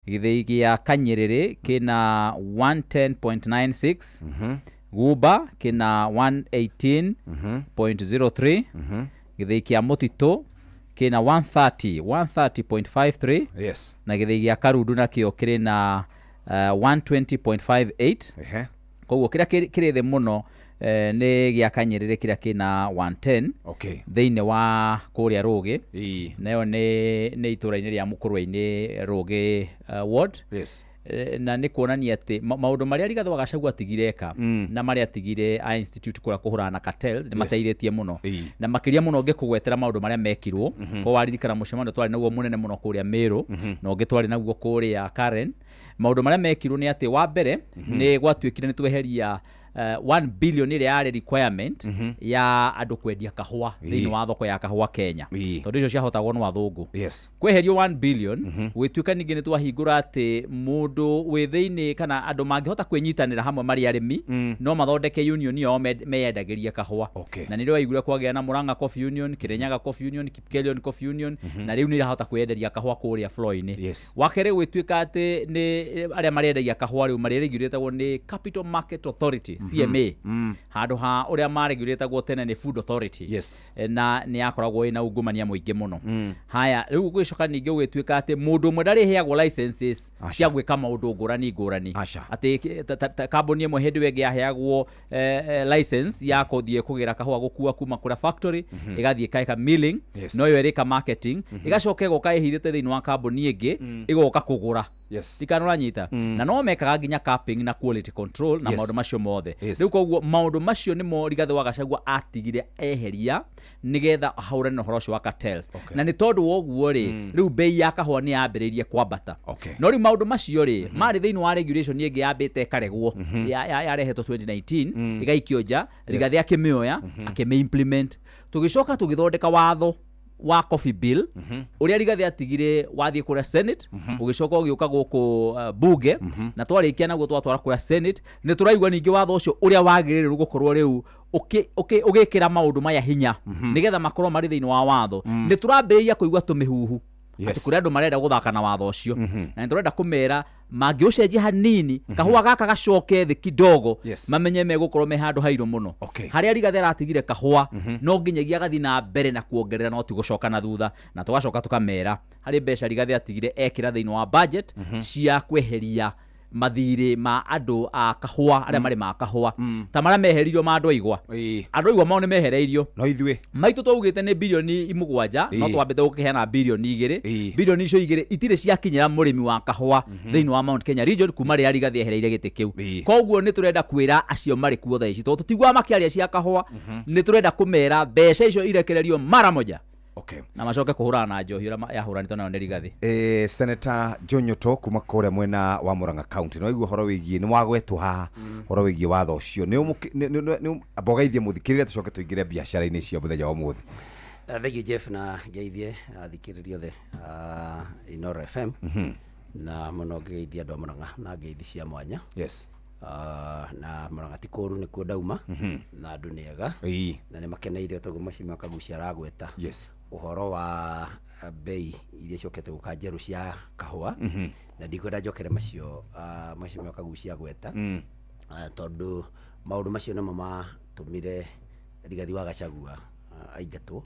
Gĩthĩi gĩa Kanyĩrĩrĩ kĩna 110.96. Gumba kĩna 118.03. Gĩthĩi kĩa Mũtitũ kĩna 130 130.53. Na gĩthĩi gĩa Karundu nakĩo kĩrĩ na 120.58. Koguo kĩrĩa kĩrĩ thĩ mũno nĩ gĩa Kanyĩrĩrĩ kĩrĩa kĩna 110 thĩinĩ wa kũrĩa Rũgĩ. Nayo nĩ itũra-inĩ rĩa Mũkũrwe-inĩ, Rũgĩ ward. Na nĩ kuonania atĩ maũndũ marĩa Rigathĩ wa Gachagua atigire eka na marĩa atigire a institute kũrĩa kũhũrana na cartels nĩ mateithĩtie mũno. Na makĩria mũno ngĩkũgwetera maũndũ marĩa mekirwo ko waririkana mũcemanio twarĩ naguo mũnene mũno kũrĩa Meru na ũngĩ twarĩ naguo kũrĩa Karen. Maũndũ marĩa mekirwo nĩ atĩ wa mbere nĩ gwatuĩkire nĩ tweheria 1 billion ĩrĩa yarĩ requirement ya andũ kwendia kahũa thĩinĩ wa thoko ya kahũa Kenya, tondũ icio ciahotagwo nĩ athũngũ. Kweherio 1 billion, gwĩtuĩka ningĩ nĩ twahingũra atĩ mũndũ wĩ thĩinĩ kana andũ mangĩhota kwĩnyitanĩra hamwe marĩ arĩmi no mathondeke union yao meyendagĩrie kahũa. Na nĩrĩo waiguire kwagĩa na Murang'a Coffee Union, Kirinyaga Coffee Union, Kipkelion Coffee Union, na rĩu nĩ irahota kwĩyenderia kahũa kũrĩa floor-inĩ. Wa kerĩ, gwĩtuĩka atĩ nĩ arĩa marendagia kahũa rĩu marĩ-regulatagwo nĩ Capital Market Authority, CMA, handũ ha ũrĩa maregulatagwo tene nĩ Food Authority. Na nĩ yakoragwo ĩna ungumania mũingĩ mũno. Haya, rĩu gũgĩcoka ningĩ gũgĩtuĩka atĩ mũndũ ũmwe ndarĩheagwo licenses cia gwĩka maũndũ ngũrani ngũrani. Atĩ kambuni ĩmwe hĩndĩ ĩyo ĩngĩ yaheagwo license ya kũthiĩ kũgĩra kahũa, gũkua kuma kũrĩa factory ĩgathiĩ ĩkaĩka milling, no yo ĩrĩka marketing, ĩgacoka ĩgoka ĩhithĩte thĩinĩ wa kambuni ĩngĩ ĩgoka kũgũra. Tikana ũranyita, na no mekaga nginya capping na quality control na maũndũ macio mothe. Rĩu koguo maũndũ macio nĩmo Rigathĩ wa Gachagua atigire eheria nĩgetha ahũrane na ũhoro ũcio wa cartels. Na nĩ tondũ wa ũguo rĩ, rĩu bei ya kahũa nĩ yambĩrĩirie kwambata. No rĩu maũndũ macio rĩ marĩ thĩinĩ wa regulation ĩngĩ yambĩte ĩkaregwo, yarehetwo 2019 ĩgaikio nja. Rigathĩ akĩmĩoya, akĩmĩ-implement. Tũgĩcoka tũgĩthondeka watho wa coffee bill ũrĩa Rigathĩ atigire wathiĩ kũrĩa Senate, ũgĩcoka ũgĩũka gũkũ bunge, na twarĩkia naguo twatwara kũrĩa Senate. Nĩ tũraigua ningĩ watho ũcio ũrĩa wagĩrĩire gũkorwo rĩu ũgĩkĩra maũndũ maya hinya nĩgetha makorwo marĩ thĩinĩ wa watho, nĩ tũrambĩrĩria kũigua tũmĩhuhu atĩ kũrĩ andũ marenda gũthaka na watho ũcio, na nĩ tũrenda kũmera mangĩũcenjia hanini kahũa gaka gacoke thĩ kidogo, mamenye megũkorwo me handũ hairũ mũno. Harĩa Rigathĩ aratigire kahũa no nginyagia agathiĩ na mbere na kuongerera, no ti gũcoka na thutha. Na tũgacoka tũkamera harĩ mbeca Rigathĩ atigire ekĩra thĩinĩ wa budget cia kweheria mathirĩ ma andũ a kahũa arĩa marĩ ma kahũa, ta marĩa meheririo ma andũ aigwa. Andũ aigwa mao nĩ mehereirio. No ithuĩ? Maitũ twaugĩte nĩ birioni 7, no twambĩte gũkĩheana birioni 2. Birioni icio igĩrĩ itirĩ ciakinyĩra mũrĩmi wa kahũa thĩinĩ wa Mount Kenya region kuma rĩrĩa Rigathĩ ehereire gĩtĩ kĩu. Koguo nĩ tũrenda kwĩra acio marĩ kuo thaa ici, tondũ tũtiguaga makĩaria cia kahũa, nĩ tũrenda kũmera mbeca icio irekererio mara moja na macoke kũhũrana na njohi ũrĩa yahũranĩtwo nayo nĩ Rigathĩ. Senator John Nyoto kuma kũrĩa mwena wa Murang'a County, no igua ũhoro wĩgiĩ nĩ wagwetwo haha ũhoro wĩgiĩ watho ũcio nĩ amba ũgeithie mũthikĩrĩria, tũcoke tũingĩre biacara-inĩ cia mũthenya wa ũmũthĩ. Thank you, Jeff, na ngeithie athikĩrĩria othe Inooro FM, na mũno ngĩgeithia andũ a Murang'a na ngeithi cia mwanya. Na Murang'a ti kũũru, nĩkuo ndauma na andũ nĩ ega na nĩ makeneire toguo Mheshimiwa Kagucia aragweta ũhoro wa bei iria icokete gũka njerũ cia kahũa, na ndikwenda njokere macio Mheshimiwa Kagucia agweta, tondũ maũndũ macio nĩmo matũmire Rigathi wa Gachagua aingatwo,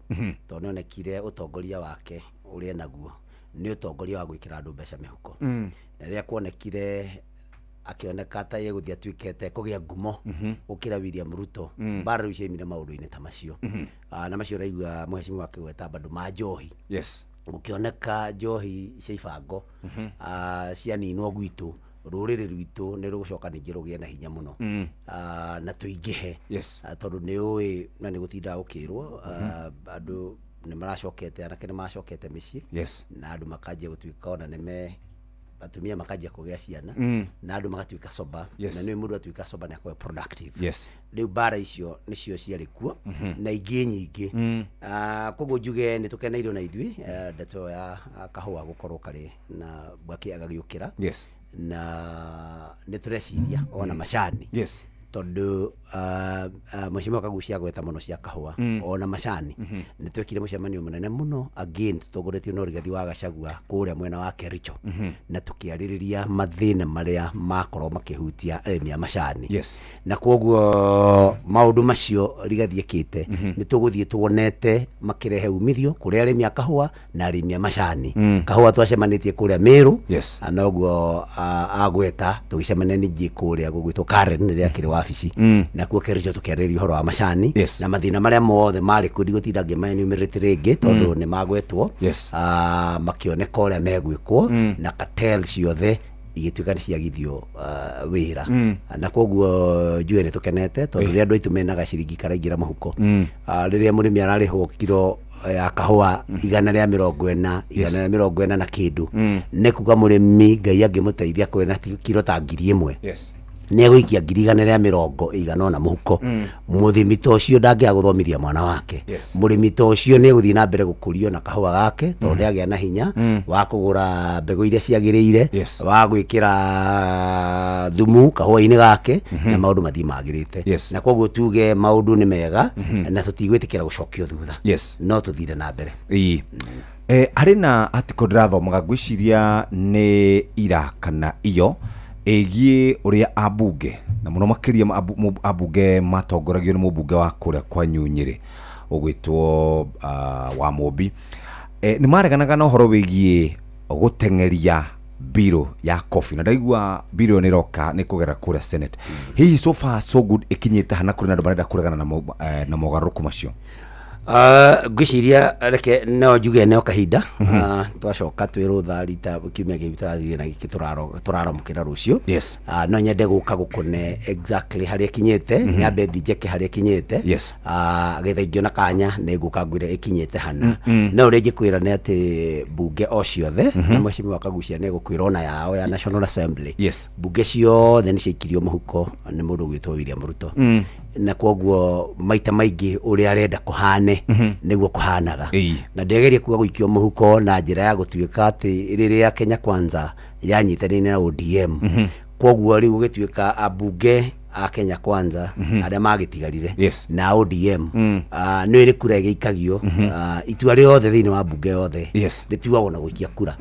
tondũ nĩonekire ũtongoria wake ũrĩa enaguo nĩ ũtongoria wa gwĩkĩra andũ mbeca mĩhuko. Na rĩrĩa kuonekire akĩoneka ta egũthiĩ atuĩkĩte kũgĩa ngumo gũkĩra William Ruto, mbara rĩu ciaimire maũndũ-inĩ ta macio. Na macio ũraigua mheshimiwa akĩgweta bado ma njohi, gũkĩoneka njohi cia ibango cianinwo gwitũ, rũrĩrĩ rwitũ nĩ rũgũcoka ningĩ rũgĩe na hinya mũno na tũingĩhe. Tondũ nĩ ũĩ na nĩ gũtindaga gũkĩrwo andũ nĩ maracokete, anake nĩ maracokete mĩciĩ na andũ makanjia gũtuĩka ona nĩ me atumia makanjia kũgĩa ciana na andũ magatuĩka sober. Na nĩ mũndũ atuĩka sober nĩ akorwo productive. Rĩu mbara icio nĩcio ciarĩ kuo na ingĩ nyingĩ. Koguo njuge nĩ tũkeneirwo na ithuĩ ndeto ĩyo ya kahũa gũkorwo karĩ na bwaki agagĩũkĩra. Na nĩ tũreciria ona macani. Tondũ mheshimiwa Kagucia agweta mũno cia kahũa ona macani. Nĩ twekire mũcemanio mũnene mũno again tũtongoretio no Rigathi wa Gachagua kũrĩa mwena wa Kericho, na tũkĩarĩrĩria mathĩna marĩa makorwo makĩhutia arĩmi a macani. Na koguo maũndũ macio Rigathi ekĩte nĩ tũgũthiĩ tuonete makĩrehe umithio kũrĩ arĩmi a kahũa na arĩmi a macani. Kahũa twacemanĩtie kũrĩa Meru. Noguo agweta tũgĩcemania ningĩ kũrĩa gũgwĩtwo Karen rĩrĩa akĩrĩ wabici, nakuo Kericho tũkĩarĩrĩria ũhoro wa macani na mathĩna marĩa mothe marĩ kuo. Ndigũtinda ngĩma-enumerate rĩngĩ tondũ nĩ magwetwo. Makĩoneka ũrĩa megwĩkwo na cartel ciothe igĩtuĩka nĩ ciagithio wĩra. Na koguo njuge nĩ tũkenete tondũ rĩrĩa andũ aitũ mena gaciringi karaingĩra mũhuko, rĩrĩa mũrĩmi ararĩhwo kiro ya kahũa 140, 140 na kĩndũ, nĩ kuga mũrĩmi Ngai angĩmũteithia kwĩna kiro ta 1000, nĩ egũikia 140 igana ũna mũhuko. Mũthimi ta ũcio ndangĩaga gũthomithia mwana wake. Mũrĩmi ta ũcio nĩ egũthiĩ na mbere gũkũrio na kahũa gake tondũ nĩ agĩa na hinya wa kũgũra mbegũ iria ciagĩrĩire, wa gwĩkĩra thumu kahũa-inĩ gake, na maũndũ mathiĩ magĩrĩte. Na koguo tuge maũndũ nĩ mega na tũtigwĩtĩkĩra gũcokio thutha, no tũthire na mbere. Ĩĩ. Harĩ na article ndĩrathomaga, ngwĩciria nĩ ira kana iyo, ĩgiĩ ũrĩa ambunge na mũno makĩria ambunge matongoragio nĩ mũmbunge wa kũrĩa kwanyu Nyĩrĩ ũgwĩtwo wa Mũmbi, nĩ mareganaga na ũhoro wĩgiĩ gũteng'eria bill ya coffee, na ndaigua bill ĩyo nĩ ĩroka nĩ kũgerera kũrĩa Senate. Hihi so far so good ĩkinyĩte hana kũrĩ na andũ marenda kũregana na mogarũrũku macio? Ngwĩciria reke no njuge no kahinda. Twacoka twĩ rũtha rita kiumia gĩkĩ tũrathire na gĩkĩ tũraramũkĩra rũciũ. No nyende gũka gũkũne exactly harĩa ĩkinyĩte, nyambe thiĩ njeke harĩa ĩkinyĩte. Getha ingĩona kanya nĩ ngũka ngwĩre ĩkinyĩte hana. No ũrĩa ingĩkwĩra nĩ atĩ mbunge o ciothe, na mheshimiwa Kagucia nĩ egũkwĩra ona yao ya National Assembly, mbunge ciothe nĩ ciaikirio mũhuko nĩ mũndũ ũgwĩtwo William Ruto, na koguo maita maingĩ ũrĩa arenda kũhane nĩguo kũhanaga. Na ndĩgerie kuga gũikio mũhuko na njĩra ya gũtuĩka atĩ rĩrĩa Kenya Kwanza yanyitanĩire na ODM, koguo rĩu gũgĩtuĩka ambunge a Kenya Kwanza arĩa magĩtigarire na ODM, nĩ ĩrĩ kura ĩgĩikagio. Itua rĩothe thĩinĩ wa mbunge yothe rĩtuagwo na gũikia kura.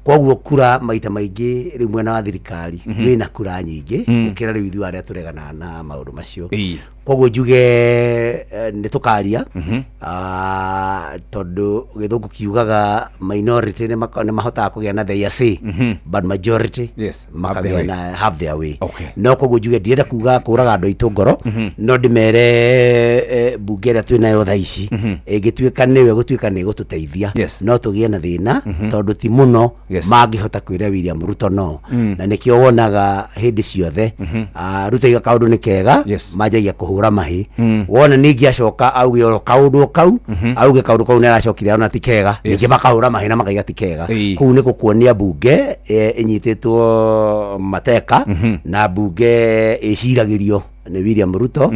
Koguo kura maita maingĩ rĩu mwena wa thirikari wĩna kura nyingĩ gũkĩra rĩu ithuĩ arĩa tũreganaga na maũndũ macio. Koguo njuge nĩ tũkaria, tondũ gĩthũngũ kiugaga minority nĩ mahotaga kũgĩa na their say, but majority have their makagĩa way. na have their way. No koguo njuge ndirenda kuga kũraga andũ aitũ ngoro, no ndĩmere mbunge ĩrĩa twĩ nayo thaa ici ĩngĩtuĩka nĩwe gũtuĩka nĩ ĩgũtũteithia, no tũgĩe na thĩna tondũ ti mũno mangĩhota kwĩra William Ruto no. Na nĩkĩo wonaga hĩndĩ ciothe, Ruto aiga kaũndũ nĩ kega, manjagia kũhũra mahĩ. Wona ningĩ acoka auge oro kaũndũ o kau, auge kaũndũ kau nĩ aracokire ona ti kega, ningĩ makahũra mahĩ na makaiga ti kega. Kũu nĩ gũkuonia mbunge ĩnyitĩtwo mateka na mbunge ĩciragĩrio nĩ William Ruto.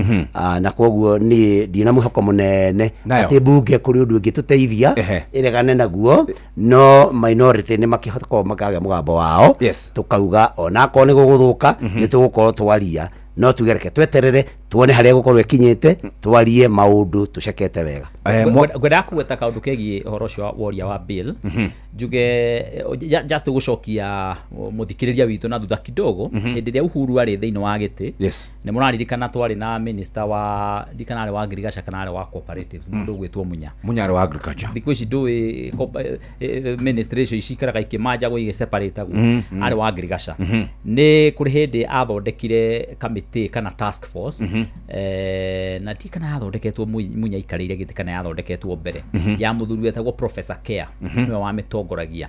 Na koguo niĩ ndina mwĩhoko mũnene Nayo. atĩ mbunge kũrĩ ũndũ ĩngĩtũteithia ĩregane naguo, no minority nĩ makĩhota korwo makagĩa mũgambo wao. Tukauga onakorwo nĩ gũgũthũka, nĩ tũgũkorwo twaria, no tuge reke tweterere tuone harĩa gũkorwo ĩkinyĩte, twarie maũndũ tũcekete wega. Ngwendaga kũgweta kaũndũ kegiĩ ũhoro ũcio wa woria wa bill, njuge just gũcokia mũthikĩrĩria witũ na thutha kidogo. Hĩndĩ ĩrĩa Uhuru arĩ thĩinĩ wa gĩtĩ, nĩ mũraririkana twarĩ na minister wa ndikana arĩ wa ngirigaca kana arĩ wa cooperatives, mũndũ ũgwĩtwo Munya. Munyarĩ wa agriculture. Thikũ ici ndũĩ ministry icio cikaraga ikĩmanjagwo igĩseparatagwo. Arĩ wa ngirigaca, nĩ kũrĩ hĩndĩ athondekire kamĩtĩ kana task force, na ti kana yathondeketwo Munya aikarĩire gĩtĩ kana yathondeketwo mbere, ya mũthuri wetagwo Professor Care, nĩwe wamĩtongoragia.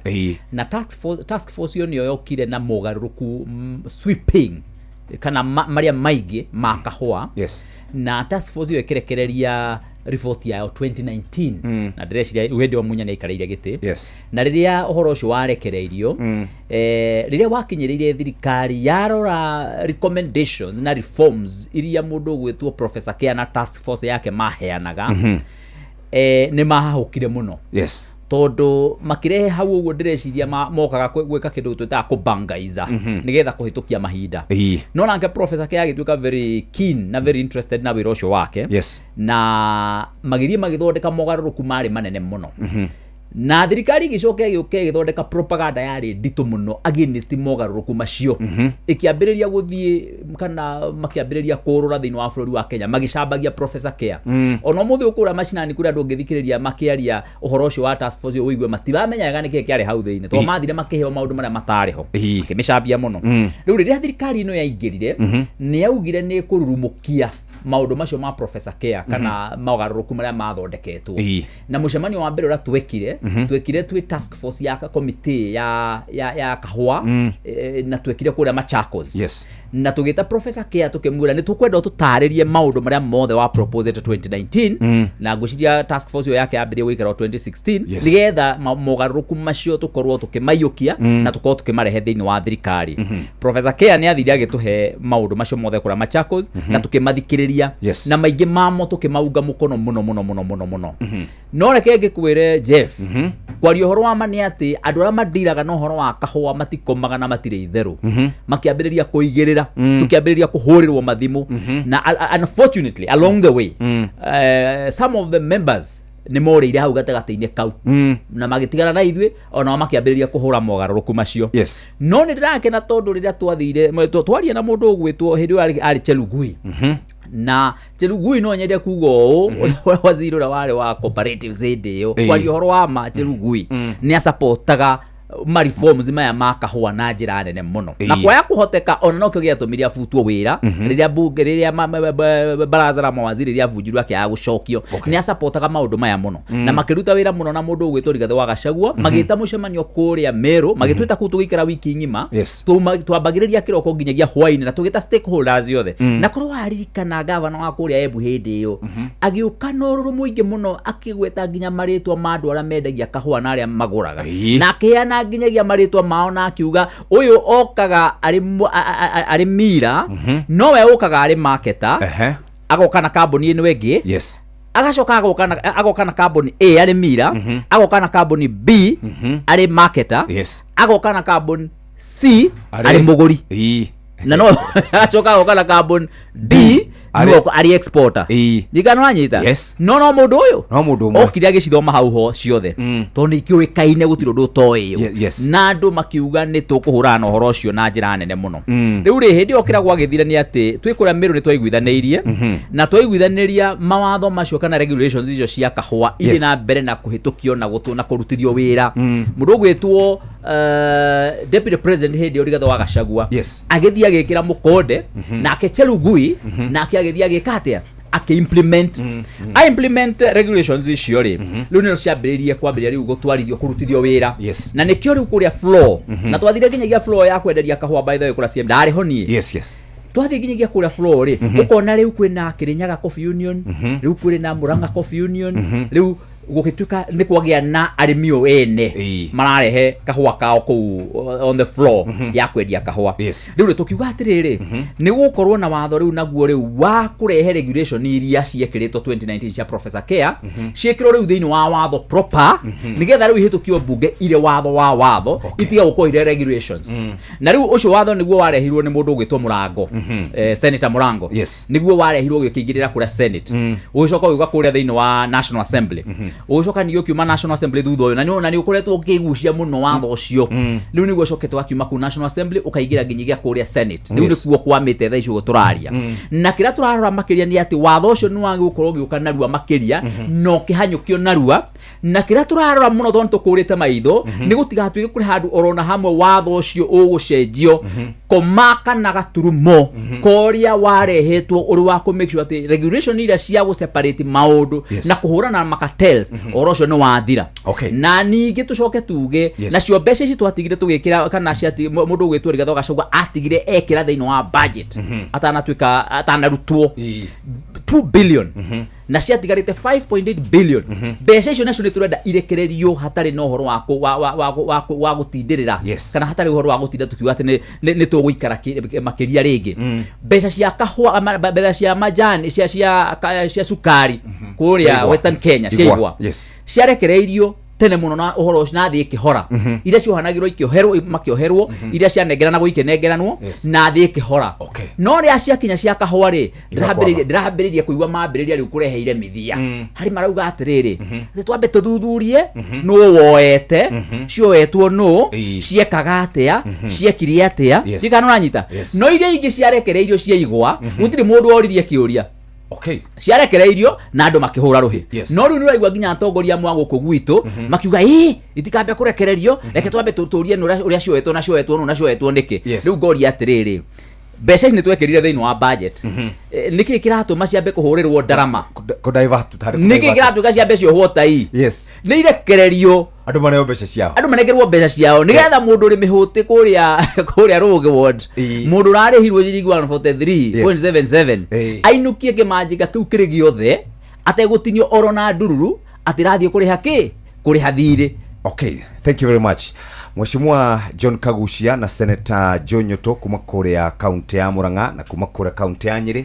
Na task force ĩyo nĩyo yokire na mogarũrũku sweeping kana marĩa maingĩ ma kahũa. Na task force ĩyo ĩkĩrekereria riboti yayo 2019, na ndĩreciria hĩndĩ ĩyo Munya nĩ aikarĩire gĩtĩ. Na rĩrĩa ũhoro ũcio warekereirio, rĩrĩa wakinyĩrĩire thirikari yarora recommendations na reforms iria mũndũ ũgwĩtwo Professor Care na task force yake maheanaga, nĩ mahahũkire mũno. Tondũ makĩrehe hau ũguo ndĩreciria mokaga gwĩka kĩndũ twĩtaga kũbangaiza nĩgetha kũhĩtũkia mahinda. No nake Professor K agĩtuĩka very keen na very interested na wĩra ũcio wake. Na magĩthiĩ magĩthondeka mogarũrũku marĩ manene mũno. Na thirikari ĩgĩcoka ĩgĩũka ĩgĩthondeka propaganda yarĩ nditũ mũno against mogarũrũku macio. Ĩkĩambĩrĩria gũthiĩ kana makĩambĩrĩria kũrũra thĩinĩ wa bũrũri wa Kenya magĩcambagia Professor Kea. Ona ũmũthĩ ũkũrĩa macinani kũrĩa andũ ũngĩthikĩrĩria makĩaria ũhoro ũcio wa task force ũyũ ũigue matiramenya wega nĩkĩĩ kĩarĩ hau thĩinĩ tondũ mathire makĩheo maũndũ marĩa matarĩ ho. Makĩmĩcambia mũno. Rĩu rĩrĩa thirikari ĩno yaingĩrire nĩ yaugire nĩ ĩkũrurumũkia maũndũ macio ma Professor Kea kana mogarũrũku marĩa mathondeketwo. Na mũcemanio wa mbere ũrĩa twekire, twekire twĩ task force ya committee ya kahũa, na twekire kũrĩa Machakos. Na tũgĩta Professor Kea tũkĩmwĩra nĩ tũkwenda ũtũtarĩrie maũndũ marĩa mothe wa proposed 2019. Na ngwĩciria task force ĩyo yake yambĩrĩrie gũikara o 2016. Nĩgetha mogarũrũku macio tũkorwo tũkĩmaiyũkia na tũkorwo tũkĩmarehe thĩinĩ wa thirikari. Professor Kea nĩ athire agĩtũhe maũndũ macio mothe kũrĩa Machakos na tũkĩmathikĩrĩria. Na maingĩ mamo tũkĩmaunga mũkono mũno mũno mũno mũno mũno. No reke ngĩkwĩre Jeff, kwaria ũhoro wa ma nĩ atĩ andũ arĩa mandiraga na ũhoro wa kahũa matikomaga na matirĩ itherũ. Makĩambĩrĩria kũigĩrĩra, tũkĩambĩrĩria kũhũrĩrwo mathimũ. Na unfortunately along the way, some of the members nĩ morĩire hau gatagatĩ-inĩ kau. Na magĩtigana na ithuĩ, onao makĩambĩrĩria kũhũra mogarũrũku macio. No nĩ ndĩrakena tondũ rĩrĩa twathire, twaria na mũndũ ũgwĩtwo hĩndĩ ĩyo arĩ Chelugui. Na Chelugui no nyende kuga ũũ, ũrĩa waziri ũrĩa warĩ wa cooperatives hĩndĩ ĩyo, kwaria ũhoro wa ma, Chelugui nĩ acapotaga ma reforms maya ma kahũa na njĩra nene mũno. Na kwaya kũhoteka ona nokĩo gĩatũmire abutwo wĩra rĩrĩa bunge, rĩrĩa baraza la mawaziri rĩabunjirwo akĩaga gũcokio. Nĩ acapotaga maũndũ maya mũno. Na makĩruta wĩra mũno na mũndũ ũgwĩtwo Rigathĩ wa Gachagua, magĩta mũcemanio kũrĩa Meru, magĩtwĩta kũu tũgĩikara wiki ng'ima. Twambagĩrĩria kĩroko nginyagia hwainĩ na tũgĩta stakeholders othe. Na korwo waririkana gavana wa kũrĩa Embu hĩndĩ ĩyo, agĩũka na ũrũrũ mũingĩ mũno akĩgweta nginya marĩtwa ma andũ arĩa mendagia kahũa na arĩa magũraga. Na akĩheana nginyagia marĩtwa mao na akiuga ũyũ okaga arĩ mira, nowe ũkaga arĩ marketer, agoka na kambuni ĩno ĩngĩ. Agacoka agoka na kambuni A arĩ mira, agoka na kambuni B arĩ marketer, agoka na kambuni C arĩ mũgũri. Na no agacoka agoka na kambuni D arĩ exporter. Ndirikana wanyita? Yes. No no mũndũ ũyũ No mũndũ ũmwe. Okire agĩcithoma hau ho ciothe. Tondũ nĩ ikĩũĩkaine gũtirĩ ũndũ ũtoĩyo. Na andũ makiuga nĩ tũkũhũrana na ũhoro ũcio na njĩra nene mũno. Rĩu rĩ, hĩndĩ ĩyo kĩrĩa gwagĩthire nĩ atĩ twĩ kũrĩa Meru nĩ twaiguithanĩirie. Na twaiguithanĩria mawatho macio kana regulations icio cia kahũa ithiĩ na mbere na kũhĩtũkio na gũtũ na kũrutithio wĩra. Mũndũ ũgwĩtwo, Deputy President hĩndĩ ĩyo Rigathĩ wa Gachagua agĩthiĩ agĩkĩra mũkonde, nake Chelugui nake agĩthiĩ agĩka atĩa, akĩ-implement. A implement regulations icio rĩ, rĩu nĩo ciambĩrĩirie kwambĩrĩria rĩu gũtwarithio kũrutithio wĩra. Na nĩkĩo rĩu kũrĩa floor, na twathire nginyagia floor ya kwenderia kahũa, by the way, kũrĩa CM ndarĩ ho niĩ. Twathiĩ nginyagia kũrĩa floor rĩ, ũkona rĩu kwĩna Kirinyaga Coffee Union, rĩu kwĩna Murang'a Coffee Union, rĩu gũgĩtuĩka nĩ kwagĩa na arĩmi o ene mararehe kahũa kao kũu on the floor ya kwendia kahũa. Rĩu rĩ, tũkiuga atĩrĩrĩ, nĩ gũkorwo na watho rĩu naguo rĩu wa kũrehe regulation iria ciekĩrĩtwo 2019 cia Professor Kea ciĩkĩrwo rĩu thĩinĩ wa watho proper, nĩgetha rĩu ihĩtũkio mbunge irĩ watho wa watho, itige gũkorwo irĩ regulations. Na rĩu ũcio watho nĩguo warehirwo nĩ mũndũ ũgwĩtwo Mũrango, Senator Mũrango. Nĩguo warehirwo ũgĩkĩingĩrĩra kũrĩa Senate, ũgĩcoka ũgĩũka kũrĩa thĩinĩ wa National Assembly, ũgĩcoka ningĩ ũkiuma National Assembly thutha ũyũ, na nĩ ũkoretwo ũkĩgucia mũno watho ũcio. Rĩu nĩguo ũcokete wakiuma kũu National Assembly ũkaingĩra nginyagia kũrĩa Senate. Rĩu nĩkuo kwamĩte thaa ici ũguo tũraria. Na kĩrĩa tũrarora makĩria nĩ atĩ watho ũcio nĩ wagĩ gũkorwo ũgĩũka narua makĩria na ũkĩhanyũkio narua. Na kĩrĩa tũrarora mũno tondũ tũkũrĩte maitho nĩ gũtigatuĩke kũrĩ handũ orona hamwe watho ũcio ũgũcenjio koma kana gaturumo koria warehetwo ũrĩ wa kũ make sure atĩ regulation iria cia gũ separate maũndũ na kũhũrana na macartels, ũhoro ũcio nĩ wathira. Na ningĩ tũcoke tuge nacio mbeca ici twatigire tũgĩkĩra kana mũndũ ũgwĩtwo Rigathĩ wa Gachagua atigire ekĩra thĩinĩ wa budget atanatuĩka atanarutwo 2 billion na ciatigarĩte 5.8 billion. Mbeca icio nacio nĩ tũrenda irekererio hatarĩ na ũhoro wa gũtindĩrĩra kana hatarĩ ũhoro wa gũtinda tũkiuga atĩ nĩ tũgũikara makĩria rĩngĩ. Mbeca cia kahũa, mbeca cia majani, cia cukari kũrĩa Cia igwa. Western Kenya, cia Igwa. igwa. Ciarekereirio Tene mũno na ũhoro ũcio na thĩ ĩkĩhora, iria ciohanagĩrwo ikĩoherwo, makĩoherwo, iria cianengeranagwo ikĩnengeranwo na thĩ ĩkĩhora. No rĩrĩa ciakinya cia kahũa rĩ, ndĩrambĩrĩria ndĩrambĩrĩria kũigua mambĩrĩria rĩu kũrehe iremithia harĩ marauga atĩrĩrĩ, atĩ twambe tũthuthurie nũ woete, cioetwo nũ, ciekaga atĩa, ciekire atĩa. Ndikana ũranyita. No iria ingĩ ciarekereirio ciaigwa, gũtirĩ mũndũ oririe kĩũria. Ciarekereirio na andũ makĩhũra rũhĩ. No rĩu nĩ ũraigua nginya atongoria amwe a gũkũ gwitũ makiuga, ĩ itikambe kũrekererio, reke twambe tũrie nũ ũrĩa cioetwo na cioetwo nũ na cioetwo nĩkĩ. Rĩu ngoria atĩrĩrĩ, mbeca ici nĩ twekĩrire thĩinĩ wa budget. Nĩkĩ kĩratũma ciambe kũhũrĩrwo ndarama? Kũ-divert, harĩ Nĩkĩ kũ-divert. kĩratũka ciambe ciohwo tai? Nĩ irekererio. Andũ maneo mbeca ciao. Andũ manengerwo mbeca ciao nĩgetha mũndũ ũrĩ mĩhũtĩ kũrĩa Rũgĩ ward, mũndũ ũrarĩhirwo ciringi 143.77, ainũkie kĩmanjĩka kĩu kĩrĩ gĩothe ategũtinio oro na ndururu atĩ rathiĩ kũrĩha kĩ, kũrĩha thirĩ. Okay, thank you very much. Mheshimiwa John Kagucia na Senator Joe Nyoto kuma kũrĩa kaunti ya Murang'a na kuma kũrĩa kaunti ya Nyĩrĩ.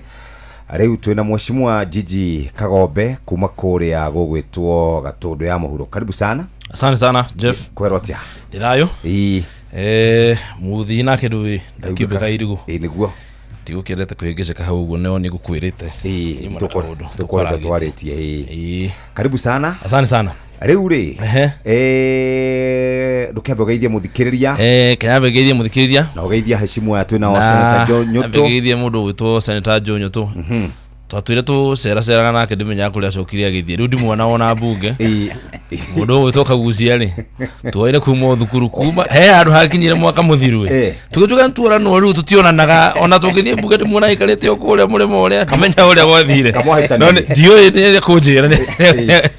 Rĩu twĩna Mheshimiwa Gigi Kagombe kuma kũrĩa gũgwĩtwo Gatũndũ ya Mũhuro. Karibu sana. Asante sana, Jeff. Kwĩrwo atĩa? Ndĩ thayũ. Mũthii nake ndũĩ ndakiumbĩka irigũ. Ĩĩ nĩguo. Ndigũkĩendete kũhĩngĩcĩka hau ũguo no nĩ ngũkwĩrĩte. Ĩĩ Nyuma na kaũndũ tũkoretwo tũkwaragĩtie. twarĩtie ĩĩ. Karibu sana. Asante sana. Rĩu rĩ, ndũkĩambe ũgeithie mũthikĩrĩria. Kanyambe ngeithie mũthikĩrĩria. Na ũgeithie heshimu aya twĩ nao, Senator Joe Nyoto. Ambe ngeithie mũndũ ũgwĩtwo Senator Joe Nyoto. Twatwire tũceraceraga nake, ndimenyaga kũrĩa acokire agĩthiĩ, rĩu ndimwona ona mbunge. Mũndũ ũgwĩtwo Kagucia rĩ, tuoire kuma o thukuru, kuma he handũ hakinyire mwaka mũthiru ĩ, tũgĩtuĩka nĩtuoranwo, rĩu tũtionanaga ona tũngĩthiĩ mbunge ndĩmuona aikarĩte o kũrĩa mũrĩmo ũrĩa, ndimenya ũrĩa gwathire. Kamwahĩtanirie. No ndiũĩ nĩ kũnjĩra nĩ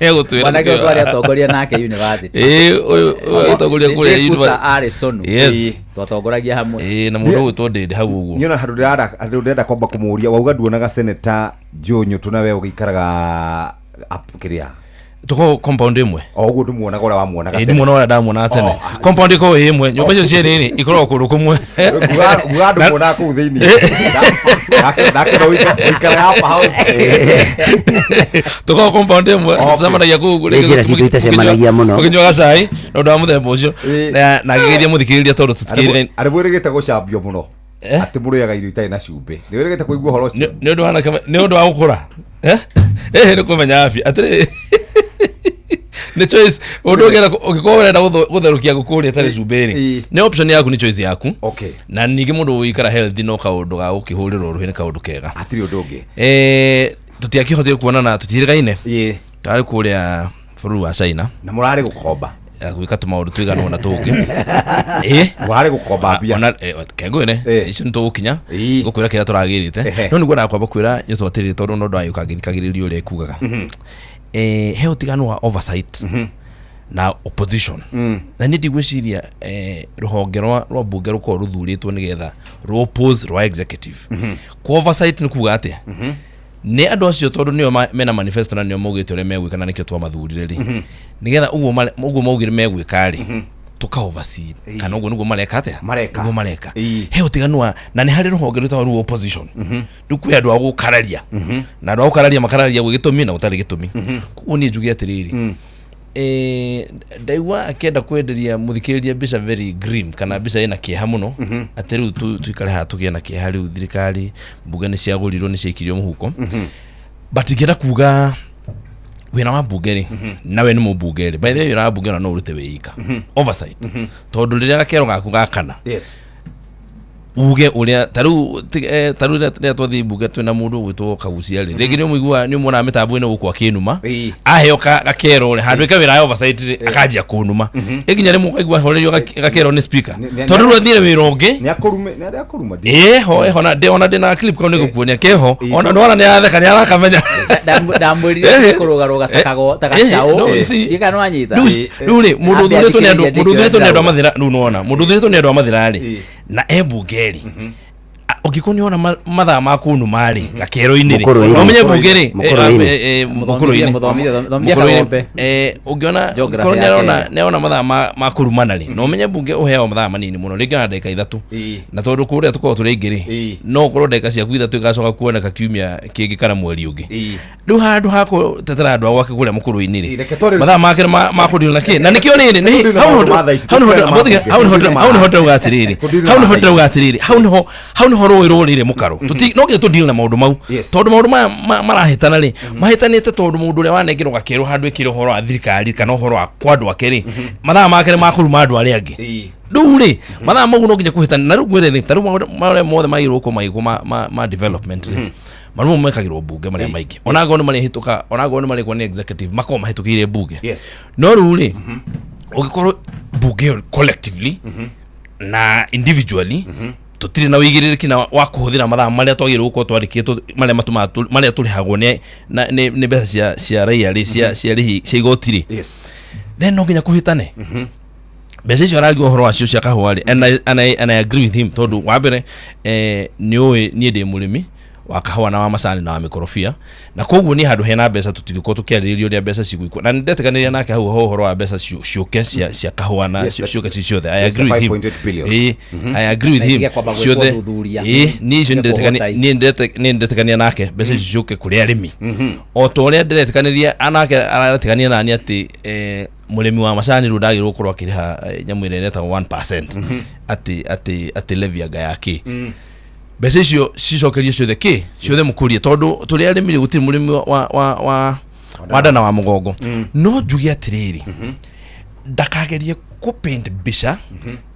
egũtwĩra. Mwanake ũyũ twarĩ atongoria nake university. Ĩĩ, ũyũ atongoria kũrĩa Ndĩ Kusa university. arĩ Sonu. Twatongoragia hamwe. Ĩĩ, na mũndũ ũgwĩtwo Ndĩndĩ hau ũguo. Niona handũ ndĩrenda, handũ ndĩrenda kwamba kũmũria, wauga nduonaga Senator Joe Nyoto na we ũgĩikaraga kĩrĩa Tũkoragwo compound ĩmwe. O ũguo ndũmuonaga ũrĩa wamuonaga Ĩĩ, tene. ndimuona ũrĩa ndamuonaga tene. Oh, ah, Compound ĩkoragwo ĩ ĩmwe, nyũmba icio cierĩ rĩ ikoragwo kũndũ kũmwe. Nguga ndũmuonaga kũu thĩinĩ. Nake no ũikaraga upper house. Tũkoragwo compound ĩmwe, tũcemanagia kũu Nĩ njĩra citũ itacemanagia mũno. Ũkĩnyua gacai na ũndũ wa mũthemba ũcio. Na ngĩgeithia mũthikĩrĩria tondũ tũtikĩrĩ Arĩ mwĩrĩgĩte gũcambio mũno Eh? atĩ mũrĩaga irio itarĩ na cumbĩ. Nĩ wĩrĩgĩte kũigua ũhoro ũcio? Nĩ ũndũ wa nĩ ũndũ wa gũkũra. Eh, nĩ kũmenya afya atĩrĩ nĩ choice ũndũ ũngĩenda, ũngĩkorwo ũrenda gũtherũkia ngũkũ ũrĩa ĩtarĩ cumbĩ rĩ, nĩ option yaku, nĩ choice yaku. Na ningĩ mũndũ ũgũikara healthy, no kaũndũ ga gũkĩhũrĩrwo rũhĩ nĩ kaũndũ kega. Hatirĩ ũndũ ũngĩ. Tũtiakĩhotire kuonana, tũtihĩrĩgaine. Twarĩ kũrĩa bũrũri wa China. Na mũrarĩ gũkomba. Gwĩka tũmaũndũ tũigana ũna tũngĩ. Mũrarĩ gũkomba mbia. Ona kengwĩre icio nĩ tũgũkinya gũkwĩra kĩrĩa tũragĩrĩte. No nĩguo ndakwamba kwĩra Nyũtũ atĩrĩrĩ, tondũ no ndagĩũka ngĩthikagĩrĩria ũrĩa ekugaga. He ũtiganu wa oversight na opposition. Na niĩ ndigwĩciria rũhonge rwa mbunge rũkorwo rũthurĩtwo nĩgetha rũ oppose rwa executive. Ku oversight nĩ kuga atĩa? Nĩ andũ acio tondũ nĩo mena manifesto na nĩo maugĩte ũrĩa megwĩka na nĩkĩo twamathurire rĩ, nĩgetha ũguo maugire megwĩka rĩ, tũka oversee kana ũguo nĩguo mareka atĩa. Mareka. Nĩguo mareka. He ũtiganu wa na nĩ harĩ rũhonge rwĩtagwo rũu opposition. Rĩu kwĩ andũ a gũkararia na andũ a gũkararia makararia gwĩ gĩtũmi na gũtarĩ gĩtũmi. Koguo niĩ njuge atĩrĩrĩ, ndaigua akĩenda kwenderia mũthikĩrĩria mbica very grim kana mbica ĩna kĩeha mũno, atĩ rĩu tuikare haha tũgĩe na kĩeha, rĩu thirikari mbunge nĩ ciagũrirwo, nĩ ciaikirio mũhuko. But ingĩenda kuga wĩra wa mbunge rĩ, na we nĩ mũmbunge rĩ, by the way, wĩra wa mbunge ona no ũrute wĩ ika oversight, tondũ rĩrĩa gakero gaku gakana uge ũrĩa tarĩu tarĩu rĩrĩa twathiĩ mbunge twĩna mũndũ ũgwĩtwo Kagucia rĩ, rĩngĩ nĩ ũmũiguaga, nĩ ũmuonaga mĩtambo-inĩ gũkũ akĩnuma. Aheo gakero rĩ, handũ ĩke wĩra wa oversight rĩ, akanjia kũnuma, ĩkinya rĩmwe ũkaigua ahorerio gakero nĩ speaker, tondũ rĩu athire wĩra ũngĩ. Nĩ akũrume, nĩ arĩa akũruma. Ĩĩ ho eho na ndĩ ona ndĩ na clip kau nĩ gũkuonia keho, ona nĩ wona nĩ aratheka, nĩ arakamenya. Ndamwĩrire kũrũgarũga ta gacaũ. No, you see. Ndiĩ kana nĩwanyita. Rĩu rĩ, mũndũ Ambe ũthurĩtwo nĩ andũ, athikĩrĩrie mũndũ ũthurĩtwo nĩ andũ a ndĩkĩo. Mathĩra, rĩu nĩwona mũndũ ũthurĩtwo nĩ andũ a Mathĩra rĩ, na e mbunge rĩ, Ũngĩkorwo nĩ wona mathaa ma kũnuma rĩ, gakero-inĩ rĩ, Mũkũrũ-inĩ. na ũmenye bunge rĩ, Mũkũrũ-inĩ. Mũkũrũ-inĩ. Mũthomithia Mũkũrũ-inĩ. Kagombe. Ũngĩona Geography korwo yake. nĩarona mathaa ma kũrumana rĩ, na ũmenye bunge ũheagwo mathaa manini mũno, rĩngĩ ona ndagĩka 3. Na tondũ kũrĩa tũkoragwo tũrĩ aingĩ rĩ, no ũkorwo ndagĩka ciaku 3 igacoka kuoneka kiumia kĩngĩ kana mweri ũngĩ. Rĩu handũ ha gũtetera andũ a gwake kũrĩa mũkũrũ-inĩ rĩ, Reke twarĩrie- mathaa make ma kũdeal na kĩ, na nĩkĩo rĩrĩ nĩ Tũdeal na hau maũndũ nĩho ma thaa ici, hau nĩho tũdeal na ma bunge, hau nĩho tũdeal na hau nĩho ma- ndĩrauga atĩrĩrĩ, Tũdeal na hau ma nĩho thaa ici. ndĩrauga atĩrĩrĩ, hau nĩho rũĩ rũrĩire mũkaro. No nginya tũdeal na maũndũ mau, tondũ maũndũ maya marahĩtana rĩ, mahĩtanĩte tondũ mũndũ ũrĩa wanengerwo gakerwo handũ ĩkĩre ũhoro wa thirikari kana ũhoro wa kwa andũ ake rĩ, mathaa make nĩ makũruma andũ arĩa angĩ. Rĩu rĩ, mathaa mau no nginya kũhĩtana. Na rĩu ngwĩre rĩ, ta rĩu maũndũ marĩa mothe magĩrĩirwo gũkorwo magĩkwo ma development rĩ, marĩa mo mekagĩrwo bunge marĩa maingĩ, ona angorwo nĩ marĩhĩtũka, ona angorwo nĩ marĩkwo nĩ executive, makoragwo mahĩtũkĩire bunge. No rĩu rĩ, ũngĩkorwo bunge ĩyo collectively na individually tũtirĩ na ũigĩrĩrĩki na wa kũhũthĩra mathaa marĩa twagĩrĩirwo gũkorwo twandĩkĩtwo, marĩa matũmaga marĩa tũrĩhagwo nĩ mbeca cia raia rĩ, cia rĩhi cia igoti rĩ, then no nginya kũhĩtane. Mbeca icio aragia ũhoro wacio cia kahũa rĩ, and I agree with him, tondũ wa mbere, nĩ ũĩ niĩ ndĩ mũrĩmi wa kahũa na wa macani na wa mĩkorobia, na koguo niĩ handũ hena mbeca tũtingĩkorwo tũkĩarĩrĩria ũrĩa mbeca cigwĩkwo, na nĩndetĩkanĩria nake hau ho ũhoro wa mbeca ciũke cia kahũa na ciũke ci ciothe. I Yes, the agree with him. 5.8 billion. Ĩĩ, I agree with Na him. itige kwamba gwĩkwo Ciothe. ũthuthuria. Ĩĩ, niĩ icio Itige nĩndetĩkania- kũhota. niĩ nĩndetĩkania nake mbeca icio ciũke kũrĩ arĩmi, o ta ũrĩa ndĩretĩkanĩria anake aretĩkania nani atĩ mũrĩmi wa macani rĩu ndagĩrĩirwo gũkorwo akĩrĩha nyamũ ĩrĩa ĩretagwo 1% atĩ levy anga ya kĩ. Mbeca icio cicokerio ciothe kĩ ciothe mũkũrie, tondũ tũrĩ arĩmi rĩ, gũtirĩ mũrĩmi wa nda na wa mũgongo. No njuge atĩrĩrĩ, ndakagerie kũ paint mbica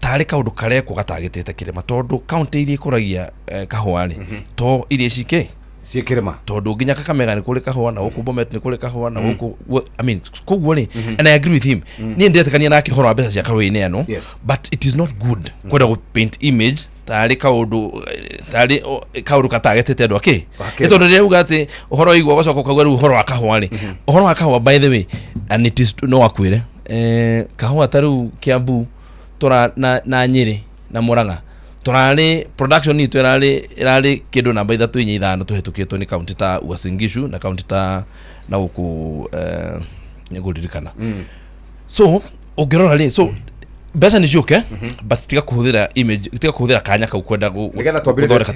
tarĩ kaũndũ karekwo gatagĩtĩte kĩrĩma, tondũ kaunti iria ikũragia kahũa rĩ, to iria cikĩ Ciĩ kĩrĩma. Tondũ nginya Kakamega nĩ kũrĩ kahũa, na gũkũ Bomet nĩ kũrĩ kahũa, na gũkũ I mean, koguo rĩ, and I agree with him, niĩ ndĩretĩkania nake ũhoro wa mbeca cia karũĩ ĩno. But it is not good kwenda gũ paint image tarĩ kaũndũ tarĩ kaũndũ katagetete andũ akĩ. Akĩ. Nĩ tondũ rĩrĩa uga atĩ ũhoro wa igua, ũgacoka ũkauga rĩu ũhoro wa kahũa rĩ, ũhoro wa kahũa, by the way, and it is no akwĩre, kahũa ta rĩu Kiambu tũra na Nyĩrĩ na Murang'a tũrarĩ production itũ ĩrarĩ kĩndũ namba 3, 4, 5, tũhĩtũkĩtwo nĩ kaunti ta Uasin Gishu na kaunti ta na gũkũ, nĩngũririkana. So ũngĩrora rĩ, so mbeca nĩ ciũke, but tiga kũhũthĩra image, tiga kũhũthĩra kanya kau kwenda Nĩgetha twambĩrĩrie- gũthondeka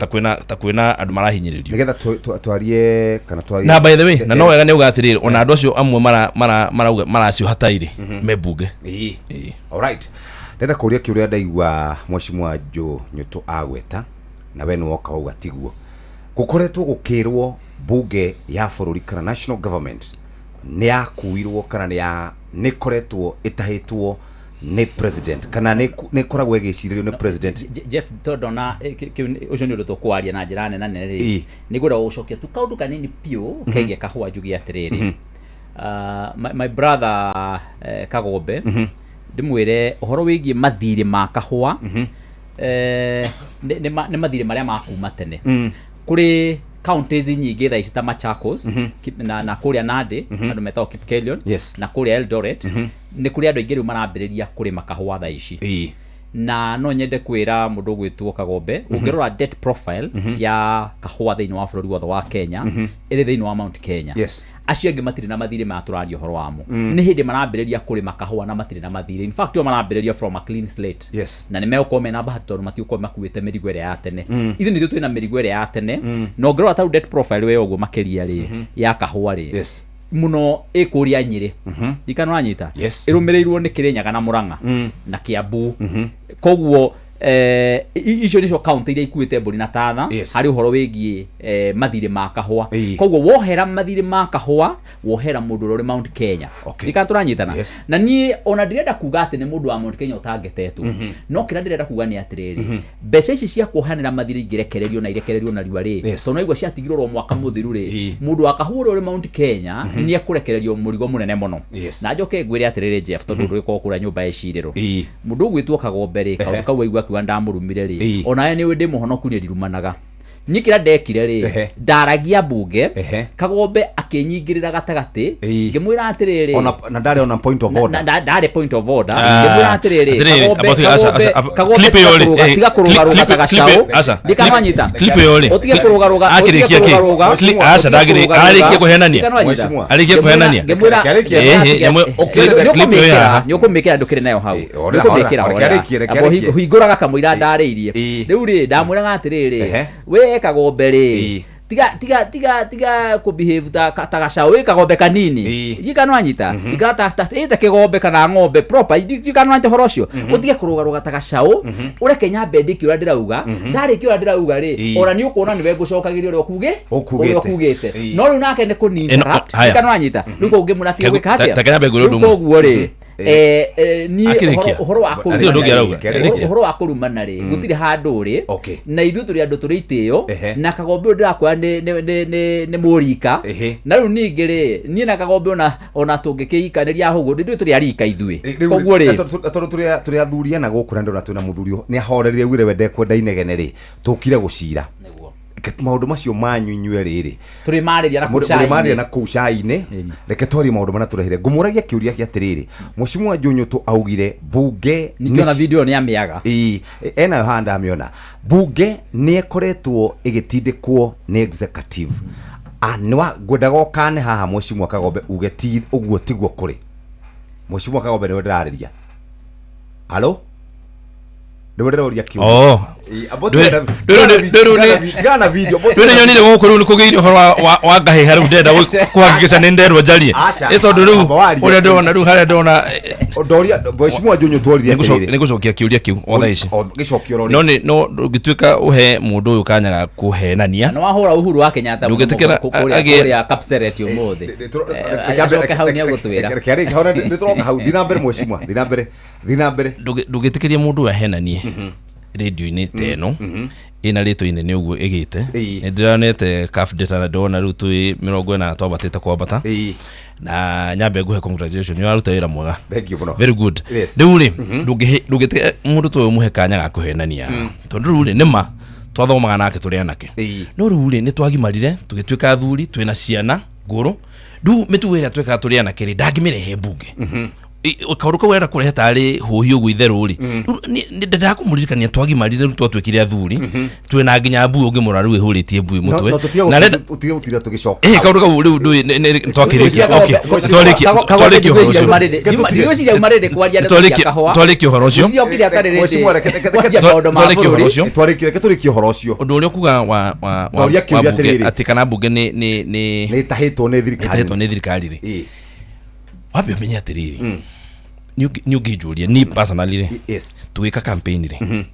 ta kwĩna andũ marahinyĩrĩrio. Nĩgetha twarie kana twarie. Na by the way, na no wega nĩ uga atĩrĩrĩ, ona andũ acio amwe marauga maracioha tairĩ me bunge. Ĩĩ. Alright, ndenda kũria kĩũria. Ndaigua Mheshimiwa Joe Nyutu agweta na we nĩ woka wauga tiguo gũkoretwo gũkĩrwo bunge ya bũrũri kana national government nĩ yakuirwo kana nĩ ĩkoretwo ĩtahĩtwo nĩ president kana nĩ ĩkoragwo ĩgĩcirĩrio nĩ president. Jeff, tondũ na kĩu ũcio nĩ ũndũ tũkwaria na njĩra nene nene rĩ, nĩ ngwenda gũcokia tu kaũndũ kanini biũ kegiĩ kahũa. Njuge atĩrĩrĩ, my brother, Kagombe, ndĩmwĩre ũhoro wĩgiĩ mathirĩ ma kahũa, nĩ mathirĩ marĩa ma kuma tene. Kũrĩ counties nyingĩ thaa ici ta Machakos na kũrĩa Nandi, andũ metagwo Kipkelion, na kũrĩa Eldoret nĩ kũrĩ andũ aingĩ rĩu marambĩrĩria kũrĩma kahũa thaa ici. Na no nyende kwĩra mũndũ ũgwĩtwo Kagombe, ũngĩrora debt profile ya kahũa thĩinĩ wa bũrũri wothe wa Kenya, ĩrĩ thĩinĩ wa Mount Kenya. Acio angĩ matirĩ na mathirĩ maya tũraria ũhoro wamo. Nĩ hĩndĩ marambĩrĩria kũrĩma kahũa na matirĩ na mathirĩ. In fact, o marambĩrĩria from a clean slate. Na nĩ megũkorwo mena bahati tondũ matigũkorwo makuĩte mĩrigo ĩrĩa ya tene. Ithuĩ nithuĩ twĩna mĩrigo ĩrĩa ya tene. Na ũngĩrora ta rĩu debt profile we ũguo makĩria rĩ, ya kahũa rĩ, mũno ĩkũrĩa Nyĩrĩ, ndikana ũranyita? Yes. Ĩrũmĩrĩirwo nĩ Kĩrĩnyaga na Mũrang'a na Kiambu. Koguo icio nĩcio kaunti iria ikuĩte mbũri na tatha harĩ ũhoro wĩgiĩ mathirĩ ma kahũa. Koguo wohera mathirĩ ma kahũa, wohera mũndũ ũrĩa ũrĩ Mount Kenya. Ndikana tũranyitana? Yes. Na niĩ ona ndĩrenda kuga atĩ nĩ mũndũ wa Mount Kenya ũtangetetwo, no kĩrĩa ndĩrenda kuga nĩ atĩrĩrĩ, mbeca ici cia kuohanĩra mathirĩ ingĩrekererio na irekererio narua rĩ, tondũ naigua ciatigirwo ro mwaka mũthiru rĩ, mũndũ wa kahũa ũrĩa ũrĩ Mount Kenya nĩ ekũrekererio mũrigo mũnene mũno. Na njoke ngwĩre atĩrĩrĩ, Jeff, tondũ ndũgĩkorwo kũrĩa nyũmba ya icirĩro, mũndũ ũgwĩtwo Kagombe rĩ, kaũndũ kau waigua akiuga ndamũrumire rĩ, onawe nĩ ũĩ ndĩ mũhonoku, nĩ ndirumanaga. Niĩ kĩrĩa ndekire rĩ, ndaragia bunge, Kagombe akĩnyingĩrĩra gatagatĩ, ngĩmwĩra atĩrĩrĩ, Ona na ndarĩ ona point of order. Ndarĩ point of order. Ngĩmwĩra atĩrĩrĩ, Atĩrĩrĩ, Kagombe, amba tuge, aca, Kagombe, aca, amba- Kagombe, clip ĩyo rĩ, tiga kũrũgarũga ta gacaũ. Aca, Ndikanwanyita. clip ĩyo rĩ, Ũtige kũrũgarũga, ũtige akĩrĩkia kĩ? kũrũgarũga, Aca, ũtige ndagĩrĩ- kũrũgarũga. arĩkie kũhenania. Ndikanwanyita. Mheshimiwa. Arĩkie kũhenania. Ngĩmwĩra Reke arĩkie. Clip ĩyo haha. nĩ ũkũmĩkĩra ndũkĩrĩ nayo hau. Ora, Nĩ ũkũmĩkĩra ora, horera. reke arĩkie, reke Amba arĩkie. hingũraga kamũira ndarĩirie. Rĩu rĩ, ndamwĩraga atĩrĩrĩ, we Kagombe rĩ, tiga tiga tiga tiga kũ behave ta ta gacaũ, wĩ kagombe kanini. Ndikanwanyita. Ikara ta ta ĩ ta kĩgombe kana ng'ombe proper. Ndikanwanyita ũhoro ũcio. Ũtige kũrũgarũga ta gacaũ, ũreke nyambe ndĩkie ũrĩa ndĩrauga. Ndarĩkia ũrĩa ndĩrauga rĩ, ona nĩ ũkuona nĩwe ngũcokagĩria ũrĩa Ũkugĩte. ũrĩa ũkugĩte. No rĩu nake nĩ kũni interrupt. Haya. Ndikanwanyita. Rĩu koguo ngĩmwĩra tiga gwĩka atĩa. Ta kanyambe ngwĩre Rĩu ũndũ ũmwe. koguo rĩ, niĩ Akĩrĩkia. ũhoro wa Hatirĩ ũndũ ũngĩ arauga. kũrumana rĩ, Arĩkia. ũhoro wa kũrumana rĩ, gũtirĩ handũ ũrĩ. Na ithuĩ tũrĩ andũ tũrĩ itĩo, na Kagombe ũyũ ndĩrakwĩra nĩ mũrika. Na rĩu ningĩ rĩ, niĩ na Kagombe ona tũngĩkĩikanĩria hau ũguo, ndĩndũĩ tũrĩ arika ithuĩ. Rĩu- Koguo rĩ, tondũ tũrĩ athuri ana gũkũ na ndĩrona twĩna mũthuri nĩ ahoreire augire we ndekwenda inegene rĩ, tũkire gũcira. Reke maũndũ macio manyu inyuĩ rĩrĩ tũrĩ marĩria na kũu mũrĩ marĩa cai-inĩ. na kũu cai-inĩ. Reke twarie maũndũ marĩa tũrehire. Ngũmũragia kĩũria gĩa atĩrĩrĩ, Mheshimiwa Njunyutu augire bunge Ningĩ ona video nĩ amĩaga. Ĩĩ, enayo haha ndamĩona. Bunge nĩ ĩkoretwo ĩgĩtindĩkwo nĩ executive. Nĩwa ngwendaga ũkane haha, Mheshimiwa Kagombe, uge ti ũguo, tiguo kũrĩ. Mheshimiwa Kagombe, nĩwe ndĩrarĩria. Halo, nĩwe ndĩroria kĩũria. Oh. Ĩĩ, amba tigana na video, amba Ndwĩ nyonire gũkũ rĩu nĩ kũgĩire ũhoro wa ngahĩha rĩu ndĩrenda kũhakikisha nĩ nderwo njarie. Aca, Ĩ tondũ rĩu amba warie. ũrĩa ndĩrona rĩu harĩa ndĩrona Ndoria Mheshimiwa Njunyutu oririe atĩrĩrĩ. Nĩ ngũcokia kĩũria kĩu o thaa ici. Gĩcokio rori. No nĩ no ndũngĩtuĩka ũhe mũndũ ũyũ kanya ga kũhenania. Na wahũra Uhuru wa Kenyatta mũno Ndũngĩtĩkĩra kũrĩa kũrĩa Kapseret ũmũthĩ. Acoke hau nĩ egũtwĩra. Reke arĩkie, hau nĩ tũroka hau. Thiĩ na mbere, Mheshimiwa, thiĩ na mbere, thiĩ na mbere. Ndũngĩtĩkĩria mũndũ ũyũ ahenanie rĩndio-inĩ ta ĩno ĩna rĩtwa inene ũguo ĩgĩte. Nĩ ndĩronete CAF data na ndĩrona rĩu twĩ 80 twambatĩte kwambata. Na nyambe nguhe congratulations, nĩ ũraruta wĩra mwega. Thank you mũno. Very good. Rĩu rĩ, ndũngĩtĩkĩria mũndũ ta ũyũ mũhe kanya ga kũhenania, tondũ rĩu rĩ, nĩma twathomaga nake tũrĩ anake, no rĩu rĩ, nĩ twagimarire tũgĩtuĩka athuri, twĩna ciana ngũrũ. Rĩu mĩtugo ĩrĩa twekaga tũrĩ anake rĩ, ndangĩmĩrehe mbunge. Kaũndũ kau arenda kũrehe tarĩ hũhi ũguo itherũ rĩ, rĩu nĩ ndendaga kũmũririkania twagimarire, rĩu twatuĩkire athuri, twĩna nginya mbui ũngĩmũra rĩu ĩhũrĩtie mbui mũtwe. No tũtige Na arenda ũtige gũtira tũgĩcoka. Kaũndũ kau rĩu ndũĩ twakĩrĩkia. Okay, Kagombe twarĩkia ũhoro ndigwĩciria ũcio. uma rĩrĩ, ndigwĩciria uma rĩrĩ kwaria ndeto cia kahũa. Twarĩkia ũhoro ũcio. Ngwĩciria okire atarĩ rĩndĩ Mheshimiwa, kwaria maũndũ ma twarĩkia ũhoro bũrũri. ũcio. Twarĩkie, reke tũrĩkie ũhoro ũcio. Ũndũ ũrĩa ũkuga wa Ndoria wa kĩũria mbunge atĩrĩrĩ. atĩ kana mbunge nĩ Nĩ ĩtahĩtwo nĩ thirikari. Ĩtahĩtwo nĩ thirikari rĩ, wambe ũmenye atĩrĩrĩ, nĩ ũngĩnjũria ni personally rĩ, tũgĩka campaign rĩ,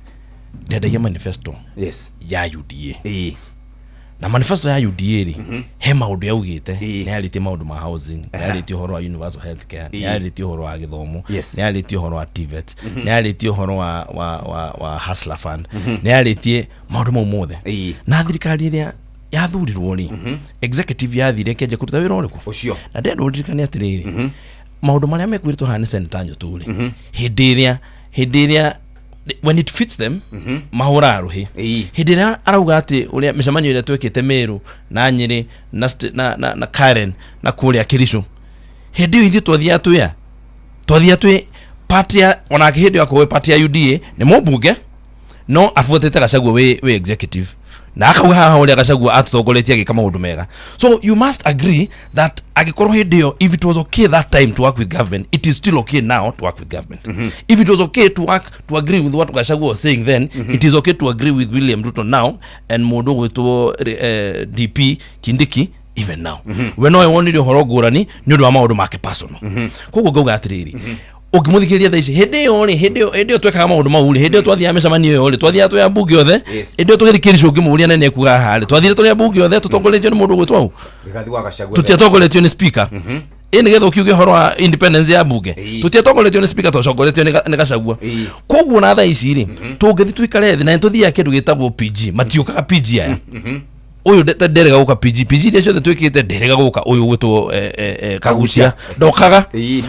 ndendagia manifesto ya UDA. Na manifesto ya UDA rĩ, he maũndũ yaugĩte. Nĩ yarĩtie maũndũ ma housing, nĩ yarĩtie ũhoro wa universal health care, nĩ yarĩtie ũhoro wa gĩthomo, nĩ yarĩtie ũhoro wa TVET, nĩ yarĩtie ũhoro wa Hustler Fund, nĩ yarĩtie maũndũ mau mothe. Na thirikari ĩrĩa yathurirwo rĩ, executive yathire ĩkĩanjia kũruta wĩra ũrĩkũ? Ũcio. Na ndĩrenda ũririkane atĩrĩrĩ, maũndũ marĩa mekwĩrĩtwo haha nĩ Senator Nyũtũ rĩ, hĩndĩ ĩrĩa when it fits them mahũraga rũhĩ. Hĩndĩ ĩrĩa arauga atĩ ũrĩa mĩcemanio ĩrĩa twekĩte Meru na Nyĩrĩ na Karen na kũrĩa Kericho, hĩndĩ ĩyo ithuĩ twathiaga twĩ party ya onake hĩndĩ ĩyo akorwo wĩ party ya UDA, nĩ mũmbunge no abuatĩte Gachagua wĩ executive, na akauga haha ũrĩa Gachagua atũtongoretie agĩka maũndũ mega. So you must agree that angĩkorwo hĩndĩ ĩyo, if it was okay that time to work with government, it is still okay now to work with government. If it was okay to work to agree with what Gachagua was saying then, it is okay to agree with William Ruto now and mũndũ ũgwĩtwo DP Kindiki even now. We nowe wonire ũhoro ngũrani nĩ ũndũ wa maũndũ make personal. Koguo ngauga atĩrĩrĩ, ũngĩmũthikĩrĩria thaa ici, hĩndĩ ĩyo rĩ, hĩndĩ ĩyo twekaga maũndũ mau rĩ, hĩndĩ ĩyo twathiaga mĩcemanio ĩyo rĩ, twathiaga twĩ ambunge othe. Hĩndĩ ĩyo tũgĩthiĩ Kericho, ũngĩmũũria nene ekuga haha rĩ, twathire tũrĩ ambunge othe tũtongoretio nĩ mũndũ ũgwĩtwo au. Rigathi wa Gachagua. Tũtiatongoretio nĩ speaker ĩ nĩgetha ũkiuge ũhoro wa independence ya mbunge. Tũtiatongoretio nĩ speaker, twatongoretio nĩ Gachagua. Koguo na thaa ici rĩ, tũngĩthiĩ tũikare thĩ na nĩ tũthiaga kĩndũ gĩtagwo PG, matiũkaga PG aya. Ũyũ nderega gũka PG PG iria ciothe twĩkĩte, nderega gũka. Ũyũ gwĩtwo Kagucia ndokaga.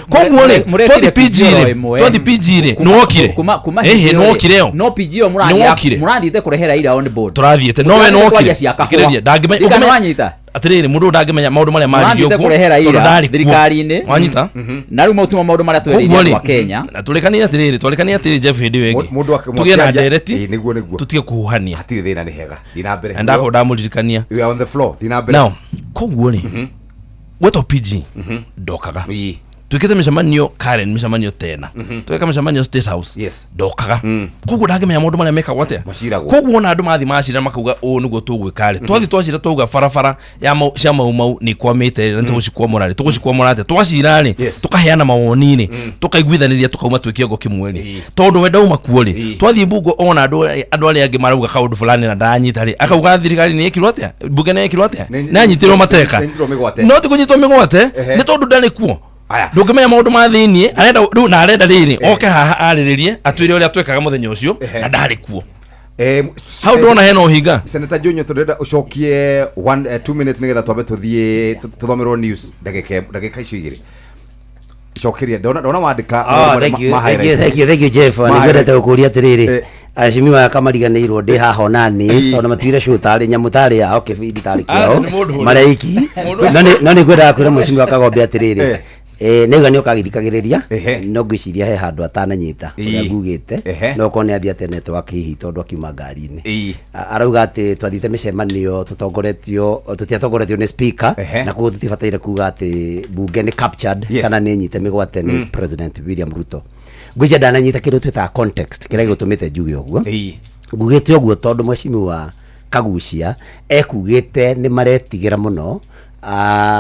Koguo rĩ, Mũrekire twathi PG PG oro rĩ, ĩmwe. twathi PG rĩ, nĩwokire? Kuma Ĩhĩ, hĩndĩ ĩyo rĩ, nĩwokire yo? No PG ĩyo Nĩwokire? mũrathiĩte kũrehe Raila on board. Tũrathiĩte, no we Mũtirathiĩte nĩwokire? kwaria cia kahũa. Thikĩrĩria, ndangĩmenya. Ndikana wanyita. Atĩrĩrĩ, mũndũ ũyũ ndangĩmenya maũndũ marĩa maririo Mũrathiĩte ũguo, kũrehe tondũ Raila ndarĩ kuo. thirikari-inĩ. Wanyita? Na rĩu mau timo maũndũ marĩa twereire Koguo andũ rĩ, a Kenya. Na tũrĩkanire atĩrĩrĩ, twarĩkanire atĩrĩrĩ, Jeff, hĩndĩ ĩyo ĩngĩ Mũndũ tũgĩe na akĩaria- ndereti, Ĩĩ, nĩguo nĩguo. Tũtige kũhuhania. Hatirĩ thĩna, nĩ hega, thiĩ na mbere. Na ndakorwo ndamũririkania. We are on the floor, thiĩ na mbere. Now koguo rĩ, gwetwo PG ndokaga. Twĩkĩte mĩcemanio Karen, mĩcemanio tena, tweka mĩcemanio State House, ndokaga. Koguo ndangĩmenya maũndũ marĩa mekagwo atĩa. Maciragwo. Koguo ona andũ mathiĩ macira makauga ũũ nĩguo tũgwĩka rĩ, twathiĩ twacira twauga barabara ya cia Mau Mau nĩ ikwamĩte rĩ, na nĩtũgũcikwamũra rĩ, tũgũcikwamũra atĩa? Twacira rĩ, tũkaheana mawoni rĩ, tũkaiguithanĩria, tũkauma twĩ kĩongo kĩmwe rĩ, tondũ we ndauma kuo rĩ. Twathiĩ mbungo, ona andũ arĩa angĩ marauga kaũndũ fulani na ndanyita rĩ, akauga thirikari nĩ ĩkirwo atĩa, mbunge nĩ ĩkirwo atĩa, nĩ anyitirwo mateka. Nĩ anyitirwo mĩgwate. No ti kũnyitwo mĩgwate, nĩ tondũ ndarĩ kuo. Aya. Ndũngĩmenya maũndũ ma thĩiniĩ. Arenda rĩu na arenda rĩrĩ oke haha arĩrĩrie, atwĩre ũrĩa twekaga mũthenya ũcio, na ndarĩ kuo. Hau ndona hena ũhinga. Senator Junior, tũrenda ũcokie one, 2 minutes nĩgetha twambe tũthiĩ tũthomerwo news ndagĩka icio igĩrĩ. Cokeria, ndona wandĩka Ah, maũndũ marĩa thank you, ma thank you, highlight. thank you, thank you, Jeff. Ma Nĩ ngwendete highlight. gũkũria atĩrĩrĩ, acimiwa aya kamariganĩirwo ndĩ haha onani, tondũ matuire show tarĩ nyamũ tarĩ yao, kĩbindi tarĩ Ah, kĩao nĩ mũndũ ũrĩa. marĩ iki. No nĩ ngwendaga kwĩra mũcimiwa Kagombe atĩrĩrĩ, nĩuga nĩ ũkagĩthikagĩrĩria, no ngwĩciria he handũ atananyita ũrĩa ngugĩte. No okorwo nĩ athiĩ ate network hihi tondũ akiuma ngari-inĩ. Arauga atĩ twathiĩte mĩcemanio tũtongoretio, tũtiatongoretio nĩ speaker, na koguo tũtibataire kuga atĩ bunge nĩ captured kana nĩ nyite mĩgwate nĩ President William Ruto. Ngwĩciria ndananyita kĩndũ twĩtaga context kĩrĩa gĩgũtũmĩte njuge ũguo. Ngugĩte ũguo tondũ mheshimiwa Kagucia ekugĩte nĩ maretigĩra mũno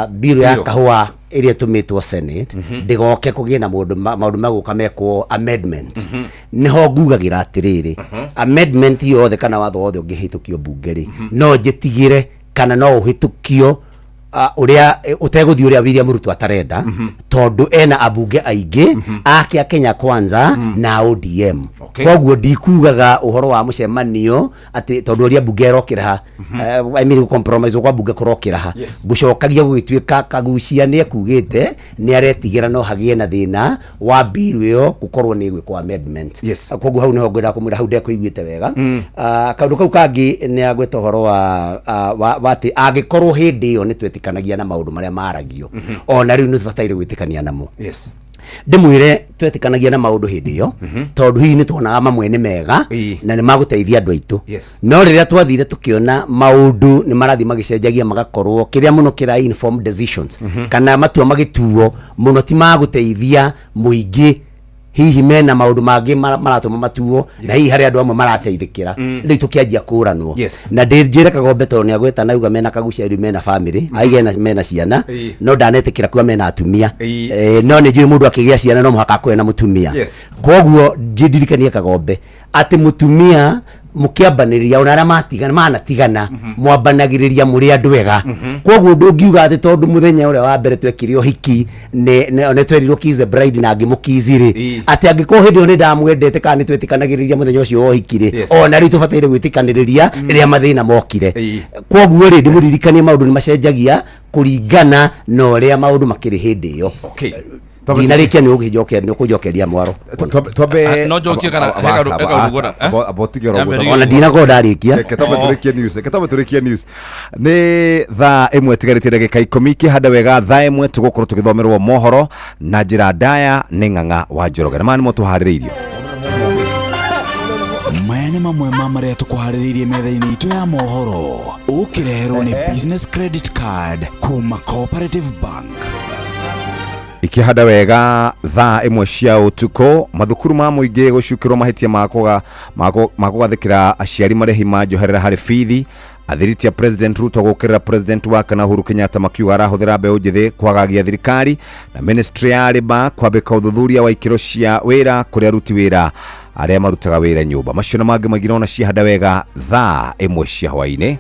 bill ya Bill. kahũa ĩrĩa ĩtũmĩtwo Senate ndĩgoke kũgĩe na maũndũ megũka mekwo amendment. Nĩho ngugagĩra atĩrĩrĩ, amendment yothe kana watho wothe ũngĩhĩtũkio mbunge rĩ, no njĩtigĩre kana no ũhĩtũkio ũrĩa ũtegũthiĩ ũrĩa William Ruto atarenda, tondũ ena ambunge aingĩ ake a Kenya Kwanza na ODM. Koguo ndikugaga ũhoro wa mũcemanio atĩ tondũ ũrĩa mbunge ĩrokĩra ha, I mean, compromise kwa mbunge kũrokĩra ha, ngũcokagia gũgĩtuĩka Kagucia nĩ ekugĩte nĩ aretigĩra no hagĩe na thĩna wa bill ĩyo gũkorwo nĩ ĩgwĩkwo amendment. Koguo hau nĩho ngwendaga kũmwĩra, hau ndekũiguĩte wega. Kaũndũ kau kangĩ nĩ agweta ũhoro wa atĩ angĩkorwo hĩndĩ ĩyo nĩ twetĩkanagia na maũndũ marĩa maragio, ona rĩu nĩ tũbataire gwĩtĩkania namo. Ndĩmwĩre twetĩkanagia na maũndũ hĩndĩ ĩyo tondũ hihi nĩ tuonaga mamwe nĩ mega na nĩ magũteithia andũ aitũ. No rĩrĩa twathire tũkĩona maũndũ nĩ marathiĩ magĩcenjagia, magakorwo kĩrĩa mũno kĩra informed decisions kana matua magĩtuo mũno ti magũteithia mũingĩ, hihi mena maũndũ mangĩ maratũma matuo, na hihi harĩ andũ amwe marateithĩkĩra, rĩu tũkĩanjia kũranwo. Na ndĩnjĩre Kagombe tondũ nĩ agweta na auga mena Kagucia rĩu mena family, aige mena ciana, no ndanetĩkĩra kuga mena atumia. No nĩ njũĩ mũndũ akĩgĩa ciana no mũhaka akorwo na mũtumia. Koguo ndirikanie Kagombe atĩ mũtumia mũkĩambanĩrĩria, ona arĩa matigana manatigana, mwambanagĩrĩria mũrĩ andũ ega. Koguo ndũngiuga atĩ tondũ mũthenya ũrĩa wa mbere twekire ũhiki nĩ twerirwo "kiss the bride" na ngĩmũkiss rĩ, atĩ angĩkorwo hĩndĩ ĩyo nĩ ndamwendete kana nĩ twetĩkanagĩrĩria mũthenya ũcio wa ũhiki rĩ, ona rĩu tũbataire gwĩtĩkanĩrĩria rĩrĩa mathĩna mokire. Koguo rĩ, ndĩmũririkanie maũndũ nĩ macenjagia kũringana na ũrĩa maũndũ makĩrĩ hĩndĩ ĩyo. Ndinarĩkia, nĩ ũkũnjokeria mwaro. Twambe Ah, no njokie kana he kaũndũ nguona, eh? abotigera. Yambĩrĩria. Ona ndinakorwo ndarĩkia. Reke twambe tũrĩkie news, reke twambe tũrĩkie news. Nĩ thaa 1 tigarĩtie ndagĩka 10. Kĩhanda wega, thaa 1 tũgũkorwo tũgĩthomerwo mohoro na njĩra ndaya nĩ Ng'ang'a wa Njoroge, na maya nĩmo tũharĩrĩirio. Maya nĩ mamwe ma marĩa tũkũharĩrĩirie metha-inĩ itũ ya mohoro, ũkĩreherwo nĩ Business Credit Card kuma Cooperative Bank. Ikĩhanda wega, thaa 1 cia ũtukũ, mathukuru ma mũingĩ gũcukĩrwo mahĩtia ma kũgathĩkĩra aciari marĩhi ma njoherera harĩ bithi. Athiriti a President Ruto gũkĩrĩra President wa kana Uhuru Kenyatta, makiuga arahũthĩra mbeũ njĩthĩ kwagagia thirikari. Na ministry ya Labour kwambĩka ũthuthuria wa ikĩro cia wĩra kũrĩ aruti wĩra arĩa marutaga wĩra nyũmba. Macio na mangĩ maingĩ ona ciahanda wega thaa 1 cia hwaĩ-inĩ.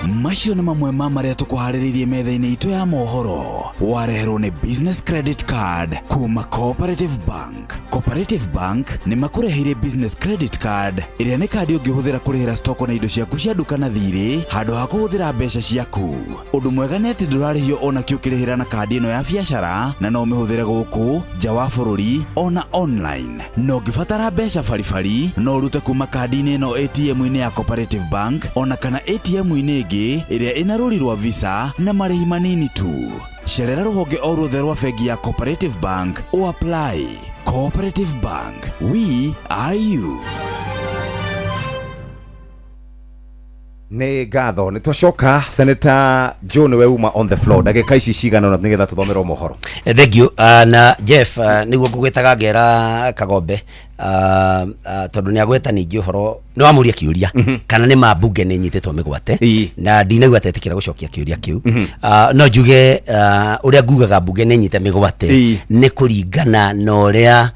Macio nĩ mamwe ma marĩa tũkũharĩrĩirie metha-inĩ itũ ya mohoro. Wareherwo nĩ Business Credit Card kuma Cooperative Bank. Cooperative Bank nĩ makũreheire Business Credit Card ĩrĩa nĩ kandi ũngĩhũthĩra kũrĩhĩra stoko na indo ciaku cia nduka na thirĩ handũ ha kũhũthĩra mbeca ciaku. Ũndũ mwega nĩ atĩ ndũrarĩhio ona kĩ ũkĩrĩhĩra na kandi ĩno ya biacara na no ũmĩhũthĩre gũkũ nja wa bũrũri ona online. Na ũngĩbatara mbeca baribari no ũrute kuma kandi-inĩ ĩno ATM-inĩ ya Cooperative Bank ona kana ATM-inĩ ĩngĩ ĩrĩa ĩna rũri rwa Visa na marĩhi manini tu. Cerera rũhonge o ruothe rwa bengi ya Cooperative Bank o apply. Cooperative Bank, we are you. Nĩ ngatho, nĩ twacoka. Senator Joe, nĩwe uma on the floor ndagĩka ici cigana ũna nĩgetha tũthomerwo mohoro. Thank you. Na Jeff, nĩguo ngũgwĩtaga ngera Kagombe, tondũ nĩ agweta ningĩ ũhoro nĩ wamũria kĩũria kana nĩ ma mbunge nĩ nyitĩtwo mĩgwate. Na ndinaigua atetĩkĩra gũcokia kĩũria kĩu. No njuge, ũrĩa ngugaga mbunge nĩ nyite mĩgwate nĩ kũringana na ũrĩa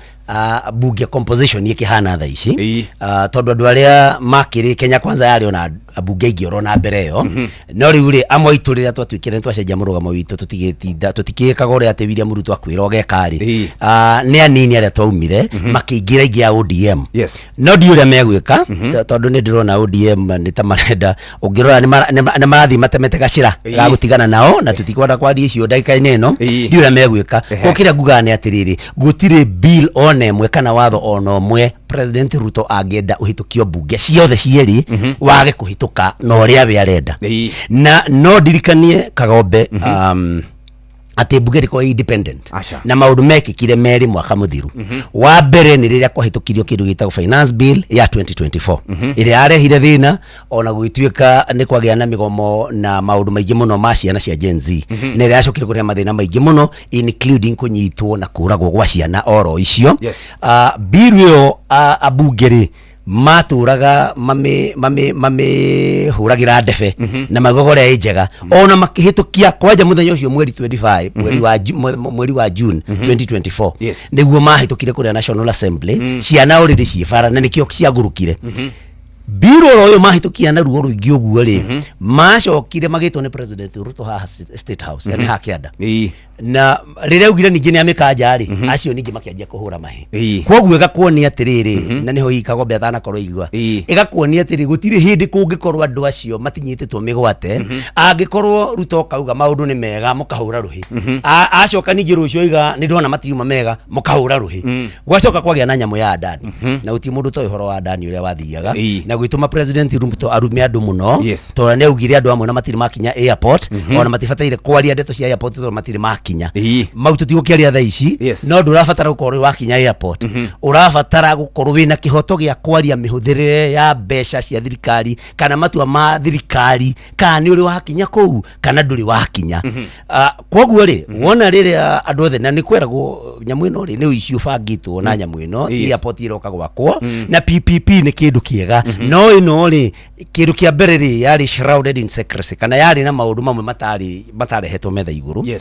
bunge composition ĩkĩhana thaa ici. Tondũ andũ arĩa makĩrĩ Kenya Kwanza yarĩ ona ambunge aingĩ oro na mbere ĩyo, no rĩu rĩ, amwe aitũ rĩrĩa twatuĩkire nĩ twacenjia mũrũgamo witũ, tũtigĩtinda tũtikĩkaga ũrĩa atĩ William Ruto akwĩra ũgeka rĩ. Nĩ anini arĩa twaumire makĩingĩra ingĩ ya ODM. No ndiũ ũrĩa megwĩka, tondũ nĩ ndĩrona ODM nĩ ta marenda, ũngĩrora nĩ marathiĩ matemete gacĩra ga gũtigana nao, na tũtikwenda kwaria icio ndagĩka-inĩ ĩno. Ndiũ ũrĩa megwĩka. Ko kĩrĩa ngugaga nĩ atĩrĩrĩ, gũtirĩ bill ona ĩmwe kana watho ona ũmwe President Ruto angĩenda ũhĩtũkio mbunge ciothe cierĩ wage kũhĩtũka na ũrĩa we arenda. Na no ndirikanie Kagombe, atĩ mbunge ndĩkoragwo ĩ independent. Aca. Na maũndũ mekĩkire merĩ mwaka mũthiru. Wa mbere nĩ rĩrĩa kwahĩtũkirio kĩndũ gĩtagwo finance bill ya 2024, ĩrĩa yarehire thĩna ona gũgĩtuĩka nĩ kwagĩa na mĩgomo na maũndũ maingĩ mũno ma ciana cia Gen Z, na ĩrĩa yacokire kũrehe mathĩna maingĩ mũno, including kũnyitwo na kũragwo gwa ciana oro icio. Bill ĩyo, ambunge rĩ matũraga mamĩhũragĩra ndebe na maugaga ũrĩa ĩ njega, ona makĩhĩtũkia kwanja mũthenya ũcio mweri 25, mweri wa June 2024. Nĩguo mahĩtũkire kũrĩa National Assembly, ciana already ciĩ bara na nĩkĩo ciagurũkire bill oro ũyũ mahĩtũkia na ruo rũingĩ ũguo rĩ, macokire magĩtwo nĩ President Ruto haha State House, yani haha kĩanda. Na rĩrĩa augire ningĩ nĩ amĩkanja rĩ, acio ningĩ makĩanjia kũhũra mahĩ. Koguo ĩgakuonia atĩrĩrĩ, na nĩho hihi Kagombe atanakorwo igua. Ĩgakuonia atĩrĩ, gũtirĩ hĩndĩ kũngĩkorwo andũ acio matinyitĩtwo mĩgwate. Angĩkorwo Ruto kauga maũndũ nĩ mega, mũkahũra rũhĩ. Acoka ningĩ rũciũ oiga nĩ ndona matiuma mega, mũkahũra rũhĩ. Gwacoka kwagĩa na nyamũ ya Adani, na gũtirĩ mũndũ ũtoĩ ũhoro wa Adani ũrĩa wathiaga na gwĩtũma President Ruto arume andũ mũno. Tondũ nĩ augire andũ amwe na matirĩ makinya airport, ona matibataire kwaria ndeto cia airport tondũ matirĩ makinya. Mau tũtigũkĩaria thaa ici. No ndũrabatara gũkorwo wakinya airport, ũrabatara gũkorwo wĩna kĩhoto gĩa kwaria mĩhũthĩrĩre ya mbeca cia thirikari kana matua ma thirikari, kana nĩ ũrĩ wakinya kũu kana ndũrĩ wakinya. Koguo rĩ, wona rĩrĩa andũ othe na nĩ kweragwo nyamũ ĩno rĩ nĩ ũici ũbangĩtwo na nyamũ ĩno. Airport ĩroka gwakwo na PPP nĩ kĩndũ kĩega, no ĩno rĩ, kĩndũ kĩa mbere rĩ, yarĩ shrouded in secrecy kana yarĩ na maũndũ mamwe matarĩ matarehetwo metha igũrũ.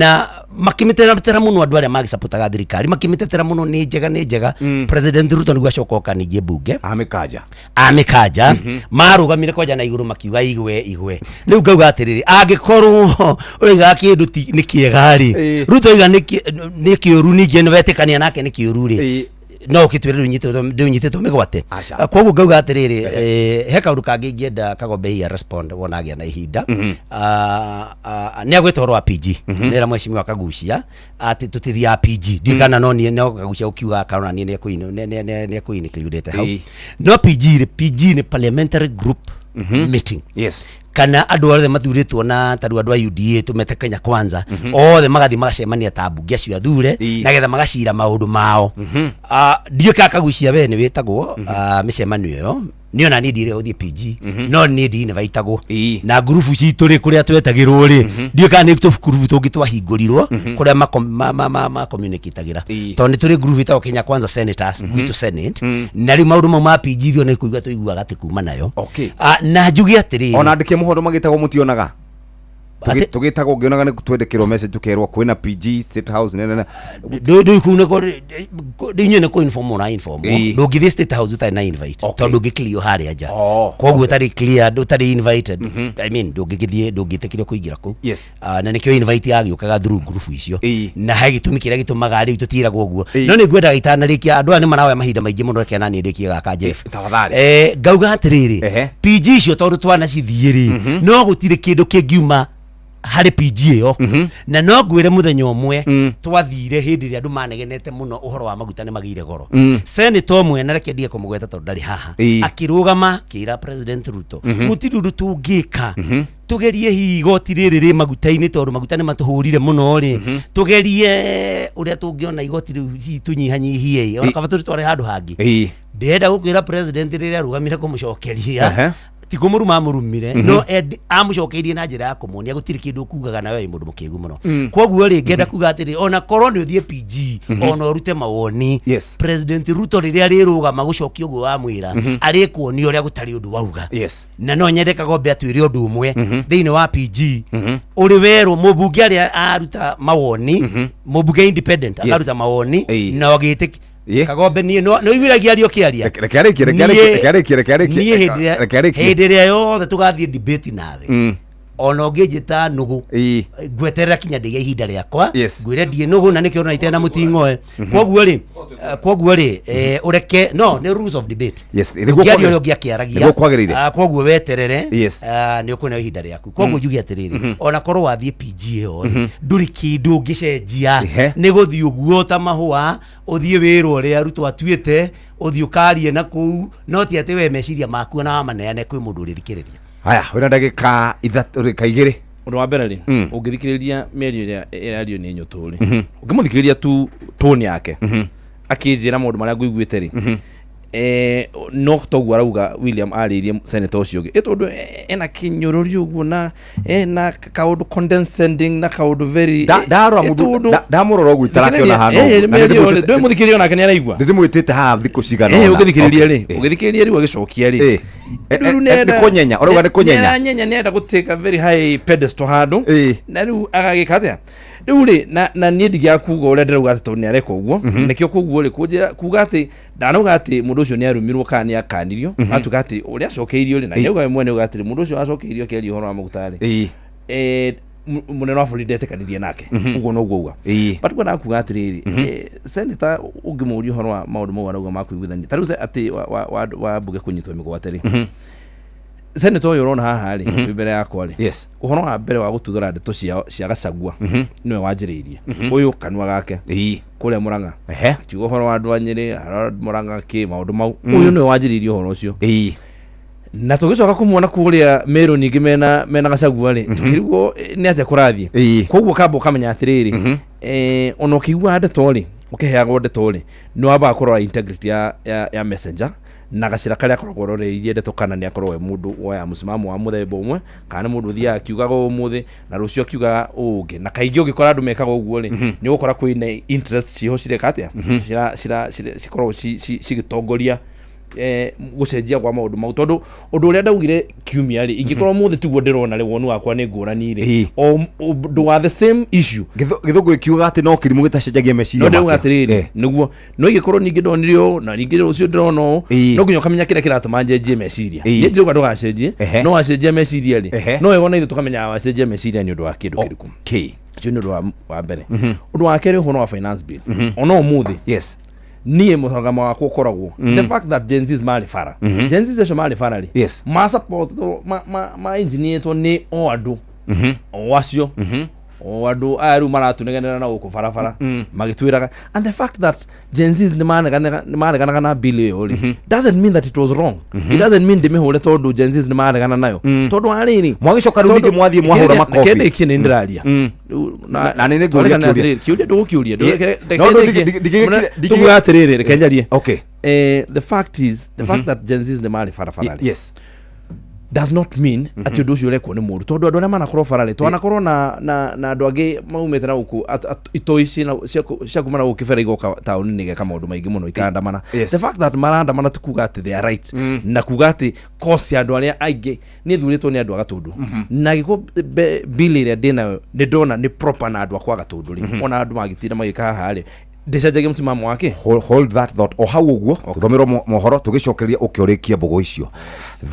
Na makĩmĩteratera mũno andũ arĩa magĩcapotaga thirikari, makĩmĩtetera mũno, nĩ njega, nĩ njega. President Ruto nĩguo acoka oka ningĩ mbunge amĩkanja. Amĩkanja, marũgamire kwanja na igũrũ makiuga igwe igwe. Rĩu ngauga atĩrĩrĩ, angĩkorwo ũraigaga kĩndũ nĩ kĩega rĩ, Ruto oiga nĩ kĩũru, ningĩ nĩ wetĩkania nake nĩ kĩũru rĩ, no ũkĩtwĩre ndũnyitĩtwo mĩgwate? Aca. Koguo ngauga atĩrĩrĩ, he kaũndũ kangĩ ingĩenda Kagombe hihi respond wona agĩa na ihinda. Nĩ agwĩta ũhoro wa PG, nĩra mheshimiwa Kagucia atĩ tũtithiaga PG, ndiũĩ kana no niĩ no Kagucia ũkiuga kana niĩ nĩ ekũ-include hau. No PG rĩ, PG nĩ parliamentary group meeting kana andũ othe mathurĩtwo na tarĩu andũ a UDA tũmete Kenya Kwanza othe magathiĩ magacemania ta mbunge acio athure nagetha magacira maũndũ mao. Ndiũĩ kana Kagucia we nĩ wĩtagwo mĩcemanio ĩyo. Niĩ ona niĩ ndirĩ gũthiĩ PG, no niĩ ndinĩbaitagwo. Na ngurubu citũ rĩ, kũrĩa twetagĩrwo rĩ, ndiũĩ kana nĩ tũgurubu tũngĩ twahingũrirwo kũrĩa ma communicatagĩra, tondũ nĩ tũrĩ ngurubu ĩtagwo Kenya Kwanza Senators gwitũ Senate, na rĩu maũndũ mau ma PG ithuĩ nĩ kũigua tũiguaga atĩ kuma nayo. Na njuge atĩrĩrĩ, Ona andĩke mũhondo magĩtagwo mũtionaga. Atĩ- Tũgĩtagwo ngĩonaga nĩ twendekĩrwo message tũkerwo kwĩna PG State House nene. Ndũ kuu nĩko inyuĩ nĩ kũ inform ũra inform. Ĩĩ. Ndũngĩthiĩ State House ũtarĩ na invite, tondũ ndũngĩ clear harĩa nja. Koguo ũtarĩ clear, ũtarĩ invited, I mean, ndũngĩgĩthiĩ, ndũngĩtĩkĩrio kũingĩra kũu. Ah, na nĩkĩo invite yagĩũkaga through group icio. Na he gĩtũmi kĩrĩa gĩtũmaga rĩu tũtiĩragwo ũguo. No nĩ ngwendaga itanarĩkia, andũ aya nĩ maraoya mahinda maingĩ mũno, reke naniĩ ndĩkie gaka, Jeff. Tafadhali. Ngauga atĩrĩrĩ, PG icio tondũ twanacithiĩ rĩ, no gũtirĩ kĩndũ kĩngiuma harĩ PG ĩyo. Na no ngwĩre mũthenya ũmwe twathire hĩndĩ ĩrĩa andũ manegenete mũno ũhoro wa maguta nĩ magĩire goro, senator ũmwe, na reke ndige kũmũgweta tondũ ndarĩ haha, akĩrũgama akĩra President Ruto, gũtirĩ ũndũ tũngĩka, tugerie hihi igoti rĩrĩ rĩ maguta-inĩ, tondũ maguta nĩ matũhũrire mũno rĩ, tugerie ũrĩa tũngĩona igoti rĩu hihi tũnyihanyihie, ona kaba tũrĩtware handũ hangĩ. Ndĩrenda gũkwĩra president rĩrĩa arũgamire kũmũcokeria, ti kũmũruma amũrumire, no amũcokeirie na njĩra ya kũmuonia gũtirĩ kĩndũ ũkugaga nawe wĩ mũndũ mũkĩgu mũno. Koguo rĩ, ngenda kuga atĩrĩ, ona korwo nĩ ũthiĩ PG, ona ũrute mawoni, President Ruto rĩrĩa arĩrũgama gũcokia ũguo wamwĩra, arĩkuonia ũrĩa gũtarĩ ũndũ wauga. Na no nyende Kagombe atwĩre ũndũ ũmwe thĩinĩ wa PG ũrĩ werwo mũmbunge arĩa aruta mawoni, mũmbunge independent akaruta mawoni na ũgĩtĩki. Kagombe, niĩ no nĩ ũiguiragia ario kĩaria. Reke arĩkie, reke arĩkie, reke arĩkie, reke arĩkie. Niĩ hĩndĩ ĩrĩa Reke arĩkie. hĩndĩ ĩrĩa yothe tũgathiĩ debate nawe, ona ũngĩnjĩta nũgũ, ngweterera kinya ndĩge ihinda rĩakwa. Ngwĩre ndiĩ nũgũ, na nĩkĩo ũrona itarĩ na mũting'oe. Koguo rĩ, ũreke no nĩ rules of debate. Yes, nĩguo Ũngĩaria kwagĩrĩire. ũrĩa ũngĩ akĩaragia. Nĩguo kwagĩrĩire. Ah, koguo weterere. Ah, nĩ ũkũneo ihinda rĩaku. Koguo njuge atĩrĩrĩ, ona korwo wathiĩ PG ĩyo rĩ, ndũrĩ kĩndũ ũngĩcenjia. Nĩ gũthiĩ ũguo ta mahũa, ũthiĩ wĩrwo ũrĩa arutwo atuĩte, ũthiĩ ũkarie na kũu, no ti atĩ we meciria maku ona wamaneane kwĩ mũndũ ũrĩthikĩrĩria. Haya, wĩna ndagĩka 3, ndagĩka 2. Ũndũ wa mbere rĩ, ũngĩthikĩrĩria mĩario ĩrĩa ĩrario nĩ Nyũtũ rĩ, ũngĩmũthikĩrĩria tu tone yake akĩnjĩra maũndũ marĩa ngũiguĩte rĩ, no toguo arauga William arĩirie senator ũcio ũngĩ, tondũ ena kĩnyũrũri ũguo na ena kaũndũ condescending na kaũndũ very Ndarora mũndũ tondũ ndamũrora ũguo itarakĩona hana ũguo. Na mĩario nĩndĩmwĩtĩte- ndũĩ mũthikĩrĩria onake nĩ araigua. Ndĩmwĩtĩte haha thikũ cigana ũna. Ũngĩthikĩrĩria rĩ, ũgĩthikĩrĩria rĩu agĩcokia rĩ, Rĩu Nĩ kũnyenya, ũrauga nĩ kũnyenya. Nĩaranyenya, nĩarenda gũtĩka very high pedestal handũ. Na rĩu agagĩka atĩa rĩu rĩ, na niĩ ndingĩaga kuga ũrĩa ndĩrauga atĩ tondũ nĩareka ũguo nĩkĩo. Koguo rĩ, kũnjĩra kuga atĩ ndanauga atĩ mũndũ ũcio nĩarumirwo kana nĩakanirio, atuĩka atĩ ũrĩa acokeirio rĩ, na nĩauga we mwene auga atĩrĩ, mũndũ ũcio acokeirio akĩaria ũhoro wa maguta rĩ, mũnene wa bũrũri ndetĩkanirie nake, ũguo noguo auga. But ngwendaga kuga atĩrĩrĩ, senator ũngĩmũria ũhoro wa maũndũ mau arauga ma kũiguithania ta rĩu atĩ wa mbunge kũnyitwo mĩgwate rĩ, senator ũyũ ũrona haha rĩ, wĩ mbere yakwa rĩ, ũhoro wa mbere wa gũtuthũra ndeto cia Gachagua nĩwe wanjĩrĩirie, ũyũ kanua gake kũrĩa Mũrang'a, akiuga ũhoro wa andũ a Nyĩrĩ, Mũrang'a kĩ maũndũ mau, ũyũ nĩwe wanjĩrĩirie ũhoro ũcio. Na tũgĩcoka kũmuona kũrĩa Meru ningĩ mena Gachagua rĩ, tũkĩrigwo nĩ atĩa kũrathiĩ. Koguo kamba ũkamenya atĩrĩrĩ, ona ũkĩiguaga ndeto rĩ, ũkĩheagwo ndeto rĩ, nĩ wambaga kũrora integrity ya messenger na gacĩra karĩa akoragwo aroreirie ndeto, kana nĩ akoragwo e mũndũ woya mũsimamo wa mũthemba ũmwe, kana nĩ mũndũ ũthiaga akiugaga ũũ ũmũthĩ na rũciũ akiugaga ũũ ũngĩ. Na kaingĩ ũngĩkora andũ mekaga ũguo rĩ, nĩ ũgũkora kwĩna interest ciĩho cireka atĩa, cikoragwo cigĩtongoria gũcenjia kwa maũndũ mau. Tondũ ũndũ ũrĩa ndaugire kiumia rĩ, ingĩkorwo mũthĩ tiguo ndĩrona rĩ, woni wakwa nĩ ngũrani rĩ, o ũndũ wa the same issue. Gĩthũngũ gĩkiugaga atĩ no kĩrimũ gĩtacenjagia meciria No ndĩrauga makĩo. atĩrĩrĩ, nĩguo no ingĩkorwo ningĩ ndonire ũũ na ningĩ rũciũ ndĩrona ũũ, no nginya ũkamenya kĩrĩa kĩratũma njenjie meciria. Niĩ ndirauga ndũgacenjie, no wacenjia meciria rĩ, no wega ona ithuĩ tũkamenya wacenjia meciria nĩ ũndũ wa kĩndũ kĩrĩkũ. Ũcio nĩ ũndũ wa mbere. Ũndũ wa kerĩ, ũhoro wa finance bill, ona ũmũthĩ niĩ mũrũgamo wakwa ũkoragwo the fact that Gen Zs marĩ bara, Gen Zs acio marĩ bara rĩ, ma support ma engineeretwo nĩ o andũ o acio, o andũ aya rĩu maratunegenera na gũkũ barabara magĩtwĩraga. And the fact that Gen Zs nĩ mareganaga na bill ĩyo rĩ, doesn't mean that it was wrong. It doesn't mean ndĩmĩhũre tondũ Gen Zs nĩ maregana nayo, tondũ wa rĩrĩ Mwagĩcoka rĩu ningĩ mwathiĩ mwahũra makobi. Kĩndĩ kĩ nĩ ndĩraria. Rĩu Na nĩ nĩngũria twarekana kĩũria. atĩrĩrĩ, kĩũria ndũgũkĩũria. No, no, Tuguga atĩrĩrĩ, reke njarie. Okay. The fact is, the fact that Gen Zs nĩ marĩ barabara rĩ, Does not mean atĩ ũndũ ũcio ũrekwo nĩ mũru, tondũ andũ arĩa manakorwo bara-rĩ, twanakorwo na andũ angĩ maumĩte na gũkũ itoi cia kuma na gũkũ kĩbera igoka taũni-inĩ igeka maũndũ maingĩ mũno, ikaandamana. The fact that marandamana ti kuga atĩ they are right, na kuga atĩ cause ya andũ arĩa aingĩ nĩ thurĩtwo nĩ andũ a Gatũndũ, na gĩko bill ĩrĩa ndĩnayo nĩ ndona nĩ proper na andũ akwa Gatũndũ rĩ, ona andũ magĩtinda magĩka haha rĩ, ndĩcenjagia mũsimamo wake. Hold that thought o hau ũguo, tũthomerwo mohoro, tũgĩcokereria ũkĩũrĩkia mbũgũ icio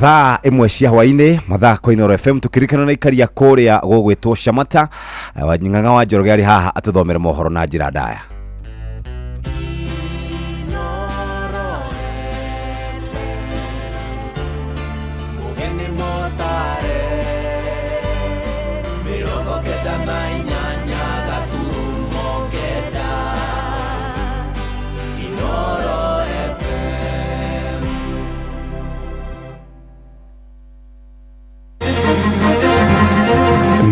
thaa 1 cia hwaĩ-inĩ, mathaa kwa Inooro FM, tũkĩririkana na ikaria kũrĩa gũgwĩtwo Shamata. Ng'ang'a wa Njoroge arĩ haha atũthomere mohoro na njĩra ndaya. Mũgeni mũtare 98.9 Inooro FM.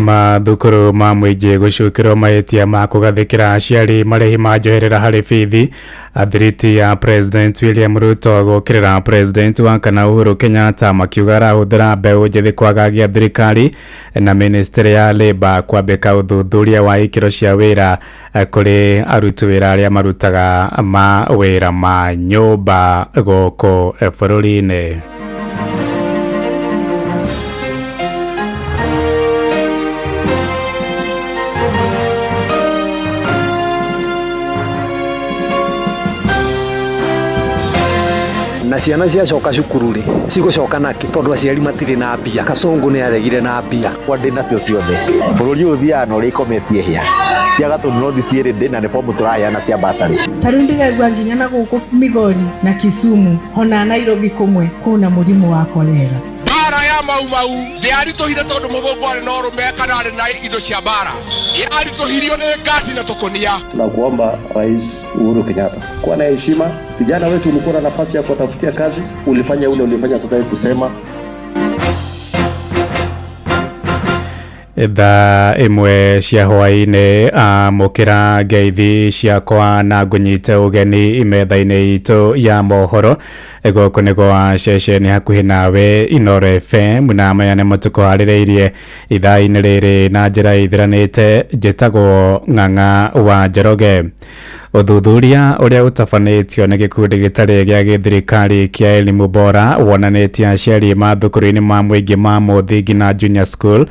Mathukuru ma mũingĩ gũcukĩrwo mahĩtia ma kũgathĩkĩra aciari marĩhi ma njoherera harĩ bithi. Athiriti ya President William Ruto gũkĩrĩra President wa kana Uhuru Kenyatta, makiuga arahũthĩra mbeũ njĩthĩ kwagagia thirikari, na Ministry ya Labour kwambĩka ũthuthuria wa ikĩro cia wĩra kũrĩ aruti wĩra arĩa marutaga mawĩra ma nyũmba gũkũ bũrũri-inĩ. Na ciana ciacoka cukuru rĩ, cigũcoka nake tondũ aciari matirĩ na mbia? Kasongo nĩ aregire na mbia. Kwa ndĩ nacio ciothe, bũrũri ũyũ ũthiaga na ũrĩa ikometie hĩa cia Gatũndũ North ciĩ ready, na nĩ fomu tũraheana cia basarĩ. Ta rĩu ndĩraigua nginya na gũkũ Migori na Kisumu ona Nairobi kũmwe kwĩna mũrimũ wa kolera. Mbara ya Mau Mau ndĩaritũhire tondũ mũthũngũ arĩ na ũrũme kana arĩ na indo cia mbara, yaritũhirio nĩ ngati na tũkũnia. Tunakuomba Rais Uhuru Kenyatta, kuwa na heshima. Vijana wetu ulikuwa na nafasi ya kuwatafutia kazi, ulifanya ule ulifanya, tutaki kusema. Thaa 1 cia hwaĩ-inĩ, amũkĩra ngeithi ciakwa na ngũnyite ũgeni metha-inĩ itũ ya mohoro. Gũkũ nĩ gwa ceceni hakuhĩ nawe Inooro FM, na maya nĩ matũkũharĩrĩirie ithaa-inĩ rĩrĩ na njĩra ĩthiranĩte. Njĩtagwo Ng'ang'a wa Njoroge. Ũthuthuria ũrĩa ũtabanĩtio nĩ gĩkundi gĩtarĩ gĩa gĩthirikari kĩa Elimu Bora wonanĩtie aciari mathukuru-inĩ ma mũingĩ ma mũthingi na junior school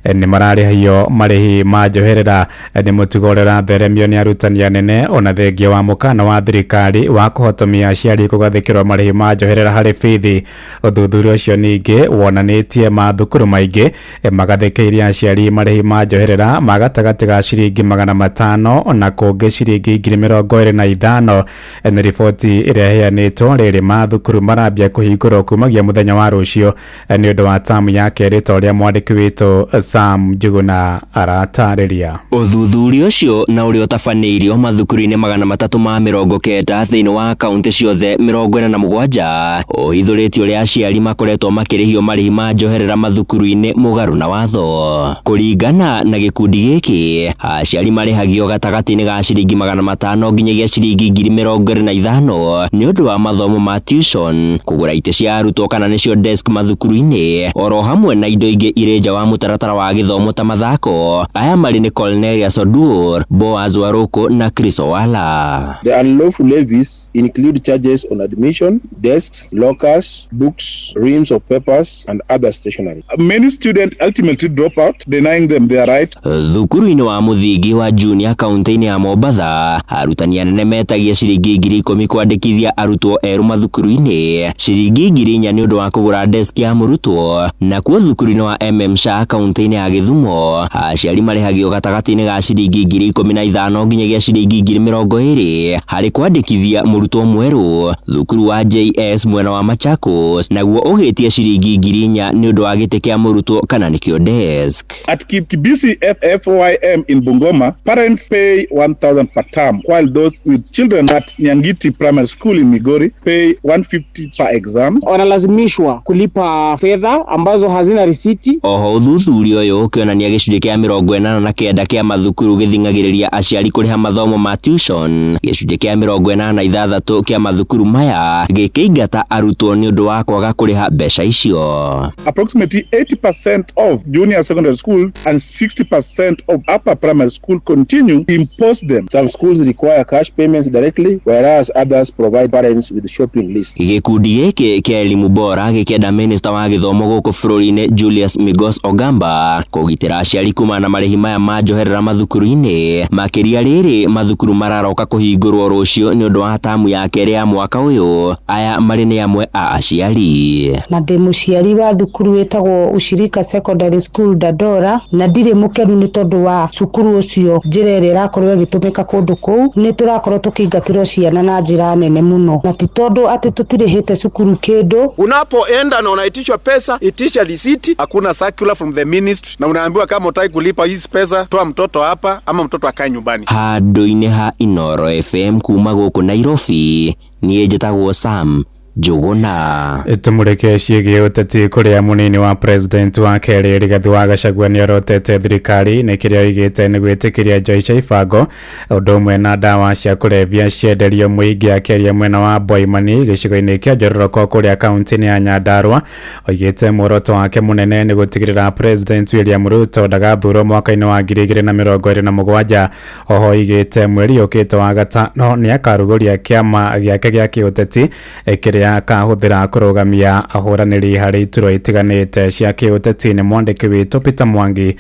nĩ mararĩhio marĩhi ma njoherera. Nĩ mũtugo ũrĩa ũratheremio nĩ arutani anene, ona thengia wa mũkana wa thirikari wa kũhotomia aciari kũgathĩkĩrwo marĩhi ma njoherera harĩ bithi. Ũthuthuria ũcio ningĩ wonanĩtie mathukuru maingĩ magathĩkĩire aciari marĩhi ma njoherera ma gatagatĩ ga ciringi 500 na kũngĩ ciringi 25,000. Nĩ riboti ĩrĩa ĩheanĩtwo rĩrĩ mathukuru marambia kũhingũrwo kumagia mũthenya wa rũciũ nĩ ũndũ wa tamu ya kerĩ, ta ũrĩa mwandĩki witũ Sam Njuguna aratarĩria. Ũthuthuria ũcio na ũrĩa ũtabanĩirio mathukuru-inĩ 390 thĩinĩ wa kaunti ciothe 47 ũhithũrĩtie ũrĩa aciari makoretwo makĩrĩhio marĩhi ma njoherera mathukuru-inĩ mũgarũ na watho. Kũringana na gĩkundi gĩkĩ, aciari marĩhagio gatagatĩ-inĩ ga ciringi 500 nginyagia ciringi 25,000 nĩ ũndũ wa mathomo ma tuition, kũgũra itĩ cia arutwo kana nĩcio desk mathukuru-inĩ, oro hamwe na indo ingĩ irĩ nja wa mũtaratara wa gĩthomo ta mathako. Aya marĩ nĩ Cornelius Oduor, Boaz Waruku na Chris Owala. The unlawful levies include charges on admission, desks, lockers, books, reams of papers and other stationery. Many students ultimately drop out, denying them their right. Thukuru-inĩ wa mũthingi wa Junior kaunti-inĩ ya Mombatha, arutani anene metagia ciringi 10,000 kwandĩkithia arutwo erũ mathukuru-inĩ, ciringi 4,000 nĩ ũndũ wa kũgũra desk ya mũrutwo. Nakuo thukuru-inĩ wa MM Shah kaunti-inĩ ya Gĩthumo, aciari marĩhagio gatagatĩ-inĩ ga ciringi 15,000 nginyagia ciringi 20,000 harĩ kwandĩkithia mũrutwo mwerũ. Thukuru wa JS mwena wa Machakos naguo ũgĩtia ciringi 4,000 nĩ ũndũ wa gĩtĩ kĩa mũrutwo kana nĩkĩo desk. At Kibisi FFYM in Bungoma, parents pay 1,000 per term, while while those with children at Nyangiti Primary School in Migori pay 150 per exam. Wanalazimishwa kulipa fedha ambazo hazina risiti. Oho uthuthuria uyu ukionania gĩcunjĩ kĩa 89 kĩa mathukuru gĩthing'agĩrĩria aciari kũrĩha mathomo ma tuition, gĩcunjĩ kĩa 86 kĩa mathukuru maya gĩkĩingata arutwo nĩ ũndũ wa kwaga kũrĩha mbeca icio. Approximately 80% of junior secondary school and 60% of upper primary school continue to impose them. Some schools require cash payments directly, whereas others provide parents with shopping lists. Gĩkundi gĩkĩ kĩa elimu bora gĩkĩenda minista wa gĩthomo gũkũ bũrũri-inĩ Julius Migos Ogamba kũgitĩra aciari kumana na marĩhi maya ma njoherera mathukuru-inĩ, makĩria rĩrĩ mathukuru mararoka kũhingũrwo rũciũ nĩ ũndũ wa tamu ya kerĩ ya mwaka ũyũ. Aya marĩ nĩ amwe a aciari. Na ndĩ mũciari wa thukuru wĩtagwo Ushirika Secondary School Dandora, na ndirĩ mũkenu nĩ tondũ wa cukuru ũcio njĩra ĩrĩa ĩrakorwo ĩgĩtũmĩka kũndũ kũu. Nĩ tũrakorwo tũkĩingatĩrwo ciana na njĩra nene mũno, na ti tondũ atĩ tũtirĩhĩte cukuru kĩndũ. Unapoenda na unaitishwa pesa, itisha risiti. Hakuna circular from the ministry, na unaambiwa kama utaki kulipa hizi pesa, toa mtoto hapa ama mtoto akae nyumbani. Handũ-inĩ ha Inoro FM kuma gũkũ Nairobi, niĩ njĩtagwo Sam Njuguna. Tumurike ciĩgiĩ ũteti kũrĩa mũnini wa president wa kerĩ Rigathi wa Gachagua nĩorotete thirikari nĩ kĩrĩa oigĩte nĩ gwĩtĩkĩria njohi cia ibango ũndũ ũmwe na ndawa cia kũrebia cienderio mũingĩ akĩaria mwena wa Boimani gĩcigo-inĩ kĩa Njororoko kũrĩa kaunti-inĩ ya Nyandarua. Oigĩte muoroto wake mũnene nĩ gũtigĩrĩra President William Ruto ndagathurwo mwaka-inĩ wa 2027. Oho oigĩte mweri ũkĩte wa gatano nĩakarugũria kĩama gĩake gĩa kĩũteti kĩrĩa akahũthĩra kũrũgamia ahũranĩri harĩ iturwa itiganĩte cia kĩũteti. Nĩ mwandĩki witũ Peter Mwangi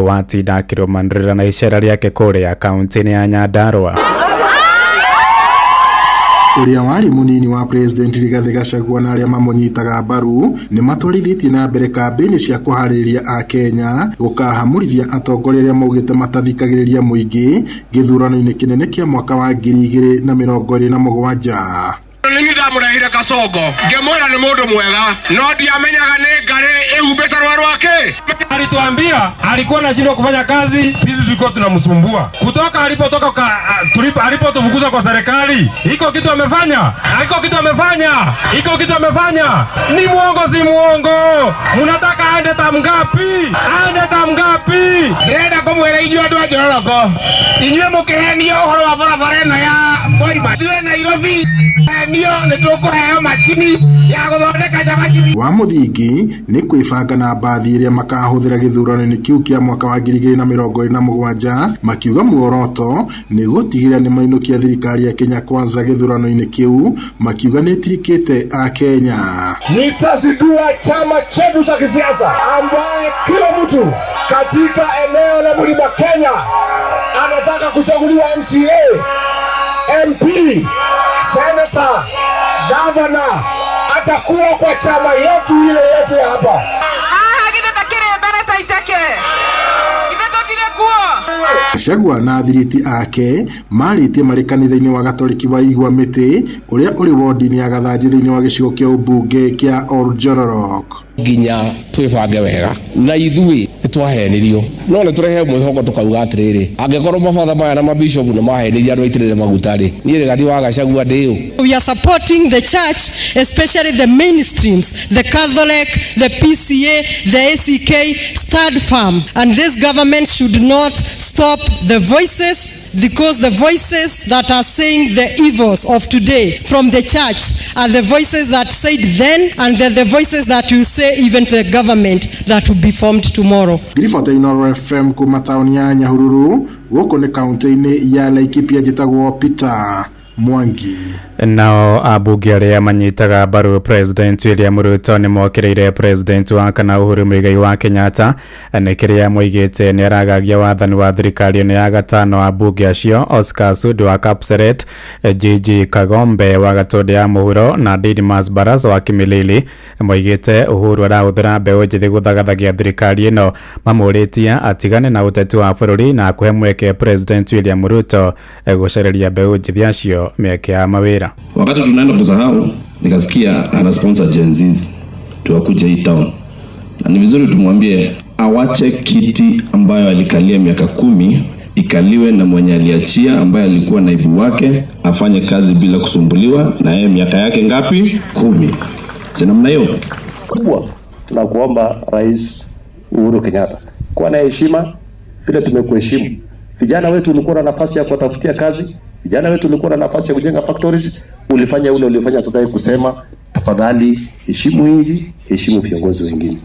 watinda akĩrũmanĩrĩra na icera rĩake kũrĩa kaunti-inĩ ya Nyandarua. Ũrĩa warĩ mũnini wa President Rigathi Gachagua na arĩa mamũnyitaga mbaru nĩ matwarithĩtie na mbere kambĩini cia kũharĩrĩria Akenya gũkahamũrithia atongoria arĩa maugĩte matathikagĩrĩria mũingĩ gĩthurano-inĩ kĩnene kĩa mwaka wa 2027. Nini ndamũrehire Kasongo ngĩmwĩra nĩ mũndũ mwega, no ndiamenyaga nĩ ngarĩ ĩhumbĩte rwa rwake. Alituambia alikuwa anashindwa kufanya kazi, sisi tulikuwa tunamsumbua. Kutoka alipotoka alipotufukuza kwa serikali, iko kitu amefanya? Iko kitu amefanya? Iko kitu amefanya? Ni muongo, si muongo? Mnataka aende tamu ngapi? Aende tamu ngapi? Ndĩrenda kũmwĩra inyuĩ andũ a Njororoko, inyuĩ mũkĩhenio ũhoro wa barabara ĩno ya Boima, ithuĩ Nairobi nio nĩ tũkũheo macini ya gũthondeka cabaci. Wa mũthingi nĩ kwĩbanga na mbathi ĩrĩa makahũthĩra gĩthurano-inĩ kĩu kĩa mwaka wa 2027, makiuga muoroto nĩ gũtigĩrĩra nĩ mainũkia thirikari ya Kenya Kwanza gĩthurano-inĩ kĩu, makiuga nĩ ĩtirikĩte Akenya. Nitazindua chama chetu cha kisiasa ambaye kila mtu katika eneo la Mlima Kenya anataka kuchaguliwa MCA, MP, Senator, Governor, atakuwa kwa chama yetu ile yetu ya hapa. Gachagua na athiriti ake marĩtie marĩ kanitha-inĩ wa Gatoreki wa Igwa Mĩtĩ ũrĩa ũrĩ wodi-inĩ ya Gathanji thĩinĩ wa gĩcigo kĩa ũmbunge kĩa Oljororok. Nginya twĩbange wega na ithuĩ nĩtwahenirio, no nĩ tũrehe mwĩhoko tũkauga atĩrĩrĩ, angĩkorwo mabatha maya na mabishopu nĩ mahenirie andũ aitĩrĩre maguta rĩ, niĩ Rigathi wa Gachagua ndĩũ. We are supporting the church, especially the mainstreams, the Catholic, the PCA, the ACK, stand firm, and this government should not stop the voices, because the voices that are saying the evils of today from the church are the voices that said then, and they're the voices that will say even to the government that will be formed tomorrow. Ngiribota Inoro FM kuma taũni ya Nyahururu gũkũ nĩ kaunti-inĩ ya Laikipia, njĩtagwo Peter Mwangi. Nao ambunge arĩa manyitaga mbaru President William Ruto nĩ mokĩrĩire President wa kana Uhuru Muigai wa Kenyatta nĩ kĩrĩa moigĩte nĩ aragagia wathani wa thirikari ĩno ya gatano. Ambunge acio Oscar Sudi wa Kapseret, Gigi Kagombe wa Gatũndũ ya Mũhuro na Didmus Barasa wa Kimilili moigĩte Uhuru arahũthĩra mbeũ njĩthĩ gũthagathagia thirikari ĩno. Mamũrĩtie atigane na ũteti wa bũrũri na kũhe mweke President William Ruto gũcareria mbeũ njĩthĩ acio mĩeke ya mawĩra. Wakati tunaenda kusahau, nikasikia ana sponsor Gen Zs tuwakuja hii town, na ni vizuri tumwambie awache kiti ambayo alikalia miaka 10 Ikaliwe na mwenye aliachia ambaye alikuwa naibu wake afanye kazi bila kusumbuliwa, na yeye miaka yake ngapi? 10. Si namna hiyo? Kubwa tunakuomba Rais Uhuru Kenyatta, kuwa na heshima vile tumekuheshimu. Vijana wetu ulikuwa na nafasi ya kuwatafutia kazi, vijana wetu ulikuwa na nafasi ya kujenga factories, ulifanya ule ulifanya, tutaki kusema. Tafadhali heshimu nchi, heshimu viongozi wengine.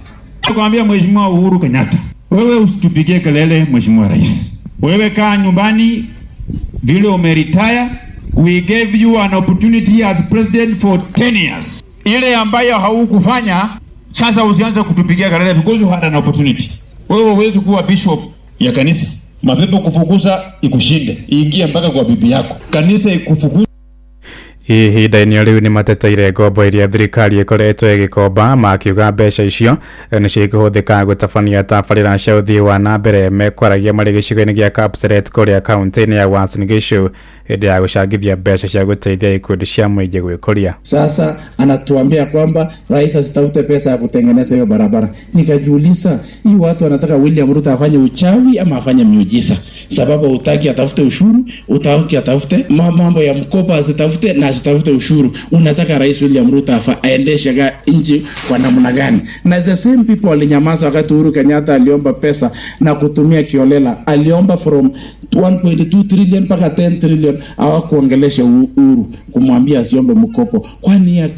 Nakwambia Mheshimiwa Uhuru Kenyatta, wewe usitupigie kelele Mheshimiwa Rais. Wewe kaa nyumbani vile umeretire. We gave you an opportunity as president for 10 years. Ile ambayo haukufanya, sasa usianze kutupigia kelele because you had an opportunity. Wewe huwezi kuwa bishop ya kanisa. Mapepo kufukuza ikushinde, iingie mpaka kwa bibi yako. Kanisa ikufukuza. Ihinda-inĩ rĩu nĩ mateteire ngombo iria thirikari ĩkoretwo ĩgĩkomba, makiuga mbeca icio nĩcio ikũhũthĩka gũtabania tabarĩra cia ũthii wa na mbere. Mekwaragia marĩ gĩcigo-inĩ gĩa Kapseret kũrĩa kaunti-inĩ ya Uasin Gishu hĩndĩ ya gũcangithia mbeca cia gũteithia ikundi cia mũingĩ gwĩkũria. Sasa anatuambia kwamba rais asitafute pesa ya kutengeneza hiyo barabara. Nikajiuliza, hii watu wanataka William Ruto afanye uchawi ama afanye miujiza? Sababu hutaki atafute ushuru, hutaki atafute mambo ya mkopo asitafute na asitafute ushuru. Unataka Rais William Ruto aendeshe nchi kwa namna gani? Na the same people walinyamaza wakati Uhuru Kenyatta aliomba pesa na kutumia kiolela. Aliomba from 1.2 trillion mpaka 10 trillion, hawakuongelesha Uhuru kumwambia asiombe mkopo. Kwani ya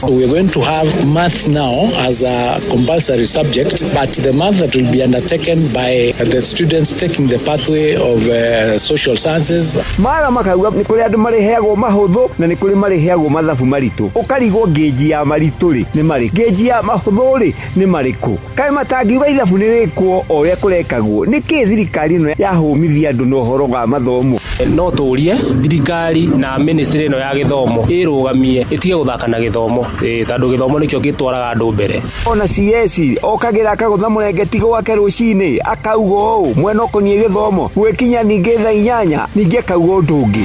We are going to have maths now as a compulsory subject, but the math that will be undertaken by the students taking the pathway of social sciences. Mara makauga nĩ kũrĩ andũ marĩheagwo mahũthũ na nĩ kũrĩ marĩheagwo mathabu maritũ, ũkarigwo ngĩnji ya maritũ rĩ nĩ marĩ, ngĩnji ya mahũthũ rĩ nĩ marĩkũ? Kaĩ matangiuga ithabu nĩ rĩkwo o ũrĩa kũrekagwo? Nĩkĩ thirikari ĩno yahũmithia andũ na ũhoro wa mathomo? No tũrie thirikari na ministry ĩno ya gĩthomo ĩrũgamie, ĩtige gũthaka na gĩthomo, tondũ gĩthomo nĩkĩo gĩtwaraga andũ mbere. Ona CS okagĩra akagũtha mũrengeti gwake rũcinĩ akauga ũũ mwena ũkoniĩ gĩthomo, gwĩkinya ningĩ thaa 8 ningĩ akauga ũndũ ũngĩ.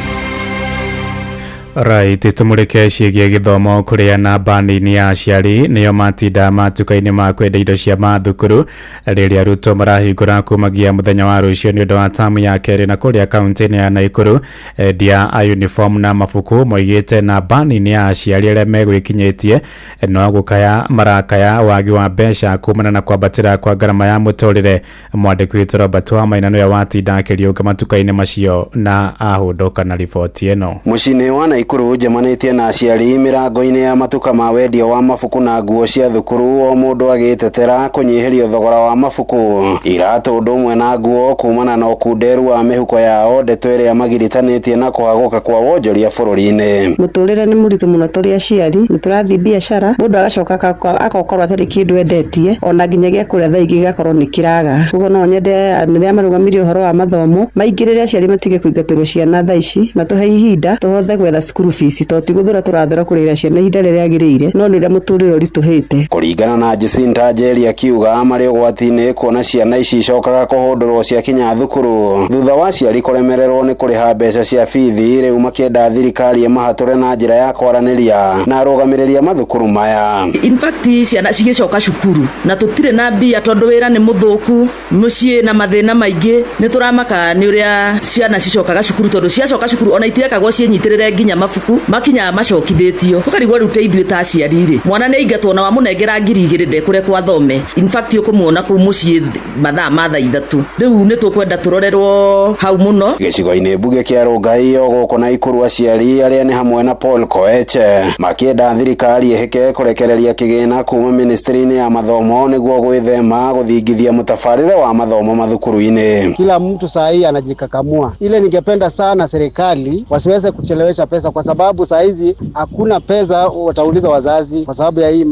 Right, tumurike ciĩgiĩ gĩthomo kũrĩa namba nini ya aciari nĩo matinda matuka-inĩ ma kwenda indo cia mathukuru rĩrĩa arutwo marahingũra kumagia mũthenya wa rũciũ nĩ ũndũ wa tamu ya kerĩ. Na kũrĩa kaunti-inĩ ya Naikuru endia a uniform na mabuku moigĩte namba nini ya aciari arĩa megwĩkinyĩtie no gũkaya marakaya wagi wa mbeca kumana na kwambatĩra kwa ngarama ya mũtũrĩre. Mwandĩki witũ Robert Wamaina nĩwe watinda akĩriũnga matuka-inĩ macio na ahũndũka na riboti ĩno. Mũciĩ-inĩ wa Naikuru njemanĩtie na aciari mĩrango-inĩ ya matuka ma wendia wa mabuku na nguo cia thukuru, o mũndũ agĩtetera kũnyihĩrio thogora wa mabuku, iratũ ũndũ ũmwe na nguo kumana na ũkunderu wa mĩhuko yao, ndeto ĩrĩa magiritanĩtie na kũhagũka kwa wonjoria bũrũri-inĩ. Mũtũrĩre nĩ mũritũ mũno tũrĩ aciari, nĩ tũrathiĩ biacara mũndũ agacoka akokorwo atarĩ kĩndũ endetie, ona nginyagia kũrĩa thaa ingĩ gĩgakorwo nĩ kĩraga. Koguo no nyende rĩrĩa marũgamirie ũhoro wa mathomo maingĩrĩre aciari matige kũingatĩrwo ciana thaa ici, matũhe ihinda tũhothe gwetha cukuru fees, tondũ ti gũthũra tũrathũra kũrĩhĩra ciana ihinda rĩrĩa rĩagĩrĩire, no nĩ ũrĩa mũtũrĩre ũritũhĩte. Kũringana na Jacinta Njeri akiuga marĩ ũgwati-inĩ kuona ciana ici icokaga kũhũndũrwo ciakinya thukuru thutha wa aciari kũremererwo nĩ kũrĩha mbeca cia bithi, rĩu makĩenda thirikari ĩmahatũre na njĩra ya kwaranĩria na arũgamĩrĩri a mathukuru maya. In fact ciana cigĩcoka cukuru na tũtirĩ na mbia tondũ wĩra nĩ mũthũku, mũciĩ na mathĩna maingĩ, nĩ tũramaka nĩ ũrĩa ciana cicokaga cukuru, tondũ ciacoka cukuru ona itirekagwo ciĩnyitĩrĩre nginya mabuku makinyaga macokithĩtio. Tũkarigwo rĩu ta ithuĩ ta aciari rĩ, mwana nĩ aingatwo na wamũnengera 2,000 ndekũrekwo athome, in fact ũkũmuona kũu mũciĩ mathaa ma thaa 3. Rĩu nĩ tũkwenda tũrorerwo hau mũno. Gĩcigo-inĩ mbunge kĩa Rongai o gũkũ Naikuru aciari arĩa nĩ hamwe na Paul Koech makĩenda thirikari ĩhĩke kũrekereria kĩgĩna kuma ministry-inĩ ya mathomo nĩguo gwĩthema gũthingithia mũtabarĩre wa mathomo mathukuru-inĩ. Kila mtu saa hii anajikakamua. Ile ningependa sana serikali wasiweze kuchelewesha pesa, kwa sababu saa hizi hakuna pesa watauliza wazazi kwa sababu ya hii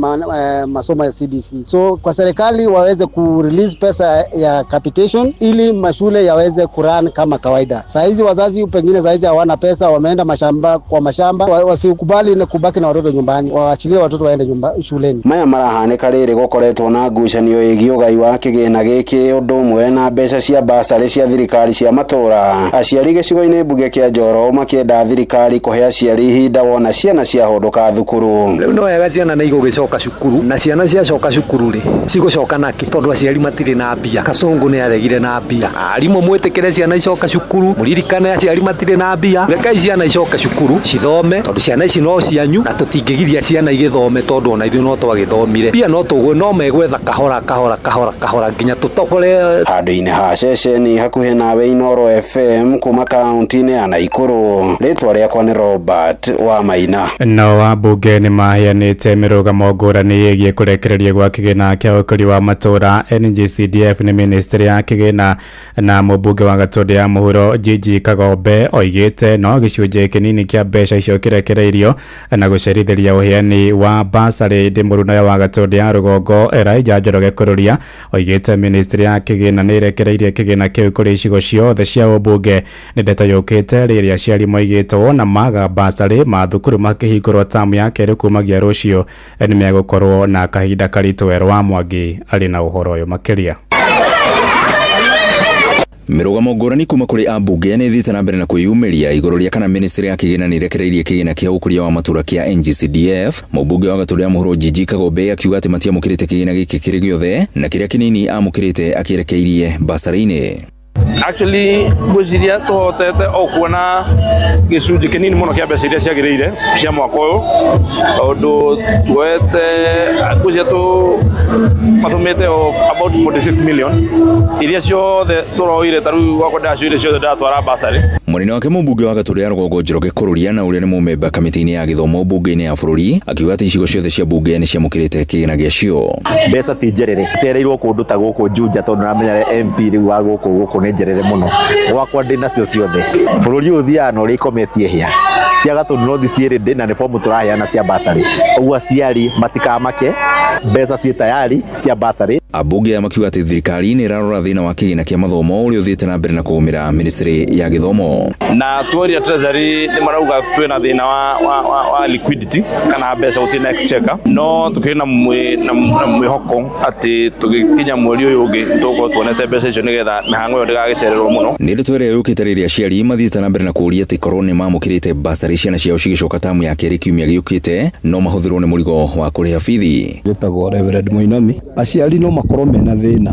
masomo ya CBC. So kwa serikali waweze ku release pesa ya capitation ili mashule yaweze kurun kama kawaida. Saa hizi wazazi pengine saa hizi hawana pesa, wameenda mashamba kwa mashamba, wasikubali na kubaki na watoto nyumbani, waachilie watoto waende shuleni. Maya marahanĩka rĩrĩ gũkoretwo na ngucanio ĩgiĩ ũgai wa kĩgĩna gĩkĩ ũndũ ũmwe na mbeca cia basarĩ cia thirikari cia matũra. Aciari gĩcigo-inĩ mbunge kĩa Njoro makĩenda thirikari kũhe aciari ihinda wona ciana ciahũndũka thukuru. Rĩu nĩ wega ciana nĩ igũgĩcoka cukuru, na ciana ciacoka cukuru rĩ, cigũcoka nakĩ? Tondũ aciari matirĩ na mbia. Kasongo nĩ aregire na mbia. Arimũ mwĩtĩkĩre ciana icoke cukuru, mũririkane aciari matirĩ na mbia. Rekei ciana icoke cukuru cithome, tondũ ciana ici no cianyu, na tũtingĩgiria ciana igĩthome tondũ ona ithuĩ no twagĩthomire. Mbia no tũgũ no megwetha kahora kahora kahora kahora nginya tũtobore. Handũ-inĩ ha ceceni hakuhĩ nawe Inooro FM kuma kaunti-inĩ ya Naikuru, rĩtwa rĩakwa nĩ Robert Wamaina. Nao ambunge nĩ maheanĩte mĩrũgamo ngũrani ĩgiĩ kũrekererio gwa kĩgĩna kĩa ũkũria wa matũũra NGCDF nĩ ministry ya kĩgĩna. Na mũmbunge wa Gatũndũ ya mũhuro Gigi Kagombe oigĩte no gĩcunjĩ kĩnini kĩa mbeca icio kĩrekereirio na gũcerithĩria ũheani wa basarĩ. Ĩndĩ mũrunawe wa Gatũndũ ya rũgongo Elijah Njoroge Kũrũria oigĩte ministry ya kĩgĩna nĩ ĩrekereirie kĩgĩna kĩu kũrĩ icigo ciothe cia ũmbunge. Nĩ ndeto yũkĩte rĩrĩa aciari moigĩte wona maga basarĩ mathukuru makĩhingũrwo tamu ya kerĩ kumagia rũciũ nĩ megũkorwo na kahinda karitũ. Werũ wa Mwangi arĩ na ũhoro ũyũ makĩria. Mĩrũgamo ngũrani kuma kũrĩ ambunge nĩ ĩthiĩte na mbere na kwĩyumĩria igũrũ rĩa kana ministry ya kĩgĩna nĩ ĩrekereirie kĩgĩna kĩa ũkũria wa matũũra kĩa NGCDF. Mũmbunge wa Gatũndũ ya mũhuro Gigi Kagombe akiuga atĩ matiamũkĩrĩte kĩgĩna gĩkĩ kĩrĩ gĩothe, na kĩrĩa kĩnini amũkĩrĩte akĩerekeirie basarĩ-inĩ. Actually, ngwĩciria tũhotete o kuona gĩcunjĩ kĩnini mũno kĩa mbeca iria ciagĩrĩire cia mwaka ũyũ, tondũ tuoete, ngwĩciria tũ matũmĩte o about 46 million iria ciothe tũroire. Ta rĩu gwakwa ndacioire ciothe ndatwara basarĩ. Mwena wake mũmbunge wa Gatũndũ ya rũgongo Njoroge Kũrũria, na ũrĩa nĩ mũmemba kamĩtĩ-inĩ ya gĩthomo mbunge-inĩ ya bũrũri, akiuga atĩ icigo ciothe cia mbunge nĩ ciamũkĩrĩte kĩgĩna gĩacio. Mbeca ti njerere, cereirwo kũndũ ta gũkũ Juja, tondũ namenya MP rĩu wa gũkũ gũkũ nĩ njerere mũno. Gwakwa ndĩ nacio ciothe. Bũrũri ũyũ ũthiaga na ũrĩa ikometie hĩa. Cia Gatũndũ North ciĩ ready, na nĩ fomu tũraheana cia basarĩ. Ũguo aciari matikamake, mbeca ciĩ tayari cia basarĩ. Ambunge aya makiuga atĩ thirikari nĩ ĩrarora thĩna wa kĩgĩna kĩa mathomo ũrĩa ũthiĩte na mbere na kũgũmĩra ministry ya gĩthomo. Na tworia treasury nĩ marauga twĩna thĩna wa liquidity kana mbeca, gũtirĩ na exchequer, no tũkĩrĩ na mwĩhoko atĩ tũgĩkinya mweri ũyũ ũngĩ tũgũkorwo tuonete mbeca icio nĩgetha mĩhang'o ĩyo ndĩgagĩcererwo mũno. Nĩ ndeto ĩrĩa yũkĩte rĩrĩa aciari mathiĩte na mbere na kũũria atĩ korwo nĩ mamũkĩrĩte basarĩ ciana ciao cigĩcoka tamu ya kerĩ kiumia gĩũkĩte, no mahũthĩrwo nĩ mũrigo wa kũrĩha bithi. Njĩtagwo Reverend Mũinami. Aciari no makorwo mena thĩna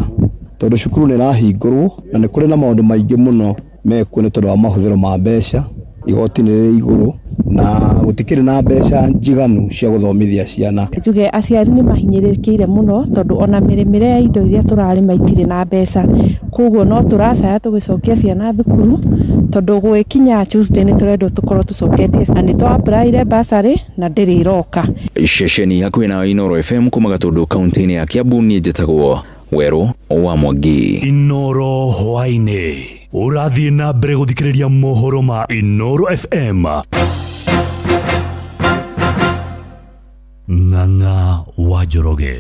tondũ cukuru nĩ ĩrahingũrwo na nĩ kũrĩ na maũndũ maingĩ mũno mekuo nĩ tondũ wa mahũthĩro ma mbeca. Igoti nĩ rĩrĩ igũrũ na gũtikĩrĩ na mbeca njiganu cia gũthomithia ciana. Njuge aciari nĩ mahinyĩrĩrĩkĩire mũno, tondũ ona mĩrĩmĩre ya indo iria tũrarĩma itirĩ na mbeca, koguo no tũracaya tũgĩcokia ciana thukuru, tondũ gũgĩkinya Tuesday nĩ tũrendwo tũkorwo tũcoketie, na nĩ twa apply bursary na ndĩrĩ ĩroka. Ceceni hakuhĩ na Inooro FM kuma Gatũndũ kaunti-inĩ ya Kiambu, niĩ njĩtagwo Werũ wa Mwangi. Inooro hwaĩ-inĩ, ũrathiĩ na mbere gũthikĩrĩria mohoro ma Inooro FM. Ng'ang'a wa Njoroge.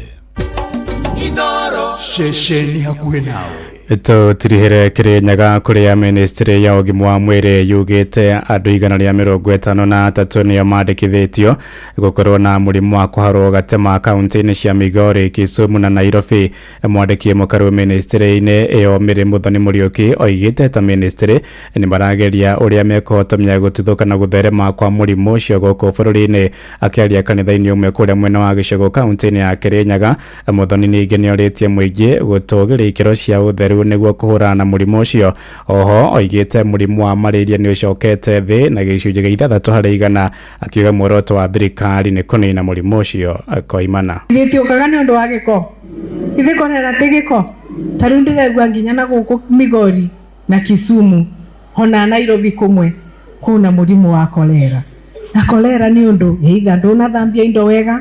Ceceni hakuhĩ nawe. Tũtirihĩre Kĩrĩnyaga, kũrĩa ministry ya ũgima wa mwĩrĩ yugĩte andũ 153 nĩo mandĩkithĩtio gũkorwo na mũrimũ wa kũharwo gatema kaunti-inĩ cia Migori, Kisumu na Nairobi. Mwandĩki mũkaru ministry-inĩ ĩyo Mary Muthoni Mũriũki oigĩte ta ministry nĩ marageria ũrĩa mekũhotomia gũtuthũka na gũtherema kwa mũrimũ ũcio gũkũ bũrũri-inĩ. Akĩaria kanitha-inĩ ũmwe kũrĩa mwena wa Gĩcũgũ kaunti-inĩ ya Kĩrĩnyaga, Muthoni ningĩ nĩorĩtie mũingĩ gũtũgĩria ikĩro cia ũtheru nĩguo kũhũrana na mũrimũ ũcio. Oho oigĩte mũrimũ wa malaria nĩ ũcokete thĩ na gĩcunjĩ gĩa 6%, akiuga muoroto wa thirikari nĩ kũnina mũrimũ ũcio koimana. Gĩtiũkaga nĩ ũndũ wa gĩko, ithe korera ti gĩko. Ta rĩu ndĩraigua nginya na gũkũ Migori na Kisumu ona Nairobi kũmwe kwĩna mũrimũ wa kolera. Na kolera nĩ ũndũ either ndũnathambia indo wega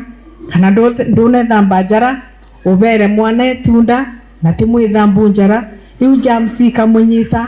kana ndũnethamba njara, ũbere mwana itunda na ti mwĩthambu njara, rĩu germs ikamũnyita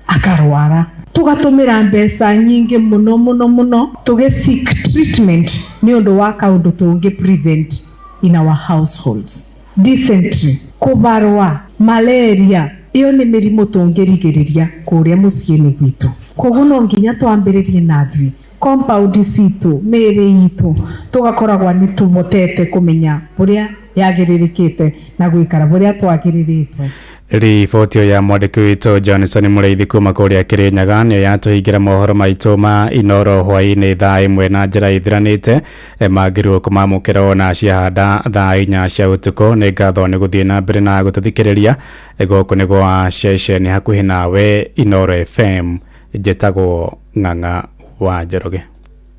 akarwara. Tũgatũmĩra mbeca nyingĩ mũno mũno mũno tũgĩ seek treatment nĩ ũndũ wa kaũndũ tũngĩ prevent in our households. Dysentery, kũbarwa, malaria, ĩyo nĩ mĩrimũ tũngĩrigĩrĩria kũrĩa mũciĩ-inĩ gwitũ. Koguo no nginya twambĩrĩrie na ithuĩ compound citũ, mĩĩrĩ itũ, tũgakoragwo nĩ tũhotete kũmenya ũrĩa yagĩrĩrĩkĩte na gũikara ũrĩa twagĩrĩrĩtwo. Riboti ya mwandĩki witũ Johnson Mũrĩithi kuma kũrĩa Kĩrĩnyaga nĩyo yatũhingĩra mohoro maitũ ma Inoro hwaĩ-inĩ thaa 1 na njĩra ithiranĩte mangĩrwo kũmamũkĩra ona ciahanda thaa 4 cia ũtukũ. Nĩ ngatho nĩ gũthiĩ na mbere na gũtũthikĩrĩria. Gũkũ nĩ gwa ceceni hakuhĩ nawe Inoro FM. Njĩtagwo Ng'ang'a wa Njoroge.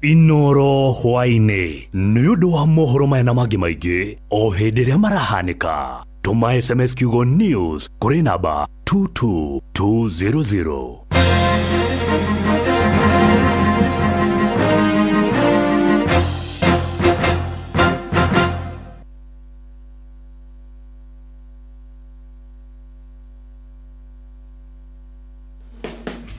Inoro hwaĩ-inĩ nĩ ũndũ wa mohoro maya na mangĩ maingĩ o hĩndĩ ĩrĩa marahanĩka. Tũma SMS kiugo news kũrĩ namba 22200.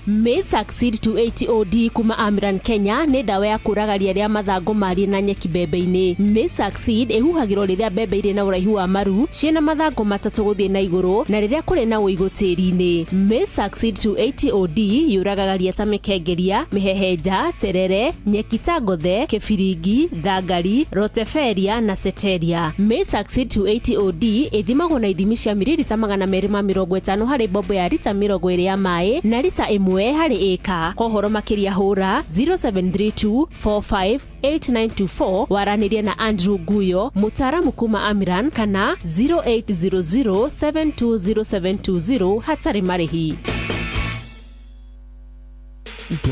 May Succeed to 80OD kuma Amran Kenya nĩ ndawa ya kũraga ria rĩa mathangũ marie na nyeki mbembe-inĩ. May Succeed ĩhuhagĩrwo rĩrĩa mbembe irĩ na ũraihu wa maru ciĩna mathangũ 3 gũthiĩ na igũrũ na rĩrĩa kũrĩ na ũigũ tĩri-inĩ. May Succeed to 80OD yũragaga ria ta mĩkengeria, mĩhehenja, terere, nyeki ta ngothe, kĩbiringi, thangari, roteferia na ceteria. May Succeed to 80OD ĩthimagwo na ithimi cia mililita 250 harĩ mbombo ya rita 20 ya maĩ na rita 1 harĩ ĩka. Kwa ũhoro makĩria hũra 0732 45 8924 waranĩrie na Andrew Guyo mũtaaramu kuma Amiran kana 0800 720720 hatarĩ marĩhi.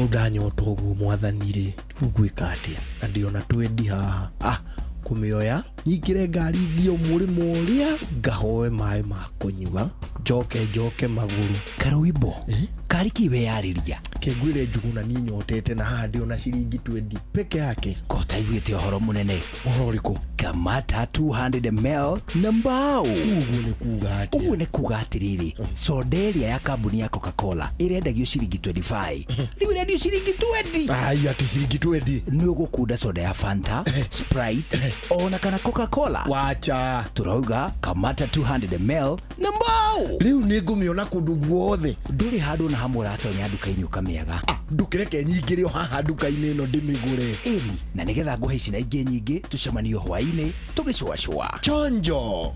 Ndanyota ũguo mwathani rĩ ngwĩka atĩa na ndĩona twendi haha kũmĩoya nyingĩre ngari thiĩ mũrĩmo ũrĩa ngahoe maĩ ma kũnyua njoke magũrũ. Karwimbo kari kĩ weyarĩria kengwĩre Njuguna niĩ nyotete na haha ndĩona ciringi 20 peke yake. Ko taiguĩte ũhoro mũnene? Ũhoro ũrĩkũ? Kamata 200 ml na mbao. Ũguo nĩ kuga atĩa? Ũguo nĩ kuga atĩrĩrĩ, soda ĩrĩa ya kambuni ya Coca-Cola ĩrendagio ciringi 25 rĩu ĩrendio ciringi 20. Ai, atĩ ciringi 20? Nĩ ũgũkunda soda ya Fanta, Sprite ona kana Coca-Cola. Wacha. Turauga Kamata 200 ml na mbao. Rĩu nĩ ngũmĩona kũndũ guothe. Ndũrĩ handũ na hamwe ũratonya nduka-inĩ ũkamĩaga. Ndũkĩreke nyingĩre o haha nduka-inĩ ĩno ndĩmĩgũre. Ĩni, na nĩgetha ngũhe ici na ingĩ nyingĩ tũcemanio hwaĩ-inĩ tũgĩcũacũa. Chonjo.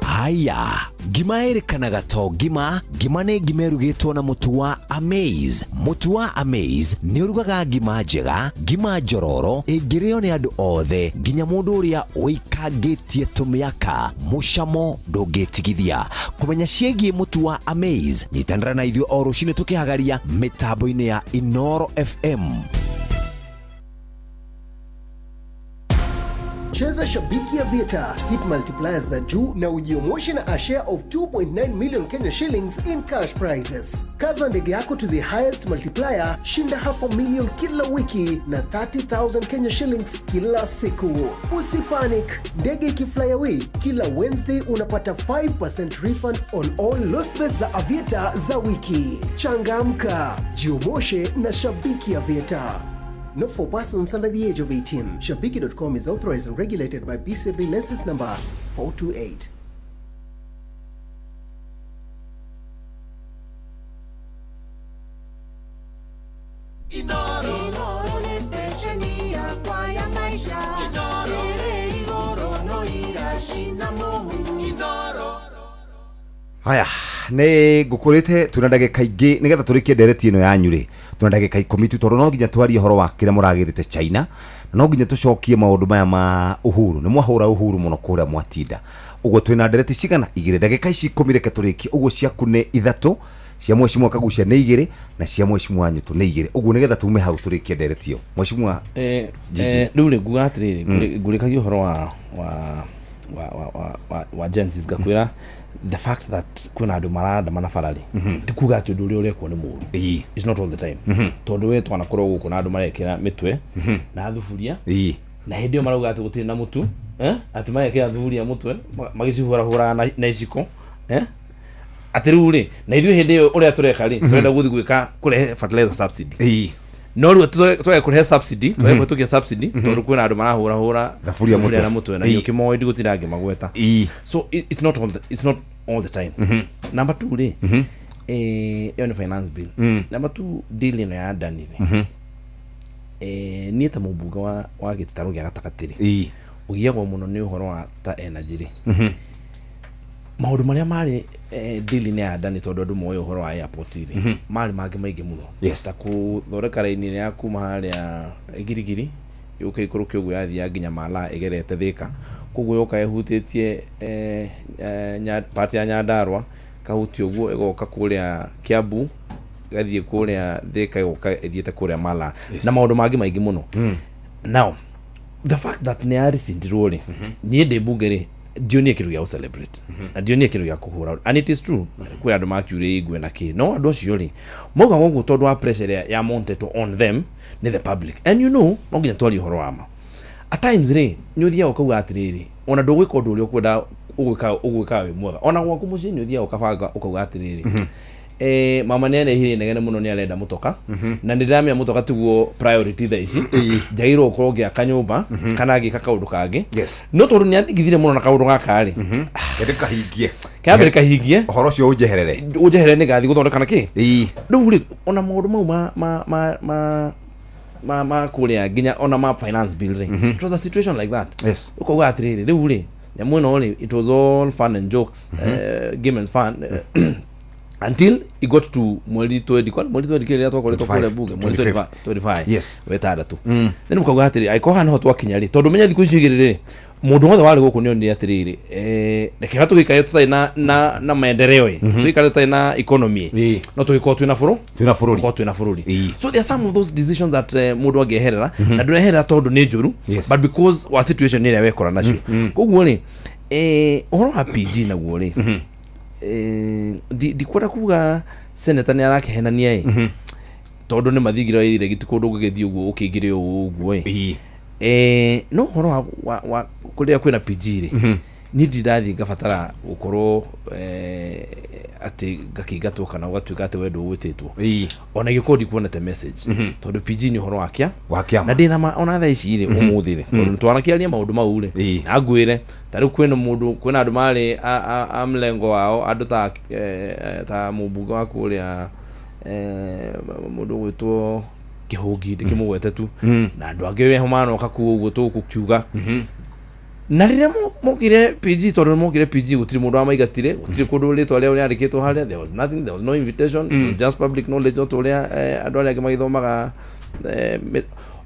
Haya, ngima ĩrĩkanaga to ngima. Ngima nĩ ngima ĩrugĩtwo na mũtu wa Amaze. Mũtu wa Amaze nĩ ũrugaga ngima njega, ngima njororo ĩngĩrĩo nĩ andũ othe nginya mũndũ ũrĩa ũikangĩtie tũmĩaka. Mũcamo ndũngĩtigithia. Kũmenya ciĩgiĩ mũtu wa Amaze, nyitanĩra na ithuĩ o rũcinĩ tũkĩhagaria mĩtambo-inĩ ya Inoro FM. Cheza Shabiki ya Vieta, hit multipliers za juu na ujiomoshe na a share of 2.9 million Kenya shillings in cash prizes. Kaza ndege yako to the highest multiplier, shinda 500,000 kila wiki na 30,000 Kenya shillings kila siku. Usipanic, ndege ikifly away, kila Wednesday unapata 5% refund on all lost bets za Avieta za wiki. Changamka, jiomoshe na Shabiki ya Vieta. Not for persons under the age of 18. Shabiki.com is authorized and regulated by PCB license number 428. Inoro ni stesheni yakwa ya maisha. Inoro igoro no irashina mohu. Inoro. Haya, nĩ ngũkũrĩte tuna ndagĩka ingĩ nĩgetha tũrĩkie ndereti ĩno yanyu rĩ, tuna ndagĩka 10 tu tondũ no nginya twarie ũhoro wa kĩrĩa mũragĩrĩte China, na no nginya tũcokie maũndũ maya ma Uhuru. Nĩ mwahũra Uhuru mũno kũrĩa mwatinda. Ũguo twĩna ndereti cigana? 2. Ndagĩka ici 10 reke tũrĩkie. Ũguo ciaku nĩ 3, cia mheshimiwa Kagucia nĩ 2 na cia mheshimiwa Nyutu nĩ 2. Ũguo nĩgetha tume hau tũrĩkie ndereti ĩyo. Mheshimiwa Gigi. Rĩu rĩ nguga atĩrĩrĩ, ngũrĩkagia ũhoro wa Gen Z ngakwĩra the fact that kwĩna andũ marandamana bara rĩ, ti kuga atĩ ũndũ ũrĩa ũrekwo nĩ mũru. It's not all the time. Tondũ we twanakorwo gũkũ na andũ marekĩra mĩtwe na thuburia na hĩndĩ ĩyo marauga atĩ gũtirĩ na mũtu, atĩ marekĩra thuburia mũtwe magĩcihũrahũraga na iciko, atĩ rĩu rĩ na ithuĩ hĩndĩ ĩyo ũrĩa tũreka rĩ tũrenda gũthiĩ gwĩka kũrehe fertilizer subsidy. No rĩu twage kũrehe subsidy, twage kũhĩtũkia subsidy tondũ kwĩna andũ marahũrahũra thaburia na mũtwe na ũkĩmoĩ ndigũtinda ngĩmagweta. So it's not all the time. Number 2 rĩ, ĩyo nĩ finance bill. Number 2 deal ĩno ya Adani rĩ, niĩ ta mũmbunge wa gĩtarũ gĩa gatagatĩ rĩ, ũgiagwo mũno nĩ ũhoro wa ta energy rĩ. Maũndũ marĩa marĩ deal-inĩ ya Adani, tondũ andũ moĩ ũhoro wa airport rĩ, marĩ mangĩ maingĩ mũno, ta kũthondeka raini ĩrĩa ya kuma harĩa Girigiri yũke ikũrũke ũguo yathiaga nginya Mala ĩgerete Thĩka, koguo yoka ĩhutĩtie part ya Nyandarua, kahutia ũguo ĩgoka kũrĩa Kiambu, ĩgathiĩ kũrĩa Thĩka, ĩgoka ĩthiĩte kũrĩa Mala, na maũndũ mangĩ maingĩ mũno. Now the fact that nĩ yarecindirwo rĩ, niĩ ndĩ mbunge rĩ, ndionire kĩndũ gĩa gũ celebrate na ndionire kĩndũ gĩa kũhũra. And it is true, kwĩ andũ makiure ingwe na kĩ, no andũ acio rĩ, maugaga ũguo tondũ wa pressure ĩrĩa ya mounted on them nĩ the public. And you know, no nginya twarie ũhoro wa ma. At times rĩ, nĩ ũthiaga ũkauga atĩrĩrĩ, ona ndũgwĩka ũndũ ũrĩa ũkwenda ũgwĩka, ũgwĩka wĩ mwega. Ona gwaku mũciĩ nĩ ũthiaga ũkabanga ũkauga atĩrĩrĩ, mama nĩ arehire inegene mũno, nĩ arenda mũtoka, na nĩ ndĩramenya mũtoka tiguo priority thaa ici, njagĩrĩirwo gũkorwo ngĩaka nyũmba kana ngĩka kaũndũ kangĩ. No tondũ nĩ athingithire mũno na kaũndũ gaka rĩ, kende kahingie. Kĩambere kahingie. Ũhoro ũcio ũnjeherere. Ũnjeherere nĩ ngathiĩ gũthondeka na kĩ. Rĩu rĩ, ona maũndũ mau ma kũrĩa nginya ona ma finance bill rĩ, it was a situation like that. Ũkauga atĩrĩrĩ, rĩu rĩ, nyamũ ĩno rĩ, it was all fun and jokes, game and fun, until it got to mweri 20, kwani mweri 20 kĩrĩa twakoretwo kũrĩa bunge, mweri 25. 25 wetandatũ. Then mũkauga atĩrĩ, angĩkorwo haha nĩho twakinya rĩ, tondũ menya thikũ icio igĩrĩ rĩ, mũndũ wothe warĩ gũkũ nĩonire atĩrĩrĩ, reke na tũgĩikare tũtarĩ na maendeleo ĩ, tũgĩikare tũtarĩ na economy ĩ, no tũgĩkorwo twĩna bũrũ twĩna bũrũri. Tũkorwo twĩna bũrũri. So there are some of those decisions that mũndũ angĩeherera, na ndũreherera tondũ nĩ njũru, but because wa situation ĩrĩa wekora nacio. Koguo rĩ, ũhoro wa PG naguo rĩ, ndikwenda kuga senator nĩ arakĩhenania ĩ, tondũ nĩ mathingira ĩrĩa kũndũ gũgĩthiĩ ũguo ũkĩingĩre ũũ ũguo ĩ. No ũhoro wa kũrĩa kwĩna PG rĩ, niĩ ndindathiĩ ngabatara gũkorwo atĩ ngakĩingatwo kana ũgatuĩka atĩ we ndũgwĩtĩtwo, ona ingĩkorwo ndikuonete message, tondũ PG nĩ ũhoro wa kĩa wa kĩama. Na ndĩna ma ona thaa ici rĩ, ũmũthĩ rĩ, tondũ nĩtwanakĩaria maũndũ mau rĩ, na ngwĩre ta rĩu kwĩna mũndũ, kwĩna andũ marĩ a mlengo wao, andũ ta mũmbunge wa kũrĩa, mũndũ ũgwĩtwo Kĩhũngi, ndĩkĩmũgwete tu, na andũ angĩ weho manoka kuo ũguo tũgũkiuga. Na rĩrĩa mokire PG, tondũ mokire PG, gũtirĩ mũndũ wamaigatire, gũtirĩ kũndũ rĩtwa rĩao rĩandĩkĩtwo harĩa. There was nothing, there was no invitation. It was just public knowledge, o ta ũrĩa andũ arĩa angĩ magĩthomaga.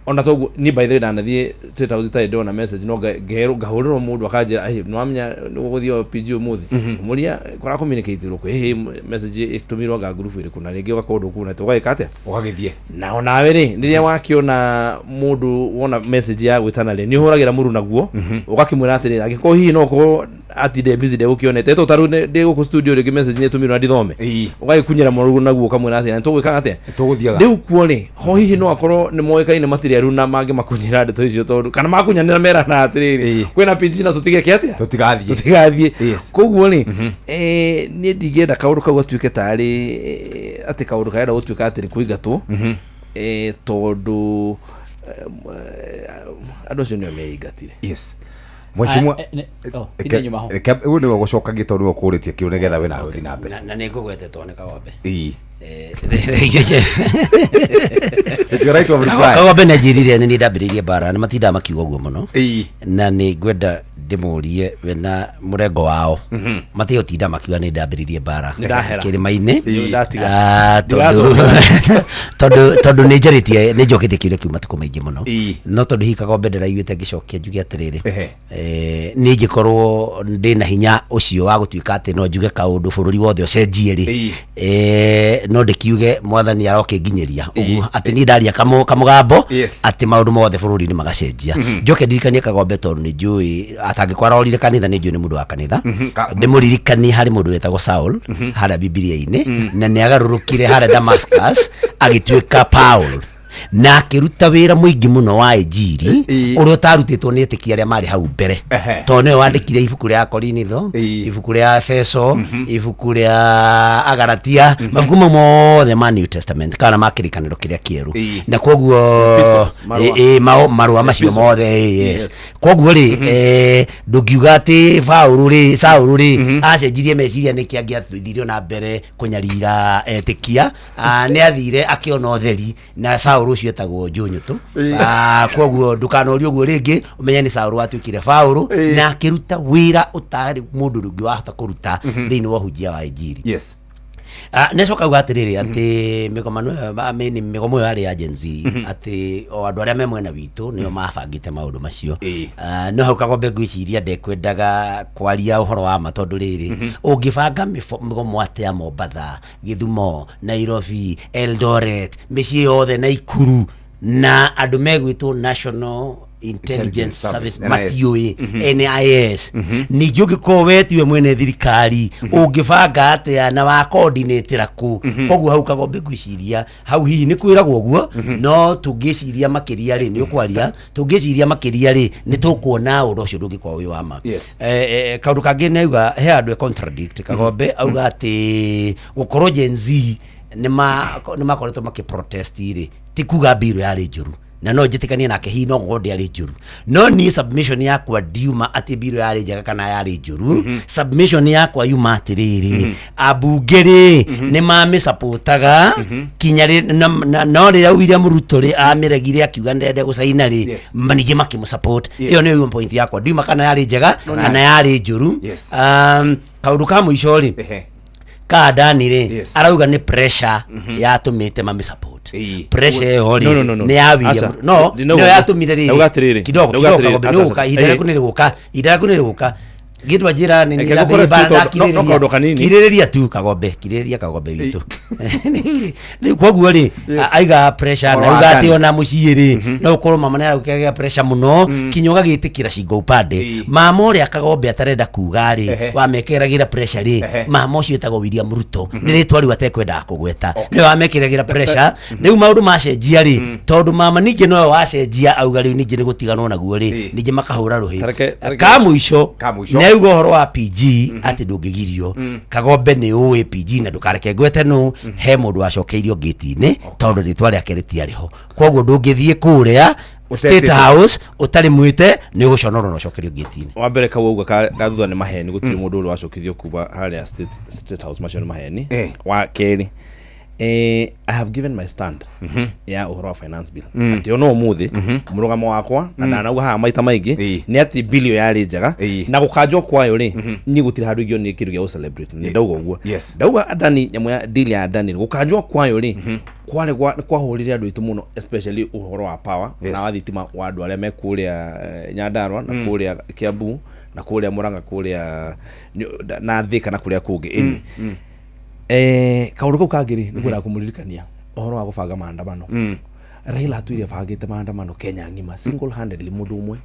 Ona toguo niĩ, by the way, ndanathiĩ State House itarĩ ndona message, no ngerwo, ngahũrĩrwo mũndũ akanjĩra, "Ĩ, nĩwamenya nĩgũgũthiĩ PG ũmũthĩ?" Mũria kũra communicate rwo kwĩ message ĩtũmirwo nga group ĩrĩkũ, na rĩngĩ ũgakorwo ndũkuona, ũgagĩka atĩa? Ũgagĩthiĩ. Na onawe rĩ, rĩrĩa wakĩona mũndũ wona message ya gwĩtana rĩ, nĩ ũhũragĩra mũru naguo ũgakĩmwĩra atĩrĩrĩ, angĩkorwo hihi no ũkorwo atinde busy ndegũkĩonete, to tarĩu ndĩ gũkũ studio, rĩngĩ message nĩ ĩtũmirwo na ndithome, ũgagĩkunyĩra mũru naguo ũkamwĩra atĩrĩ, tũgwĩka atĩa? Tũgũthiaga. Rĩu kuo rĩ, ho hihi no akorwo nĩ moĩkaine matirĩ aru na mangĩ makunyĩra ndeto icio, tondũ kana makunyanĩra merana atĩrĩrĩ, kwĩna PG na tũtigeke atĩa? Tũtigathiĩ. Tũtigathiĩ. Koguo rĩ, niĩ ndingĩenda kaũndũ kau gatuĩke tarĩ atĩ kaũndũ karenda gũtuĩka atĩ nĩ kũingatwo, tondũ andũ acio nĩo meingatire. Yes, mheshimiwa. Ah, oh, tinde nyuma ho. Ũguo nĩwe gũcokagia tondũ nĩwe ũkũrĩtie kĩu nĩgetha we nawe ũthiĩ na mbere. Na nĩ ngũgwetetwo nĩ Kagombe. Thank you, right of reply. Kagombe nĩ anjĩrire nĩ niĩ ndambĩrĩirie mbara na matindaga makiuga ũguo mũno, na nĩ ngwenda ndĩmũrie we na mũrengo wao matige gũtinda makiuga nĩ ndambĩrĩirie mbara Nĩ ndahera. kĩrĩma-inĩ. Nĩ ndatiga. Ah, tondũ Ndigacoka. tondũ nĩ njarĩtie, nĩ njokĩtie kĩũria kĩu matukũ maingĩ mũno, no tondũ hihi Kagombe ndĩraiguĩte ngĩcokia, njuge atĩrĩrĩ, niĩ ingĩkorwo ndĩna hinya ũcio wa gũtuĩka atĩ no njuge kaũndũ bũrũri wothe ũcenjie rĩ, no ndĩkiuge mwathani arokĩnginyĩria ũguo atĩ niĩ ndaria kamũgambo atĩ maũndũ mothe bũrũri-inĩ magacenjia. Njoke ndirikanie Kagombe, tondũ nĩ njũĩ atangĩkorwo arorire kanitha, nĩ njũĩ nĩ mũndũ wa kanitha. Ndĩmũririkanie harĩ mũndũ wetagwo Saul harĩa Bibilia-inĩ, na nĩ agarũrũkire harĩa Damascus agĩtuĩka Paul, na akĩruta wĩra mũingĩ mũno wa injiri ũrĩa ũtarutĩtwo nĩ etĩkia arĩa marĩ hau mbere, tondũ nĩwe wandĩkire ibuku rĩa Korinitho, ibuku rĩa Efeso, ibuku rĩa Agaratia, mabuku mau mothe ma New Testament kana ma kĩrĩkanĩro kĩrĩa kĩerũ. Na koguo Epistles, marũa. Marũa macio Epistles. mothe, yes. Koguo rĩ, ndũngiuga atĩ Paũlũ rĩ, Saũlũ rĩ, acenjirie meciria nĩkĩ angĩathirio na mbere kũnyarira etĩkia. Ah, nĩ athire akĩona ũtheri na Saũlũ. Saũlũ ũcio etagwo Njũnyũtũ. Ah, koguo ndũkanorie ũguo rĩngĩ ũmenye nĩ Saũlũ watuĩkire Paũlũ na akĩruta wĩra ũtarĩ mũndũ ũngĩ wahota kũruta thĩinĩ wa ũhunjia wa injiri. Yes. Ah, nĩacoka auga atĩrĩrĩ atĩ mĩgomano ĩyo I mean, mĩgomo ĩyo yarĩ ya Gen Z atĩ o andũ arĩa me mwena witũ nĩo mabangĩte maũndũ macio. Ah, no hau Kagombe ngwĩciria ndekwendaga kwaria ũhoro wa ma tondũ rĩrĩ ũngĩbanga mĩgomo atĩa Mombatha, Gĩthumo, Nairobi, Eldoret, mĩciĩ yothe Naikuru na andũ megwĩtwo National Intelligence Service NIS. matiũĩ NIS. Ningĩ ũngĩkorwo we tiwe mwene thirikari ũngĩbanga atĩa na wa coordinatĩra kũ? Koguo hau Kagombe ngwĩciria hau hihi nĩ kwĩragwo ũguo, no tũngĩciria makĩria rĩ, nĩ ũkwaria, tũngĩciria makĩria rĩ, nĩ tũkuona ũndũ ũcio ndũngĩkorwo wĩ wa ma. Kaũndũ kangĩ nĩ auga he andũ e contradict Kagombe auga atĩ gũkorwo Gen Z nĩ makoretwo makĩ protest rĩ, ti kuga mbirũ yarĩ njũru, na no njĩtĩkanie nake hihi no gũkorwo ndĩarĩ njũru, no niĩ submission yakwa ndiuma atĩ mbirũ yarĩ njega kana yarĩ njũru. Submission yakwa yuma atĩrĩrĩ, ambunge rĩ nĩ mamĩcapotaga kinya rĩ no rĩrĩa William Ruto rĩ amĩregire akiuga ndende gũcaina rĩ, ningĩ makĩmũ support. Ĩyo nĩyo point yakwa, ndiuma kana yarĩ njega kana yarĩ njũru. Kaũndũ ka mũico rĩ, ka Adani rĩ, arauga nĩ pressure yatũmĩte mamĩ support. Pressure ĩyo rĩ, No, no, no, no. nĩ ya William Aca. no Ndinauga nĩyo ũguo. yatũmire rĩrĩ. Ndauga atĩrĩrĩ. Kidogo Ndauga kidogo atĩrĩrĩ. Kagombe, Aca, nĩũgũka, aca. ihinda rĩaku nĩ rĩgũka, ihinda rĩaku nĩ rĩgũka. Gĩtwa njĩra nĩ Reke ngũkore tu tondũ- no kaũndũ kanini. Kirĩrĩria tu Kagombe, kirĩrĩria Kagombe witũ. Rĩu koguo rĩ, aiga pressure na Ũhoro wa auga atĩ Adani. ona mũciĩ rĩ, no ũkorwo mama nĩ aragũkĩgĩa pressure mũno kinya ũgagĩtĩkĩra cingo upande. Mama ũrĩa Kagombe atarenda kuga rĩ, wamekĩragĩra pressure rĩ, mama ũcio wĩtagwo William Ruto, nĩ rĩtwa rĩu atekwendaga kũgweta, nĩwe wamekĩragĩra pressure. Rĩu maũndũ macenjia rĩ, tondũ mama ningĩ nowe wacenjia auga rĩu ningĩ nĩ gũtiganwo naguo rĩ, ningĩ makahũra rũhĩ. Tareke- Ka mũico Ka mũico. nĩ auga ũhoro wa PG atĩ ndũngĩgirio. Kagombe nĩ ũĩ PG na ndũkareke ngwete nũ he mũndũ wacokeirio ngĩti-inĩ tondũ rĩtwa rĩake rĩtiarĩ ho, koguo ndũngĩthiĩ kũrĩa State Ũtetĩtwo. House ũtarĩ mwĩte, nĩ ũgũconorwo na ũcokerio ngĩti-inĩ. Wa mbere kau auga ka thutha nĩ maheni, gũtirĩ mũndũ ũrĩ wacokithio kuma harĩa State House, macio nĩ maheni. Wa kerĩ, I have given my stand ya ũhoro wa finance bill, atĩ ona ũmũthĩ mũrũgamo wakwa na ndanauga haha maita maingĩ nĩ atĩ bill ĩyo yarĩ njega na gũkanjwo kwayo rĩ, niĩ gũtirĩ handũ ingĩonire kĩndũ gĩa gũ celebrate. Nĩ ndauga ũguo. Ndauga Adani, nyamũ ya deal ya Adani, gũkanjwo kwayo rĩ, kwarĩ nĩ kwahũrire andũ aitũ mũno, especially ũhoro wa power na wa thitima wa andũ arĩa me kũrĩa Nyandarua na kũrĩa Kiambu na kũrĩa Murang'a, kũrĩa na Thika na kũrĩa kũngĩ. Anyway, kaũndũ kau kangĩ rĩ, nĩ kwenda kũmũririkania ũhoro wa gũbanga maandamano. Raila atwire abangĩte maandamano Kenya ng'ima single handedly, mũndũ ũmwe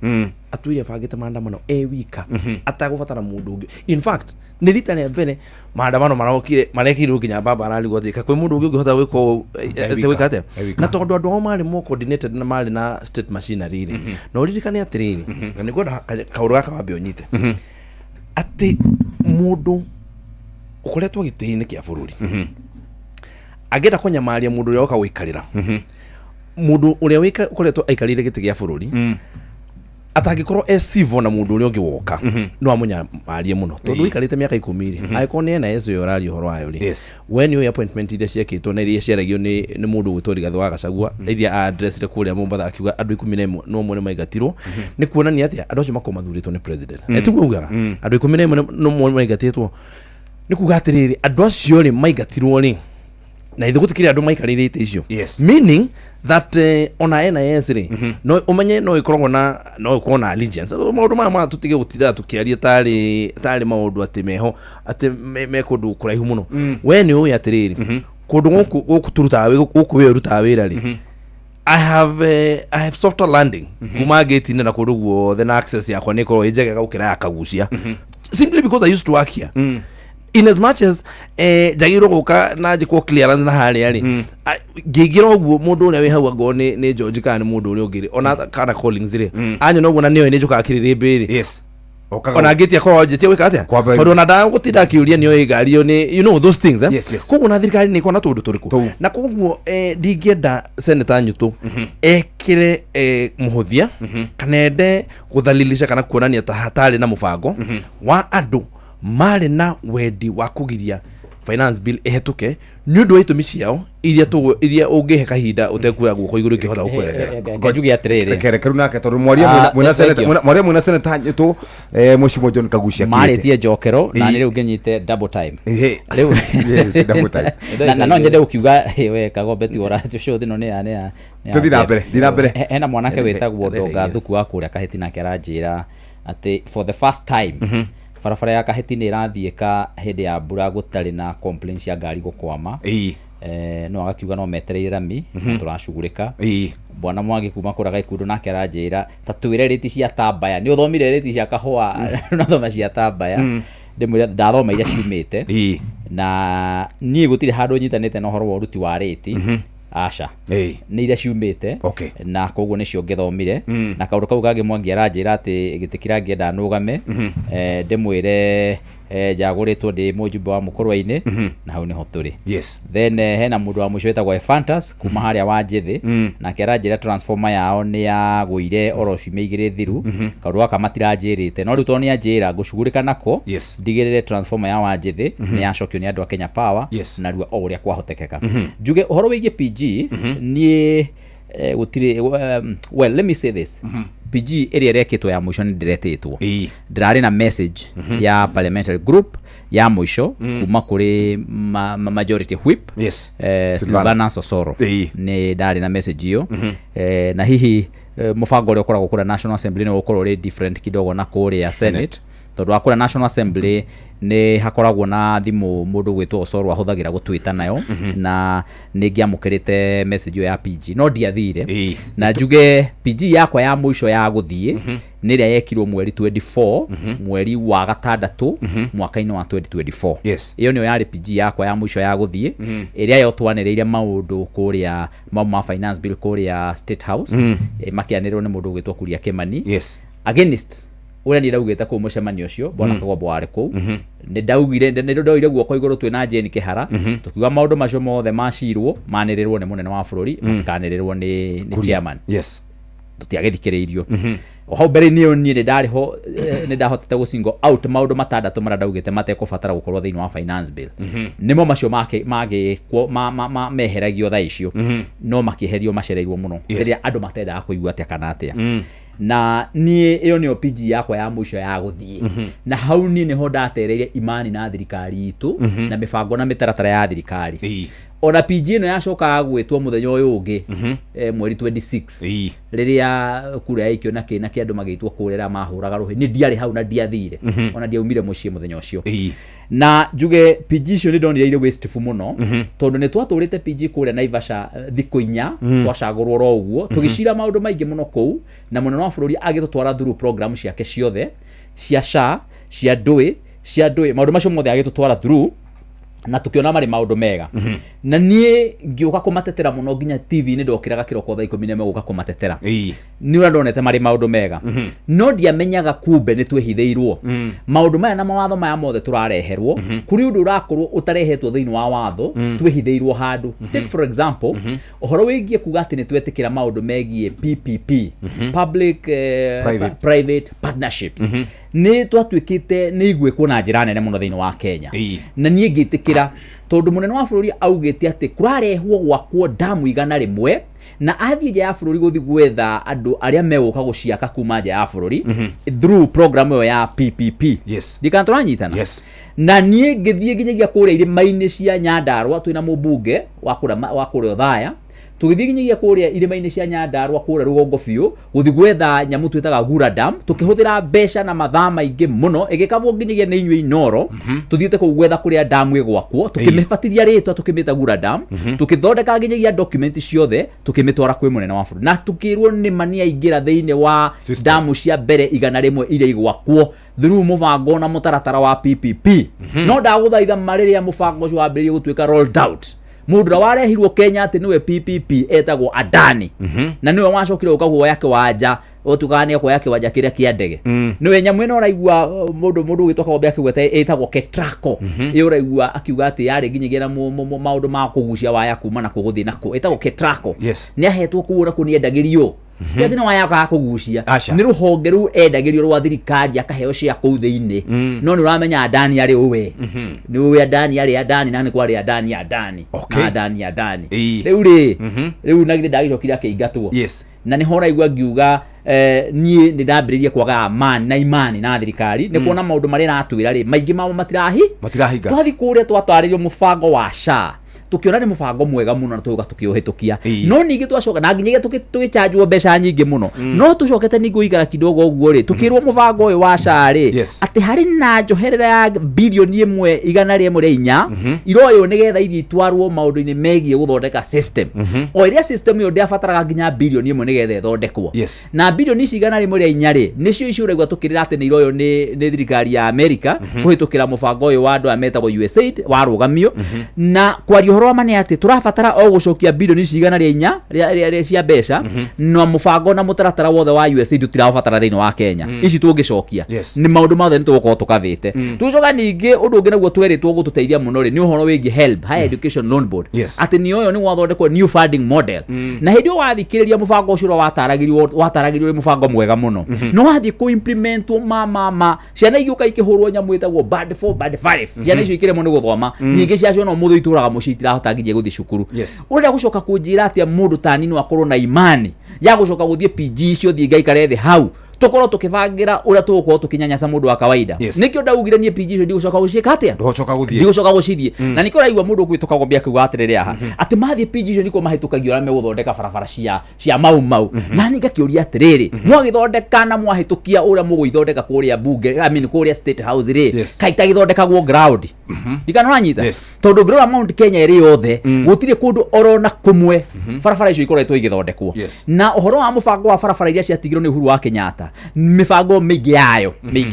atwire abangĩte maandamano e wika atagũbatara mũndũ ũngĩ. In fact, nĩ rita rĩa mbere maandamano marokire marekirwo nginya baba ararigwo atĩ kwĩ mũndũ ũngĩ ũngĩhota gwĩka ũũ, E wika. gwĩka atĩa. E wika. Na tondũ andũ ao marĩ more coordinated na marĩ na state machinery rĩ, na ũririkane atĩrĩrĩ, na nĩ ngwenda kaũndũ gaka wambe ũnyite, atĩ mũndũ ũkoretwo gĩtĩ-inĩ kĩa bũrũri angĩenda kũnyamaria mũndũ ũrĩa oka gũikarĩra, mũndũ ũrĩa ũkoretwo aikarĩire gĩtĩ gĩa bũrũri atangĩkorwo e civil na mũndũ ũrĩa ũngĩ woka, no amũnyamarie mũno, tondũ ũikarĩte mĩaka 10 rĩ, angĩkorwo nĩ NIS ĩyo ũraria ũhoro wayo rĩ, we nĩ ũĩ appointment iria ciekĩtwo na iria ciaragio nĩ mũndũ ũgwĩtwo Rigathĩ wa Gachagua, iria addressire kũrĩa Mombatha akiuga andũ 11 no ũmwe nĩ maingatirwo, nĩ kuonania atĩa andũ acio makorwo mathurĩtwo nĩ president. Tiguo augaga andũ 11 no ũmwe maingatĩtwo, nĩ kuga atĩrĩrĩ, andũ acio rĩ maingatirwo rĩ, na ithuĩ gũtikĩrĩ andũ maikarĩire itĩ icio. Meaning that ona NIS rĩ, no ũmenye no ĩkoragwo na no ĩkorwo na allegiance. Maũndũ maya ma tũtige gũtinda tũkĩaria tarĩ maũndũ atĩ meho atĩ me kũndũ kũraihu mũno. We nĩ ũĩ atĩrĩrĩ, kũndũ gũkũ tũrutaga gũkũ wĩ ũrutaga wĩra rĩ, I have softer landing kuma gate-inĩ na kũndũ guothe, na access yakwa nĩ ĩkoragwo ĩ njegega gũkĩra ya Kagucia, simply because I used to work here. In as much as njagĩrĩirwo gũka na njĩkwo clearance na harĩa rĩ, ngĩingĩra ũguo mũndũ ũrĩa wĩ hau angorwo nĩ George kana nĩ mũndũ ũrĩa ũngĩ rĩ, ona kana Collins rĩ, anyona ũguo na nĩoĩ nĩ njũkaga kĩrĩrĩmbĩ rĩ, ona ngĩtia korwo njĩtie gwĩka atĩa, tondũ ona ndagũtinda akĩũria nĩoĩ ngari ĩyo nĩ you know those things, eh? Yes. Koguo na thirikari nĩ ĩkoragwo na tũndũ tũrĩkũ, na koguo ndingĩenda Senator Nyutu ekĩre mũhũthia kana ende gũthalilisha kana kuonania ta hatarĩ na mũbango wa andũ marĩ na wendi wa kũgiria. Finance Bill ĩhetũke nĩ ũndũ wa itũmi ciao iria iria ũngĩhe kahinda ũtekuoya guoko igũrũ ingĩhota gũkũerethera. Njuge atĩrĩrĩ. Reke reke rĩu nake tondũ mwaria mwĩna thank you. mwaria mwĩna seneta nyitũ mheshimiwa John Kagucia marĩtie njokero na nĩ rĩu ngĩnyite double time. Rĩu Yes, double time. Na no nyende gũkiuga we Kagombe ti ora show ĩno nĩ ya nĩ ya nĩ ya Tũthiĩ na mbere, thiĩ na mbere. Hena mwanake wĩtagwo Ndonga Thuku wa kũrĩa Kahĩti, nake aranjĩra atĩ for the first time barabara ya Kahĩti nĩ ĩrathiĩka hĩndĩ ya mbura gũtarĩ na complaint cia ngari gũkwama. No agakiuga no metereire rami na tũracugurĩka. Bwana Mwangi kuma kũrĩa Gaikundo nake aranjĩra ta twĩre rĩti cia Tambaya, nĩ ũthomire rĩti cia kahũa ũrathoma cia Tambaya. Ndĩmwĩre ndathoma iria ciumĩte na niĩ gũtirĩ handũ nyitanĩte na ũhoro wa ũruti wa rĩti, aca, nĩ iria ciumĩte na koguo nĩcio ngĩthomire. Na kaũndũ kau kangĩ Mwangi aranjĩra atĩ gĩtĩ kĩrĩa angĩenda nũgame, ndĩmwĩre njagũrĩtwo ndĩ mũjumbe wa Mũkũrwe-inĩ na hau nĩho tũrĩ. Then hena mũndũ wa mũico wĩtagwo Ephantus kuma harĩa wa Njĩthĩ, nake aranjĩra transformer yao nĩ yagũire oro ciumia 2 thiru. Kaũndũ gaka matiranjĩrĩte, no rĩu tondũ nĩ anjĩra ngũcugurĩka nako ndigĩrĩre transformer ya Wanjĩthĩ nĩ yacokio nĩ andũ a Kenya Power narua o ũrĩa kwahotekeka. Njuge ũhoro wĩgiĩ PG, niĩ gũtirĩ, well, let me say this, PG ĩrĩa ĩrekĩtwo ya mũico nĩ ndĩretĩtwo, ndĩrarĩ na message ya parliamentary group ya mũico kuma kũrĩ majority whip Silvana Silvana Sosoro. Nĩ ndarĩ na message ĩyo. Na hihi mũbango ũrĩa ũkoragwo kũrĩa National Assembly nĩ ũgũkorwo ũrĩ different kidogo na kũrĩa Senate, tondũ wa kũrĩa National Assembly nĩ hakoragwo na thimũ mũndũ gwĩtwo Osoro ahũthagĩra gũtwĩta nayo, na nĩ ngĩamũkĩrĩte message ĩyo ya PG no ndiathire. Na njuge PG yakwa ya mũico ya gũthiĩ nĩ ĩrĩa yekirwo mweri 24, mweri wa gatandatũ, mwaka-inĩ wa 2024. Ĩyo nĩyo yarĩ PG yakwa ya mũico ya gũthiĩ, ĩrĩa yo twanĩrĩire maũndũ kũrĩa mau ma finance bill kũrĩa State House, makĩanĩrĩrwo nĩ mũndũ ũgwĩtwo Kuria Kimani against ũrĩa niĩ ndaugĩte kũu mũcemanio ũcio. Bwana Kagombo warĩ kũu, nĩ ndaugire, nĩ ndoire guoko igũrũ twĩna Jane Kĩhara, tũkiuga maũndũ macio mothe macirwo manĩrĩrwo nĩ mũnene wa bũrũri, matikanĩrĩrwo nĩ chairman. Tũtiagĩthikĩrĩirio. O hau mbere-inĩ ĩyo niĩ nĩ ndarĩ ho, nĩ ndahotete gũ single out maũndũ matandatũ marĩa ndaugĩte matekũbatara gũkorwo thĩinĩ wa finance bill. Nĩmo macio magĩkwo meheragio thaa icio, no makĩeherio macereirwo mũno rĩrĩa andũ matendaga kũigua atĩa kana atĩa. Na niĩ ĩyo nĩyo PG yakwa ya mũico ya gũthiĩ, na hau niĩ nĩho ndatereire imani na thirikari itũ na mĩbango na mĩtaratara ya thirikari. Ona PG ĩno yacokaga gwĩtwo mũthenya ũyũ ũngĩ, mweri 26, rĩrĩa kura yaikio na kĩ na kĩ, andũ magĩitwo kũrĩa arĩa mahũraga rũhĩ, niĩ ndiarĩ hau na ndiathire, ona ndiaumire mũciĩ mũthenya ũcio. Na njuge PG icio nĩ ndonire irĩ wasteful mũno, tondũ nĩ twatũrĩte PG kũrĩa Naivasha thikũ 4, twacagũrwo ro ũguo, tũgĩcira maũndũ maingĩ mũno kũu, na mũnene wa bũrũri agĩtũtwara through program ciake ciothe cia SHA, cia ndũĩ, cia ndũĩ, maũndũ macio mothe agĩtũtwara through na tukiona marĩ maũndũ mega. Na niĩ ngĩũka kũmatetera mũno nginya TV-inĩ, ndokĩraga kĩroko thaa 11 gũka kũmatetera nĩ ũrĩa ndonete marĩ maũndũ mega, no ndiamenyaga kumbe nĩ twĩhithĩirwo maũndũ maya na mawatho maya mothe tũrareherwo. Kũrĩ ũndũ ũrakorwo ũtarehetwo thĩinĩ wa watho, twĩhithĩirwo handũ. Take for example ũhoro wĩgiĩ kuga atĩ nĩ twetĩkĩra maũndũ megiĩ PPP, public Private. Private partnerships, nĩ twatuĩkĩte nĩ igwĩkwo na njĩra nene mũno thĩinĩ wa Kenya. Na niĩ ngĩtĩkĩra tondũ mũnene wa bũrũri augĩte atĩ kũrarehwo gwakwo damu 100, na athiĩ nja ya bũrũri gũthiĩ gwetha andũ arĩa megũka gũciaka kuma nja ya bũrũri through program ĩyo ya PPP. Ndikana tũranyitana? Na niĩ ngĩthiĩ nginyagia kũrĩa irĩma-inĩ cia Nyandarũa twĩna mũmbunge wa kũrĩa wa kũrĩa Othaya, tũgĩthiĩ nginyagia kũrĩa irĩma-inĩ cia Nyandarũa kũrĩa rũgongo biũ gũthiĩ gwetha nyamũ twĩtaga Gura Dam, tũkĩhũthĩra mbeca na mathaa maingĩ mũno ĩgĩkabwo nginyagia nĩ inyuĩ Inoro. Tũthiĩte kũu gwetha kũrĩa damu ĩgwakwo, tũkĩmĩbatithia rĩtwa tũkĩmĩta Gura Dam, tũkĩthondeka nginyagia document ciothe, tũkĩmĩtwara kwĩ mũnene wa bũrũri na tũkĩrwo nĩ ma nĩ aingĩra thĩinĩ wa damu cia mbere 100 iria igwakwo through mũbango na mũtaratara wa PPP. No ndagũthaitha ma rĩrĩa mũbango ũcio wambĩrĩirie gũtuĩka rolled out, mũndũ ũrĩa warehirwo Kenya atĩ nĩwe PPP etagwo Adani, na nĩwe wacokire gũka guoya kĩwanja, ũtuĩkaga nĩ ekuoya kĩwanja kĩrĩa kĩa ndege. Nĩwe nyamũ ĩno ũraigua mũndũ ũgĩtwo Kagombe akĩgweta ĩtagwo Ketraco. Ĩyo ũraigua akiuga atĩ yarĩ nginyagia na maũndũ ma kũgucia waya kuma na kũ gũthiĩ na kũ, ĩtagwo Ketraco. Nĩ ahetwo kũu, ona kũ nĩ endagĩrio. Ti atĩ nĩ waya okaga kũgucia. Aca. Nĩ rũhonge rũu endagĩrio rwa thirikari akaheo cia kũu thĩinĩ. No nĩ ũramenya Adani arĩ ũwe. Nĩ ũĩ Adani arĩ Adani na nĩ kwarĩ Adani Adani. Okay. Na Adani Adani. Ĩĩ. Rĩu rĩ, rĩu na githĩ ndagĩcokire akĩingatwo. Yes. Na nĩho ũraigua ngiuga niĩ nĩ ndambĩrĩirie kwaga amani na imani na thirikari nĩ kuona maũndũ marĩa ĩratwĩra rĩ maingĩ mamo matirahi Matirahinga. Twathiĩ kũrĩa twatarĩrio mũbango wa SHA, tũkĩona nĩ mũbango mwega mũno na tũgĩũka tũkĩũhĩtũkia. No ningĩ twacoka na nginyagia tũgĩchanjwo mbeca nyingĩ mũno, no tũcokete ningĩ gũikara kidogo ũguo rĩ, tũkĩrwo mũbango ũyũ wa SHA rĩ, atĩ harĩ na njoherera ya bilioni 1 104 iroywo nĩgetha ithiĩ itwarwo maũndũ-inĩ megiĩ gũthondeka system, o ĩrĩa system ĩyo ndĩabataraga nginya bilioni 1 nĩgetha ĩthondekwo. Na bilioni ici 104 rĩ, nĩcio icio ũraigua tũkĩrĩra atĩ nĩ iroywo nĩ thirikari ya Amerika kũhĩtũkĩra mũbango ũyũ wa andũ aya metagwo USAID warũgamio. Na kwaria ũhoro wa ma nĩ atĩ tũrabatara o gũcokia bilioni ici 104 rĩa cia mbeca, na mũbango na mũtaratara wothe wa USAID tũtiraũbatara thĩinĩ wa Kenya. Ici tũngĩcokia nĩ maũndũ mothe nĩ tũgũkorwo tũkavĩte. Tũgĩcoka ningĩ ũndũ ũngĩ naguo twerĩtwo gũtũteithia mũno rĩ, nĩ ũhoro wĩgiĩ HELB, Higher Education Loan Board, atĩ nĩ ũyũ nĩ gwathondekwo new funding model. Na hĩndĩ ĩyo wathikĩrĩria mũbango ũcio ũrĩa wataragĩrio wĩ mũbango mwega mũno, no wathiĩ kũ implementwo ma ciana igĩũka ikĩhũrwo nyamũ ĩtagwo band 4, band 5, ciana icio ikĩremwo nĩ gũthoma. Nyingĩ ciacio no mũthĩ itũraga mũciĩ, itirahota nginya gũthiĩ cukuru. Ũrenda gũcoka kũnjĩra atĩa mũndũ ta niĩ no akorwo na imani ya gũcoka gũthiĩ PG icio, thiĩ ngaikare thĩ hau tũkorwo tũkĩbangĩra ũrĩa tũgũkorwo tũkĩnyanyasa mũndũ wa kawaida? Nĩkĩo ndaugire niĩ PG icio ndigũcoka gũciĩka atĩa? Ndũgũcoka gũthiĩ. Ndigũcoka gũcithiĩ. Na nĩkĩo ũraigua mũndũ ũgwĩtwo Kagombe akiuga atĩrĩrĩ haha atĩ mathiĩ PG icio nĩkuo mahĩtũkagio arĩa megũthondeka barabara cia Mau Mau. Na niĩ ngakĩũria atĩrĩrĩ, mwagĩthondeka na mwahĩtũkia ũrĩa mũgũithondeka kũrĩa bunge, I mean, kũrĩa State House rĩ, kaĩ itagĩthondekagwo ground? Ndikana ũranyita? Tondũ ngĩrora Mount Kenya ĩrĩ yothe, gũtirĩ kũndũ orona kũmwe barabara icio ikoretwo igĩthondekwo. Na ũhoro wa mũbango wa barabara iria ciatigirwo nĩ Uhuru wa Kenyatta, mĩbango mĩingĩ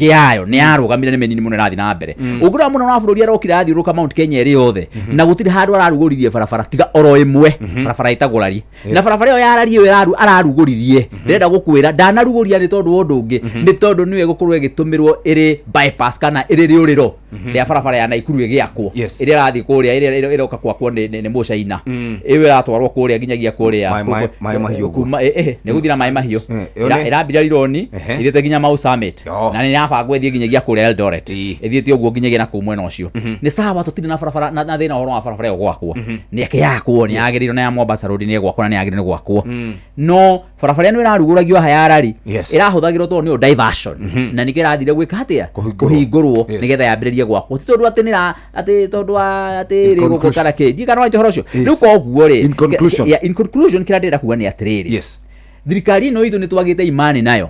yayo nĩ yarũgamire, nĩ mĩnini mũno ĩrathiĩ na mbere. Ũngĩrora mũno wa bũrũri arokire athiũrũrũka Mount Kenya ĩrĩ yothe na gũtirĩ handũ ararugũririe barabara tiga oro ĩmwe, barabara ĩtagwo Rari. Na barabara ĩyo ya Rari ĩyo ararugũririe, ndĩrenda gũkwĩra ndanarugũria nĩ tondũ wa ũndũ ũngĩ, nĩ tondũ nĩyo ĩgũkorwo ĩgĩtũmĩrwo ĩrĩ bypass kana ĩrĩ rĩũrĩro rĩa barabara ya Naikuru ĩgĩakwo, ĩrĩa ĩrathiĩ kũrĩa, ĩrĩa ĩroka kwakwo nĩ Mũcaina, ĩyo ĩratwarwo kũrĩa nginyagia kũrĩa Maĩ Mahiũ ũguo. Kuma nĩ gũthiĩ na Maĩ Mahiũ. Ĩyo Ĩrambira Rironi, ĩthiĩte nginya Mau Summit, na nĩ ĩrabangwo ĩthiĩ nginyagia kũrĩa Eldoret, ĩthiĩte ũguo nginyagia na kũu mwena ũcio. Nĩ sawa, tũtirĩ na barabara na thĩna ũhoro wa barabara ĩyo gwakwo, nĩ ĩke yakwo, nĩ yagĩrĩirwo, na ya Mombasa Road nĩ ĩgwakwo na nĩ yagĩrĩirwo nĩ gwakwo, no barabara ĩno ĩrarugũragio haha ya Rari ĩrahũthagĩrwo tondũ nĩyo diversion, na nĩkĩo ĩrathire gwĩka atĩa? Kũhingũrwo nĩgetha yambĩrĩrie gwakwo, ti tondũ atĩ nĩra atĩ tondũ wa atĩ In rĩ gũkũ conclusion. kana kĩ ndiĩ kana wanja ũhoro ũcio. Rĩu koguo rĩ, In conclusion. Yeah, in conclusion, kĩrĩa ndĩrenda kuga nĩ atĩrĩrĩ, thirikari ĩno itũ nĩ twagĩte imani nayo.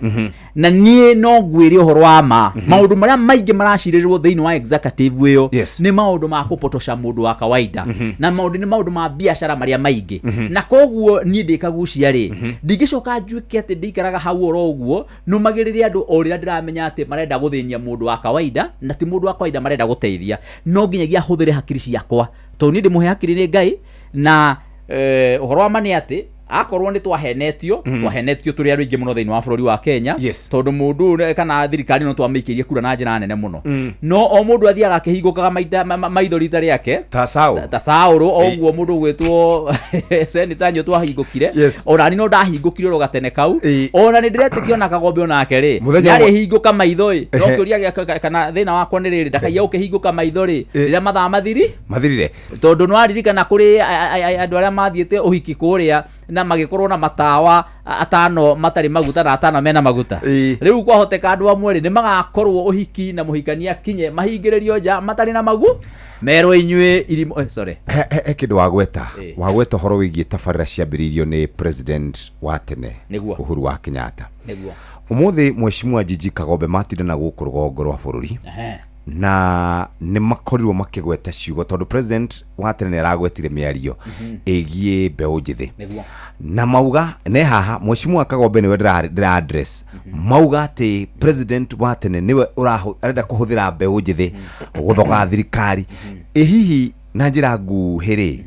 Na niĩ no ngwĩre ũhoro wa ma, maũndũ marĩa maingĩ maracirĩrwo thĩinĩ wa executive ĩyo nĩ maũndũ ma kũpotosha mũndũ wa kawaida, na maũndũ nĩ maũndũ ma biacara marĩa maingĩ. Na koguo niĩ ndĩkagucia rĩ, ndingĩcoka njuĩke atĩ ndĩikaraga hau oro ũguo nũmagĩrĩre andũ o rĩrĩa ndĩramenya atĩ marenda gũthĩnia mũndũ wa kawaida, na ti mũndũ wa kawaida marenda gũteithia. No nginyagia hũthĩre hakiri ciakwa, tondũ niĩ ndĩmũhe hakiri nĩ Ngai. Na ũhoro wa ma nĩ atĩ akorwo nĩ twahenetio, twahenetio tũrĩ andũ aingĩ mũno thĩinĩ wa bũrũri wa Kenya, tondũ mũndũ ũyũ kana thirikari no twamĩikĩrie kura na njĩra nene mũno, no o mũndũ athiaga akĩhingũkaga maitho rita rĩake. Ta Saũlũ. Ta Saũlũ o ũguo, mũndũ ũgwĩtwo Seneta Nyũ twahingũkire. Ona ni no ndahingũkire oro gatene kau. Ona nĩ ndĩretĩkia ona Kagombe onake rĩ, Mũthenya ũmwe- nĩarĩhingũka maitho ĩ. No kĩũria gĩakwa kana thĩna wakwa nĩ rĩrĩ, ndakaia gũkĩhingũka maitho rĩ rĩrĩa mathaa mathiri mathirire. Tondũ nĩ waririkana kũrĩ andũ arĩa mathiĩte ũhiki kũrĩa na magĩkorwo na matawa atano matarĩ maguta na atano mena maguta. Rĩu kwahoteka andũ amwe rĩ nĩ magakorwo ũhiki na mũhikania kinye mahingĩrĩrio nja matarĩ na magu, merwo inyuĩ irimũ, sorry. He kĩndũ wagweta ũhoro wĩgiĩ tabarĩra ciambĩrĩirio nĩ president wa tene, Uhuru wa Kenyatta. Ũmũthĩ Mheshimiwa Njiji Kagombe matinda na gũkũ rũgongo rwa bũrũri, na nĩ makorirwo makĩgweta ciugo tondũ president wa tene nĩ aragwetire mĩario ĩgiĩ mbeũ njĩthĩ. Na mauga ne haha Mheshimiwa Kagombe nĩwe ndĩra address, mauga atĩ president wa tene nĩwe arenda kũhũthĩra mbeũ njĩthĩ gũthoga thirikari. Ĩ hihi na njĩra nguhĩ rĩ,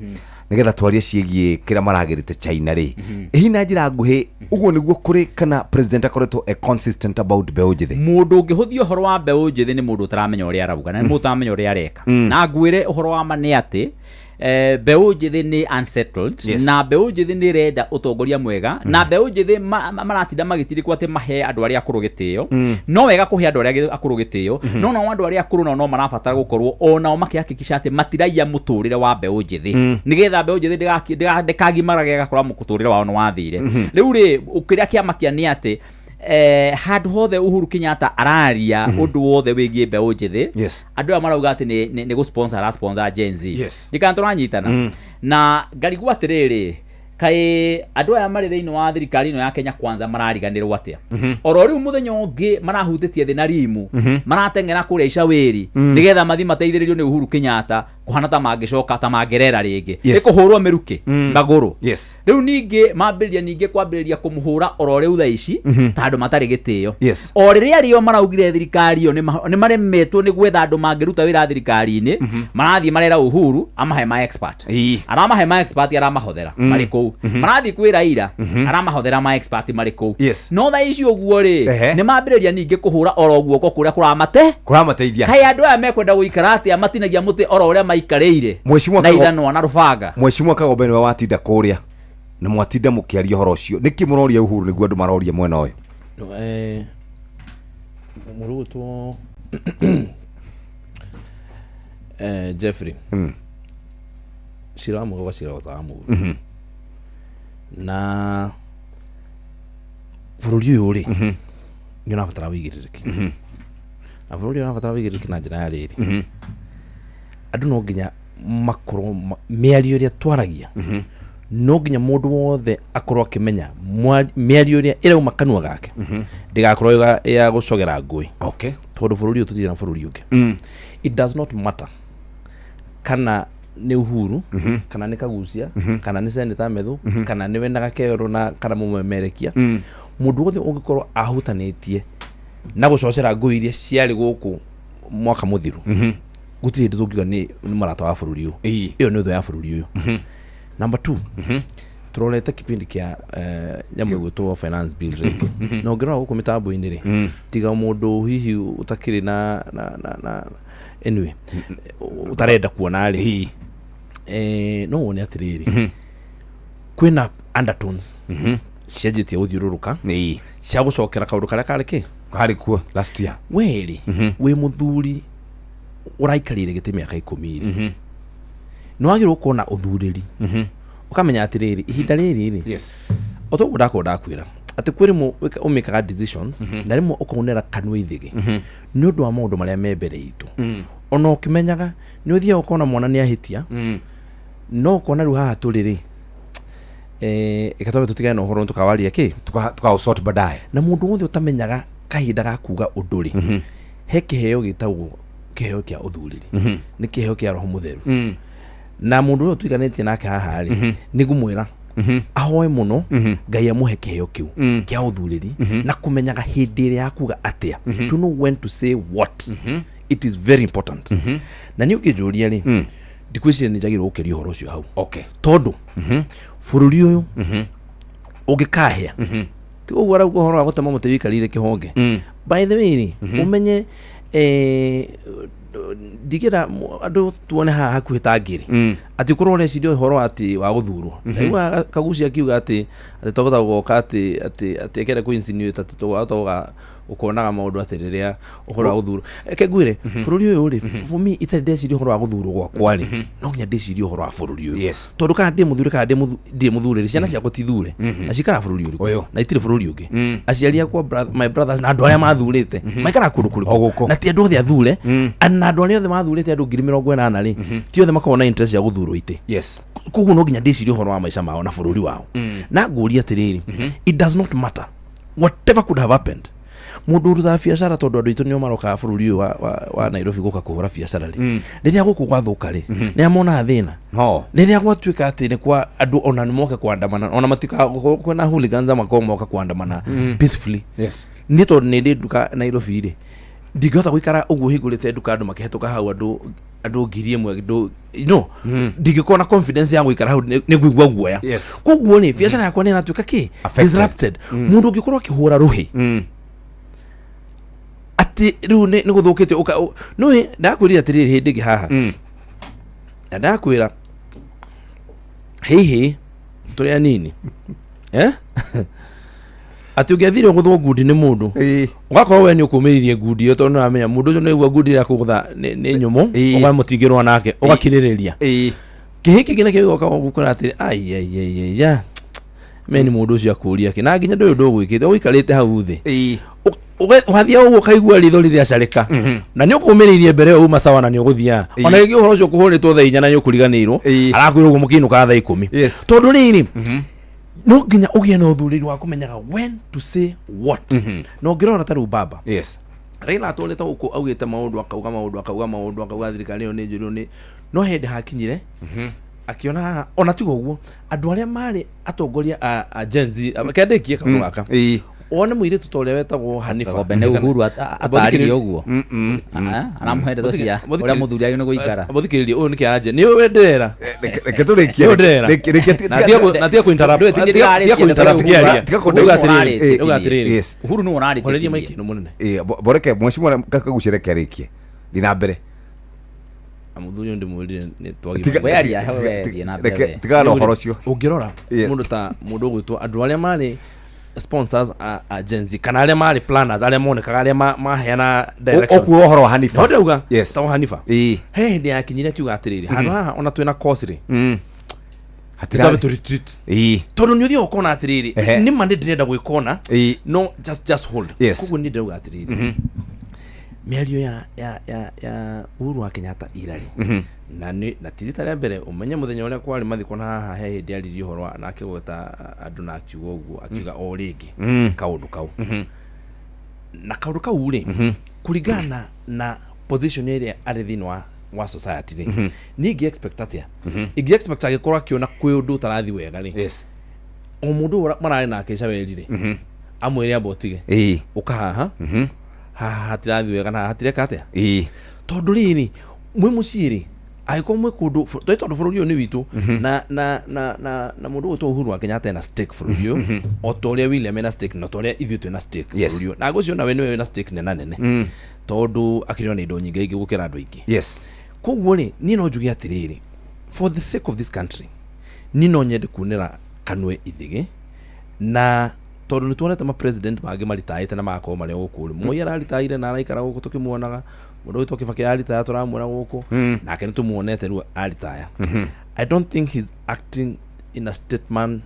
nĩgetha twarie ciĩgiĩ kĩrĩa maragĩrĩte China rĩ, ĩ hihi na njĩra nguhĩ ũguo nĩguo kũrĩ kana president akoretwo e consistent about mbeũ njĩthĩ? Mũndũ ũngĩhũthia ũhoro wa mbeũ njĩthĩ nĩ mũndũ ũtaramenya ũrĩa arauga na nĩ mũndũ ũtaramenya ũrĩa areka. Na ngwĩre ũhoro wa ma nĩ atĩ Mbeũ njĩthĩ nĩ unsettled. Na mbeũ njĩthĩ nĩ ĩrenda ũtongoria mwega, na mbeũ njĩthĩ maratinda magĩtirĩkwo atĩ mahe andũ arĩa akũrũ gĩtĩo. No wega kũhe andũ arĩa akũrũ gĩtĩo, no nao andũ arĩa akũrũ nao no marabatara gũkorwo o nao makĩhakikisha atĩ matiraiya mũtũrĩre wa mbeũ njĩthĩ, nĩgetha mbeũ njĩthĩ ndĩkagimarage ĩgakora mũtũrĩre wao nĩ wathire. Rĩu rĩ, kĩrĩa kĩamakia nĩ atĩ handũ hothe Uhuru Kenyatta araria ũndũ wothe wĩgiĩ mbeũ njĩthĩ, andũ aya marauga atĩ nĩ gũ-sponsor ara-sponsor Gen Z. Ndikana tũranyitana. Na ngarigwo atĩrĩrĩ, kaĩ andũ aya marĩ thĩinĩ wa thirikari ĩno ya Kenya Kwanza marariganĩrwo atĩa? Oro rĩu mũthenya ũngĩ marahutĩtie thĩ na rimu, marateng'era kũrĩa Icawĩri, nĩgetha mathiĩ mateithĩrĩrio nĩ Uhuru Kenyatta, kũhana ta mangĩcoka ta mangĩrera rĩngĩ. Nĩ kũhũrwo mĩrukĩ magũrũ. Rĩu ningĩ mambĩrĩria ningĩ kwambĩrĩria kũmũhũra oro rĩu thaa ici, ta andũ matarĩ gĩtĩo. O rĩrĩa rĩo maraugire thirikari ĩyo nĩ maremetwo nĩ gwetha andũ mangĩruta wĩra thirikari-inĩ, marathiĩ marera Uhuru amahe ma expert. Aramahe ma expert, aramahothera marĩ kũu. Marathiĩ kwĩ Raila, aramahothera ma expert marĩ kũu. No thaa ici ũguo rĩ, nĩ mambĩrĩria ningĩ kũhũra oro guoko kũrĩa kũramate Kũramateithia. Kaĩ andũ aya mekwenda gũikara atĩa matinagia mũtĩ oro ũrĩa maikarĩire Mheshimiwa na ithanwa na rũbanga? Mheshimiwa Kagombe, nĩwe watinda kũrĩa na mwatinda mũkĩaria ũhoro ũcio, nĩkĩ mũroria Uhuru? Nĩguo andũ maroria mwena ũyũ. No, mũrũgũtwo Jeffrey, cira wa mũgũ gacira gũtaga mũru. Na bũrũri ũyũ rĩ, nĩ ũrabatara wĩigĩrĩrĩki, na bũrũri ũyũ ũrabatara wĩigĩrĩrĩki na njĩra ya rĩrĩ, andũ no nginya makorwo mĩario ĩrĩa twaragia, no nginya mũndũ wothe akorwo akĩmenya mĩario ĩrĩa ĩrauma kanua gake ndĩgakorwo ya gũcogera ngũĩ, tondũ bũrũri ũyũ tũtirĩ na bũrũri ũngĩ. It does not matter kana nĩ Uhuru, kana nĩ Kagucia, kana nĩ Senator Methu, kana nĩ we na Gakero na kana mũmemerekia, mũndũ wothe ũngĩkorwo ahutanĩtie na gũcocera ngũĩ iria ciarĩ gũkũ mwaka mũthiru, gũtirĩ hĩndĩ tũngiuga nĩ mũrata wa bũrũri ũyũ. Ĩyo nĩ thũ ya bũrũri ũyũ. Number two, tũrorete kipindi kĩa nyamũ ĩgwĩtwo finance bill rĩngĩ, na ũngĩrora gũkũ mĩtambo-inĩ rĩ, tiga mũndũ hihi ũtakĩrĩ na anyway ũtarenda kuona rĩ, no wone atĩrĩrĩ, kwĩna undertones cianjĩtie gũthiũrũrũka cia gũcokera kaũndũ karĩa karĩ kĩ Karĩ kuo last year. Werĩ wĩ mũthuri ũraikarĩire gĩtĩ mĩaka 10 rĩ, nĩ wagĩrĩirwo gũkorwo na ũthurĩri, ũkamenya atĩrĩrĩ, ihinda rĩrĩ rĩ, o toguo ndakorwo ndakwĩra atĩ kwĩ rĩmwe ũmĩkaga decisions na rĩmwe ũkaunĩra kanua ithĩgĩ nĩ ũndũ wa maũndũ marĩa me mbere itũ. Ona ũkĩmenyaga nĩ ũthiaga ũkona mwana nĩ ahĩtia, no ũkona rĩu haha tũrĩ rĩ, ĩka twambe tũtigane na ũhoro, tũkawaria kĩ Tukausort baadaye. Na mũndũ wothe ũtamenyaga kahinda ga kuga ũndũ rĩ, he kĩheo gĩtagwo kĩheo kĩa ũthurĩri, nĩ kĩheo kĩa roho mũtheru. Na mũndũ ũyũ tũiganĩtie nake haha rĩ, nĩ ngũmwĩra ahoe mũno Ngai amũhe kĩheo kĩu kĩa ũthurĩri na kũmenyaga hĩndĩ ĩrĩa ya kuga atĩa, to know when to say what. It is very important. Na niĩ ũkĩnjũria rĩ, ndikwĩciria nĩ njagĩrĩirwo gũkĩria ũhoro ũcio hau, tondũ bũrũri ũyũ ũngĩkahĩa ti ũguo arauga ũhoro wa gũtema mũtĩ wĩikarĩire kĩhonge. By the way rĩ, ũmenye ndigĩra andũ tuone haha hakuhĩ ta ngĩrĩ atĩ ũkorwo ũreciria ũhoro atĩ wa gũthurwo. Ndaiguaga Kagucia akiuga atĩ twahota gũgoka atĩ ekere kũ insinuate atĩ twahota gũkonaga maũndũ atĩ rĩrĩa ũhoro wa gũthurwo. Reke ngwĩre, bũrũri ũyũ rĩ, for me itarĩ ndeciria ũhoro wa gũthurwo gwakwa rĩ, no nginya ndĩcirie ũhoro wa bũrũri ũyũ, tondũ kana ndĩ mũthure kana ndirĩ mũthure rĩ, ciana ciakwa ti thure na cikaraga bũrũri ũrĩkũ? Ũyũ. Na itirĩ bũrũri ũngĩ. Aciari akwa, my brothers na andũ arĩa mathurĩte maikaraga kũndũ kũrĩkũ? O gũkũ. Na ti andũ othe athure, na andũ arĩa othe mathurĩte, andũ 80,000 rĩ, ti othe makoragwo na interest ya gũthurwo itĩ. Koguo no nginya ndĩcirie ũhoro wa maica mao na bũrũri wao. Na ngũria atĩrĩrĩ, it does not matter whatever could have happened, mũndũ ũrutaga biacara, tondũ andũ aitũ nĩo marokaga bũrũri ũyũ wa Nairobi gũka kũhũra biacara rĩ, rĩrĩa gũkũ gwathũka rĩ, nĩ monaga thĩna. No. Rĩrĩa gwatuĩka atĩ nĩ kwa andũ ona nĩ moke kuandamana, ona matika kwĩna hooligans makorwo moka kuandamana peacefully. Niĩ tondũ nĩ ndĩ nduka Nairobi rĩ, ndingĩhota gũikara ũguo hingũrĩte nduka andũ makĩhetũka hau, andũ 1000, andũ no ndingĩkorwo na confidence ya gũikara hau, nĩ ngũigua guoya. Koguo rĩ, biacara yakwa nĩ ĩratuĩka kĩ? Affected. Disrupted. Mũndũ ũngĩkorwo akĩhũra rũhĩ atĩ rĩu nĩ gũthũkĩte, nĩũĩ ndakwĩrire atĩrĩrĩ hĩndĩ ĩngĩ haha, na ndakwĩra Hihi tũrĩ anini, eh? Atĩ ũngĩathire ũgũthwo ngundi nĩ mũndũ, ũgakorwo we nĩ ũkũmĩrĩirie ngundi ĩyo, tondũ nĩũramenya mũndũ ũcio nĩaigua ngundi ĩrĩa akũgũtha nĩ nyũmũ, ũkamũtingĩrũa nake ũgakirĩrĩria. Kĩhĩ kĩngĩ nakĩo gĩgoka gũkũra atĩrĩ, aiaiaiya, meni mũndũ ũcio akũria kĩ, na nginya ndũĩ ũndũ ũgwĩkĩte, ũikarĩte hau thĩ. Wathiaga ũguo ũkaigua ritho rĩrĩacarĩka, na nĩ ũkũmĩrĩirie mbere ĩyo uma sawa, na nĩ ũgũthiaga. Ona rĩngĩ ũhoro ũcio ũkũhũrĩtwo thaa 4 na nĩ ũkũriganĩirwo, arakwĩra ũguo mũkĩinũkaga thaa 10. Tondũ rĩrĩ, no nginya ũgĩe na ũthurĩri wa kũmenyaga when to say what. Na ũngĩrora ta rĩu baba Raila atũrĩte gũkũ augĩte maũndũ, akauga maũndũ, akauga maũndũ, akauga thirikari ĩyo nĩ njũru, nĩ no hĩndĩ hakinyire akiona haha ona tiga ũguo andũ arĩa marĩ atongoria a Gen Z kendĩkie kaũndũ gaka, wone mũirĩtu ta ũrĩa wetagwo Hanifa. Gombe nĩ Uhuru atarire ũguo. Aramũhe ndeto cia ũrĩa mũthuri agĩrĩirwo nĩ gũikara. Mũthikĩrĩrie, ũyũ nĩkĩ anje nĩ ũyũ ndĩrera. Reke tũrĩkie. Nĩ ũyũ ndĩrera. Reke Na tiga kũ-interrupt. Ndũĩ, ti Tiga- tiga ndĩrarĩtie, kũ-interrupt Uhuru kĩaria. Tiga Uga Uhuru atĩrĩrĩ, ũrarĩtie, uga atĩrĩrĩ. Yes. Uhuru nĩwe ũrarĩtie, Horeria ti niĩ. mic ĩno mũnene. Boreke mheshimiwa Kagucia, reke arĩkie. Thiĩ na mbere. Mũthuri ũyũ ndĩmwĩrire nĩ Tiga- We aria, we tiga- thiĩ na mbere reke- we. tigana na ũhoro ũcio. Ũngĩrora mũndũ ta mũndũ ũgwĩtwo andũ arĩa marĩ sponsors a Gen Z, kana arĩa marĩ planners, arĩa monekaga, arĩa maheana directions. Ũkuga ũhoro wa Hanifa. No ndauga Yes. ta wa Hanifa. He hĩndĩ yakinyire akiuga atĩrĩrĩ, handũ haha ona twĩna course rĩ, Hatirarĩ. tũtambe tũ retreat, tondũ nĩ ũthiaga ũkona atĩrĩrĩ, nĩ ma nĩ ndĩrenda gwĩkona, no just hold. Koguo nĩ ndĩrauga atĩrĩrĩ, mĩario ya Uhuru wa Kenyatta irarĩ na nĩ na ti rita rĩa mbere. Ũmenye mũthenya ũrĩa kwarĩ mathiko na haha he hĩndĩ aririe ũhoro na akĩgweta andũ na akiuga ũguo, akiuga o rĩngĩ kaũndũ kau na kaũndũ kau rĩ, kũringana na position ĩrĩa arĩ thĩinĩ wa society rĩ, niĩ ingĩ expect atĩa? Ingĩ expect agĩkorwo akĩona kwĩ ũndũ ũtarathiĩ wega rĩ, o mũndũ ũyũ mararĩ nake Icaweri rĩ, amwĩre amba ũtige, ũka haha, haha hatirathiĩ wega na haha hatireka atĩa. Tondũ rĩrĩ, mwĩ mũciĩ rĩ, angĩkorwo mwĩ kũndũ tondũ bũrũri ũyũ nĩ witũ, na mũndũ ũgwĩtwo Uhuru wa Kenyatta ena stake bũrũri ũyũ o ta ũrĩa William ena stake, na ta ũrĩa ithuĩ twĩna stake bũrũri ũyũ, na ngwĩciria nawe nĩwe wĩna stake nena nene, tondũ akĩrĩ na indo nyingĩ ingĩ gũkĩra andũ aingĩ. Koguo rĩ, niĩ no njuge atĩrĩrĩ, for the sake of this country, niĩ no nyende kuonera kanue ithĩgĩ, na tondũ nĩ tuonete ma president mangĩ maritaĩte na magakorwo marĩ o gũkũ rĩ. Moi araritaire na araikara gũkũ tũkĩmuonaga. Mũndũ wĩtwo Kibaki aritaya, tũramuona gũkũ, nake nĩ tũmuonete rĩu aritaya. I don't think he's acting in a statement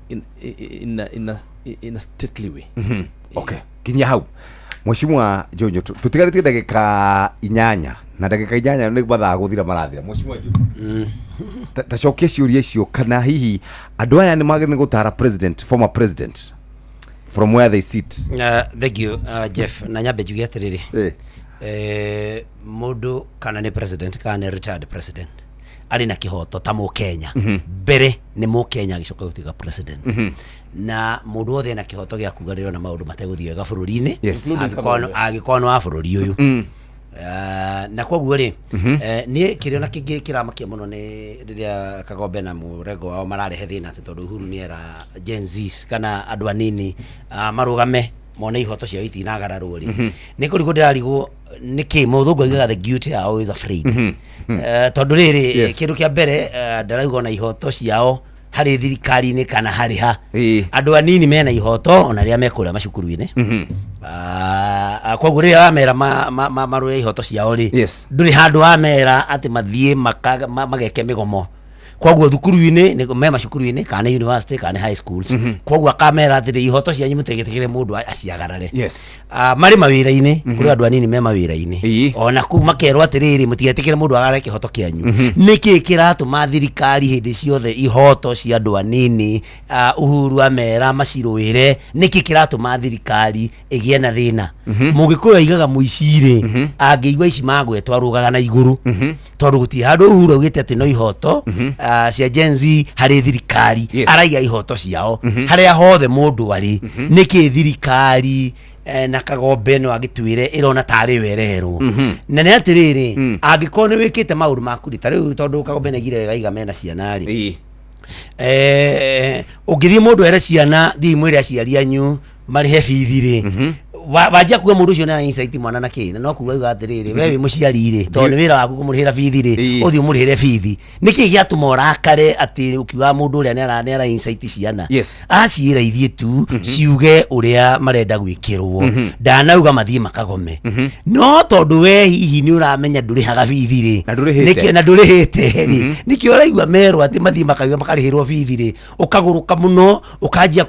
in a stately way. Okay, kinyia hau, mheshimiwa Jonyo. Tutigarĩtie ndagĩka 8, na ndagĩka 8 nĩ mathaa gũthira marathira. Mheshimiwa Jonyo, ta cokia ciũria icio, kana hihi andũ aya nĩ magĩrĩire gũtara president, former president, from where they sit? Thank you, Jeff. Na nyambe njuge atĩrĩrĩ, mũndũ kana nĩ president kana nĩ retired president, arĩ na kĩhoto ta mũkenya. Mbere nĩ mũkenya, agĩcoka gũtuĩka president. Na mũndũ wothe ena kĩhoto gĩa kuga rĩrĩa ona maũndũ mategũthiĩ wega bũrũri-inĩ, Including angĩkorwo Kagombe. angĩkorwo nĩ wa bũrũri ũyũ. Na koguo rĩ, niĩ kĩrĩa ona kĩngĩ kĩramakia mũno nĩ rĩrĩa Kagombe na mũrengo wao mararehe thĩna atĩ tondũ Uhuru nĩ era Gen Zs kana andũ anini marũgame mone ihoto ciao itinagararwo rĩ, nĩ kũrigwo ndĩrarigwo nĩkĩ mũthũngũ augaga, "The guilty are always afraid." Tondũ rĩrĩ, kĩndũ kĩa mbere, ndarauga ona ihoto ciao harĩ thirikari-inĩ kana harĩ ha, andũ anini mena ihoto ona rĩrĩa mekũrĩa macukuru-inĩ. Koguo rĩrĩa wamera marũe ihoto ciao rĩ, ndũrĩ handũ wamera atĩ mathiĩ mageke mĩgomo. Koguo thukuru-inĩ me macukuru-inĩ, kana nĩ university kana nĩ high schools. Koguo akamera atĩrĩ, ihoto cianyu mũtigĩtĩkĩre mũndũ aciagarare. Marĩ mawĩra-inĩ, kũrĩ andũ anini me mawĩra-inĩ, ona kũu makerwo atĩrĩrĩ, mũtigetĩkĩre mũndũ agarare kĩhoto kĩanyu. Nĩkĩ kĩratũma thirikari hĩndĩ ciothe ihoto cia andũ anini, Uhuru amera macirũĩre, nĩkĩ kĩratũma thirikari ĩgĩe na thĩna? Mũgĩkũyũ aigaga mũici-rĩ, angĩigua ici magwetwo arũgaga na igũrũ, tondũ gũtirĩ handũ Uhuru augĩte atĩ no ihoto cia Gen Z harĩ thirikari. Araiga ihoto ciao harĩa hothe mũndũ arĩ. Nĩkĩ thirikari na Kagombe no agĩtuĩre ĩrona tarĩ we ĩreherwo? Na nĩ atĩrĩrĩ, angĩkorwo nĩ wĩkĩte maũndũ maku rĩ, ta rĩu tondũ Kagombe nĩ aigire wega aiga mena ciana rĩ, ũngĩthiĩ mũndũ ere ciana, thiĩ mwĩre aciari anyu marĩhe bithi rĩ. Wanjia kuga mũndũ ũcio nĩ insight mwana na kĩ na no kuga uga atĩrĩrĩ we wĩ mũciari rĩ tondũ nĩ wĩra waku kũmũrĩhĩra bithi rĩ ũthiĩ ũmũrĩhĩre bithi. Nĩkĩ gĩatũma ũrakare atĩ ũkiuga mũndũ ũrĩa nĩ ara insight ciana? Aciĩra ithiĩ tu ciuge ũrĩa marenda gwĩkĩrwo, ndanauga mathiĩ makagome. No tondũ we hihi nĩ ũramenya ndũrĩhaga bithi rĩ, na ndũrĩhĩte rĩ, nĩkĩo ũraigua merwo atĩ mathiĩ makauga makarĩhĩrwo bithi rĩ, ũkagũrũka mũno ũkanjia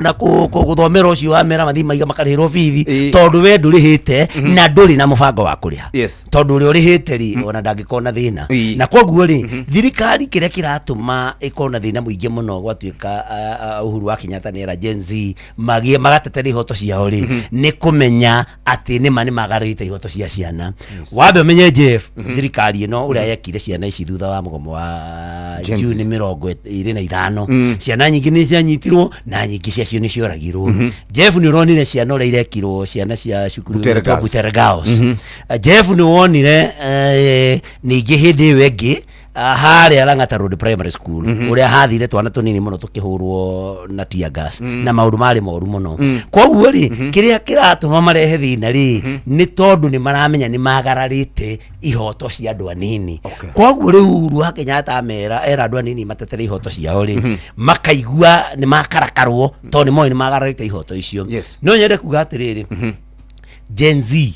na gũthomera ũcio wa mera mathiĩ maiga makarĩhĩrwo bithi tondũ we ndũrĩhĩte na ndũrĩ na mũbango wa kũrĩha. Tondũ ũrĩa ũrĩhĩte rĩ ona ndangĩkorwo na thĩna. Na koguo rĩ thirikari kĩrĩa kĩratũma ĩkorwo na thĩna mũingĩ mũno gwatuĩka Uhuru wa Kenyatta nĩ era Gen Z magĩe magatetera ihoto ciao rĩ, nĩ kũmenya atĩ nĩma nĩ magarũrĩte ihoto cia ciana. Wambe ũmenye Jeff, thirikari ĩno ũrĩa yekire ciana ici thutha wa mũgomo wa June 25, ciana nyingĩ nĩ cianyitirwo na nyingĩ ciacio nĩ cioragirwo. Jeff, nĩ ũronire ciana ũrĩa irekirwo ciana cia cukuru Butere Girls. Jeff, nĩ wonire ningĩ hĩndĩ ĩyo ĩngĩ harĩa Lang'ata Road Primary School ũrĩa hathire twana tũnini mũno tũkĩhũrwo na tear gas na maũndũ marĩ moru mũno. Koguo rĩ kĩrĩa kĩratũma marehe thĩna rĩ nĩ tondũ nĩ maramenya nĩ magararĩte ihoto cia andũ anini. Koguo rĩu Uhuru wa Kenyatta amera era andũ anini matetere ihoto ciao rĩ, makaigua nĩ makarakarwo tondũ nĩ moĩ nĩ magararĩte ihoto icio. No nyende kuga atĩrĩrĩ, Gen Z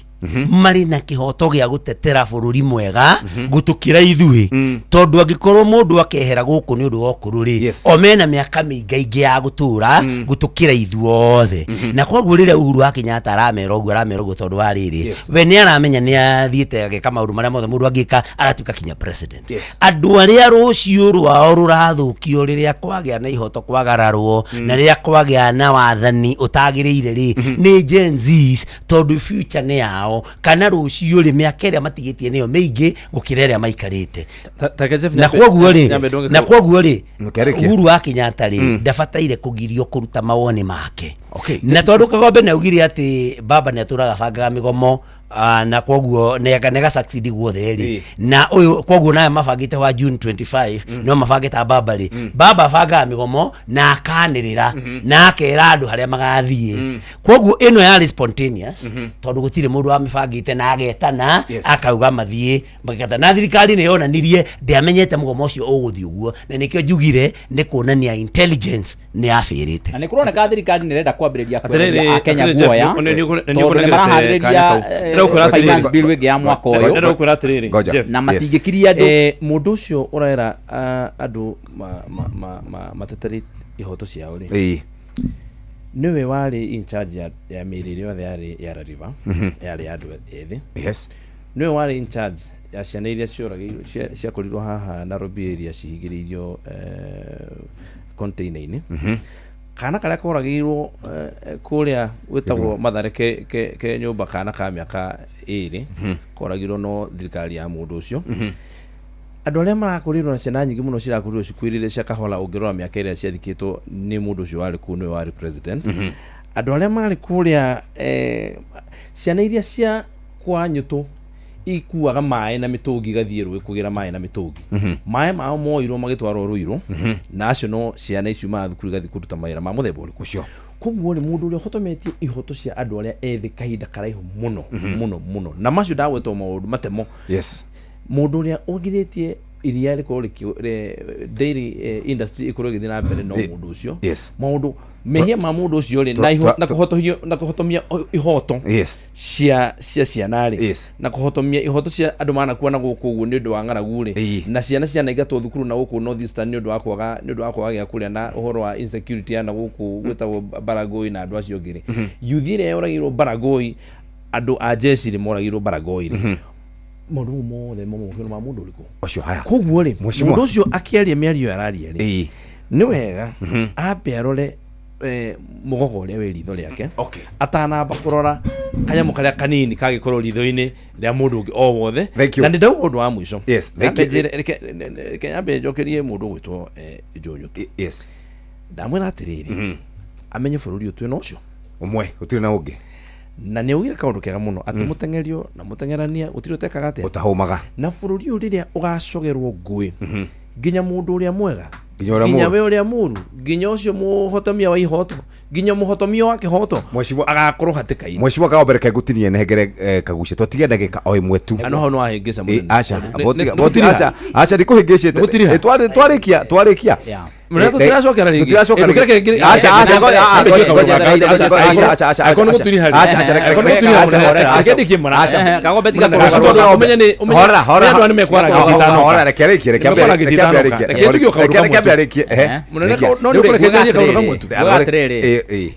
marĩ na kĩhoto gĩa gũtetera bũrũri mwega gũtũkĩra ithuĩ, tondũ angĩkorwo mũndũ akehera gũkũ nĩ ũndũ wa ũkũrũ rĩ, o mena mĩaka mĩingaingĩ ya gũtũra gũtũkĩra ithuothe. Na koguo rĩrĩa Uhuru wa Kenyatta aramera ũguo, aramera ũguo tondũ wa rĩrĩ, we nĩ aramenya nĩ athiĩte ageka maũndũ marĩa mothe mũndũ angĩka agatuĩka kinya president. Andũ arĩa rũciũ rwao rũrathũkio rĩrĩa kwagĩa na ihoto kwagararwo na rĩrĩa kwagĩa na wathani ũtagĩrĩire rĩ, nĩ Gen Zs, tondũ future nĩ yao, kana rũciũ rĩ mĩaka ĩrĩa matigĩtie nĩyo mĩingĩ gũkĩra ĩrĩa maikarĩte. Na koguo rĩ Uhuru wa Kenyatta rĩ ndabataire kũgirio kũruta mawoni make. Na tondũ Kagombe nĩ augire atĩ baba nĩ atũraga bangaga mĩgomo, na koguo nega succeed guothe rĩ, na ũyũ koguo nayo mabangĩte wa June 25 no mabangĩte baba rĩ, baba abangaga mĩgomo na akanĩrĩra na akera andũ harĩa magathiĩ. Koguo ĩno yarĩ spontaneous tondũ gũtirĩ mũndũ wamĩbangĩte na agetana akauga mathiĩ magĩkata, na thirikari nĩ yonanirie ndĩamenyete mũgomo ũcio ũgũthiĩ ũguo, na nĩkĩo njugire nĩ kuonania intelligence nĩ yabĩrĩte. Na nĩ kũroneka thirikari nĩ ĩrenda kwambĩrĩria kweheria Akenya guoya tondũ nĩ maraharĩrĩria finance bill ĩngĩ ya mwaka ũyũ na matingĩkiria andũ. Mũndũ ũcio ũrera andũ matetere ihoto ciao rĩ, nĩwe warĩ in charge ya mĩĩrĩ ĩrĩa yothe yarĩ ya River, yarĩ ya andũ ethĩ. Nĩwe warĩ in charge ya ciana iria cioragĩirwo ciakorirwo haha Nairobi area cihingĩrĩirio container-inĩ. Kana karĩa koragĩirwo kũrĩa gwĩtagwo Mathare ke nyũmba, kana ka mĩaka 2 koragirwo no thirikari ya mũndũ ũcio. Andũ arĩa marakorirwo na ciana nyingĩ mũno cirakorirwo cikuĩrĩire cia Kahola, ũngĩrora mĩaka ĩrĩa ciathikĩtwo nĩ mũndũ ũcio warĩ kuo, nĩwe warĩ president. Andũ arĩa marĩ kũrĩa, ciana iria cia kwa nyũtũ ikuaga maĩ na mĩtũngi igathiĩ rũĩ kũgĩra maĩ na mĩtũngi, maĩ mao moirwo magĩtwarwo Rũirũ, na acio no ciana icio ciumaga thukuru igathiĩ kũruta mawĩra ma mũthemba ũrĩkũ ũcio. Koguo rĩ, mũndũ ũrĩa ũhotometie ihoto cia andũ arĩa ethĩ kahinda karaihu mũno mũno mũno, na macio ndagwetwo maũndũ matemo, mũndũ ũrĩa ũgirĩtie iria rĩkorwo dairy industry ĩkorwo ĩgĩthiĩ na mbere no mũndũ ũcio. Maũndũ mehia ma mũndũ ũcio rĩ, na kũhotomia ihoto cia ciana rĩ, na kũhotomia ihoto cia andũ manakua na gũkũ ũguo nĩ ũndũ wa ng'aragu rĩ, na ciana cianaingatwo thukuru na gũkũ North Eastern nĩ ũndũ wa kwaga gĩa kũrĩa na ũhoro wa insecurity ya na gũkũ gwĩtagwo Baragoi na andũ acio angĩ rĩ, yuthi ĩrĩa yoragĩirwo Baragoi, andũ a jeshi rĩ moragĩirwo Baragoi rĩ, maũndũ mau mothe mamokĩro ma mũndũ ũrĩkũ ũcio. Haya, koguo rĩ, mũndũ ũcio akĩaria mĩario araria rĩ, nĩ wega ambe arore mũgogo ũrĩa wĩ ritho rĩake atanamba kũrora kanyamũ karĩa kanini kangĩkorwo ritho-inĩ rĩa mũndũ ũngĩ o wothe. Na nĩ ndauga ũndũ wa mũico, reke nyambe njokerie mũndũ ũgwĩtwo Njunyutu. Ndamwĩra atĩrĩrĩ, amenye bũrũri ũyũ twĩna ũcio ũmwe, gũtirĩ na ũngĩ. Na nĩ augire kaũndũ kega mũno atĩ mũteng'erio na mũteng'erania gũtirĩ ũtekaga atĩa, ũtahũmaga. Na bũrũri ũyũ rĩrĩa ũgacogerwo ngũĩ nginya mũndũ ũrĩa mwega Nginya ũrĩa nginya mũũru. we ũrĩa mũru, nginya ũcio mũhotomia wa ihoto, nginya mũhotomia wa kĩhoto agakorwo hatĩka-inĩ. Mheshimiwa Kagombe, reke ngũtinie nengere Kagucia, twatigia ndagĩka o ĩmwe tu. Ano hau nĩwahĩngĩca mũnene. Aca, Nĩ gũtiriha. aca, aca, ndikũhĩngĩcĩte. Nĩ gũtiriha. Twarĩkia, twarĩkia. Yeah. Mũnene, tũtiracokera rĩngĩ. Tũtiracokera Reke rĩngĩ. Aca, aca, ngoja, ah, ngoja, ngoja, ngoja, ngoja, aca, aca, aca, Angĩkorwo nĩ aca, gũtiriha rĩ. aca, aca, reke- Angĩkorwo nĩ reke- gũtiriha, aca, mũnene, aca, reke ndĩkie mũna. aca. Kagombe tiga Mũnene, kũrũga. tondũ ũmenye nĩ- ũmenye- Horera, horera. nĩ andũ aya nĩmekwara Horera, gĩtitano. horera, reke arĩkie, reke ambe Nĩmekwara arĩkie, reke ambe gĩtitano. arĩkie. Reke njuge o kaũndũ Reke- reke ambe kamwe tu. arĩkie, ehe. Mũnene, Rĩkia. no nĩ ũkũrekereria kaũndũ kamwe tu. Nguga atĩrĩrĩ, Ĩ, ĩ.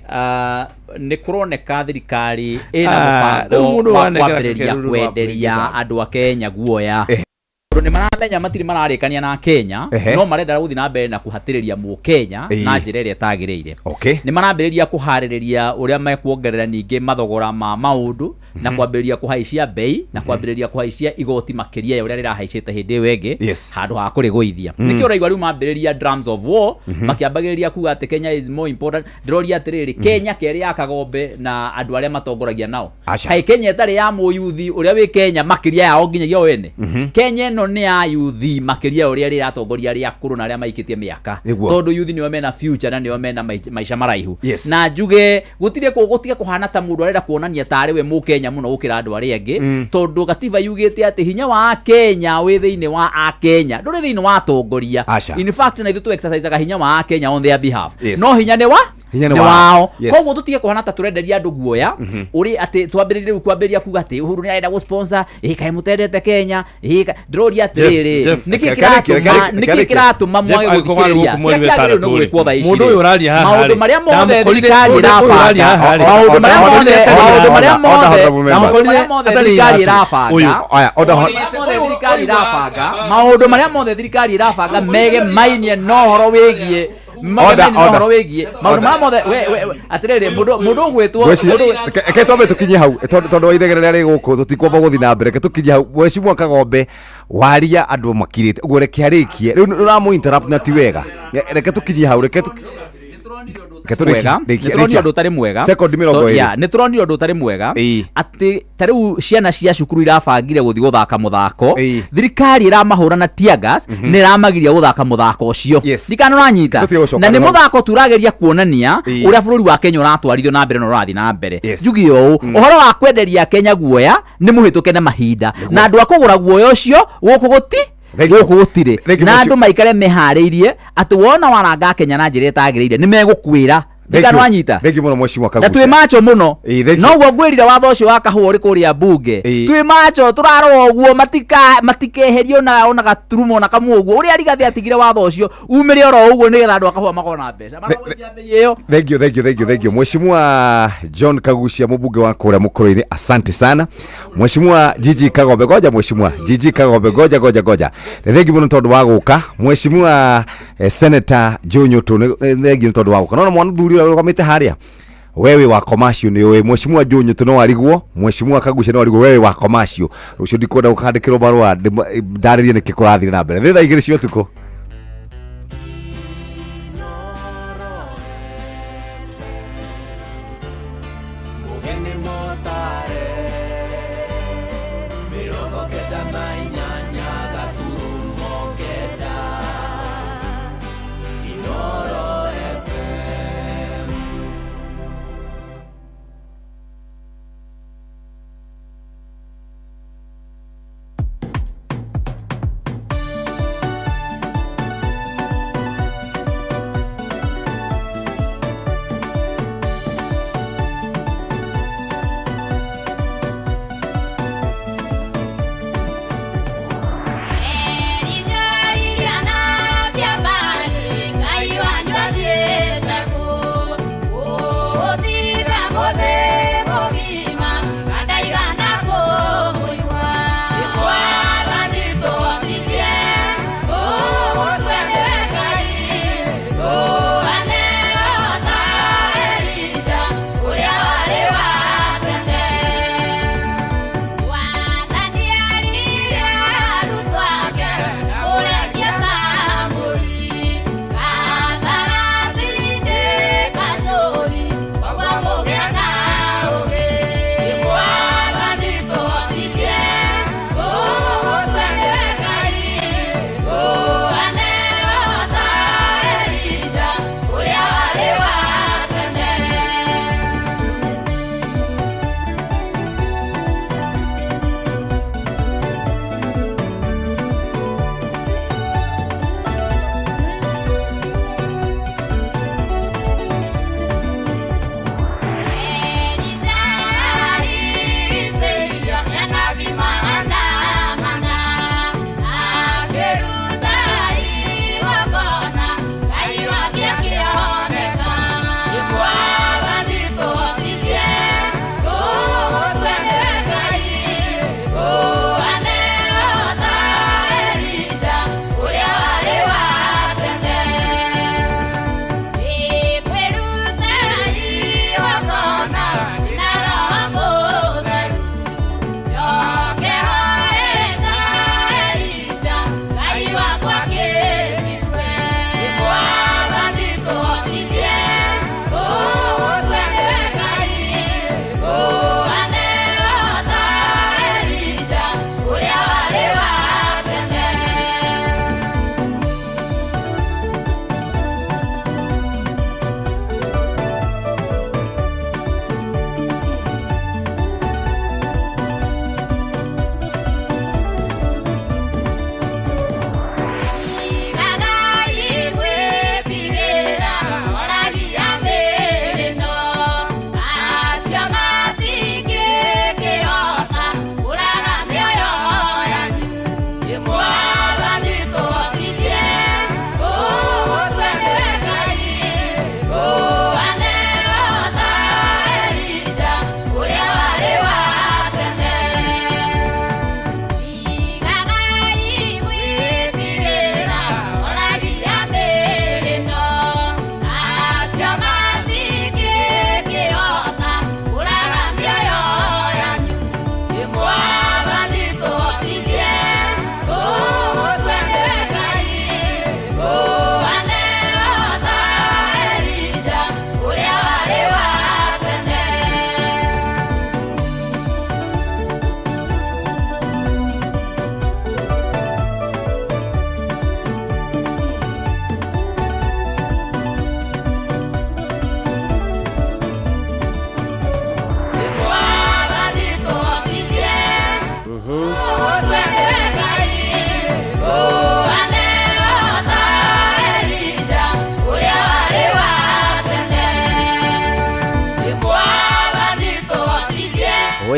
Nĩ kũroneka thirikari ĩna Ah, rĩu mũbango mũndũ wa wanengera kwambĩrĩria kĩruru wa kwenderia kũhĩngĩca. andũ a Kenya guoya, tondũ nĩ maramenya matirĩ mararĩkania na Kenya, no marenda gũthiĩ na mbere na kũhatĩrĩria mũkenya na njĩra ĩrĩa ĩtagĩrĩire. Nĩ marambĩrĩria kũharĩrĩria ũrĩa mekuongerera ningĩ mathogora ma maũndũ na kwambĩrĩria kũhaicia mbei na kwambĩrĩria kũhaicia igoti makĩria ya ũrĩa rĩrahaicĩte hĩndĩ ĩyo ĩngĩ, handũ ha kũrĩgũithia. Nĩkĩo ũraigua rĩu mambĩrĩria drums of war, makĩambagĩrĩria kuga atĩ Kenya is more important. Ndĩroria atĩrĩrĩ, Kenya kerĩ ya Kagombe na andũ arĩa matongoragia nao? Aca. Kaĩ Kenya ĩtarĩ ya mũyuthi ũrĩa wĩ Kenya makĩria yao nginyagia o ene? Kenya ĩno nĩ ya yuthi makĩria ya ũrĩa rĩratongoria arĩa akũrũ na arĩa maikĩtie mĩaka, tondũ yuthi nĩo mena future na nĩo mena maica maraihu. Na njuge gũtirĩ gũtige kũhana ta mũndũ arenda kuonania tarĩ we mũkenya mũno gũkĩra andũ arĩa angĩ, tondũ gatiba yugĩte atĩ hinya wa Kenya wĩ thĩinĩ wa akenya, ndũrĩ thĩinĩ wa atongoria. Aca. In fact, na ithuĩ tũ exercisaga hinya wa akenya on their behalf, no hinya nĩ wa Hinya nĩ nĩ wao. wao. Koguo tũtige kũhana ta tũrenderia andũ guoya, ũrĩ atĩ twambĩrĩrie rĩu kwambĩrĩria kuga atĩ Uhuru nĩ arenda gũ-sponsor ĩ, kaĩ mũtendete Kenya ĩ, ndĩroria atĩrĩrĩ, Jeff, nĩkĩ reke arĩkie, reke kĩratũma arĩkie, nĩkĩ reke arĩkie. kĩratũma Jeff, mwage angĩkorwo warĩ gũthikĩrĩria gũkũ mweri kĩrĩa wa kĩagĩrĩirwo nĩ ĩtandatũ rĩ, gwĩkwo thaa ici mũndũ rĩ? ũyũ ũraria haha Maũndũ rĩ, marĩa mothe ndamũkorire- thirikari mũndũ ũyũ ũraria ĩrabanga, haha rĩ, maũndũ marĩa Order, mothe order, maũndũ marĩa order, mothe honorable members. maũndũ marĩa mothe Atarĩ thirikari iratũ. ĩrabanga, Ũyũ. Aya, order, maũndũ marĩa mothe thirikari ĩrabanga, maũndũ marĩa mothe thirikari ĩrabanga megemainie na ũhoro wĩgiĩ Order, megemainie na order. ũhoro wĩgiĩ maũndũ marĩa mothe we atĩrĩrĩ, mũndũ mũndũ ũgwĩtwo Reke twambe tũkinye hau, tondũ wa inegene rĩrĩa rĩ gũkũ tũtikwamba gũthiĩ na mbere. Reke tũkinye hau. Mheshimiwa Kagombe, waria andũ makirĩte ũguo, reke arĩkie. Rĩu ũramũ interrupt na ti wega. Reke tũkinye hau, reke tũrĩkie, Mwega. rĩkia, Nĩ tũronire rĩkia. ũndũ ũtarĩ mwega. Sekondi 20. Yeah, nĩ tũronire ũndũ ũtarĩ mwega, atĩ ta rĩu ciana cia cukuru irabangire gũthiĩ gũthaka mũthako, thirikari ĩramahũra na tear gas, nĩ ĩramagiria gũthaka mũthako ũcio. Ndikana ũranyita. Tũtige gũcoka Na nĩ hau. mũthako tu ũrageria kuonania ũrĩa bũrũri wa Kenya ũratwarithio na mbere na ũrathiĩ na mbere. Njuge ũũ, ũhoro wa kwenderia Kenya guoya nĩ mũhĩtũke na mahinda, na andũ a kũgũra guoya ũcio gũkũ gũti gũkũ gũtirĩ, na andũ maikare meharĩirie atĩ wona waranga Kenya na njĩra ĩtagĩrĩire nĩ megũkwĩra. Ndikana wanyita. Thank you mũno, Mheshimiwa Na Kagucia. twĩ macho mũno. Thank you. Noguo ngwĩrire watho ũcio wa kahũa ũrĩ kũrĩa mbunge, twĩ macho tũrarora ũguo matikeherio ona gaturumo ona kamwe ũguo ũrĩa Rigathĩ atigire watho ũcio umĩre oro ũguo, nĩgetha andũ a kahũa makorwo na mbeca maragũithia bei ĩyo. Thank you, thank you, thank you, thank you. Mheshimiwa John Kagucia, mbunge wa kũrĩa Mũkũrũ-inĩ, asante sana. Mheshimiwa Gigi Kagombe, goja. Mheshimiwa Gigi Kagombe, goja, goja, goja. Thank you mũno tondũ wa gũka. Mheshimiwa Senator Joe Nyutu, thank you tondũ wa gũka. Nona mwana thuri ũrĩa ũrũgamĩte harĩa, wewe wa commercial nĩ ũĩ Mheshimiwa Joe Nyutu no arigwo, Mheshimiwa Kagucia no arigwo, wewe wa commercial. Rũciũ ndikwenda gũkandĩkĩrwo barũa ndarĩrie nĩkĩ kũrathiĩ na mbere. Thĩ thaa 2 cia ũtukũ. Mũgeni mũtare 98.9 Inoro FM.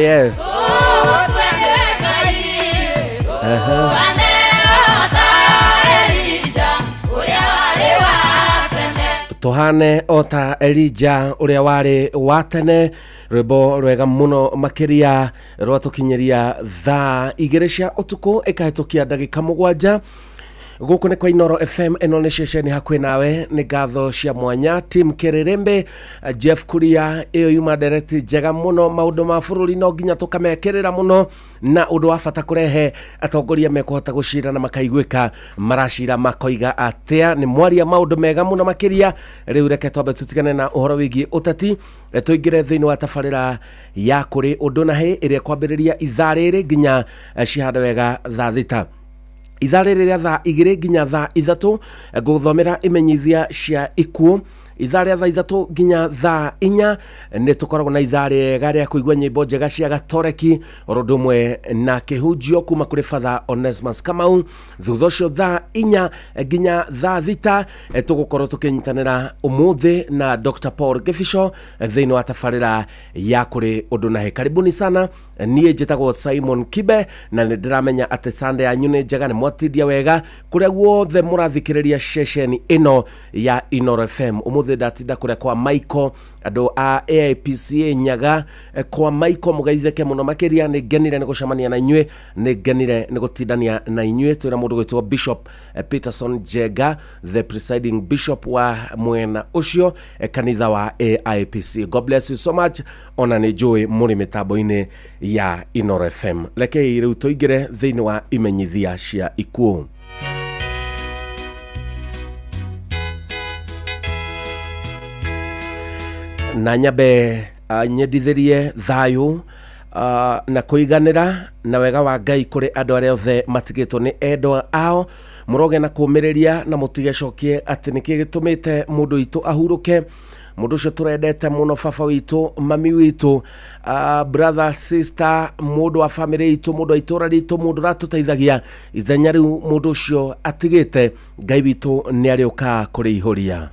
Yes. Aha. Tũhane o ta Elija ũrĩa warĩ wa tene. Rwĩmbo rwega mũno makĩria rwatũkinyĩria thaa 2 cia ũtukũ ĩkahĩtũkia ndagĩka 7. Gũkũ nĩ kwa Inoro FM, ĩno nĩ ceceni hakuhĩ nawe. Nĩ ngatho cia mwanya Tim Kĩrĩrĩmbĩ, Jeff Kuria, ĩyo yuma ndereti njega mũno. Maũndũ ma bũrũri no nginya tũkamekĩrĩra mũno, na ũndũ wa bata kũrehe atongoria mekũhota gũcira na makaiguĩka maracira makoiga atĩa. Nĩ mwaria maũndũ mega mũno makĩria. Rĩu reke twambe tũtigane na ũhoro wĩgiĩ ũteti, tũingĩre thĩinĩ wa tabarĩra ya kũrĩ ũndũ na hĩ ĩrĩa kwambĩrĩria ithaa rĩrĩ nginya cihande wega thaa 6. Ithaa rĩrĩ rĩa thaa 2 nginya thaa 3 ngũthomera imenyithia cia ikuũ. Ithaa rĩa thaa 3 nginya thaa 4 nĩ tũkoragwo na ithaa rĩega rĩa kũigua nyĩmbo njega cia gatoreki oro ũndũ ũmwe na kĩhunjio kuma kũrĩ Father Onesmus Kamau. Thutha ũcio thaa 4 nginya thaa 6 tũgũkorwo tũkĩnyitanĩra ũmũthĩ na Dr. Paul Gibico thĩinĩ wa tabarĩra ya kũrĩ ũndũ na hĩ. Karibuni sana. Niĩ njĩtagwo Simon Kibe na nĩ ndĩramenya atĩ Sunday yanyu nĩ njega, nĩ mwatindia wega kũrĩa guothe mũrathikĩrĩria ceceni ĩno ya Inoro FM. Ũmũthĩ ndatinda kũrĩa kwa Michael, andũ a AIPCA Nyaga kwa Michael, mũgeithĩke mũno makĩria. Nĩ ngenire nĩ gũcemania na inyuĩ, nĩ ngenire nĩ gũtindania na inyuĩ. Twĩna mũndũ gwĩtwo Bishop Peterson Njenga, the presiding bishop wa mwena ũcio kanitha wa AIPC. God bless you so much. Ona nĩ njũĩ mũrĩ mĩtambo-inĩ ya Inoro FM. Rekei rĩu tũingĩre thĩinĩ wa imenyithia cia ikuũ. Na nyambe nyendithĩrie thayũ na kũiganĩra na wega wa Ngai kũrĩ andũ arĩa othe matigĩtwo nĩ endwa ao. Mũroge na kũũmĩrĩria na mũtigecokie atĩ nĩkĩ gĩtũmĩte mũndũ witũ ahurũke. Mũndũ ũcio tũrendete mũno, baba witũ, mami witũ, brother, sister, mũndũ wa family itũ, mũndũ wa itũra ritũ, mũndũ ũratũteithagia. Ithenya rĩu mũndũ ũcio atigĩte, Ngai witũ nĩ arĩũka kũrĩihũria.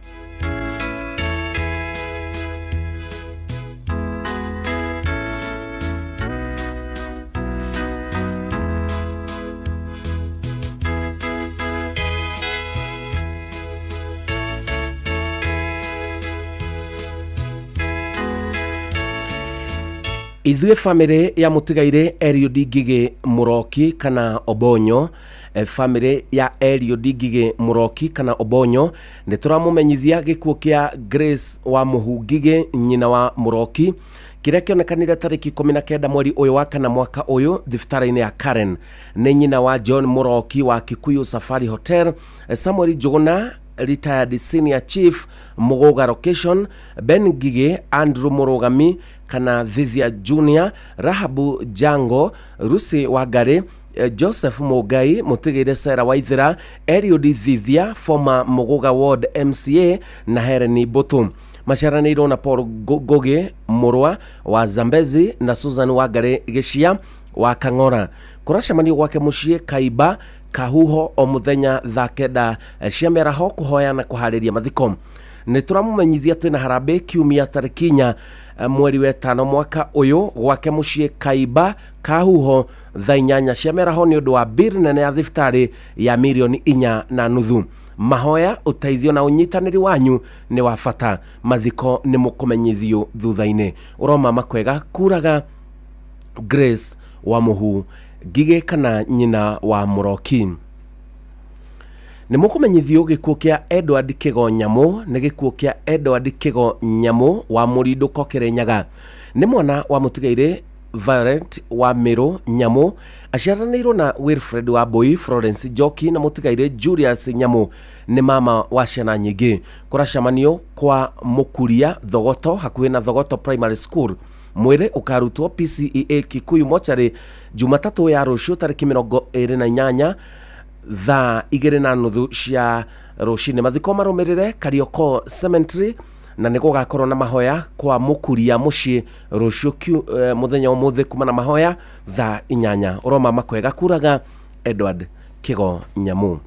Ithuĩ family ya mũtigairĩ Eliud Ngigĩ Mũroki kana Obonyo, family ya Eliud Ngigĩ Mũroki kana Obonyo nĩ tũramũmenyithia gĩkuũ kĩa Grace wa Mũhu Ngigĩ, nyina wa Mũroki, kĩrĩa kĩonekanire tarĩki 19 mweri ũyũ wa kana mwaka ũyũ thibitarĩ-inĩ ya Karen. Nĩ nyina wa John Mũroki wa Kikuyu Safari Hotel, Samuel Njũgũna retired senior chief Muguga location, Ben Ngigĩ, Andrew Mũrũgami kana Thithia Junior, Rahabu Jango, Lucy Wangari, Joseph Mũngai, Mũtigĩire Sarah Waithera, Eliud Thithia, former Muguga Ward MCA na Helen Mbũtũ. Maciaranĩirwo na Paul Ngũgĩ Mũrwa wa Zambezi na Susan Wangari Gĩcia wa Kang'ora. Kũracemanio gwake mũciĩ Kaiba Kahuho o mũthenya thaa 9 cia mĩaraho kũhoya na kũharĩria mathiko. Nĩ tũramũmenyithia twĩna harambĩ kiumia tarĩki 4 mweri wa 5 mwaka ũyũ gwake mũciĩ Kaiba Kahuho thaa 8 cia mĩaraho nĩ ũndũ wa bill nene ya thibitarĩ ya mirioni 4.5. Mahoya, ũteithio na ũnyitanĩri wanyu nĩ wa bata. Mathiko nĩ mũkũmenyithio thutha-inĩ. Ũroma makwega kuraga Grace wa Mũhu Ngigĩ kana nyina wa Mũroki. Nĩ mũkũmenyithio gĩkuũ kĩa Edward Kĩgo Nyamũ. Nĩ gĩkuũ kĩa Edward Kĩgo Nyamũ wa Mũrindũko Kĩrĩnyaga. Nĩ mwana wa mũtigairĩ Violet wa Mĩrũ Nyamũ, aciaranĩirwo na Wilfred wa Mbũi, Florence Njoki na mũtigairĩ Julius Nyamũ. Nĩ mama wa ciana nyingĩ. Kũracemanio kwa Mũkuria Thogoto hakuhĩ na Thogoto Primary School. Mwĩrĩ ũkarutwo PCEA Kikuyu Mochari Jumatatũ ya rũciũ tarĩki 28 thaa 2:30 cia rũcinĩ. Mathiko marũmĩrĩre Karioko Cemetery na nĩ gũgakorwo na mahoya kwa Mũkuria mũciĩ rũciũ mũthenya ũmũthĩ kuma na mahoya thaa 8. Ũroma makwega kuraga Edward Kĩgo Nyamũ.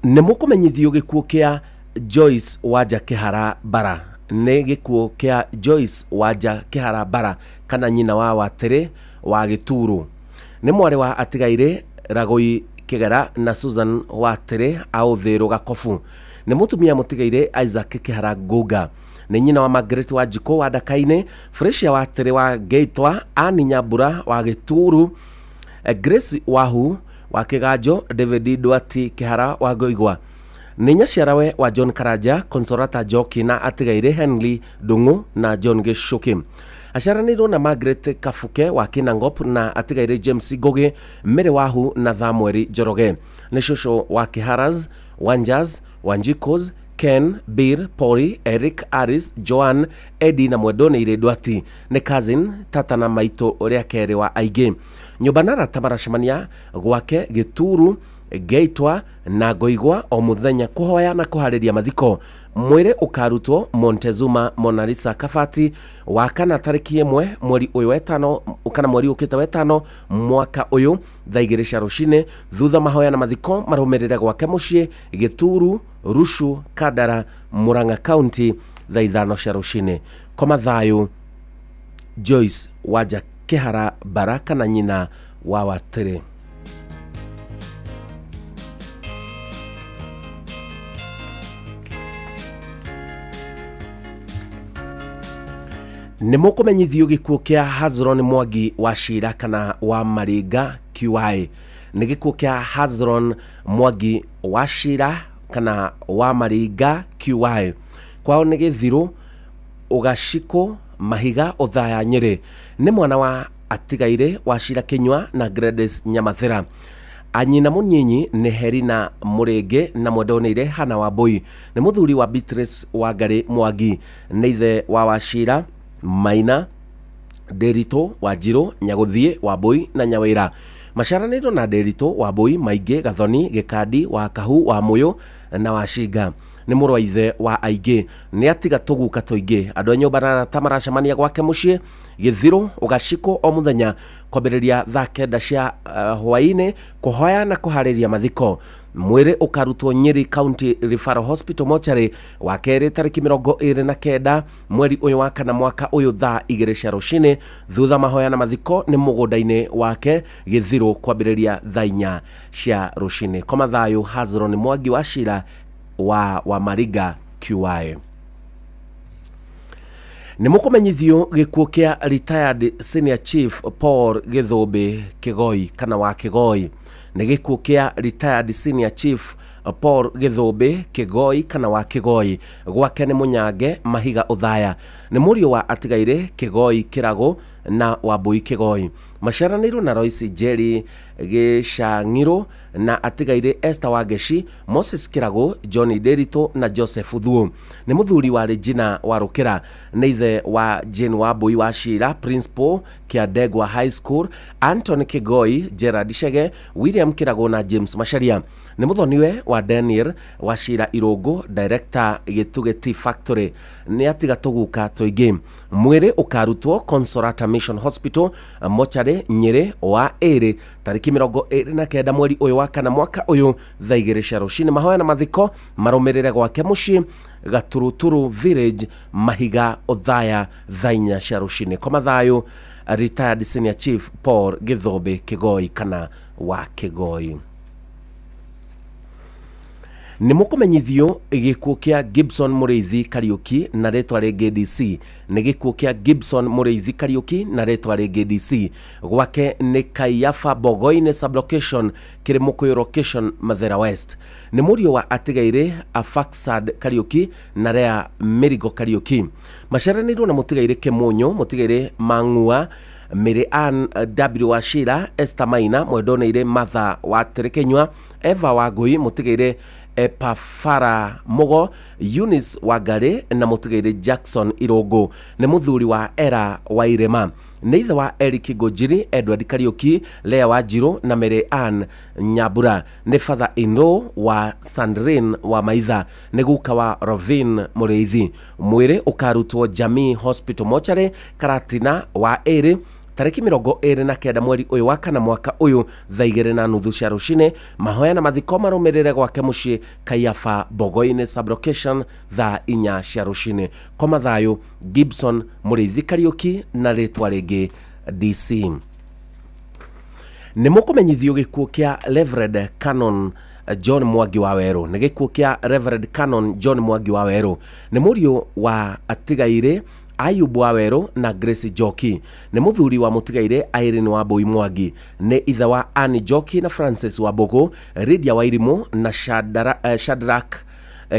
Nĩ mũkũmenyithio gĩkuũ kĩa Joyce Wanja Kĩhara Bara. Nĩ gĩkuũ kĩa Joyce Wanja Kĩhara Mbara kana nyina wa Watĩrĩ wa Gĩturu. Nĩ mwarĩ wa atigairĩ Ragũi Kĩgera na Susan Watĩrĩ a Ũthĩrũ Gakobu. Nĩ mũtumia mũtigairĩ Isaac Kĩhara Ngunga. Nĩ nyina wa Margaret Wanjikũ wa Ndaka-inĩ, Felicia Watĩrĩ wa Ngeitwa, Ann Nyambura wa Gĩturu, Grace Wahu wa Kĩganjo, David Ndwati Kĩhara wa Ngoigwa. Nĩ nyaciarawe wa John Karanja, Consolata Njoki na atigairĩ Henry Ndung'u na John Gĩcũkĩ. Aciaranĩirwo na Margaret Kabuke wa Kinangop na atigairĩ James Ngũgĩ, Mary Wahu na Thamweri Njoroge. Nĩ cũcũ wa Kĩharas, Wanjas, Wanjikũs, Ken, Bill, Polly, Eric, Alice, Joan, Eddie na Mwendonĩirĩ Ndwati. Nĩ cousin, tata na maitũ ũrĩa kerĩ wa aingĩ. Nyũmba na arata maracemania gwake Gĩturu, Ngeitwa na Ngoigwa o mũthenya kũhoya na kũharĩria mathiko. Mwĩrĩ ũkarutwo Montezuma Monalisa Kabati wa kana tarĩki ĩmwe mweri ũyũ wetano kana mweri ũkĩte wetano mwaka ũyũ thaa igĩrĩ cia rũcinĩ thutha mahoya na mathiko marũmĩrĩre gwake mũciĩ Gĩturu Rushu Kandara Murang'a County thaa ithano cia rũcinĩ. Koma thayũ Joyce Wanja Kĩhara Bara kana nyina wa Watĩrĩ. Nĩ mũkũmenyithio gĩkuũ kĩa Hazron Mwangi wa Cira kana wa Maringa QI. Nĩ gĩkuũ kĩa Hazron Mwangi wa Cira kana wa Maringa QI. Kwao nĩ Gĩthirũ Ũgacikũ Mahiga Othaya Nyĩrĩ. Nĩ mwana wa Atigaire wa Cira Kĩnyua na Gladys Nyamathĩra. Anyina mũnyinyi nĩ Herina Mũrĩngĩ na Mwendoneire Hannah Wambũi. Nĩ mũthuri wa Beatrice Wangarĩ Mwangi. Nĩ ithe wa Wachira, Maina, Ndĩritũ, Wanjirũ, Nyagũthiĩ, Wambũi na Nyawĩra. Maciaranĩirwo na Ndĩritũ, Wambũi, Maingĩ, Gathoni, Gĩkandi, Wakahu, Wamũyũ na Wacinga. Nĩ mũrũ wa ithe wa aingĩ. Nĩ atiga tũguka tũingĩ. Andũ a nyũmba na arata maracemania gwake mũciĩ Gĩthirũ, Ũgacikũ o mũthenya kwambĩrĩria thaa kenda cia hwaĩ-inĩ kũhoya na kũharĩria mathiko. Mwĩrĩ ũkarutwo Nyeri County Referral Hospital mortuary wa kerĩ tarĩki 29 mweri ũyũ wa kana mwaka ũyũ thaa igĩrĩ cia rũcinĩ thutha mahoya na mathiko nĩ mũgũnda-inĩ wake Gĩthirũ kwambĩrĩria thaa inya cia rũcinĩ. Koma thayũ Hazron Mwangi wa Cira wa Wamariga QI. Nĩ mũkũmenyithio gĩkuũ kĩa retired senior chief Paul Gĩthũmbĩ Kĩgoi kana wa Kĩgoi. Nĩ gĩkuũ kĩa retired senior chief Paul Gĩthũmbĩ Kĩgoi kana wa Kĩgoi. Gwake nĩ Mũnyange Mahiga Ũthaya. Nĩ mũriũ wa Atigairĩ Kĩgoi Kĩragũ na Wambũi Kĩgoi. Maciaranĩirwo na Royce Njeri Gĩcang'irũ na Atigairĩ Esther Wangeci, Moses Kĩragũ, John Ndĩritũ na Joseph Thuo. Nĩ mũthuri wa Regina Warũkĩra. Nĩ ithe wa Jane Wambũi wa Cira, Principal, Kĩandengwa High School, Anton Kĩgoi, Gerald Chege, William Kĩragũ na James Macharia. Nĩ mũthoniwe wa Daniel wa Cira Irũngũ, Director, Gĩtugĩ Tea Factory. Nĩ atiga tũguka tũingĩ. Mwĩrĩ ũkarutwo Consolata Mission Hospital, Mochari, Nyĩrĩ, wa ĩrĩ, tarĩki 29 mweri ũyũ wa kana mwaka ũyũ thaa igĩrĩ cia rũcinĩ. Mahoya na mathiko marũmĩrĩre gwake mũciĩ Gaturuturu Village, Mahiga, Othaya, thaa inya cia rũcinĩ. Koma thayũ, Retired Senior Chief Paul Gĩthũmbĩ Kĩgoi kana wa Kĩgoi. Nĩ mũkũmenyithio gĩkuũ kĩa Gibson Mũrĩithi Kariũki na rĩtwa rĩngĩ DC. Nĩ gĩkuũ kĩa Gibson Mũrĩithi Kariũki na rĩtwa rĩngĩ DC. Gwake nĩ Kaiafa Bogoinĩ Sub-location, Kĩrĩmũkũyũ Location, Mathera West. Nĩ mũriũ wa Atigairĩ Afaksad Kariũki na Lea Mĩrigo Kariũki. Maciaranĩirwo na Mũtigairĩ Kĩmũnyũ, Mũtigairĩ Mang'ua, Mary Ann W Wachira, Esther Maina, Mwendoneire Martha wa Terekenywa, Eva Wangũi, Mũtigairĩ Epafara Mũgo, Eunice Wangarĩ na Mũtigairĩ Jackson Irũngũ. Nĩ mũthuri wa Ella Wairema. Nĩ ithe wa Eric Ngũnjiri, Edward Kariũki, Lea Wanjirũ na Mary Ann Nyambura. Nĩ father in law wa Sandrine wa Maitha. Nĩ guka wa Rovin Mũrĩithi. Mwĩrĩ ũkarutwo Jamii Hospital Mortuary, Karatina wa ĩrĩ, Tarĩki 29 mweri ũyũ wa kana mwaka ũyũ thaa 2:30 cia rũcinĩ. Mahoya na mathiko marũmĩrĩre gwake mũciĩ Kaiafa Bogoinĩ sublocation thaa 4 cia rũcinĩ. Koma thayũ Gibson Mũrĩithi Kariũki na rĩtwa rĩngĩ DC. Nĩ mũkũmenyithio gĩkuũ kĩa Reverend Canon John Mwangi wa Werũ. Nĩ gĩkuũ kĩa Reverend Canon John Mwangi wa Werũ. Nĩ mũriũ wa atigairĩ Ayub wa Werũ na Grace Njoki. Nĩ mũthuri wa mũtigairĩ Irene Wambũi Mwangi. Nĩ ithe wa Anne Njoki na Francis Wambũgũ, Lydia Wairimũ na Shadrack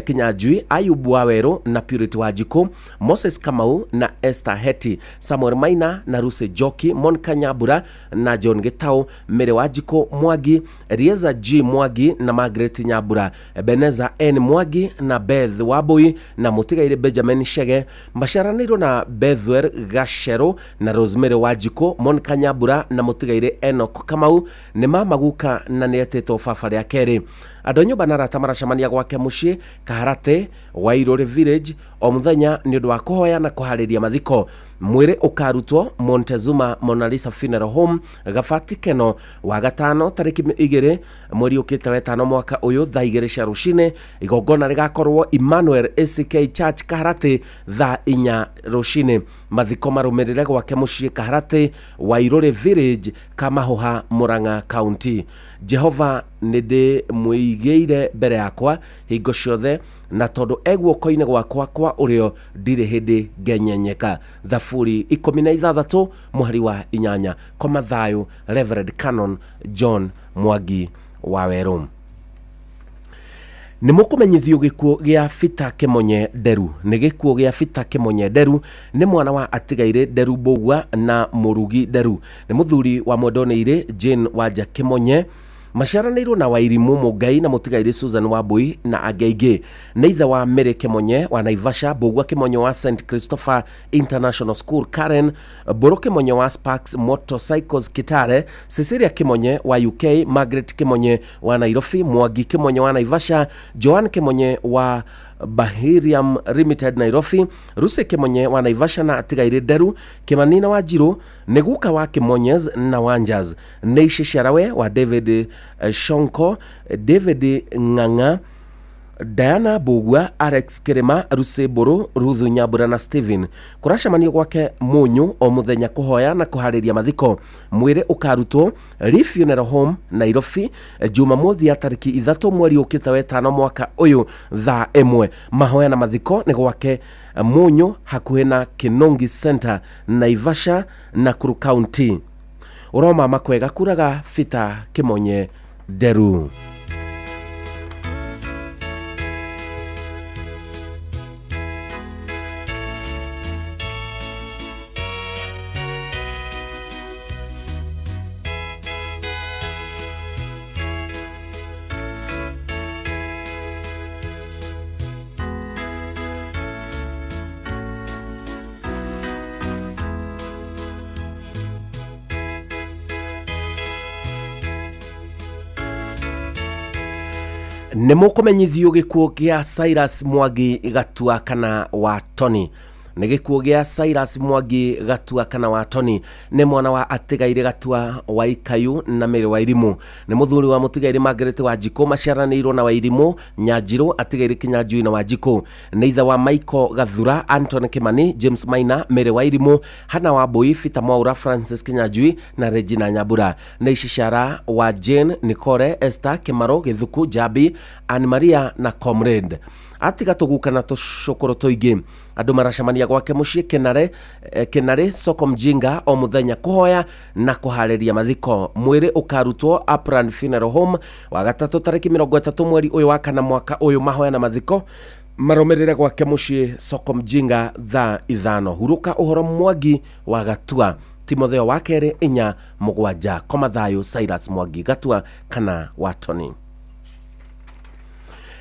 Kinyanjui, Ayub wa Werũ na Purity Wanjikũ, Moses Kamau na Esther Heti, Samuel Maina na Lucy Njoki, Monica Nyambura na John Gĩtaũ, Mary Wanjikũ Mwangi, Elieza G Mwangi na Margaret Nyambura, Ebeneza N Mwangi na Beth Wambui na mũtigairĩ Benjamin Chege, maciaranĩirwo na Bethuel Gacerũ na Rosemary Wanjikũ, Monica Nyambura na mũtigairĩ Enoch Kamau, nĩ mama guka na nĩ etĩtwo baba rĩa kerĩ. Andũ a nyũmba na arata maracemania gwake mũciĩ Kaharatĩ, Wairũrĩ Village, o mũthenya nĩ ũndũ wa kũhoya na kũharĩria mathiko. Mwĩrĩ ũkarutwo Montezuma Monalisa Funeral Home, Gabati Keno, Wagatano tarĩki 2 mweri ũkĩte wetano mwaka ũyũ thaa 2 cia rũcinĩ. Igongona rĩgakorwo Emmanuel ACK Church Kaharatĩ thaa 4 rũcinĩ. Mathiko marũmĩrĩre gwake mũciĩ Kaharatĩ, Wairũrĩ Village, Kamahuha, Murang'a County. Jehova nĩ ndĩmũigĩire mbere yakwa hingo ciothe, na tondũ e guoko-inĩ gwakwa kwa ũrĩo ndirĩ hĩndĩ ngenyenyeka. Thaburi 16 mũhari wa 8. Koma thayũ Reverend Canon John Mwangi wa Werũ. Nĩ mũkũmenyithio gĩkuũ gĩa Peter Kĩmonye Nderu. Nĩ gĩkuũ gĩa Peter Kĩmonye Nderu, nĩ mwana wa atigairĩ Nderu Mbũgua na Mũrugi Nderu. Nĩ mũthuri wa Mwendonĩirĩ Jane Wanja Kĩmonye, maciaranĩirwo na Wairimũ Mũngai na mũtigairĩ Susan Wambui na angĩ aingĩ. Nĩ ithe wa Mary Kĩmonye wa Naivasha, Mbũgua Kĩmonye wa St Christopher International School Karen, Mbũrũ Kĩmonye wa Sparks Motorcycles Kitale, Cecilia Kĩmonye wa UK, Margaret Kĩmonye wa Nairobi, Mwangi Kĩmonye wa Naivasha, Joan Kĩmonye wa Bahiriam Limited Nairobi, Lucy Kĩmonye wa Naivasha na atigairĩ Nderu, Kĩmani na Wanjirũ, nĩ guka wa Kĩmonyes na Wanjas, nĩ Ici Ciarawe wa David Shonko, David Ng'ang'a, Diana Mbũgua, Alex Kĩrĩma, Lucy Mbũrũ, Ruthu Nyambura na Steven. Kũracemanio gwake Mũnyũ o mũthenya kũhoya na kũharĩria mathiko. Mwĩrĩ ũkarutwo Lee Funeral Home, Nairobi, Jumamothi ya tarĩki 3 mweri ũkĩte wetano mwaka ũyũ thaa 1. Mahoya na mathiko nĩ gwake Mũnyũ hakuhĩ na Kinongi Center, Naivasha, Nakuru County. Ũromama kwega kuraga Peter Kĩmonye Nderu. Nĩ mũkũmenyithio gĩkuũ gĩa Cyrus Mwangi Gatua kana wa Tony. Nĩ gĩkuũ gĩa Cyrus Mwangi Gatua kana wa Tony, nĩ mwana wa atigairĩ Gatua wa Ikayu na Mary wa Irimũ. Nĩ mũthuri wa mũtigairĩ Margaret wa Njikũ, maciaranĩirwo na Wairimũ Nyanjirũ, atigairĩ Kinyanjui na Wanjikũ. Nĩ ithe wa Michael Gathura, Anton Kimani, James Maina, Mary wa Irimũ, Hannah Wambui, Peter Mwaura, Francis Kinyanjui na Regina Nyambura. Nĩ iciciara wa Jane, Nicole, Esther, Kimaro, Githuku, Jambi, Anne Maria na Comrade. Atiga tũguka na tũcũkũrũ tũingĩ. Andũ maracemania gwake mũciĩ Kĩnare, Kĩnarĩ, Soko Mjinga o mũthenya kũhoya na kũharĩria mathiko. Mwĩrĩ ũkarutwo Upland Funeral Home Wagatatũ tarĩki 30 mweri ũyũ wa kana mwaka ũyũ. Mahoya na mathiko marũmĩrĩre gwake mũciĩ Soko Mjinga thaa 5. Hurũka ũhoro Mwangi wa Gatua. Timotheo wa kerĩ 4:7. Koma thayũ Cyrus Mwangi Gatua kana wa Tony.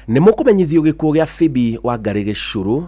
Nĩ mũkũmenyithio gĩkuũ gĩa Phoebe Wangarĩ Gĩcuru.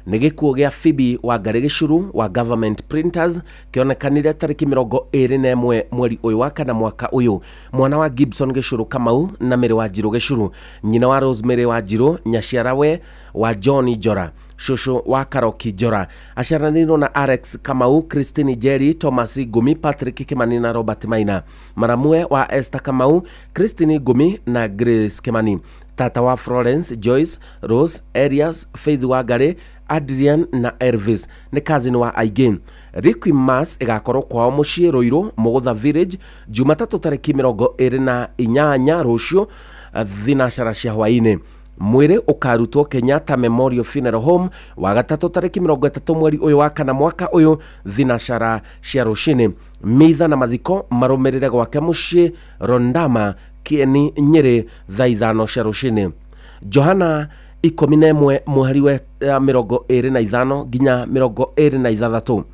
Nĩ gĩkuũ gĩa Phoebe Wangarĩ Gĩcuru wa Government Printers kĩonekanire tarĩki 21 mweri ũyũ wa kana mwaka ũyũ. Mwana wa Gibson Gĩcuru Kamau na Mary Wanjirũ Gĩcuru, nyina wa Rosemary Wanjirũ, nyaciarawe wa John Njora, cũcũ wa Karoki Njora. Aciaranĩirwo na Alex Kamau, Christine Njeri, Thomas Ngumi, Patrick Kimani na Robert Maina. Maramue wa Esther Kamau, Christine Ngumi na Grace Kimani. Tata wa Florence, Joyce, Rose, Elias, Faith Wangari, Adrian na Elvis nĩ cousin wa aingĩ. Requiem Mass ĩgakorwo kwao mũciĩ Ruiru, Mũgũtha Village, Jumatatũ tarĩki 28 rũciũ thinacara cia hwaĩ-inĩ. Mwĩrĩ ũkarutwo Kenyatta Memorial Funeral Home Wagatatũ tarĩki 30 mweri ũyũ wa kana mwaka ũyũ thinacara cia rũcinĩ. Mitha na mathiko marũmĩrĩre gwake mũciĩ Rondama, Kieni, Nyĩrĩ thaa 5 cia rũcinĩ. Johana 11 mũhari wa 25 nginya 26.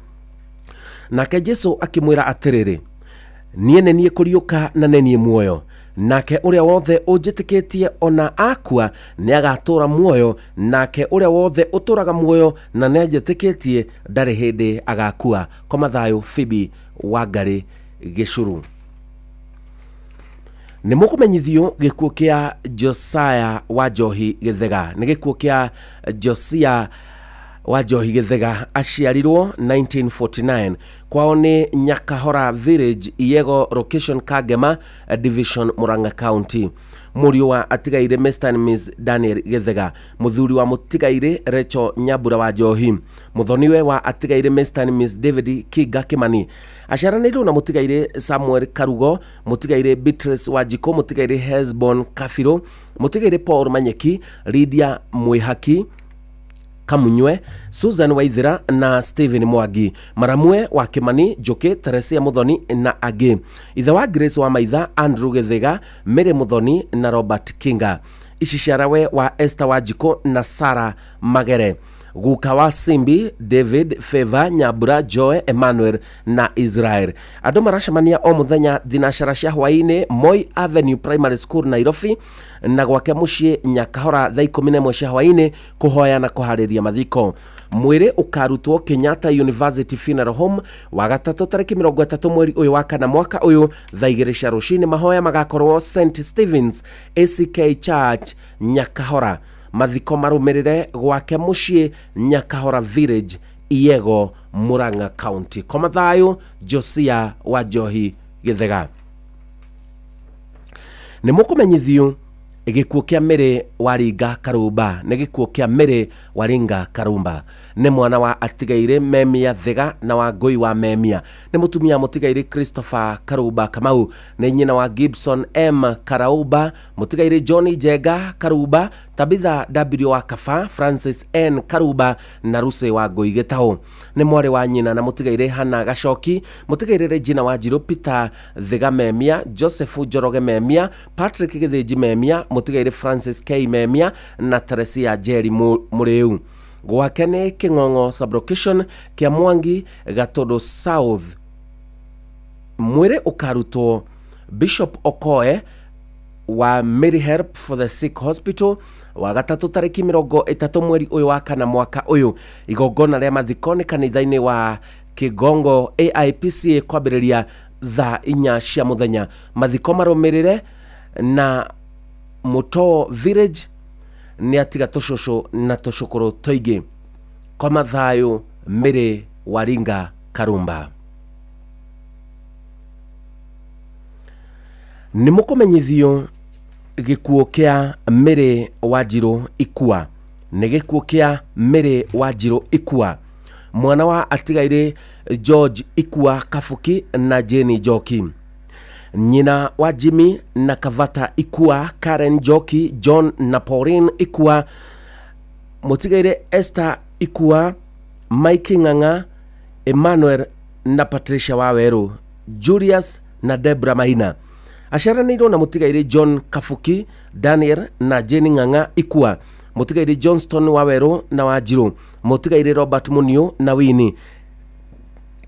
Nake Jesu akĩmwĩra atĩrĩrĩ, Niĩ nĩ niĩ kũriũka na nĩ niĩ muoyo. Nake ũrĩa wothe ũnjĩtĩkĩtie o na akua nĩagatũũra muoyo, nake ũrĩa wothe ũtũũraga muoyo na nĩanjĩtĩkĩtie ndarĩ hĩndĩ agakua. Koma thayũ Phoebe Wangarĩ Gĩcuru. Nĩ mũkũmenyithio gĩkuũ kĩa Josiah wa Njohi Gĩthega. Nĩ gĩkuũ kĩa Josiah wa Njohi Gĩthega. Aciarirwo 1949. Kwao nĩ Nyakahora Village, Iyego Location, Kangema Division, Murang'a County. Mũriũ wa atigairĩ Mr and Miss Daniel Gĩthega. Mũthuri wa mũtigairĩ Rachel Nyambura wa Njohi. Mũthoniwe wa atigairĩ Mr and Miss David Kinga Kimani. Aciaranĩirwo na mũtigairĩ Samuel Karugo, mũtigairĩ Beatrice Wanjikũ, mũtigairĩ Hesbon Kabirũ, mũtigairĩ Paul Manyeki, Lydia Mwĩhaki, Kamunywe, Susan Waithira na Stephen Mwangi, Maramue wa Kimani, Njũkĩ, Teresia Muthoni na angĩ. Ithe wa Grace wa Maitha, Andrew Gĩthĩga, Mary Muthoni na Robert Kinga. Iciciarawe wa Esther Wanjikũ na Sarah Magere. Guka wa Simbi, David, Favor, Nyambura, Joy, Emmanuel na Israel. Andũ maracemania o mũthenya thinacara cia hwaĩ-inĩ Moi Avenue Primary School Nairobi na gwake mũciĩ Nyakahora thaa 11 cia hwaĩ-inĩ kũhoya na kũharĩria mathiko. Mwĩrĩ ũkarutwo Kenyatta University Funeral Home Wagatatũ tarĩki 30 mweri ũyũ wa kana mwaka ũyũ thaa 2 cia rũcinĩ. Mahoya magakorwo St Stephen's ACK Church Nyakahora. Mathiko marũmĩrĩre gwake mũciĩ Nyakahora Village, Iyego, Murang'a County. Koma thayũ Josia wa Njohi Gĩthega. Nĩ mũkũmenyithio gĩkuũ kĩa Mary Waringa Karumba. Nĩ gĩkuũ kĩa Mary Waringa Karumba. Nĩ mwana wa atigairĩ Memia Thiga na Wangũi wa Memia. Nĩ mũtumia mũtigairĩ Christopher Karumba Kamau. Nĩ nyina wa Gibson M Karauba, mũtigairĩ John Njenga Karumba, Tabitha W wa Kaba, Francis N Karumba na Lucy wa Ngũi Gĩtaũ. Nĩ mwarĩ wa nyina na mũtigairĩ Hannah Gacoki, mũtigairĩ Regina Wanjirũ, Peter Thiga Memia, Joseph Njoroge Memia, Patrick Gĩthĩnji Memia, mũtigairĩ Francis K Memia na Teresia Njeri Mũrĩu. Gwake nĩ Kĩng'ong'o Sublocation, Kĩamwangi, Gatũndũ South. Mwĩrĩ ũkarutwo Bishop Okoe wa Mary Help for the Sick Hospital Wagatatũ tarĩki 30 mweri ũyũ wa kana mwaka ũyũ. Igongona rĩa mathiko nĩ kanitha-inĩ wa Kĩgongo AIPCA kwambĩrĩria thaa 4 cia mũthenya. Mathiko marũmĩrĩre na Mũtoo Village. Nĩ atiga tũcũcũ na tũcũkũrũ tũingĩ. Koma thayũ Mary Waringa Karumba. Nĩ mũkũmenyithio gĩkuũ kĩa Mary Wanjirũ Ikua. Nĩ gĩkuũ kĩa Mary Wanjirũ Ikua, mwana wa atigairĩ George Ikua Kabuki na Jane Njoki, nyina wa Jimmy na Kavata Ikua, Karen Njoki, John na Pauline Ikua, mũtigairĩ Esther Ikua, Mike Ng'ang'a, Emmanuel na Patricia Wawerũ, Julius na Debra Maina. Aciaranĩirwo na mũtigairĩ John Kabuki, Daniel na Jane Ng'ang'a Ikua, mũtigairĩ Johnston Wawerũ na Wanjirũ, mũtigairĩ Robert Muniu na Winnie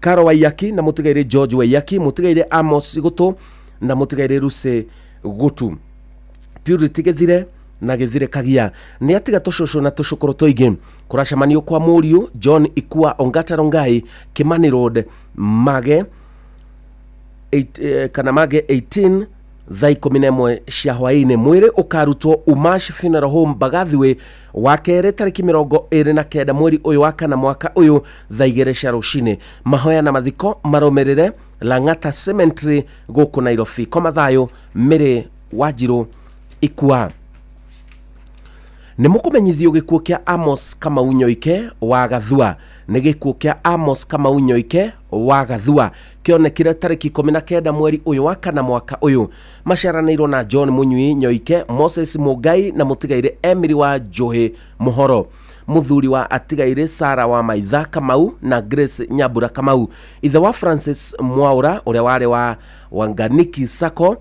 Karo Waiyaki na mũtigairĩ George Waiyaki, mũtigairĩ Amos Gũtũ na mũtigairĩ Lucy Gũtu. Purity Gĩthire, na Gĩthirĩkagia. Nĩ atiga tũcũcũ na tũcũkũrũ tũingĩ. Kũracemanio kwa mũriũ John Ikua Ongata Rongai, Kimani Road, Mage kana Mage 18 thaa 11 cia hwaĩ-inĩ. Mwĩrĩ ũkarutwo Umash Funeral Home Mbagathi Way wa kerĩ tarĩki 29 mweri ũyũ wa kana mwaka ũyũ thaa 2 cia rũcinĩ. Mahoya na mathiko marũmĩrĩre Lang'ata Cemetery gũkũ Nairobi. Koma thayũ, Mary Wanjirũ Ikua. Nĩ mũkũmenyithio gĩkuũ kĩa Amos Kamau Nyoike wa Gathua. Nĩ gĩkuũ kĩa Amos Kamau Nyoike wa Gathua kĩonekire tarĩki 19 mweri ũyũ wa kana mwaka ũyũ. Maciaranĩirwo na John Mũnyui Nyoike, Moses Mũngai na mũtigairĩ Emily wa Njũhĩ Mũhoro. Mũthuri wa atigairĩ Sarah wa Maitha Kamau na Grace Nyambura Kamau. Ithe wa Francis Mwaũra ũrĩa warĩ wa Wanganiki Sacco,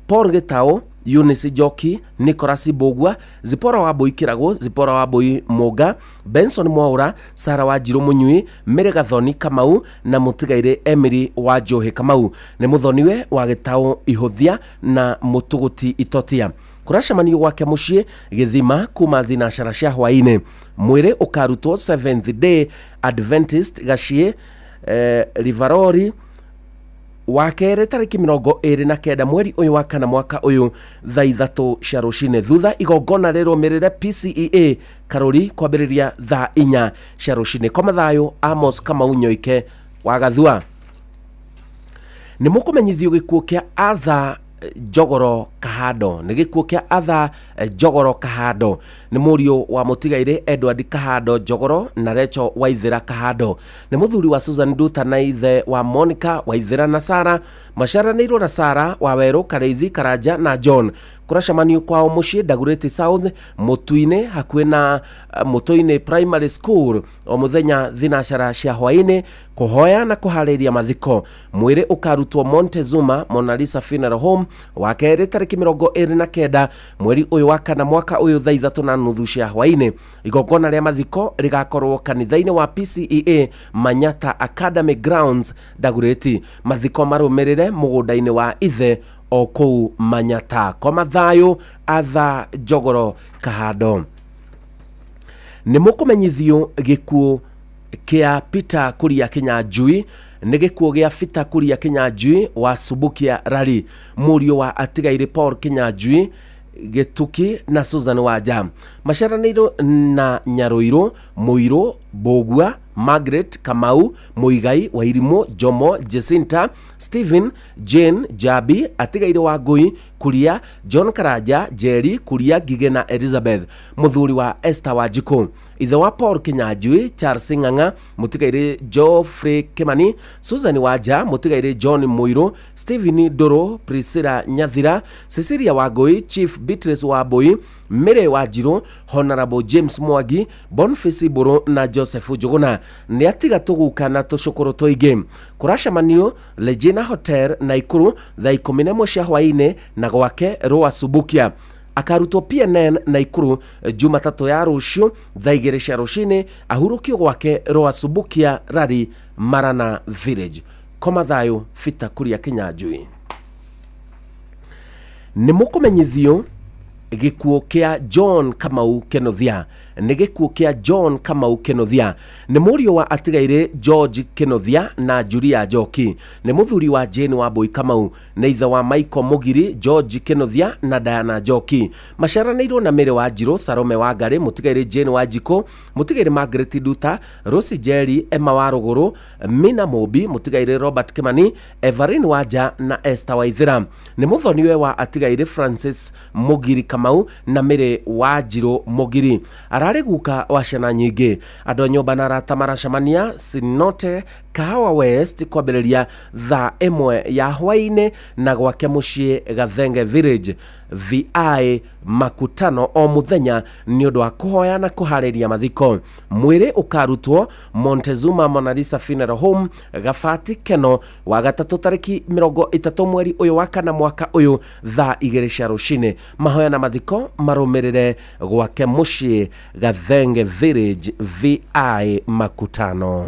Paul Gĩtaũ, Eunice Njoki, Nicholas Mbũgua, Zipora wa Mbũi Kĩragũ, Zipora wa Mbũi Mũnga, Benson Mwaũra, Sarah wa Njirũ Mũnyui, Mary Gathoni Kamau na mũtigairĩ Emily wa Njũhĩ Kamau. Nĩ mũthoniwe wa Gĩtaũ Ihũthia na Mũtũgũti Itotia. Kũracemanio gwake mũciĩ Gĩthima kuma thinacara cia hwaĩ-inĩ. Mwĩrĩ ũkarutwo Seventh Day Adventist Gaciĩ, Rivarori, wa kerĩ tarĩki 29 mweri ũyũ wa kana mwaka ũyũ thaa 3 cia rũcinĩ. Thutha igongona rĩrũmĩrĩre PCEA Karũri kwambĩrĩria thaa 4 cia rũcinĩ. Koma thayũ, Amos Kamau Nyoike wa Gathua. Nĩ mũkũmenyithio gĩkuũ kĩa Arthur Njogoro Kahando. Nĩ gĩkuũ kĩa Arthur Njogoro Kahando. Nĩ mũriũ wa mũtigairĩ Edward Kahando Njogoro na Rachel Waithera Kahando. Nĩ mũthuri wa Susan Nduta na ithe wa Monica Waithera na Sarah. Maciaranĩirwo na Sarah wa Werũ, Karĩithi, Karanja na John. Kũracemanio kwao mũciĩ Dagoretti South, Mũtũ-inĩ hakuhĩ na Mũtũ-inĩ Primary School o mũthenya thinacara cia hwaĩ-inĩ kũhoya na kũharĩria mathiko. Mwĩrĩ ũkarutwo Montezuma Mona Lisa Funeral Home wa kerĩ tarĩki 29 mweri ũyũ wa kana mwaka ũyũ thaa 3:30 cia hwaĩ-inĩ. Igongona rĩa mathiko rĩgakorwo kanitha-inĩ wa PCEA Manyata Academy Grounds Dagoretti. Mathiko marũmĩrĩre mũgũnda-inĩ wa ithe o kũu Manyata. Koma thayũ, Arthur Njogoro Kahando. Nĩ mũkũmenyithio gĩkuũ kĩa Peter Kuria Kinyanjui. Nĩ gĩkuũ gĩa Peter Kuria Kinyanjui wa Subukia Rari, mũriũ wa atigairĩ Paul Kinyanjui Gĩtuki na Susan Wanja. Maciaranĩirwo na Nyarũirũ, Mũirũ, Mbũgua, Margaret Kamau, Mũigai, Wairimũ, Jomo, Jacinta, Stephen, Jane, Jabi, atigairĩ wa Ngũi, Kuria, John Karanja, Jerry, Kuria, Ngigĩ na Elizabeth. Mũthuri wa Esther Wanjikũ. Ithe wa Paul Kinyanjui, Charles Ng'ang'a, mũtigairĩ Geoffrey Kimani, Susan Wanja, mũtigairĩ John Mũirũ, Stephen Ndũrũ, Priscilla Nyathira, Cecilia Wangũi, Chief Beatrice Wambũi, Mary Wanjirũ, Honorable James Mwangi, Boniface Mbũrũ na Joseph Njũgũna. Nĩ atiga tũguka na tũcũkũrũ tũingĩ. Kũracemanio Regina Hotel Naikuru thaa 11 cia hwaĩ-inĩ na gwake Rũa Subukia. Akarutwo PNN Naikuru Jumatatũ ya rũciũ thaa 2 cia rũcinĩ, ahurũkio gwake Rũa Subukia Rari Marana Village. Koma thayũ, Peter Kuria Kinyanjui. Nĩ mũkũmenyithio gĩkuũ kĩa John Kamau Kĩnuthia. Nĩ gĩkuũ kĩa John Kamau Kĩnuthia. Nĩ mũriũ wa atigairĩ George Kĩnuthia na Julia Njoki. Nĩ mũthuri wa Jane Wambui Kamau. Nĩ ithe wa Michael Mũgiri, George Kĩnuthia na Diana Njoki. Maciaranĩirwo na Mary Wanjirũ, Salome Wangarĩ, mũtigairĩ Jane Wanjikũ, mũtigairĩ Margaret Nduta, Rose Njeri, Emma wa Rũgũrũ, Mina Mũmbi, mũtigairĩ Robert Kimani, Everin Wanja na Esther Waithera. Nĩ mũthoniwe wa atigairĩ Francis Mũgiri Kamau na Mary Wanjirũ Mũgiri. Ararĩ guka wa ciana nyingĩ. Andũ a nyũmba na arata maracemania Sinote Kahawa West kwambĩrĩria thaa 1 ya hwaĩ-inĩ na gwake mũciĩ Gathenge Village VI Makutano o mũthenya nĩ ũndũ wa kũhoya na kũharĩria mathiko. Mwĩrĩ ũkarutwo Montezuma Mona Lisa Funeral Home Gabati Keno wa gatatũ tarĩki 30 mweri ũyũ wa kana mwaka ũyũ thaa 2 cia rũcinĩ. Mahoya na mathiko marũmĩrĩre gwake mũciĩ Gathenge Village VI Makutano.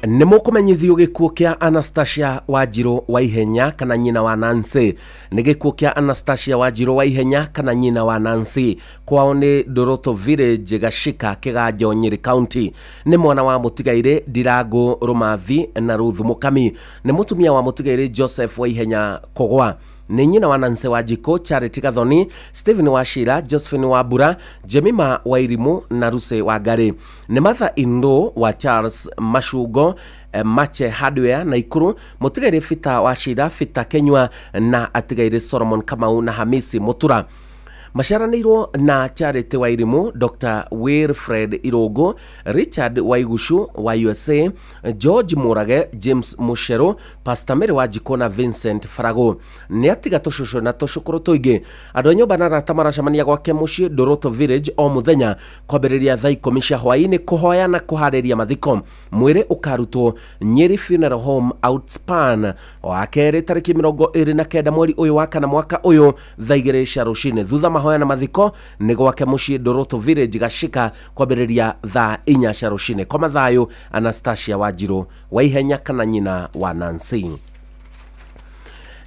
Nĩ mũkũmenyithio gĩkuũ kĩa Anastasia Wanjirũ wa Ihenya kana nyina wa Nancy. Nĩ gĩkuũ kĩa Anastasia Wanjirũ wa Ihenya kana nyina wa Nancy. Kwao nĩ Ndũrũtũ Village, Gashika, Kĩganjo, Nyĩrĩ County. Nĩ mwana wa mũtigairĩ Ndirangũ Rũmathi na Ruth Mũkami. Nĩ mũtumia wa mũtigairĩ Joseph wa Ihenya Kũgwa. Nĩ nyina wa Nancy Wanjikũ, Charity Gathoni, Stephen wa Sheila, Josephine wa Mbura, Jemima wa Irimũ na Lucy wa Ngarĩ. Nĩ mother in law wa Charles Macungo, Mache Hardware Naikuru, mũtigairĩ Peter wa Sheila, Peter Kenyua na atigairĩ Solomon Kamau na Hamisi Mutura. Maciaranĩirwo na Charity wa Irimũ, Dr. Wilfred Irũngũ, Richard Waigucu wa USA, George Mũrage, James Mũcerũ, Pastor Mary Wanjikũ na Vincent Faragũ. Nĩ atiga tũcũcũ na tũcũkũrũ tũingĩ. Andũ a nyũmba na arata maracemania gwake mũciĩ Ndũrũtũ Village o mũthenya kwambĩrĩria thaa ikũmi cia hwaĩ-inĩ kũhoya na kũharĩria mathiko. Mwĩrĩ ũkarutwo Nyeri Funeral Home Outspan wa kerĩ tarĩki 29 mweri ũyũ wa kana mwaka ũyũ thaa igĩrĩ cia rũcinĩ. Thutha mahoya na mathiko nĩ gwake mũciĩ Ndũrũtũ Village Gashika kwambĩrĩria thaa inya cia rũcinĩ. Koma thayũ Anastasia Wanjirũ wa Ihenya kana nyina wa Nancy.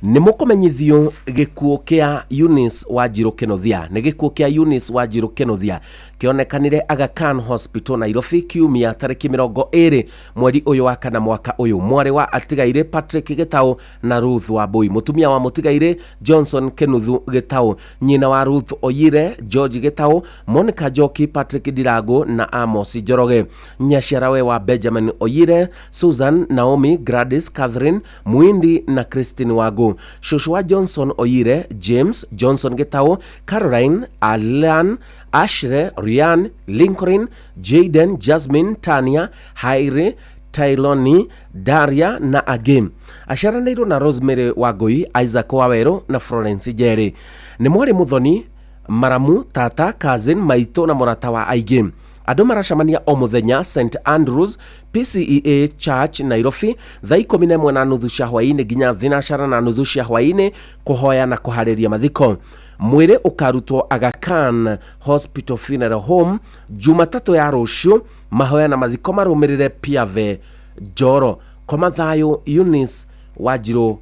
Nĩ mũkũmenyithio gĩkuũ kĩa Eunice Wanjirũ Kĩnuthia. Nĩ gĩkuũ kĩa Eunice Wanjirũ Kĩnuthia kĩonekanire Aga Khan Hospital Nairobi kiumia tarĩki 20 mweri ũyũ wa kana mwaka ũyũ. Mwarĩ wa atigairĩ Patrick Gĩtaũ na Ruth Wambui, mũtumia wa mũtigairĩ Johnson Kĩnuthu Gĩtaũ, nyina wa Ruth Oyire, George Gĩtaũ, Monica Njoki, Patrick Ndirangũ na Amos Njoroge, nyaciarawe wa Benjamin Oyire, Susan, Naomi, Gladys, Catherine Muindi na Christine Wangu, cũcũ wa Johnson Oyire, James Johnson Gĩtaũ, Caroline, Alan, Ashley, Ryan, Lincoln, Jaden, Jasmine, Tania, Hairi, Tailoni, Daria na angĩ. Aciaranĩirwo na Rosemary Wangũi, Isaac Wawerũ na Florence Njeri. Nĩ mwarĩ mũthoni, maramu, tata, cousin, maitũ na mũrata wa aingĩ. Andũ maracemania o mũthenya St Andrews PCEA Church Nairobi thaa ikũmi na ĩmwe na nuthu cia hwaĩ-inĩ nginya thinacara na nuthu cia hwaĩ-inĩ kũhoya na kũharĩria mathiko. Mwĩrĩ ũkarutwo Aga Khan Hospital Funeral Home Jumatatũ ya rũciũ. Mahoya na mathiko marũmĩrĩre Piave Njoro. Koma thayũ Eunice Wanjirũ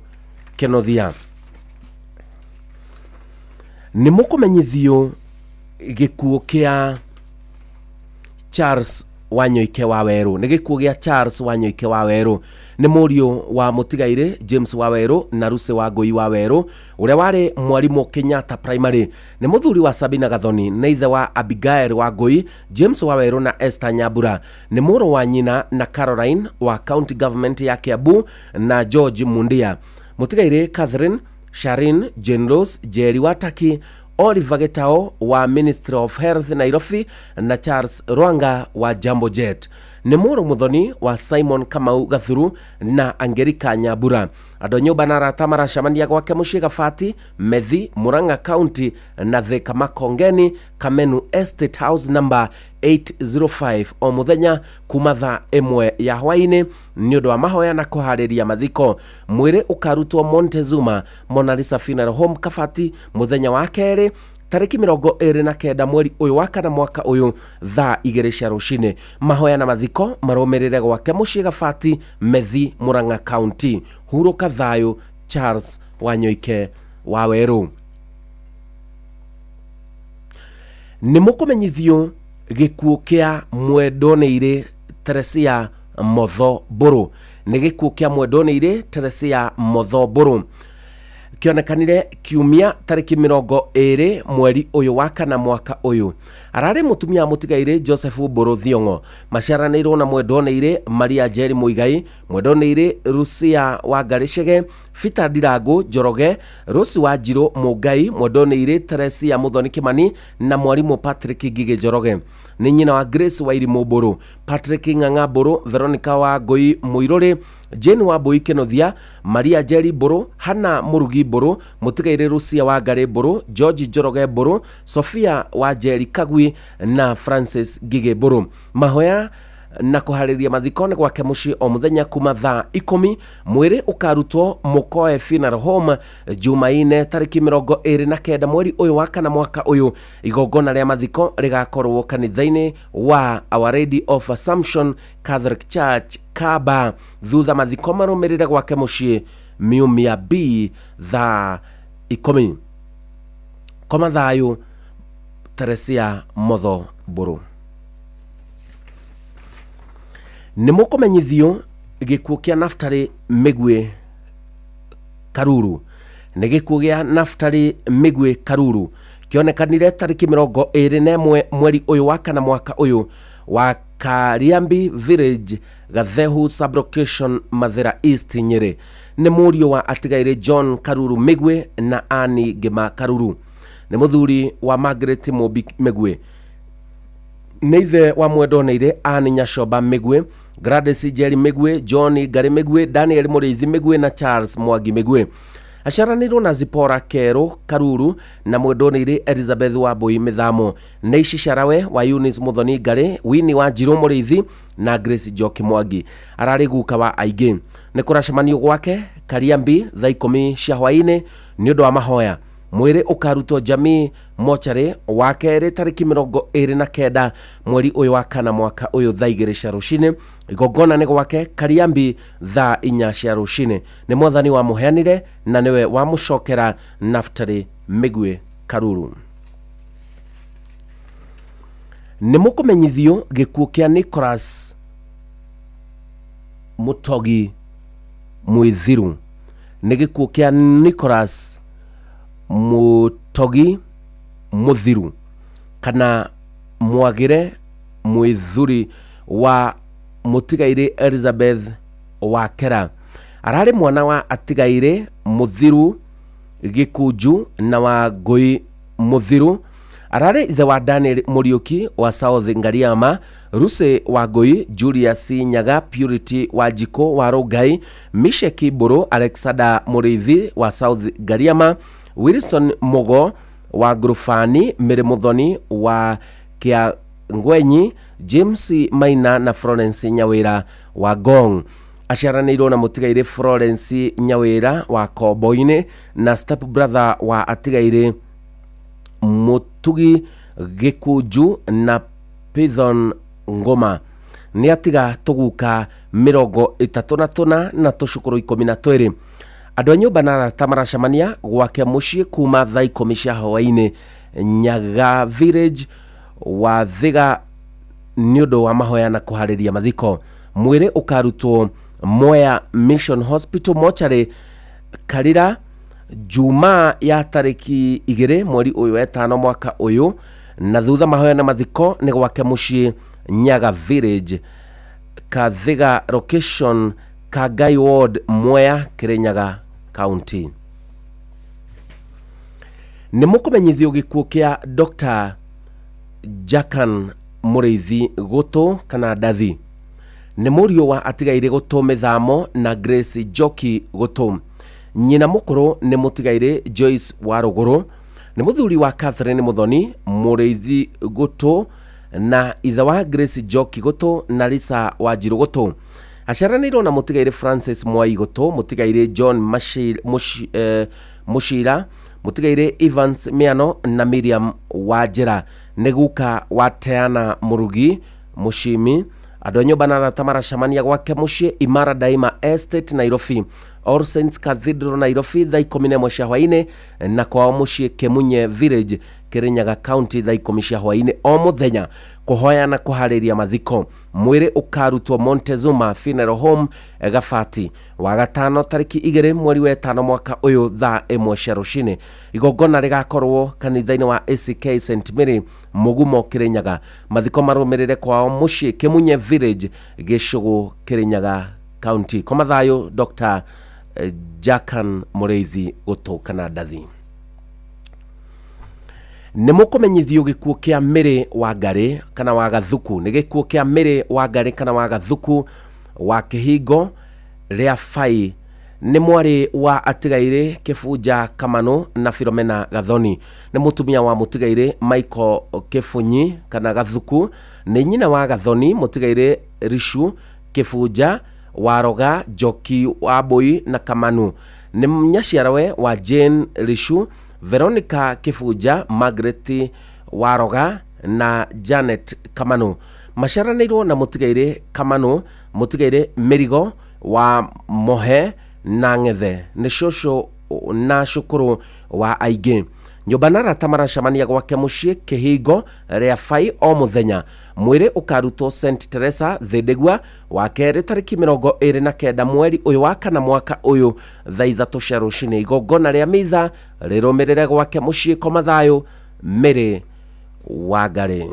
Kenothia. Nĩ mũkũmenyithio gĩkuũ kĩa Charles Wanyoike wa Werũ. Nĩ gĩkuũ gĩa Charles Wanyoike wa Werũ. Nĩ mũriũ wa mũtigairĩ James wa Werũ na Lucy wa Ngũi wa Werũ ũrĩa warĩ mwarimũ Kenyatta Primary. Nĩ mũthuri wa Sabina Gathoni na ithe wa Abigail wa Ngũi, James wa Werũ na Esther Nyambura. Nĩ mũrũ wa nyina na Caroline wa County Government ya Kiambu na George Mundia. Mũtigairĩ Catherine, Sharin, Jane Rose, Jerry wa Taki, Oliver Gĩtao wa Ministry of Health Nairobi na Charles Rwanga wa Jambo Jet. Nĩ mũrũ mũthoni wa Simon Kamau Gathuru na Angelica Nyambura. Andũ a nyũmba na arata maracemania gwake mũciĩ Gabati, Methi, Murang'a County na Thika Makongeni, Kamenu Estate House number 805 o mũthenya kuma thaa ĩmwe ya hwaĩ-inĩ nĩ ũndũ wa mahoya na kũharĩria mathiko. Mwĩrĩ ũkarutwo Montezuma Mona Lisa Funeral Home Kabati mũthenya wa kerĩ tarĩki 29 mweri ũyũ wa kana mwaka ũyũ thaa igĩrĩ cia rũcinĩ. Mahoya na mathiko marũmĩrĩre gwake mũciĩ Gabati, Methi, Murang'a County. Hurũka thayũ Charles Wanyoike wa Werũ. Nĩ mũkũmenyithio gĩkuũ kĩa Mwendonĩirĩ Teresia Motho Mbũrũ. Nĩ gĩkuũ kĩa Mwendonĩirĩ Teresia Motho Mbũrũ kĩonekanire kiumia tarĩki 20 mweri ũyũ wa kana mwaka ũyũ. Ararĩ mũtumia wa mũtigairĩ Joseph Mbũrũ Thiong'o. Maciaranĩirwo na Mwendonĩirĩ Maria Njeri Mũigai, Mwendonĩirĩ Lucia wa Ngarĩcege, Peter Ndirangũ Njoroge, Rose Wanjirũ Mũngai, Mwendonĩirĩ Teresia Mũthoni Kĩmani na mwarimũ Patrick Ngigĩ Njoroge. Nĩ nyina wa Grace Wairimũ Mbũrũ, Patrick Ng'ang'a Mbũrũ, Veronica wa Ngũi Mũirũrĩ, Jane Wambũi Kĩnuthia, Maria Njeri Mbũrũ, Hannah Mũrugi Mbũrũ, Mũtigairĩ Lucia wa Ngarĩ Mbũrũ, George Njoroge Mbũrũ, Sophia wa Njeri Kagui na Francis Ngigĩ Mbũrũ. Mahoya Na kũharĩria mathiko nĩ gwake mũciĩ o mũthenya kuma thaa 10. Mwĩrĩ ũkarutwo Mũkoe Funeral Home Jumaine tarĩki 29 mweri ũyũ wa kana mwaka ũyũ. Igongona rĩa mathiko rĩgakorwo kanitha-inĩ wa Our Lady of Assumption Catholic Church Kaba, thutha mathiko marũmĩrĩre gwake mũciĩ Miumia B thaa 10. Koma thayũ, Teresia Motho Mbũrũ. Nĩ mũkũmenyithio gĩkuũ kĩa Naftali Mĩguĩ Karuru. Nĩ gĩkuũ gĩa Naftali Mĩguĩ Karuru kĩonekanire tarĩki 21 mweri ũyũ wa kana mwaka ũyũ wa Kariambi Village, Gathehu Sublocation, Mathira East, Nyĩrĩ. Nĩ mũriũ wa atigairĩ John Karuru Mĩguĩ na Annie Ngĩma Karuru. Nĩ mũthuri wa Margaret Mũmbi Mĩguĩ. Nĩ ithe wa mwendoneire Anne Nyacoba Mĩguĩ, Gladys Njeri Mĩguĩ, John Ngarĩ Mĩguĩ, Daniel Mũrĩithi Mĩguĩ na Charles Mwangi Mĩguĩ. Aciaranĩirwo na Zipporah Kerũ Karuru na mwendoneire Elizabeth Wambui Mĩthamo. Nĩ ici Carawe wa Eunice Mũthoni Ngarĩ, Winnie Wanjirũ Mũrĩithi na Grace Njoki Mwangi. Ararĩ guka wa aingĩ. Nĩ kũracemanio gwake Kariambi thaa 10 cia hwaĩ-inĩ nĩ ũndũ wa mahoya. Mwĩrĩ ũkarutwo Jamii Mocarĩ wa kerĩ tarĩki 29 mweri ũyũ wa kana mwaka ũyũ thaa 2 cia rũcinĩ. Igongona nĩ gwake Kariambi thaa 4 cia rũcinĩ. Nĩ Mwathani wamũheanire na nĩwe wamũcokera. Naftali Mĩguĩ Karuru. Nĩ mũkũmenyithio gĩkuũ kĩa Nicholas Mũtogi Mwĩthiru. Nĩ gĩkuũ kĩa Nicholas Mũtogi Mũthiru kana Mwagĩre Mwĩthuri wa mũtigairĩ Elizabeth Wakera. Ararĩ mwana wa atigairĩ Mũthiru Gĩkunju na wa Ngũi Mũthiru. Ararĩ ithe wa Daniel Mũriũki wa South Ngariama, Lucy wa Ngũi, Julius Nyaga, Purity wa Njikũ wa Rũngai, Misheki Mbũrũ, Alexander Mũrĩithi wa South Ngariama, Wilson Mũgo wa Ngurubani, Mary Mũthoni wa Kĩangwenyi, James Maina na Florence Nyawĩra wa Ngong. Aciaranĩirwo na mũtigairĩ Florence Nyawĩra wa Kombo-inĩ na step brother wa atigairĩ Mũtugi Gĩkunju na Python Ngoma. Nĩ atiga tũguka 34 na tũcũkũrũ 12. Andũ a nyũmba na arata maracemania gwake mũciĩ kuma thaa 10 cia hwaĩ-inĩ Nyaga Village wa Thiga nĩ ũndũ wa mahoya na kũharĩria mathiko. Mwĩrĩ ũkarutwo Mwea Mission Hospital mocarĩ Karira Jumaa ya tarĩki 2 mweri ũyũ wetano mwaka ũyũ, na thutha mahoya na mathiko nĩ gwake mũciĩ Nyaga Village, Kathiga Location, Kangai Ward, Mwea, Kirinyaga County. Nĩ mũkũmenyithio gĩkuũ kĩa Dr. Jakan Mũrĩithi Gũtũ kana Ndathi. Nĩ mũriũ wa atigairĩ Gũtũ Mĩthamo na Grace Njoki Gũtũ. Nyina mũkũrũ nĩ mũtigairĩ Joyce wa Rũgũrũ. Nĩ mũthuri wa Catherine Mũthoni Mũrĩithi Gũtũ na ithe wa Grace Njoki Gũtũ na Lisa Wanjirũ Gũtũ. Aciaranĩirwo na mũtigairĩ Francis Mwai Gũtũ, mũtigairĩ John Mũcira, mũtigairĩ Evans Mĩano na Miriam Wanjĩra. Nĩ guka wa Teana Mũrugi Mũcimi. Andũ a nyũmba na arata maracemania gwake mũciĩ Imara Daima Estate Nairobi, All Saints Cathedral Nairobi thaa 11 cia hwaĩ-inĩ, na kwao mũciĩ Kĩmunye Village Kirinyaga County thaa 10 cia hwaĩ-inĩ o mũthenya kũhoya na kũharĩria mathiko. Mwĩrĩ ũkarutwo Montezuma Funeral Home Gabati wagatano tarĩki 2 mweri wa ĩtano mwaka ũyũ thaa 1 cia rũcinĩ. Igongona rĩgakorwo kanitha-inĩ wa ACK St Mary Mũgumo Kirinyaga. Mathiko marũmĩrĩre kwao mũciĩ Kĩmunye Village Gĩcũgũ Kirinyaga County. Koma thayũ Dr. Jakan Mũrĩithi Gũtũ kana Ndathi. Nĩ mũkũmenyithio gĩkuũ kĩa Mary wa Ngarĩ kana wa Gathuku. Nĩ gĩkuũ kĩa Mary wa Ngarĩ kana wa Gathuku wa Kĩhingo rĩa Bai. Nĩ mwarĩ wa atigairĩ Kĩbunja Kamano na Filomena Gathoni. Nĩ mũtumia wa mũtigairĩ Michael Kĩbunyi kana Gathuku. Nĩ nyina wa Gathoni mũtigairĩ Ricu Kĩbunja Waroga Njoki wa Mbũi na Kamanu. Nĩ nyaciarawe wa Jane Ricu, Veronica Kĩbunja, Margaret Waroga na Janet Kamanu. Maciaranĩirwo na mũtigairĩ Kamanu, mũtigairĩ Mĩrigo wa Mohe na Ng'ethe. Nĩ cũcũ na cũkũrũ wa aingĩ. Nyũmba na arata maracemania gwake mũciĩ Kĩhingo rĩa Bai o mũthenya. Mwĩrĩ ũkarutwo St Teresa Thĩndĩgua wa kerĩ tarĩki 29 mweri ũyũ wa kana mwaka ũyũ thaa 3 cia rũcinĩ. Igongona rĩa mitha rĩrũmĩrĩre gwake mũciĩ Komathayũ Mĩrĩ wa Ngarĩ.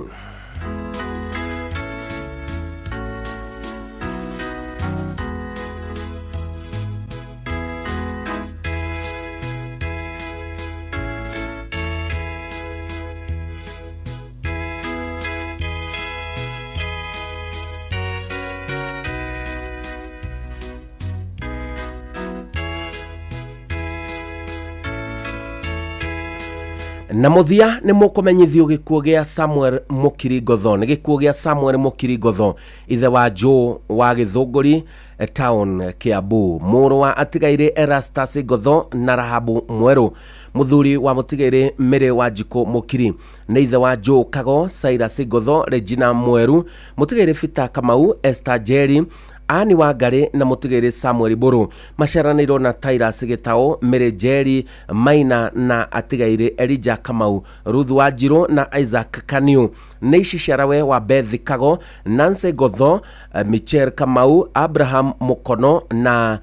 Na mũthia nĩ mũkũmenyithio gĩkuũ gĩa Samuel Mũkiri Ngotho. Nĩ gĩkuũ gĩa Samuel Mũkiri Ngotho, ithe wa Joe wa Gĩthũngũri Town, Kiambu, mũrũ wa atigairĩ Erastus Ngotho na Rahabu Mwerũ, mũthuri wa mũtigairĩ Mĩrĩ wa Njikũ Mũkiri. Nĩ ithe wa Joe Kago, Cyrus Ngotho, Regina Mweru, mũtigairĩ Peter Kamau, Esther Njeri, Ani wa Ngarĩ na mũtigairĩ Samuel Mbũrũ. Maciaranĩirwo na Tyrus Gĩtaũ, Mĩrĩ Njeri Maina na atigairĩ Elijah Kamau, Ruth Wanjirũ na Isaac Kaniu. Nĩ ici ciarawe wa Beth Kago, Nancy Ngotho, Michelle Kamau, Abraham Mukono na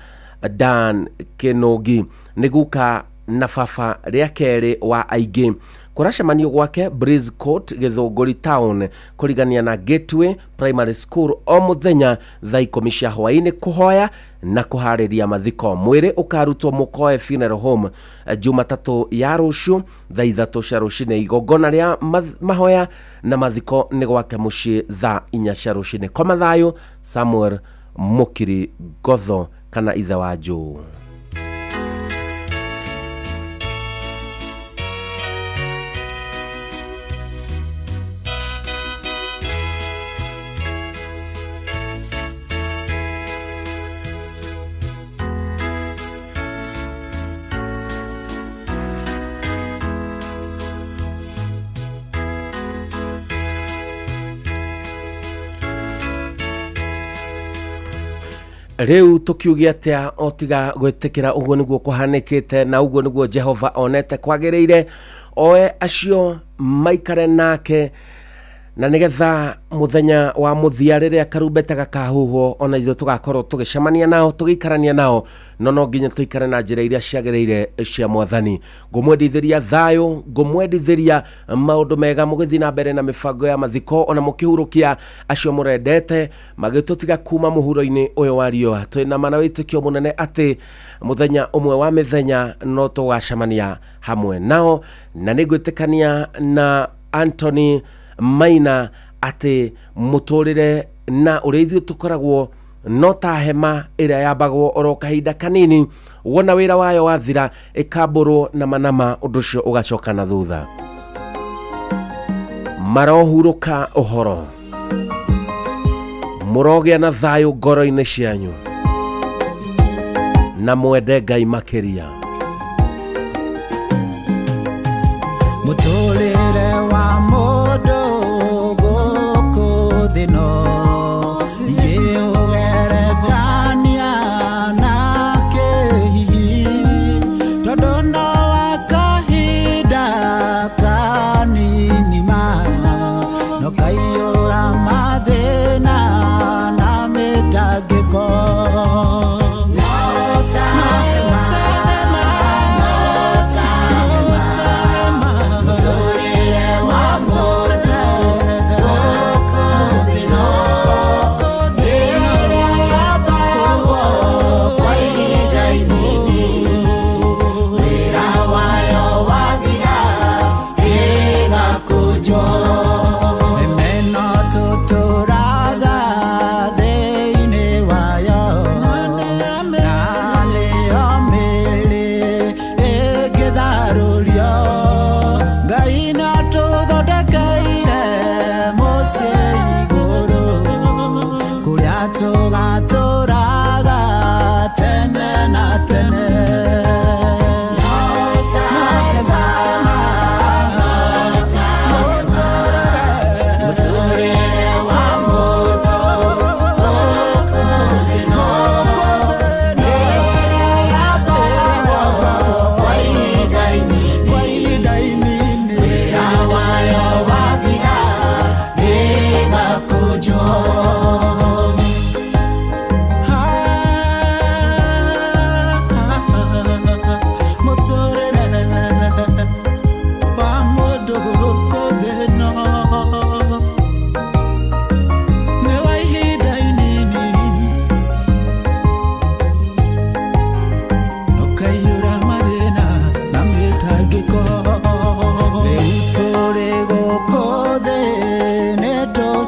Dan Kĩnũngi. Nĩ guka na baba rĩa kerĩ wa aingĩ. Kũracemanio gwake Breeze Court Gĩthũngũri Town kũrigania na Gateway Primary School o mũthenya thaa 10 cia hwaĩ-inĩ kũhoya na kũharĩria mathiko. Mwĩrĩ ũkarutwo Mũkoe Funeral Home Jumatatũ ya rũciũ thaa 3 cia rũcinĩ. Igongona rĩa mahoya na mathiko nĩ gwake mũciĩ thaa 4 cia rũcinĩ. Koma thayũ Samuel Mũkiri Ngotho kana ithe wa Joe. Rĩu tũkiuge atĩa o tiga gwĩtĩkĩra ũguo nĩguo kũhanĩkĩte na ũguo nĩguo Jehova onete kwagĩrĩire oe acio maikare nake na nĩgetha mũthenya wa mũthia rĩrĩa karumbeta gakahuhwo ona ithuĩ tũgakorwo tũgĩcemania nao tũgĩikarania nao no no nginya tũikare na njĩra iria ciagĩrĩire cia mwathani. Ngũmwendithĩria thayũ, ngũmwendithĩria maũndũ mega mũgĩthiĩ na mbere na mĩbango ya mathiko ona mũkĩhurũkia acio mũrendete magĩtũtiga kuma mũhuro-inĩ ũyũ wa riũa. Twĩna ma na wĩtĩkio mũnene atĩ mũthenya ũmwe wa mĩthenya no tũgacemania hamwe nao, na nĩngwĩtĩkania na Anthony Maina atĩ mũtũrĩre na ũrĩa ithuĩ tũkoragwo no ta hema ĩrĩa yambagwo oro kahinda kanini, wona wĩra wayo wathira ĩkambũrwo na manama, ũndũ ũcio ũgacoka na thutha. Marohurũka ũhoro, mũrogĩa na thayũ ngoro-inĩ cianyu na mwende Ngai makĩria. Mũtũrĩre wa mũndũ gũkũ thĩ no ingĩũgerekania na kĩhihi, tondũ no wa kahinda kanini ma no kaiyũra mathĩna na mĩtangĩko. No ta hema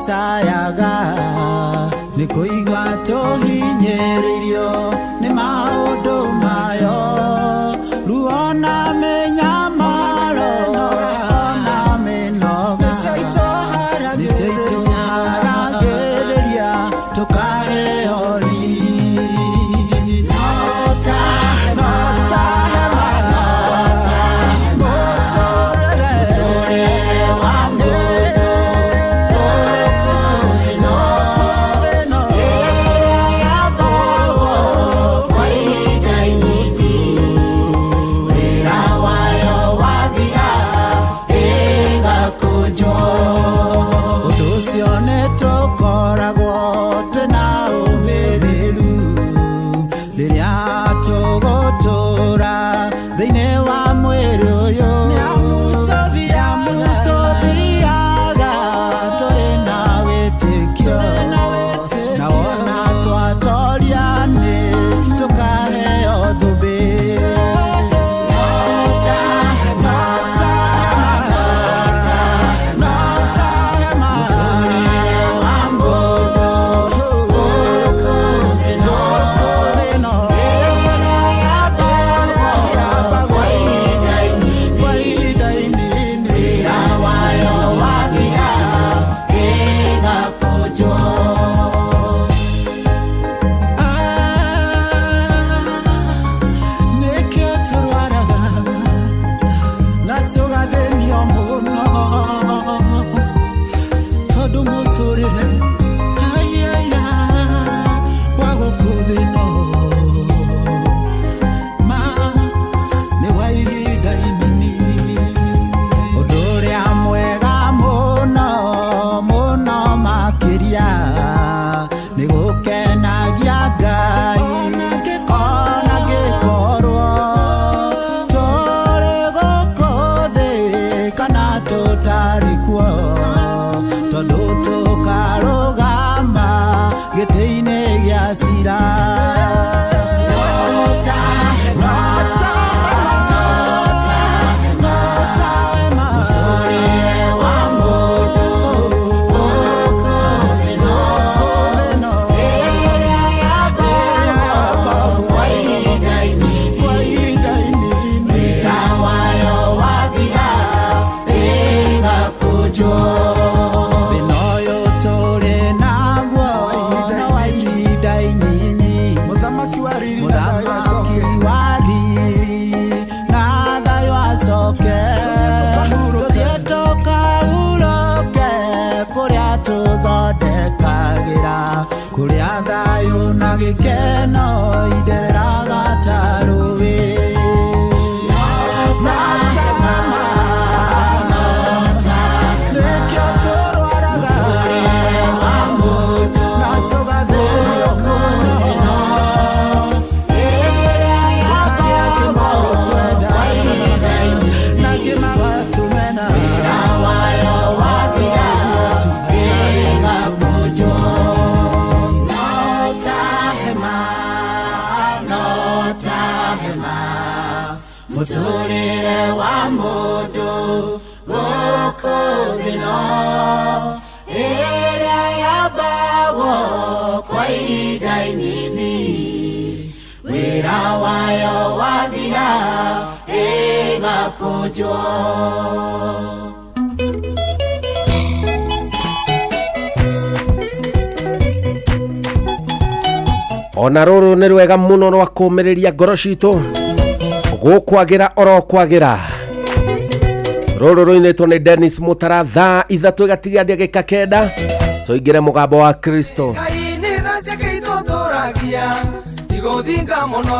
Tũcayaga nĩ kũigua tũhinyĩrĩirio nĩ maũndũ mayo ruo na mĩnyamaro na mĩnoga nĩcio itũharagĩrĩria tũkaheo riri no ta hema mũtũrĩre wa mũndũ gũkũ thĩ ĩno ĩrĩa yambagwo kwa ihinda inini wĩra wayo wathira ĩgakũnjwo ũndũ ũcio nĩ tũkoragwo twĩna ũmĩrĩru rĩrĩa tũgũtũra thĩinĩ wa mwĩrĩ ũyũ tũthiaga tũrĩ na wĩtĩkio na wona twatoria nĩ tũkaheo thũmbĩ mũtũrĩre wa mũndũ gũkũ thĩ ĩno ĩrĩa yambagwo kwa ihinda inini wĩra wayo wathira ĩgakũnjwo nĩkĩo tũrwaraga na tũgathĩnio mũno tondũ mũtũrĩre aiaya wa gũkũ thĩ ĩno ma nĩ wa ihinda inini ũndũ ũrĩa mwega mũno mũno makĩria nĩ gũkenagia Ngai ona ngĩkorwo tũrĩ gũkũ thĩ kana tũtarĩ kuo tondũ tũkarũgama gĩtĩ-inĩ gĩa cira mũtũrĩre wa mũndũ gũkũ thĩ ĩno ĩrĩa yambagwo kwa ihinda inini wĩra wayo wathira ĩgakũnjwo thĩna ũyũ tũrĩ naguo no wa ihinda inyinyi mũthamaki wa riri na thayũ acoke tũthiĩ tũkahurũke kũrĩa tũthondekagĩra kũrĩa thayũ na gĩkeno ithereraga ta rũĩ nĩkĩo tũrwaraga mũtũrĩre wa mũndũ na tũgathĩnio mũno ĩrĩa yambagwo kwa ihinda inini na kĩmagatũmena wĩra wayo wathira ĩgakũnjwo no ta hema no ta hema mũtũrĩre wa mũndũ gũkũ thĩ ĩno ĩrĩa yambagwo kwa ihinda inini wĩra wayo wathira ĩgakũnjwo ona rũrũ nĩ rwega mũno rwa kũmĩrĩria ngoro citũ gũkwagĩra oro kwagĩra rũrũ rũinĩtwo nĩ Dennis Mutara thaa 3 ĩgatigia ndagĩka 9 tũingĩre mũgambo wa Kristo. Ngai nĩ tha ciake itũtũragia igũthinga mũno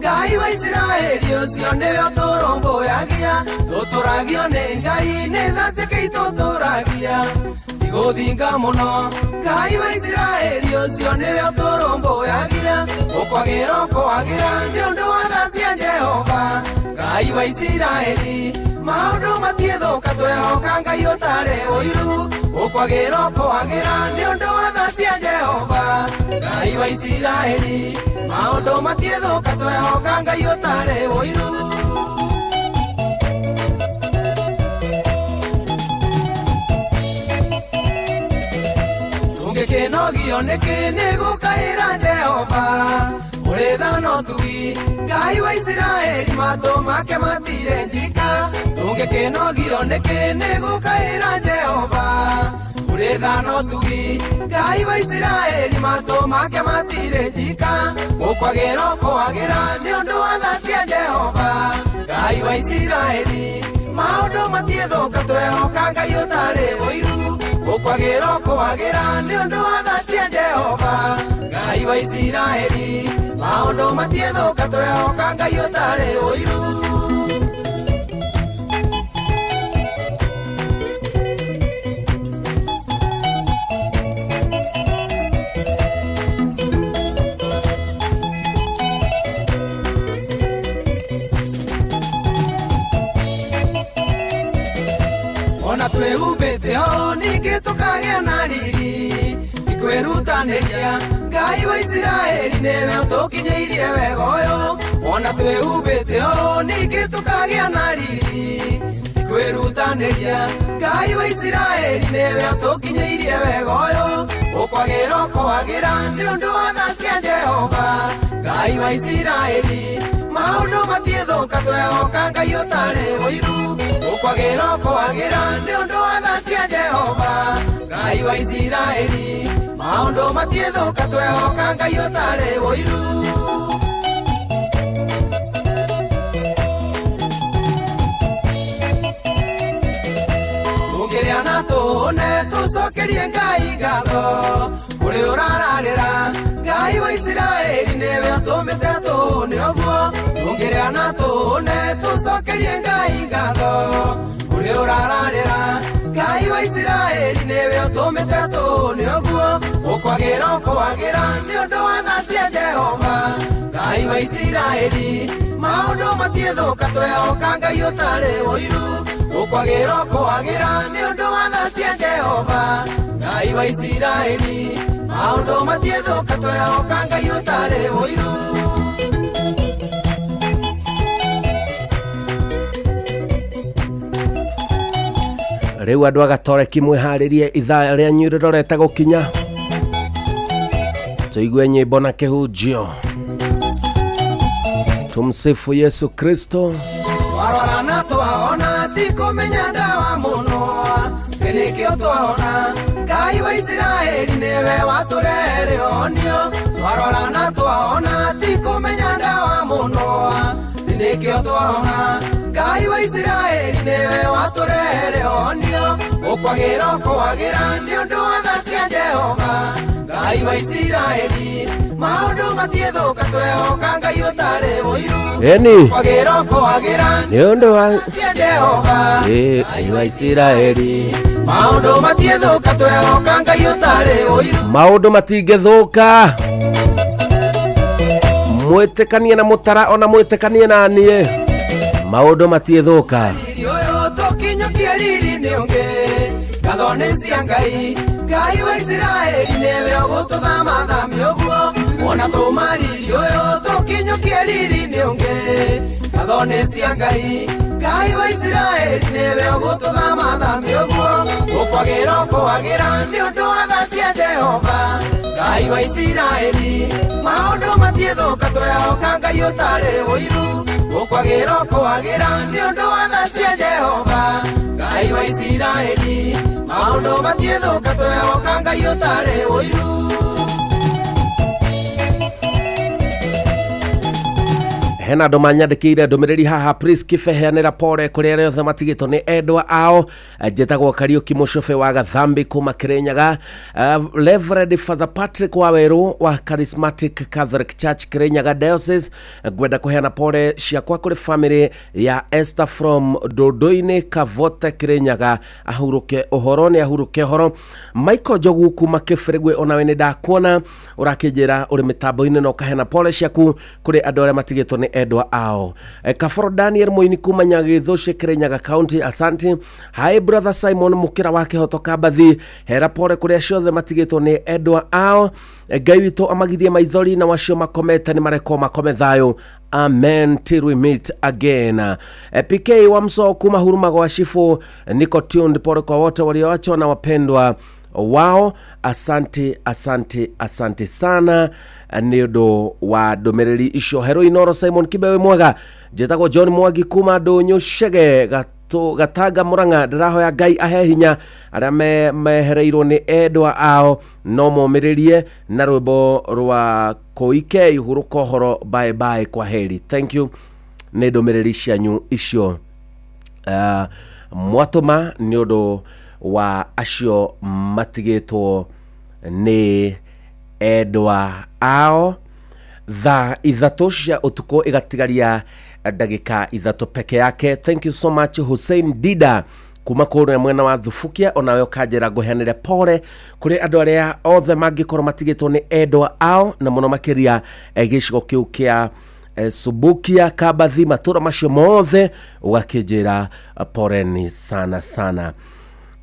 Ngai wa Isiraeli ũcio nĩwe ũtũrũmbũyagia tũtũragio nĩ Ngai nĩ tha ciake itũtũragia igũthinga mũno Ngai wa Isiraeli ũcio nĩwe ũtũrũmbũyagia ũkwagĩra ũkwagĩra nĩ ũndũ wa tha cia Jehova Ngai wa Isiraeli maũndũ matiĩthũka twehoka Ngai ũtarĩ ũiru ũkwagĩra ũkwagĩra nĩ ũndũ wa tha cia Jehova Ngai wa Isiraeli maũndũ matiĩthũka twehoka Ngai ũtarĩ ũiru Tũngĩkĩnogio nĩkĩ nĩ gũkaĩra Jehova ũrĩ tha na ũtugi Ngai wa Isiraeli matũ make matirĩ njika. Tũngĩkĩnogio nĩkĩ nĩ gũkaĩra Jehova ũrĩ tha na ũtugi Ngai wa Isiraeli matũ make matirĩ njika. Gũkwagĩra ũkwagĩra nĩ ũndũ wa tha cia Jehova Ngai wa Isiraeli maũndũ matiĩthũka twehoka Ngai ũtarĩ ũiru. Gũkwagĩra ũkwagĩra nĩ ũndũ wa tha cia Jehova Ngai wa Isiraeli maũndũ matiĩthũka twehoka Ngai ũtarĩ ũiru. Ona twĩhumbĩte o ningĩ tũkagĩa na riri ikwĩrutanĩria Ngai wa Isiraeli nĩwe ũtũkinyĩirie wega ũyũ. Ona twĩhumbĩte o ningĩ tũkagĩa na riri ikwĩrutanĩria Ngai wa Isiraeli nĩwe ũtũkinyĩirie wega ũyũ. Ũkwagĩra ũkwagĩra nĩ ũndũ wa tha cia Jehova Ngai wa Isiraeli maũndũ matiĩthũka twehoka Ngai ũtarĩ ũiru. Ũkwagĩra ũkwagĩra nĩ ũndũ wa tha cia Jehova Ngai wa Isiraeli maũndũ matiĩthũka twehoka Ngai ũtarĩ ũiru. Tũngĩrĩa na tũhũne tũcokerie Ngai ngatho kũrĩ ũrararĩra Ngai wa Isiraeli nĩwe ũtũmĩte tũhũne ũguo. Tũngĩrĩa na tũhũne tũcokerie Ngai ngatho kũrĩ ũrararĩra Ngai wa Isiraeli nĩwe ũtũmĩte tũhũne ũguo. Ũkwagĩra ũkwagĩra nĩ ũndũ wa tha cia Jehova Ngai wa Isiraeli maũndũ matiĩthũka twehoka Ngai ũtarĩ ũiru. Ũkwagĩra ũkwagĩra nĩ ũndũ wa tha cia Jehova Ngai wa Isiraeli maũndũ matiĩthũka twehoka Ngai ũtarĩ ũiru. Rĩu andũ agatoreki mwĩharĩrie ithaa rĩanyu rĩrorete gũkinya tũigue nyĩmbo na kĩhunjio. Tumsifu Yesu Kristo. Twarora na twaona ti kũmenya ndawa mũno nĩkĩo twaona Ngai wa Isiraeli nĩwe watũrehere ũhonio. Twarora na twaona ti kũmenya ndawa mũno nĩkĩo twaona Ngai wa Isiraeli nĩwe watũrehere ũhonio. Ũkwagĩra ũkwagĩra nĩ ũndũ wa tha cia Jehova Ngai wa Isiraeli maũndũ matiĩthũka twehoka Ngai ũtarĩ ũiru. Eni Ũkwagĩra ũkwagĩra nĩ ũndũ wa cia Jehova Ngai wa Isiraeli maũndũ matiĩthũka twehoka Ngai ũtarĩ ũiru. Maũndũ matingĩthũka mwĩtĩkanie na mũtara ona mwĩtĩkanie na niĩ maũndũ matiĩthũka. Riri ũyũ tũkinyũkie riri nĩ ũngĩ ngatho nĩ cia Ngai Ngai wa Isiraeli nĩwe ũgũtũthamathamia ũguo. Ona tũma riri ũyũ tũkinyũkie riri nĩ ũngĩ ngatho nĩ cia Ngai Ngai wa Isiraeli nĩwe ũgũtũthamathamia ũguo. Ũkwagĩra ũkwagĩra nĩ ũndũ wa tha cia Jehova Ngai wa Isiraeli maũndũ matiĩthũka twehoka Ngai ũtarĩ ũiru. Ũkwagĩra ũkwagĩra nĩ ũndũ wa tha cia Jehova Ngai wa Isiraeli maũndũ matiĩthũka twehoka Ngai ũtarĩ ũiru. Hena andũ manyandĩkĩire ndũmĩrĩri haha Prince Kibe heanĩra pore kũrĩ arĩa othe matigĩtwo nĩ endwa ao. Njĩtagwo Kariũki Mũcũbĩ wa Gathambi kuma Kĩrĩnyaga. Reverend Father Patrick Wawerũ wa Charismatic Catholic Church Kĩrĩnyaga Diocese ngwenda kũheana pore ciakwa kũrĩ family ya Esther from Ndũndũ-inĩ Kavote Kĩrĩnyaga ahurũke ũhoro nĩ ahurũke ũhoro. Michael Njogu kuma Kĩbĩrĩgwe onawe nĩ ndakuona ũrakĩnjĩra ũrĩ mĩtambo-inĩ na ũkaheana pore ciaku kũrĩ andũ arĩa matigĩtwo nĩ endwa ao. Kaboro Daniel Moini kuma Nyagĩthũci Kĩrĩnyaga County asante. Hi brother Simon Mũkĩra wa Kĩhoto Kambathi hera pore kũrĩ acio othe matigĩtwo nĩ endwa ao. Ngai witũ amagirie maithori na wacio makomete nĩ marekwo makome thayũ. Amen till we meet again. PK wa Msoo kuma Huruma gwa Shifu niko tuned, pole kwa wote walioachwa na wapendwa. Wao. Asante, asante, asante sana nĩ ũndũ wa ndũmĩrĩri icio. Hero Inoro Simon Kibe wĩ mwega. Njĩtagwo John Mwangi kuma Ndũnyũ Chege Gatanga Murang'a. Ndĩrahoya Ngai ahe hinya arĩa mehereirwo nĩ endwa ao, no momĩrĩrie na rwĩmbo rwa Koike hurũka ũhoro, bye bye, kwa heri. Thank you nĩ ndũmĩrĩri cianyu icio mwatũma nĩ ũndũ wa acio matigĩtwo nĩ endwa ao. Thaa 3 cia ũtukũ ĩgatigaria ndagĩka 3 peke yake. Thank you so much Hussein Dida kuma kũrĩa mwena wa Thubukia, onawe ũkanjĩra ngũheanĩre pole kũrĩ andũ arĩa othe mangĩkorwo matigĩtwo nĩ endwa ao, na mũno makĩria gĩcigo kĩu kĩa Subukia, Kabathi, matũra macio mothe, ũgakĩnjĩra poleni sana sana.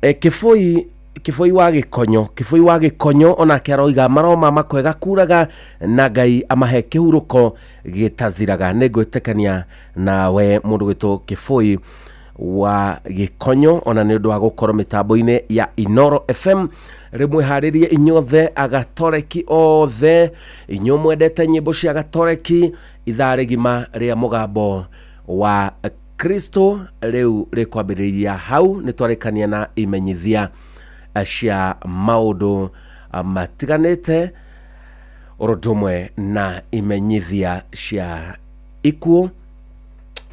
Kĩbũi Kĩbũi wa Gĩkonyo, Kĩbũi wa Gĩkonyo onake aroiga maroma makwega kuraga na Ngai amahe kĩhurũko gĩtathiraga. Nĩ ngwĩtĩkania nawe mũndũ gwĩtwo Kĩbũi wa Gĩkonyo, ona nĩ ũndũ wa gũkorwo mĩtambo-inĩ ya Inoro FM. Rĩmwe harĩrie inyuothe agatoreki othe, inyuĩ mwendete nyĩmbo cia gatoreki, ithaa rĩgima rĩa mũgambo wa Kristo rĩu rĩkwambĩrĩria hau. Nĩ twarĩkania na imenyithia cia maũndũ matiganĩte, ũndũ ũmwe na imenyithia cia ikuũ.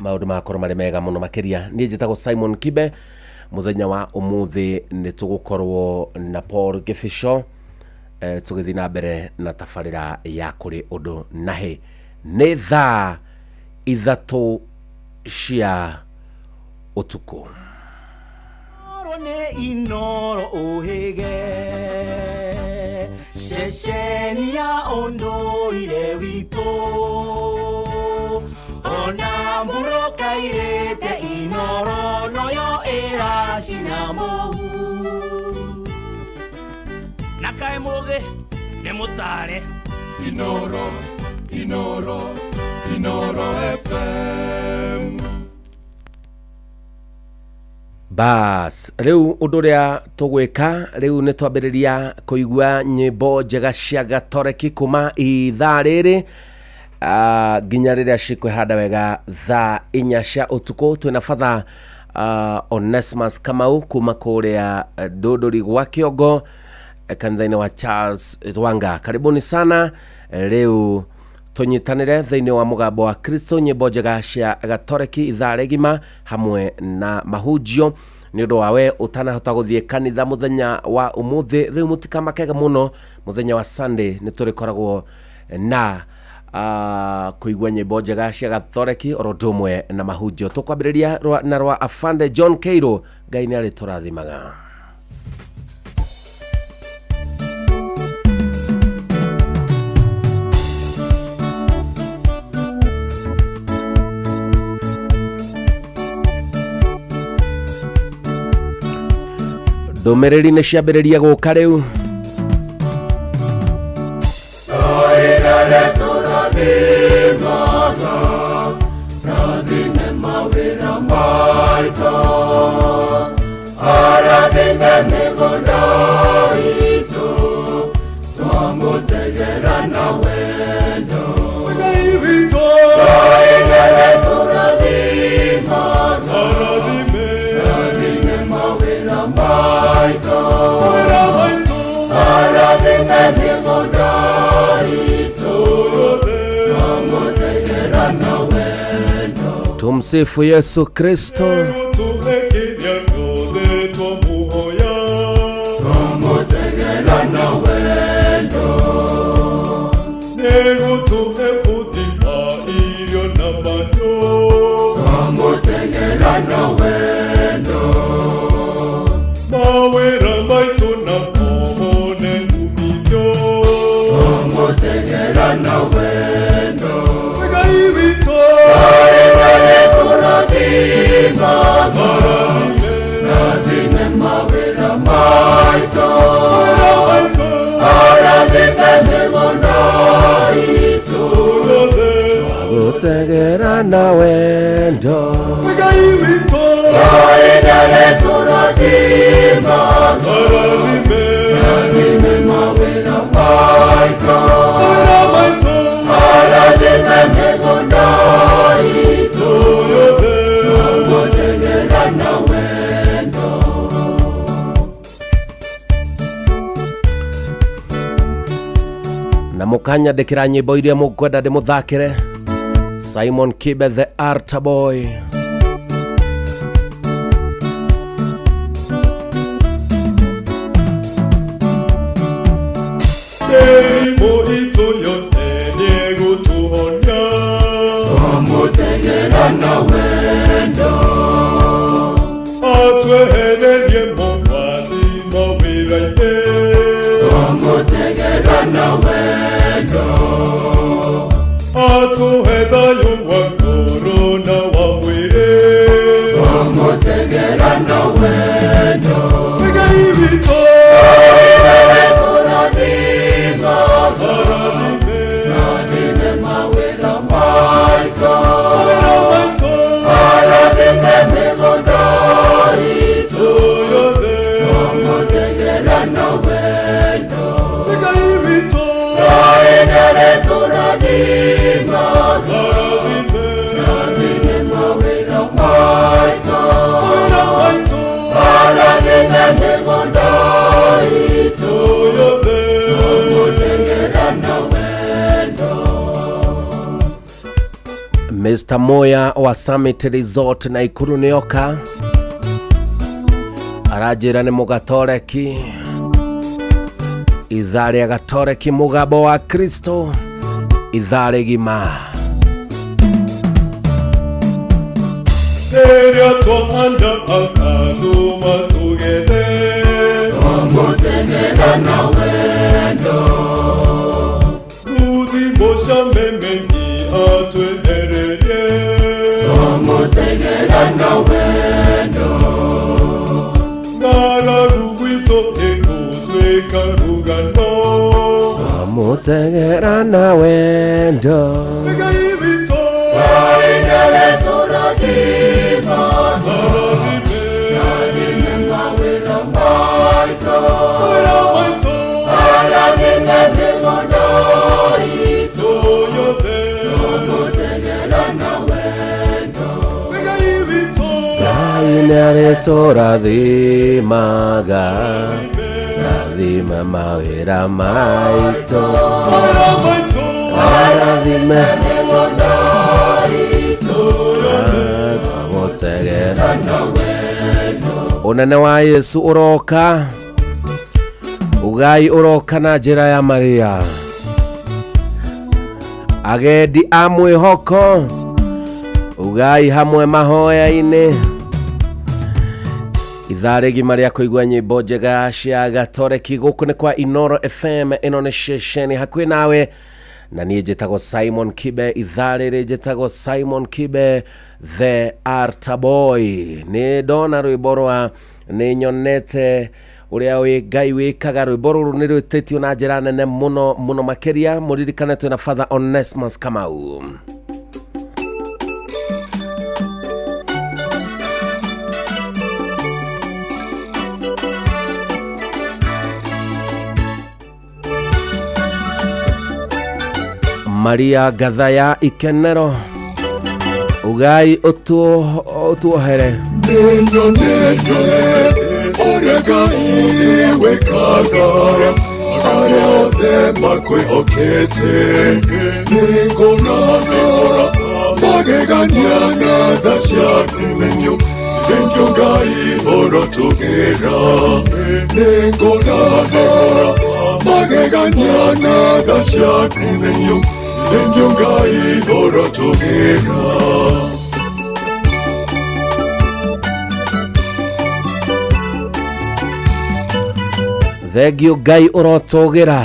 Maũndũ magakorwo marĩ mega mũno makĩria. Niĩ njĩtagwo Simon Kibe. Mũthenya wa ũmũthĩ nĩ tũgũkorwo na Paul Gĩbico, tũgĩthiĩ na mbere na tabarĩra ya kũrĩ ũndũ na hĩ. Nĩ thaa 3 cia ũtukũ. Nĩ Inoro ũhĩge ceceni ya ũndũire witũ, ona mbura kairĩte Inoro noyo ĩracina mũhu. Na kaĩ mũgĩ nĩ mũtare. Inoro, Inoro, Inoro FM. Bas, rĩu ũndũ ũrĩa tũgwĩka rĩu nĩ twambĩrĩria kũigua nyĩmbo njega cia gatoreki kuma ithaa rĩrĩ nginya rĩrĩa cikwĩhanda wega thaa 4 cia ũtukũ. Twĩna Father Onesmus Kamau kuma kũrĩa Ndũndũri gwa Kĩongo, kanitha-inĩ wa Charles Rwanga. Karibuni sana. Rĩu tũnyitanĩre thĩinĩ wa mũgambo wa Kristo, nyĩmbo njega cia gatoreki ithaa rĩgima hamwe na mahunjio. Nĩ ũndũ wa we ũtanahota gũthiĩ kanitha mũthenya wa ũmũthĩ, rĩu mũtikamakega mũno. Mũthenya wa Sunday nĩ tũrĩkoragwo na kũigua nyĩmbo njega cia gatoreki oro ũndũ ũmwe na mahunjio. Tũkwambĩrĩria na rwa Afande John Keiro. Ngai nĩ arĩtũrathimaga. Ndũmĩrĩri nĩ ciambĩrĩria gũka rĩu. Tumsifu Yesu Kristo. Twagũtegera na wendo. Na mũkanyandĩkĩra nyĩmbo iria mũkwenda ndĩmũthakĩre. Simon Kibe the Art Boy. Twamutegera na wendo atwehererie mogwati mawĩra-inĩ. Twamutegera na wendo atũhe thayũ wa ngoro na wa mwĩrĩ. Twamutegera na wendo Ngai witũ tũrathime mawĩra maitũ, arathime mĩgũnda itũ yothe. Twamutegera na wendo Ngai witũ Ngai nĩarĩtũrathimaga, arathime mawĩra maitũ, arathime mĩgũnda itũ yothe. Twamutegera na wendo. Mr. Moya wa Summit Resort Naikuru nĩoka aranjĩra nĩ mũgatoreki ithaa rĩa gatoreki mũgambo wa Kristo ithaa rĩgima. Rĩrĩa twahanda akatũma tũgethe. Twamutegera na wendo thuthi mũcame mĩingĩ atwehererie. Twamutegera na wendo ng'aragu gwitũ ĩgũtuĩka rũgano. Twamutegera na wendo Ngai witũ Ngai nĩarĩtũrathimaga, arathime mawĩra maitũ, arathime mĩgũnda itũ yothe. Twamutegera na wendo Ngai witũ Ngai nĩarĩtũrathimaga, rathime mawĩra maitũ, arathime mĩgũnda itũ yothe. Twamutegera na wendo. Ũnene wa Yesu ũroka, ugai ũroka na njĩra ya Maria. Agendi a mwĩhoko ugai hamwe mahoya-inĩ. Ithaa rĩgima rĩa kũigua nyĩmbo njega cia gatoreki gũkũ nĩ kwa Inoro FM. Ĩno nĩ ceceni hakuhĩ nawe na niĩ njĩtagwo Simon Kibe. Ithaa rĩrĩ njĩtagwo Simon Kibe the Art Boy. Nĩ ndona rwĩmbo rwa nĩ nyonete ũrĩa wĩ Ngai wĩkaga. Rwĩmbo rũrũ nĩ rwĩtĩtio na njĩra nene mũno mũno makĩria. Mũririkane twĩna Father Onesmus Kamau. Maria Gathaya Ikenero ugai ũtuohere. Nĩnyonete ũrĩa Ngai wĩkaga arĩa othe makwĩhokete. Nĩngona magegania na tha ciaku. Thengiũ Ngai ũrotũgĩra. Nĩngona magegania na tha ciaku. Thengiũ Ngai ũrotũgĩra. Thengio Ngai ũrotũgĩra.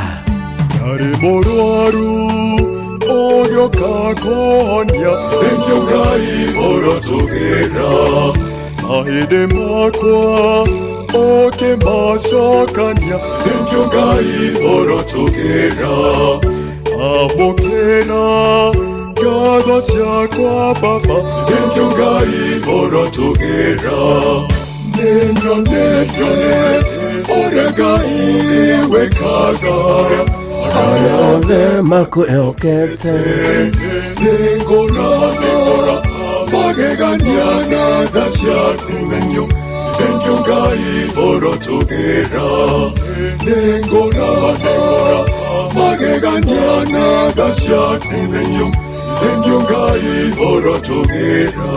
Ndarĩ mũrwaru ũgĩũka kũhonia. Thengiũ Ngai ũrotũgĩra. Mahĩndĩ makwa ũkĩmacokania. Thengiũ Ngai ũrotũgĩra. Amũkĩra ngatho ciakwa Baba. Thengiũ Ngai ũrotũgĩra. Nĩnyonete ũrĩa Ngai wĩkaga arĩa othe makwĩhokete. Nĩngona magegania na tha ciaku. Thengiũ Ngai ũrotũgĩra. Nĩngona Magegania na tha ciaku thengiũ thengiũ Ngai ũrotũgĩra.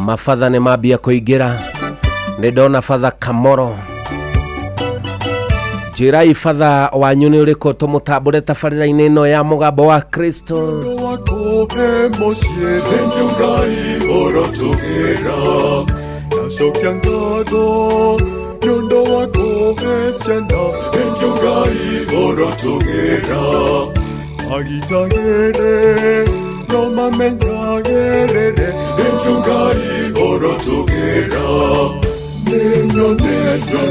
Mabatha nĩ mambia kũingĩra, nĩ ndona Father Kamoro. Njĩrai batha wanyu nĩ ũrĩkũ tũmũtambũre tabarĩra-inĩ ĩno ya mũgambo wa Kristo. Wakũhe mũciĩ thengiũ Ngai ũrotũgĩra. Ndacokia ngatho nĩ ũndũ wa kũhe ciana thengiũ Ngai ũrotũgĩra. Magitagĩre no mamenyagĩrĩre thengiũ Ngai ũrotũgĩra. Nĩnyonete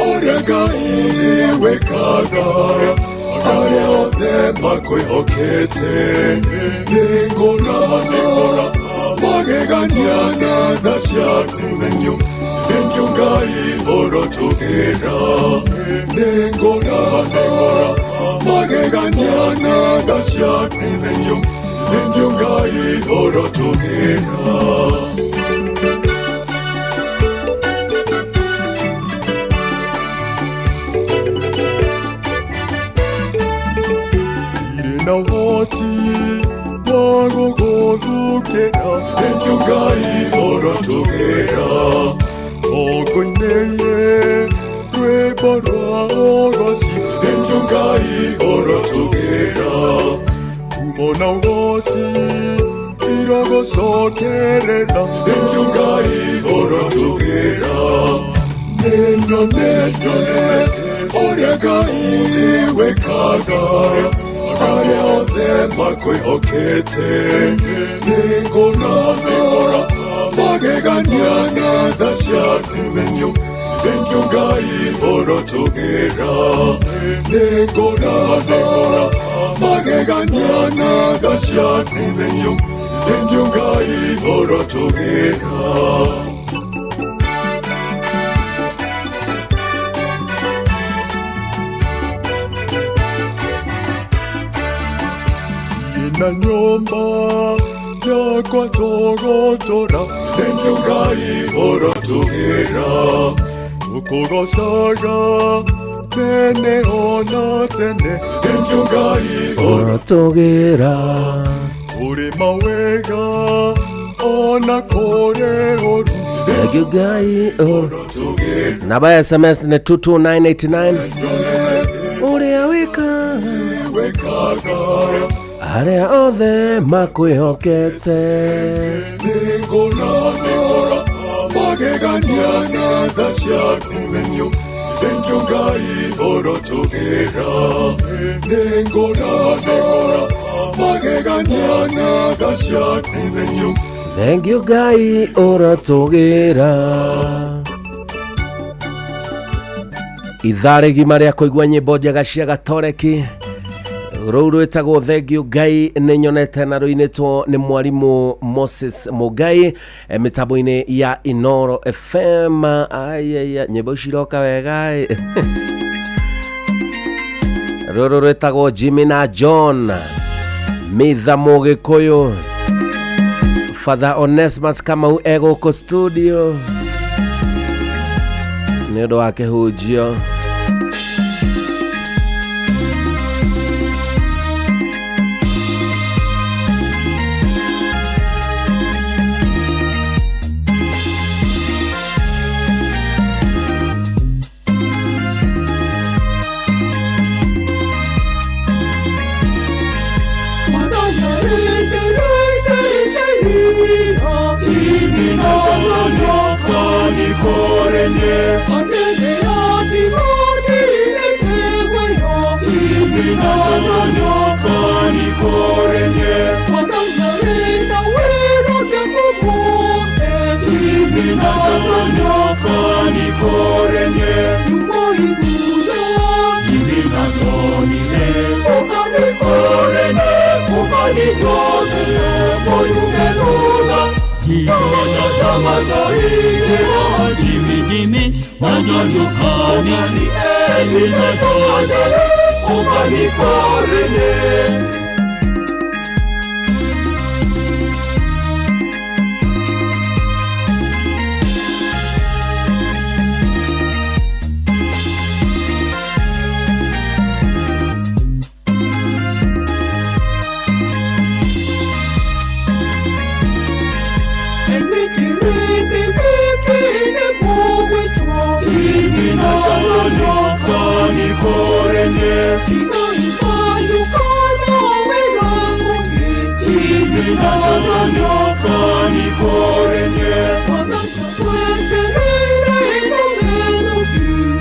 ũrĩa Ngai wĩkaga arĩa othe makwĩhokete. Nĩngũra magegania na tha ciaku thengiũ thengiũ Ngai ũrotũgĩra. Nĩngũra magegania na tha ciaku thengiũ thengiũ Ngai ũrotũgĩra. Na ũhoti wa gũgũthukĩra thengiũ Ngai ũrotũgĩra. Ngũinĩire rwĩmbo rwa ũgoci thengiũ Ngai ũrotũgĩra. Kumo na ũgoci irogũcokerera thengiũ Ngai ũrotũgĩra. Nĩnyonete ũrĩa Ngai wĩkaga arĩa othe makwĩhokete. Nĩngũra magegania na tha ciaku thengiũ thengiũ Ngai ũrotũgĩra. Nĩngũra magegania na tha ciaku thengiũ thengiũ Ngai ũrotũgĩra. Na nyũmba yakwa tũgũtũra thengiũ Ngai ũrotũgĩra. Tũkũgocaga tene ona tene thengiũ Ngai ũrotũgĩra. Kũrĩ mawega ona kũrĩ ũru Thengiũ Ngai ũrotũgĩra. Namba ya SMS nĩ 22989. Ũrĩa wĩkaga arĩa othe makwĩhokete. Nĩngũra magegania na tha ciaku thengiũ thengiũ Ngai ũrotũgĩra. Nĩngũra magegania na tha ciaku thengiũ thengiũ Ngai ũrotũgĩra. Ithaa rĩgima rĩa kũigua nyĩmbo njega cia gatoreki rũu rwĩtagwo thengiũ Ngai nĩ nyonete na rũinĩtwo nĩ mwarimũ Moses Mũngai mĩtambo-inĩ ya Inoro FM. Ayaya, nyĩmbo ici iroka wega ĩ. Rũrũ rwĩtagwo Jimmy na John Mitha Mũgĩkũyũ. Father Onesmus Kamau egũkũ studio nĩ ũndũ wa kĩhunjio.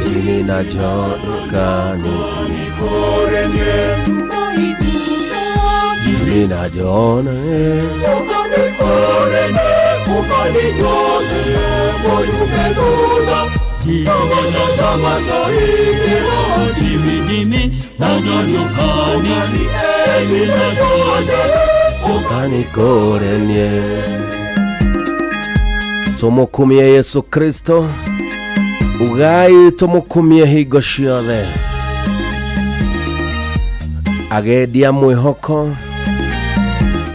Jimmy na John Kani Jimmy na John Kanikorenie tumukumie Yesu Kristo ugai tumukumie hingo ciothe agendia mwihoko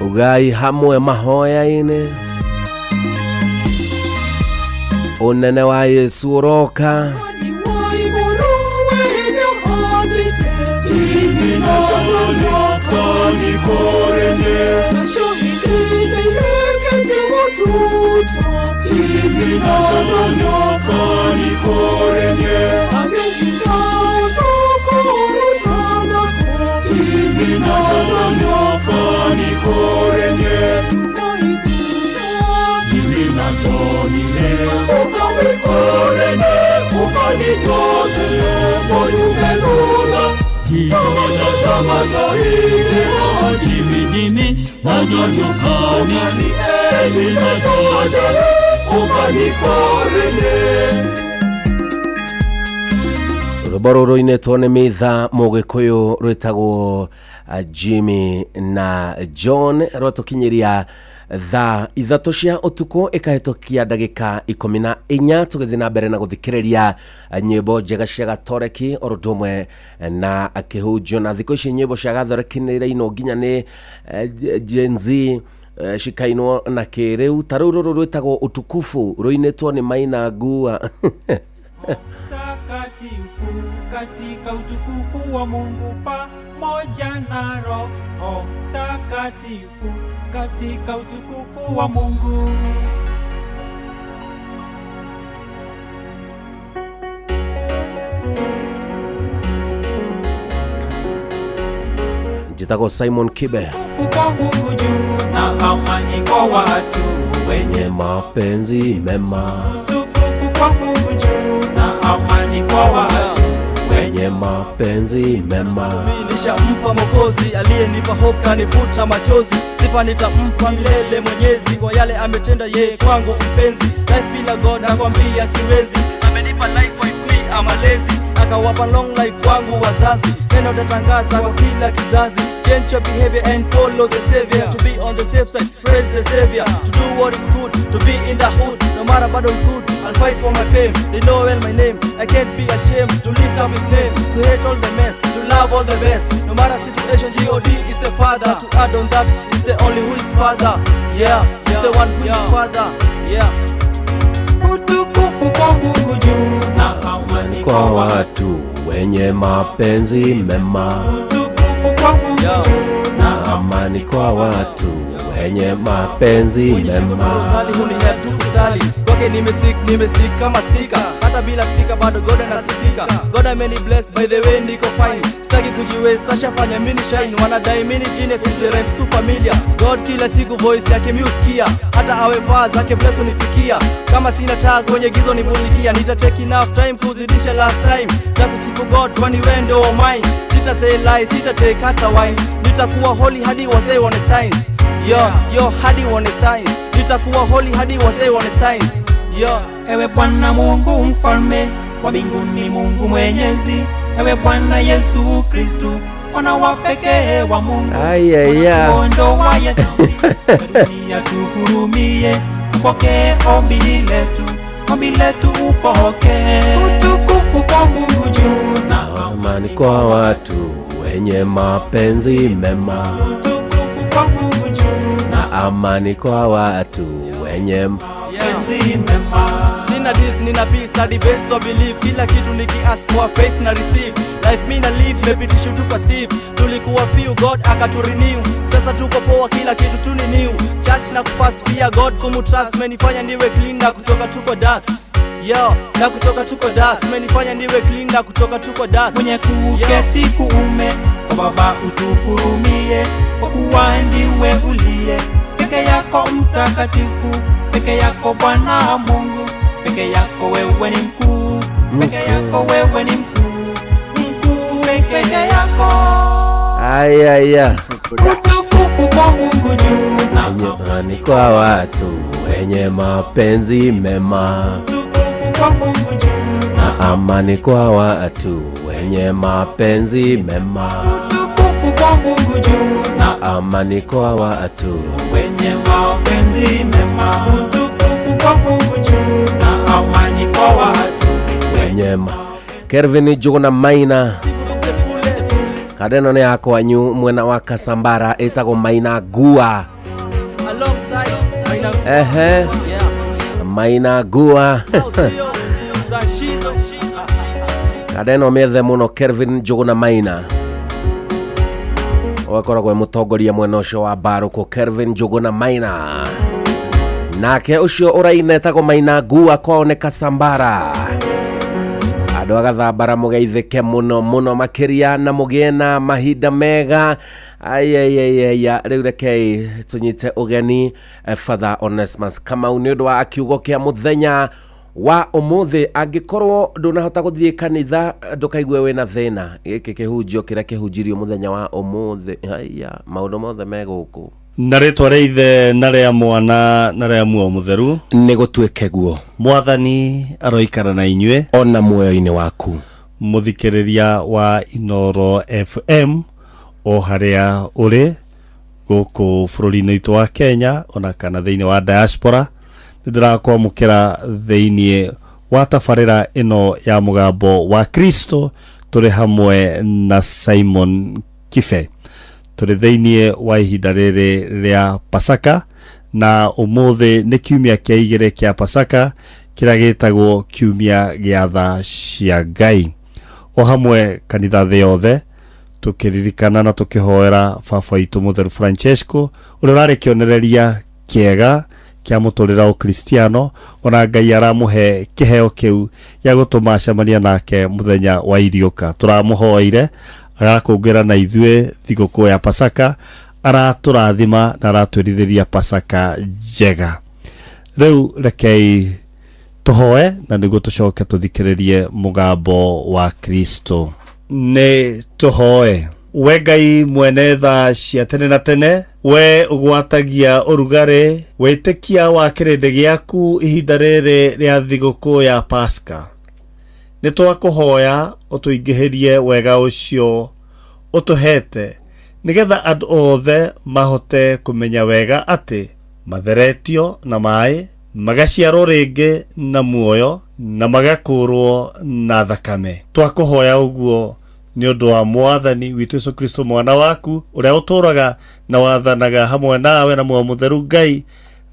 ugai hamwe mahoya-inĩ unene wa Yesu uroka Rwĩmbo rũrũ rũinĩtwo nĩ Mitha Mũgĩkũyũ rwĩtagwo Jimmy na John rwatũkinyĩria thaa 3 cia ũtukũ ĩkahĩtũkia ndagĩka 14 tũgĩthiĩ na mbere na gũthikĩrĩria nyĩmbo njega cia gatoreki o ũndũ ũmwe na kĩhunjio. Na thikũ ici nyĩmbo cia gathoreki nĩ irainwo nginya nĩ Gen Z cikainwo na kĩrĩu. Ta rĩu rũrũ rwĩtagwo Utukufu rũinĩtwo nĩ Maina Ngua. Mtakatifu katika utukufu wa Mungu pamoja na Roho Mtakatifu katika utukufu wa Mungu. Njĩtagwo Simon Kibe. Kwa Mungu juu na amani kwa watu wenye mapenzi mema. Utukufu kwa Mungu juu na amani kwa watu wenye mapenzi mema. Nilishampa Mwokozi aliyenipa hope kanivuta machozi. Sifa nitampa milele Mwenyezi kwa yale ametenda yeye kwangu mpenzi. Life bila God nakwambia siwezi. Amenipa life wife me amalezi. Akawapa long life wangu wazazi. Neno tatangaza kwa kila kizazi. Change your behavior and follow the Savior. To be on the safe side, praise the Savior. To do what is good, to be in the hood. No matter bad or good, I'll fight for my fame. They know well my name, I can't be ashamed to lift up his name. To hate all the mess, to love all the best. No matter situation, God is the Father. To add on that, is the only who is Father. Yeah, is the one who is Father. Yeah. Utukufu kwa Mungu juu na amani kwa watu wenye mapenzi mema. Utukufu kwa Mungu juu na amani kwa watu wenye mapenzi mema. Sali huni help tu kusali. Kwake nimestick kama sticker. Hata bila speaker bado God anasifika. God ameni bless by the way niko fine. Sitaki kujiwaste, tashafanya mini shine. Wanadai mini genius is the rhymes too familiar. God kila siku voice yake miusikia. Hata awe far zake bless unifikia. Kama sina taa kwenye gizo nimulikia. Nita take enough time kuzidisha last time. Takusifu God kwani wewe ndio mine. Sita say lie, sita take hata wine. Nitakuwa holy hadi wasee waone signs. Yo, yo hadi waone signs. Nitakuwa holy hadi wasee waone signs. Yo, ewe Bwana Mungu mfalme wa mbinguni, Mungu mwenyezi, ewe Bwana Yesu Kristo mwana wa pekee wa Mungu, ondoa dhambi dunia, tuhurumie, upokee ombi letu, upokee. Utukufu kwa Mungu juu na amani kwa watu wenye mapenzi mema. Utukufu kwa Mungu juu na amani kwa watu wenye mapenzi mema. Sina this, nina peace, hadi best of believe. Kila kitu nikiask kwa faith na receive. Life mi na live, mepitisho tu kwa sieve. Tulikuwa few, God akaturenew. Sasa tuko poa, kila kitu tu ni new. Church na kufast pia God kumutrust. Menifanya niwe clean na kutoka tuko dust. Yo, na kutoka tuko dust, umenifanya niwe clean na kutoka tuko dust. Mwenye kuketi kuume kwa Baba utuhurumie, kwa kuwa ndiwe uliye peke yako mtakatifu, peke yako Bwana Mungu, peke yako wewe ni mkuu, peke yako wewe ni mkuu, mkuu peke yako. Aya. Utukufu kwa Mungu juu na Wenye amani kwa watu wenye mapenzi mema, utukufu kwa Mungu juu na amani kwa watu wenye mapenzi mema, utukufu kwa Mungu juu na amani kwa watu wenye mapenzi mema, utukufu kwa Mungu juu na amani kwa watu wenye ma Kelvin Njuguna Maina kada ĩno nĩ ya kwanyu mwena wa Kasambara ĩtagwo Maina Ngua. Alongside Maina Ehe. Maina Ngua. Stan Shizo. Kada ĩno mĩethe mũno Kelvin Njuguna Maina ũgakoragwo e mũtongoria mwena ũcio wa Mbarũkũ Kelvin Njuguna Maina, nake ũcio ũraina etagwo Maina Ngua kwao nĩ Kasambara. Andũ a Gathambara mũgeithĩke mũno mũno makĩria na mũgĩe na mahinda mega. Aiaiaiaia, rĩu rekei tũnyite ũgeni Father Onesmus Kamau nĩ ũndũ wa kiugo kĩa mũthenya wa ũmũthĩ. Angĩkorwo ndũnahota gũthiĩ kanitha ndũkaigue wĩna thĩna, gĩkĩ kĩhunjio kĩrĩa kĩhunjirio mũthenya wa ũmũthĩ, haiya maũndũ mothe me gũkũ. Na rĩtwa rĩa Ithe na rĩa Mwana na rĩa Muoyo Mũtheru nĩ gũtuĩke guo. Mwathani aroikara na inyuĩ ona muoyo-inĩ waku. Mũthikĩrĩria wa Inooro FM o harĩa ũrĩ gũkũ bũrũri-inĩ witũ wa Kenya ona kana thĩinĩ wa diaspora, nĩ ndĩrakwamũkĩra thĩinĩ wa tabarĩra ĩno ya mũgambo wa Kristo tũrĩ hamwe na Simon Kibe. Tũrĩ thĩinĩ wa ihinda rĩrĩ rĩa Pasaka na ũmũthĩ nĩ kiumia kĩa igĩrĩ kĩa Pasaka kĩrĩa gĩtagwo kiumia gĩa tha cia Ngai. O hamwe kanitha thĩ yothe tũkĩririkana na tũkĩhoera baba witũ Mũtheru Francesco ũrĩa ũrarĩ kĩonereria kĩega kĩa mũtũrĩre wa ũkristiano, ona Ngai aramũhe kĩheo kĩu gĩa gũtũma acemania nake mũthenya wa iriũka. Tũramũhoeire agakũngũĩra na ithuĩ thigũkũ ya Pasaka, aratũrathima na aratwĩrithĩria Pasaka njega. Rĩu rekei tũhoe na nĩguo tũcoke tũthikĩrĩrie mũgambo wa Kristo. Nĩ tũhoe. We Ngai mwene tha cia tene na tene, we ũgwatagia ũrugarĩ wĩtĩkia wa kĩrĩndĩ gĩaku ihinda rĩrĩ rĩa thigũkũ ya Pasaka, nĩ twakũhoya ũtũingĩhĩrie wega ũcio ũtũhete nĩgetha andũ othe mahote kũmenya wega atĩ matheretio na maĩ, magaciarwo rĩngĩ na muoyo na magakũrwo na thakame. Twakũhoya ũguo nĩ ũndũ wa Mwathani witũ Yesu Kristo mwana waku ũrĩa ũtũũraga na wathanaga hamwe nawe na Muoyo Mũtheru Ngai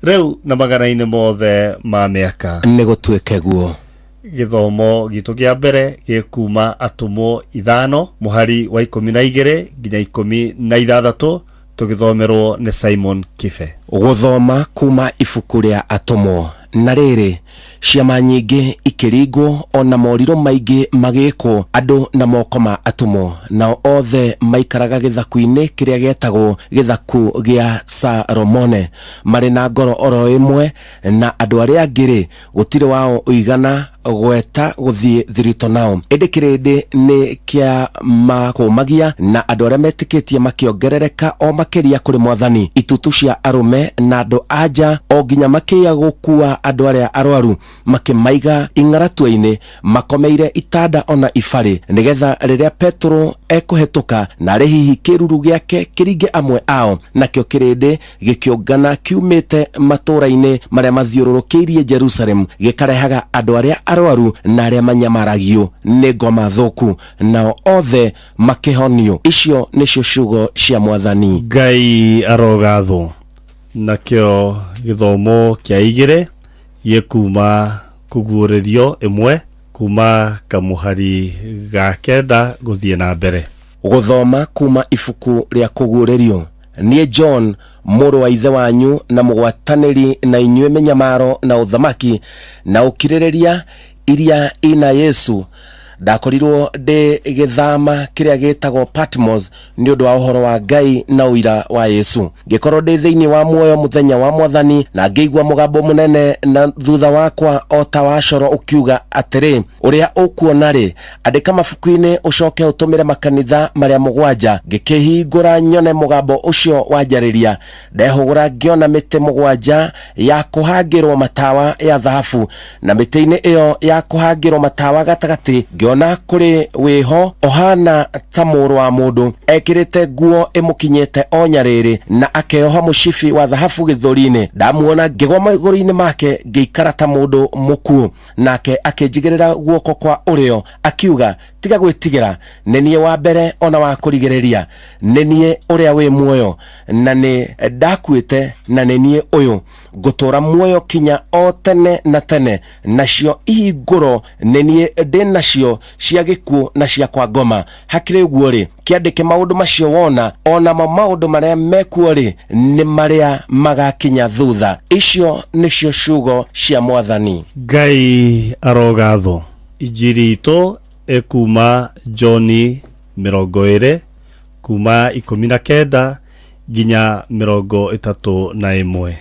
rĩu na magana-inĩ mothe ma mĩaka. Nĩ gũtuĩke guo. Gĩthomo gitũ kĩa mbere gĩkuma Atũmwo 5 mũhari wa 12 nginya 16 tũgĩthomerwo nĩ Simon Kibe. Gũthoma kuma ibuku rĩa Atũmwo. Na rĩrĩ, ciama nyingĩ ikĩringwo ona morirũ maingĩ magĩkwo andũ na moko ma atũmwo, nao othe maikaraga gĩthaku-inĩ kĩrĩa gĩetagwo gĩthaku gĩa Salomone, marĩ na ngoro oro ĩmwe na andũ arĩa angĩ-rĩ, gũtirĩ wao ũigana gweta gũthiĩ thiritũ nao. Ĩndĩ kĩrĩndĩ nĩ kĩamakũmagia na andũ arĩa metĩkĩtie makĩongerereka o makĩria kũrĩ Mwathani. Itutu cia arũme na andũ anja o nginya makĩya gũkua andũ arĩa arwaru makĩmaiga ing'aratua-inĩ makomeire itanda ona ibarĩ, nĩgetha rĩrĩa Petero ekũhetũka narĩ hihi kĩruru gĩake kĩringe amwe ao. Nakĩo kĩrĩndĩ gĩkĩũngana kiumĩte matũũra-inĩ marĩa mathiũrũrũkĩirie Jerusalemu, gĩkarehaga andũ arĩa arwaru na arĩa manyamaragio nĩ ngoma thũku, nao othe makĩhonio. Icio nĩcio ciugo cia Mwathani. Ngai arogathwo. Nakĩo gĩthomo kĩa igĩrĩ gĩkuma kũguũrĩrio 1 kuma kamũhari ga 9 gũthiĩ na mbere. Gũthoma kuma ibuku rĩa kũguũrĩrio. Niĩ John, mũrũ wa ithe wanyu na mũgwatanĩri na inyuĩ mĩnyamaro na ũthamaki na ũkirĩrĩria iria ina Yesu, ndakorirwo ndĩ gĩthama kĩrĩa gĩtagwo Patmos nĩ ũndũ wa ũhoro wa Ngai na ũira wa Yesu. Ngĩkorwo ndĩ thĩinĩ wa muoyo mũthenya wa Mwathani, na ngĩigua mũgambo mũnene na thutha wakwa o ta wa coro ũkiuga atĩrĩ, Ũrĩa ũkuona-rĩ, andĩka mabuku-inĩ ũcoke ũtũmĩre makanitha marĩa mũgwanja. Ngĩkĩhingũra nyone mũgambo ũcio wanjarĩria. Ndehũgũra ngĩona mĩtĩ mũgwanja ya kũhangĩrwo matawa ya thahabu, na mĩtĩ-inĩ ĩyo ya kũhangĩrwo matawa gatagatĩ ngĩona kũrĩ wĩho ũhaana ta mũrũ wa mũndũ, ekĩrĩte nguo ĩmũkinyĩte o nyarĩrĩ, na akeoha mũcibi wa thahabu gĩthũri-inĩ. Ndamuona ngĩgwa magũrũ-inĩ make, ngĩikara ta mũndũ mũkuũ. Nake akĩnjigĩrĩra guoko kwa ũrĩo, akiuga, Tiga gwĩtigĩra, nĩ niĩ wa mbere o na wa kũrigĩrĩria, nĩ niĩ ũrĩa wĩ muoyo, na nĩ ndakuĩte, na nĩ niĩ ũyũ ngũtũũra muoyo kinya o tene na tene, nacio ihingũro nĩ niĩ ndĩ nacio cia gĩkuũ na cia kwa ngoma. Hakĩrĩ ũguo-rĩ, kĩandĩke maũndũ macio wona, o namo maũndũ marĩa mekuo-rĩ, nĩ marĩa magakinya thutha. Icio nĩcio ciugo cia Mwathani. Ngai arogathwo. Injiri itũ ĩkuuma Johni 20 kuuma 19 nginya 31.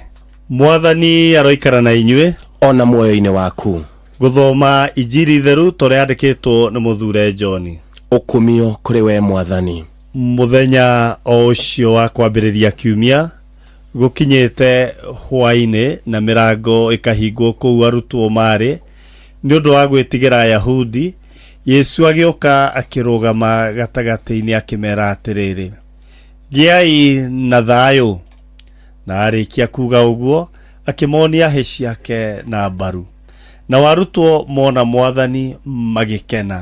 Mwathani aroikara na inyuĩ. O na muoyo-inĩ waku. Gũthoma Injiri theru ta ũrĩa yandĩkĩtwo nĩ mũthure Johni. Ũkumio kũrĩ wee Mwathani. Mũthenya o ũcio wa kwambĩrĩria kiumia, gũkinyĩte hwaĩ-inĩ na mĩrango ĩkahingwo kũu arutwo maarĩ, nĩ ũndũ wa gwĩtigĩra Ayahudi, Yesu agĩũka akĩrũgama gatagatĩ-inĩ akĩmera atĩrĩrĩ, Gĩai na thayũ. Na arĩkia kuuga ũguo, akĩmonia hĩ ciake na mbaru. Nao arutwo mona Mwathani magĩkena.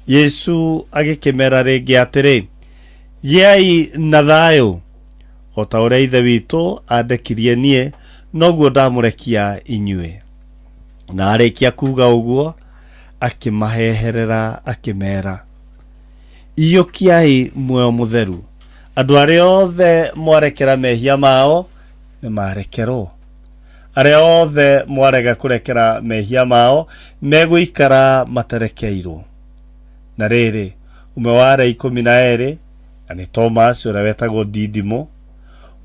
Yesu agĩkĩmera rĩngĩ atĩrĩ, Gĩai na thayũ. O ta ũrĩa Ithe witũ andekirie niĩ, noguo ndamũrekia inyuĩ. Na arĩkia kuuga ũguo, akĩmaheherera akĩmera, Iyũkiai muoyo mũtheru. Andũ arĩa othe mwarekera mehia mao, nĩ marekerwo. Arĩa othe mwarega kũrekera mehia mao, megũikara matarekeirwo. Na rĩrĩ, ũmwe wa arĩa 12, na nĩ Tomasi ũrĩa wetagwo Didimo,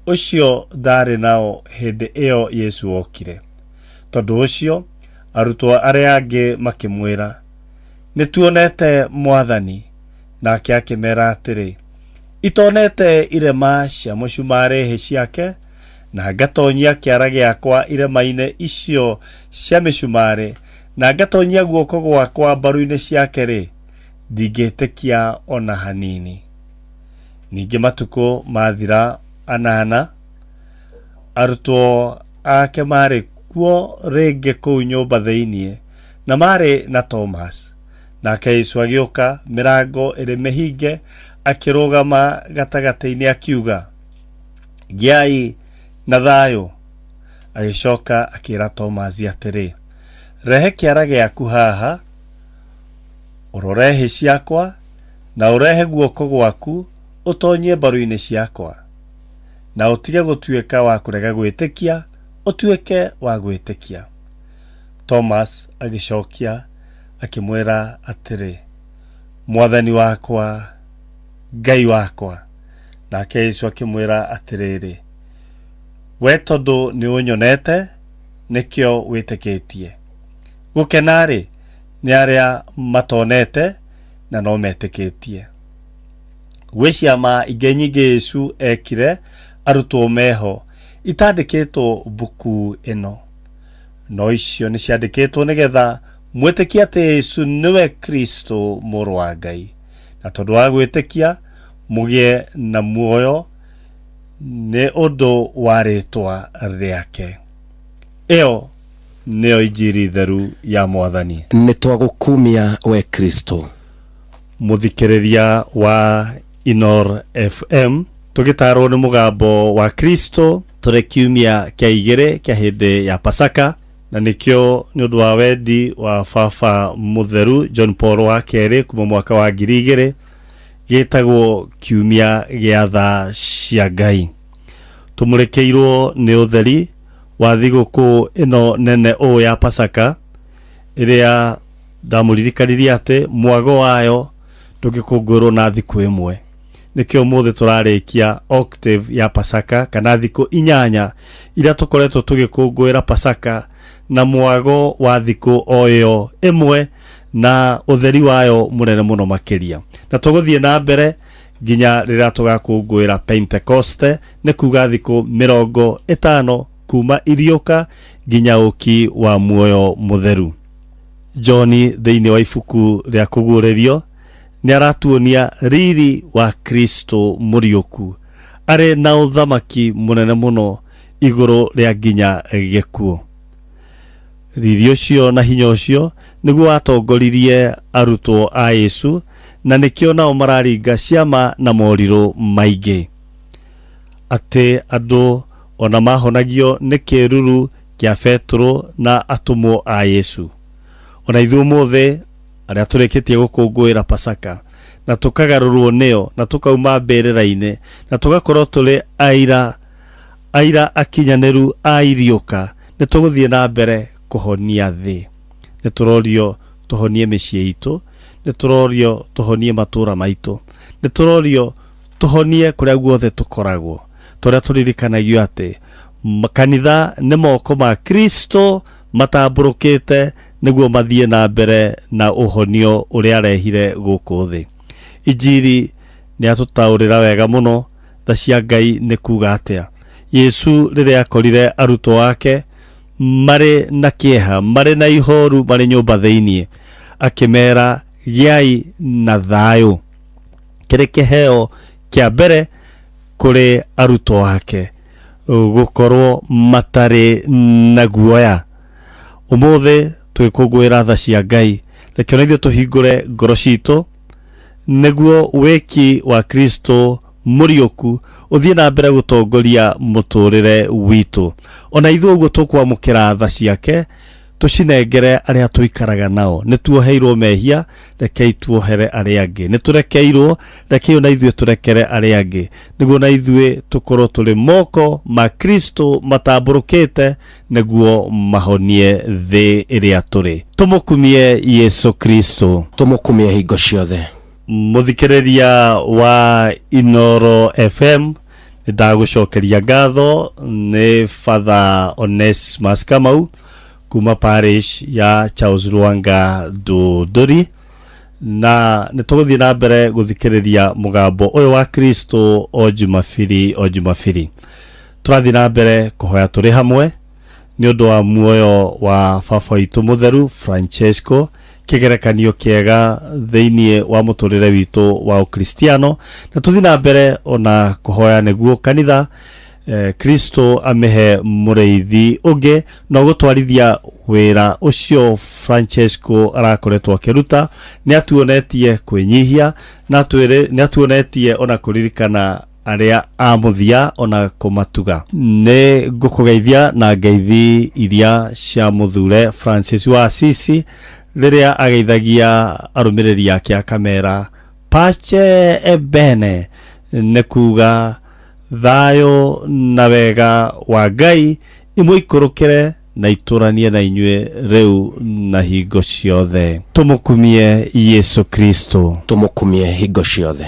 ũcio ndaarĩ nao hĩndĩ ĩyo Yesu okire. Tondũ ũcio, arutwo arĩa angĩ makĩmwĩra, Nĩ tuonete Mwathani. Nake akĩmera atĩrĩ, Itonete irema cia mũcumarĩ hĩ ciake, na ngatonyia kĩara gĩakwa irema-inĩ icio cia mĩcumarĩ, na ngatonyia guoko gwakwa mbaru-inĩ ciake-rĩ, ndingĩtĩkia o na hanini. Ningĩ matukũ mathira anana, arutwo ake maarĩ kuo rĩngĩ kũu nyũmba thĩinĩ, na maarĩ na Tomasi. Nake Yesu agĩũka, mĩrango ĩrĩ mĩhinge, akĩrũgama gatagatĩ-inĩ akiuga, Gĩai na thayũ. Agĩcoka akĩra Tomasi atĩrĩ, Rehe kĩara gĩaku haha, ũrore hĩ ciakwa, na ũrehe guoko gwaku ũtonyie mbaru-inĩ ciakwa. Na ũtige gũtuĩka wa kũrega gwĩtĩkia, ũtuĩke wa gwĩtĩkia. Thomas agĩcokia akĩmwĩra atĩrĩ, Mwathani wakwa, Ngai wakwa! Nake Yesu akĩmwĩra atĩrĩrĩ, We tondũ nĩũnyonete, nĩkĩo wĩtĩkĩtie. Gũkena-rĩ, nĩ arĩa matonete na no metĩkĩtie. Gwĩ ciama ingĩ nyingĩ Yesu ekire arutwo meho, itandĩkĩtwo mbuku ĩno. No icio nĩ ciandĩkĩtwo nĩgetha mwĩtĩkie atĩ Yesu nĩwe Kristo mũrũ wa Ngai, na tondũ wa gwĩtĩkia mũgĩe na muoyo nĩ ũndũ wa rĩĩtwa rĩake. Ĩyo nĩyo injiri theru ya Mwathani. Nĩ twagũkumia we Kristo. Mũthikĩrĩria wa Inoro FM, tũgĩtaarwo nĩ mũgambo wa Kristo tũrĩ kiumia kĩa igĩrĩ kĩa hĩndĩ ya Pasaka, na nĩkĩo nĩ ũndũ wa wendi wa Baba Mũtheru John Paul wa kerĩ kuma mwaka wa 2000. Gĩtagwo kiumia gĩa tha cia Ngai. Tũmũrĩkĩirwo nĩ ũtheri wa thigũkũ ĩno nene ũũ ya Pasaka, ĩrĩa ndamũririkanirie atĩ mwago wayo ndũngĩkũngũĩrwo na thikũ ĩmwe. Nĩkĩo ũmũthĩ tũrarĩkia octave ya Pasaka, kana thikũ 8 iria tũkoretwo tũgĩkũngũĩra Pasaka na mwago wa thikũ o ĩyo ĩmwe na ũtheri wayo mũnene mũno makĩria. Na tũgũthiĩ na mbere nginya rĩrĩa tũgakũngũĩra Pentecoste, nĩ kuga thikũ 50 kuma iriũka nginya ũki wa muoyo mũtheru. John thĩinĩ wa ibuku rĩa kũguũrĩrio nĩ aratuonia riri wa Kristo mũriũku arĩ na ũthamaki mũnene mũno igũrũ rĩa nginya gĩkuũ. Riri ũcio na hinya ũcio nĩguo watongoririe arutwo a Yesu, na nĩkĩo nao mararinga ciama na morirũ maingĩ, atĩ andũ ona mahonagio nĩ kĩruru kĩa Petero na atũmwo a Yesu. Ona ithuĩ ũmũthĩ arĩa tũrĩkĩtie gũkũngũĩra Pasaka na tũkagarũrwo nĩyo na tũkauma mbĩrĩra-inĩ na tũgakorwo tũrĩ aira akinyanĩru a iriũka, nĩ tũgũthiĩ na mbere kũhonia thĩ. Nĩ tũrorio tũhonie mĩciĩ itũ, nĩ tũrorio tũhonie matũũra maitũ, nĩ tũrorio tũhonie kũrĩa guothe tũkoragwo, tũrĩa tũririkanagio atĩ kanitha nĩ moko ma Kristo matambũrũkĩte nĩguo mathiĩ na mbere na ũhonio ũrĩa arehire gũkũ thĩ. Injiri nĩ atũtaũrĩra wega mũno tha cia Ngai nĩ kuga atĩa. Yesu rĩrĩa akorire arutwo ake marĩ na kĩeha, marĩ na ihoru, marĩ nyũmba thĩinĩ, akĩmera gĩai na thayũ. Kĩrĩ kĩheo kĩa mbere kũrĩ arutwo ake gũkorwo matarĩ na guoya. Ũmũthĩ twĩkũngũĩra tha cia Ngai, reke ona ithuĩ tũhingũre ngoro citũ nĩguo wĩki wa Kristo mũriũku ũthiĩ na mbere gũtongoria mũtũrĩre witũ. Ona ithuĩ ũguo tũkwamũkĩra tha ciake, tũcinengere arĩa tũikaraga nao. Nĩ tuoheirwo mehia, rekei tuohere arĩa angĩ. Nĩ tũrekeirwo, rekei ona ithuĩ tũrekere arĩa angĩ, nĩguo na ithuĩ tũkorwo tũrĩ moko ma Kristo matambũrũkĩte nĩguo mahonie thĩ ĩrĩa tũrĩ. Tũmũkumie Yesu Kristo, tũmũkumie hingo ciothe. Mũthikĩrĩria wa Inoro FM, nĩndagũcokeria ngatho nĩ Father Onesmus Kamau kuma parish ya Charles Lwanga Ndũndũri, na nĩtũgũthiĩ na mbere gũthikĩrĩria mũgambo ũyũ wa Kristo o Jumabiri o Jumabiri. Tũrathiĩ na mbere kũhoya tũrĩ hamwe nĩ ũndũ wa muoyo wa baba witũ mũtheru Francesco, kĩgerekanio kĩega thĩinĩ wa mũtũrĩre witũ wa Ũkristiano, na tũthiĩ na mbere ona kũhoya nĩguo kanitha Kristo amĩhe mũrĩithi ũngĩ na gũtwarithia wĩra ũcio Francesco arakoretwo akĩruta. Nĩ atuonetie kwĩnyihia na nĩ atuonetie ona kũririkana arĩa a mũthia ona kũmatuga. Nĩ ngũkũgeithia na ngeithi iria cia mũthure Francis wa Assisi rĩrĩa ageithagia arũmĩrĩri ake akamera pace e bene, nĩ kuga thayũ na wega wa Ngai imũikũrũkĩre na itũranie na inyuĩ rĩu na hingo ciothe. Tũmũkumie Yesu Kristo, tũmũkumie hingo ciothe.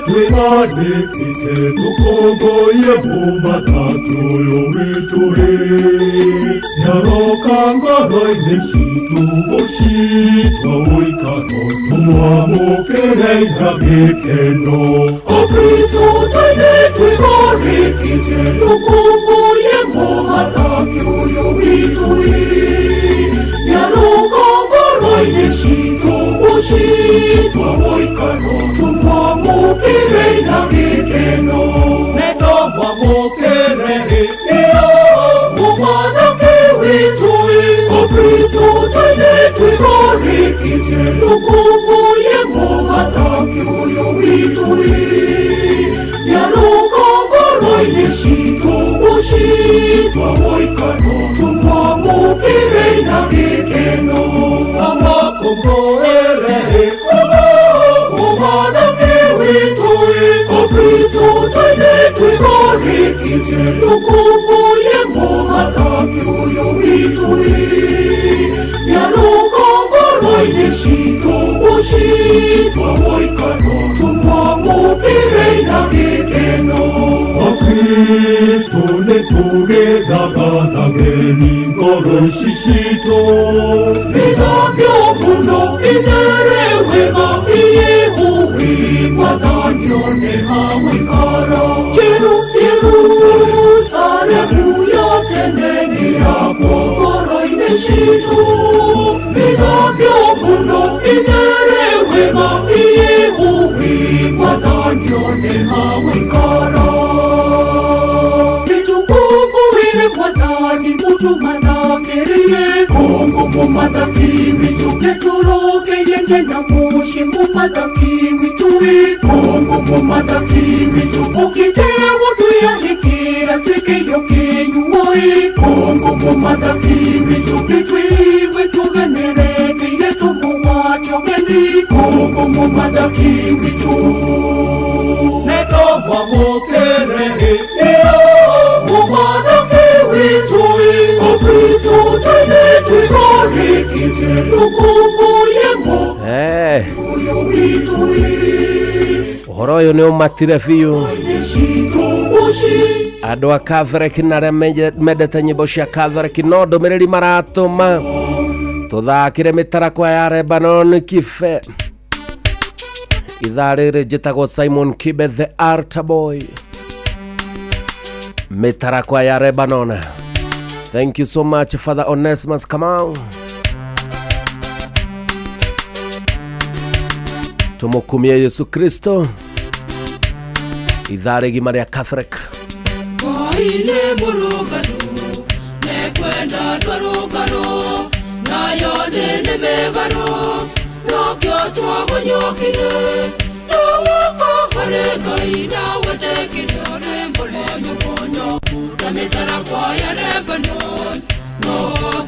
Twĩganĩkĩte tũkũngũiye mũmathaki ũyũ witũ ĩ, nĩaroka ngoro-inĩ citũ gũcitwa ũikaro, tũmwamũkĩre na gĩkeno. O Kristo twende twĩganĩkĩte tũkũngũiye mũmathaki ũyũ witũ ĩ, nĩaroka ngoro-inĩ citũ gũcitwa ũikaro, tũmwamũkĩre na gĩkeno. Nĩtũmwamũkĩre ĩo mũmathaki witũ ĩ, O Kristo twende twĩganĩkĩte tũbarĩkĩte tũkũngũye mũmathaki ũyũ witũ nĩarũka ngoro-inĩ citũ gũcitwa mũikano tũmwamũkĩre na gĩkeno amakũngũĩre mũmathaki witũ Kristo twende twibarikite tũkũngũye mũmathaki ũyũ witũ nĩarũka ngoro-inĩ citũ gũcitwa mũikano tũmwamũkĩre na gĩkeno Kristo nĩtũgĩthagathageeni ngoro ici citũ Gĩthambio mũno ithere wega iyĩhuhi mwathanio nĩ hawĩkara Jeru Jerusalemu ya tene nĩ yakwo ngoro-inĩ citũ Gĩthambio mũno ithere wega iyĩhuhi mwathanio nĩ hawĩkara Nĩtũkũngũĩre mwathani mũtũmathakĩrie Kongo mũmathaki witũ nĩtũrũkĩrie ngena mũciĩ mũmathaki witũ Kongo mũmathaki witũ ũkĩte gũtwĩanĩkĩra twĩke kĩnyuo Kongo mũmathaki witũ nĩtwĩigue tũgenerekeire tũmũgwate ũgeni Kongo mũmathaki witũ Nĩtũmwamũkĩre mũmathaki witũ Kristo twende twibarikite tũkũngũye ũyũ witũ Ũhoro ũyũ nĩ ũmatire biũ andũ a Catholic na arĩa mendete nyĩmbo cia Catholic no ndũmĩrĩri maratũma tũthakĩre mĩtarakwa ya Lebanon Kibe ithaa rĩrĩ njĩtagwo Simon Kibe the Altar Boy mĩtarakwa ya Lebanon. Thank you so much Father Onesmus Kamau. Tumukumie Yesu Kristo ithaa rĩgima rĩa Catholic. Ngai nĩ mũrũngarũ nĩkwenda andũ arũngarũ nayo thĩ nĩ mĩgarũ nokĩo twagonyokire rĩu harĩ Ngai na wetĩkire ũrĩ mũmonyomonyoku ta mĩtarakwa ya Lebanon no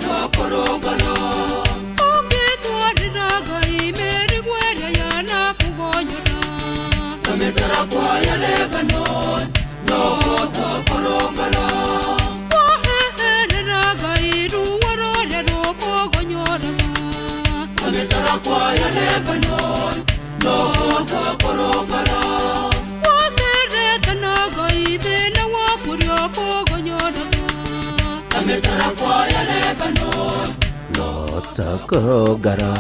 tũkũrũngara Ũngĩtwarĩra Ngai mĩrigo ĩrĩa yanakũgonyora ta mĩtarakwa ya Lebanon no tũkũrũngara Waheherera Ngai ruo rũrĩa rũkũgonyoraga ta mĩtarakwa ya Lebanon no tũkũrũngara Watereta na Ngai thĩna waku ũrĩa ũkũgonyoraga ta mĩtarakwa ya Lebanon no tũkũrũngara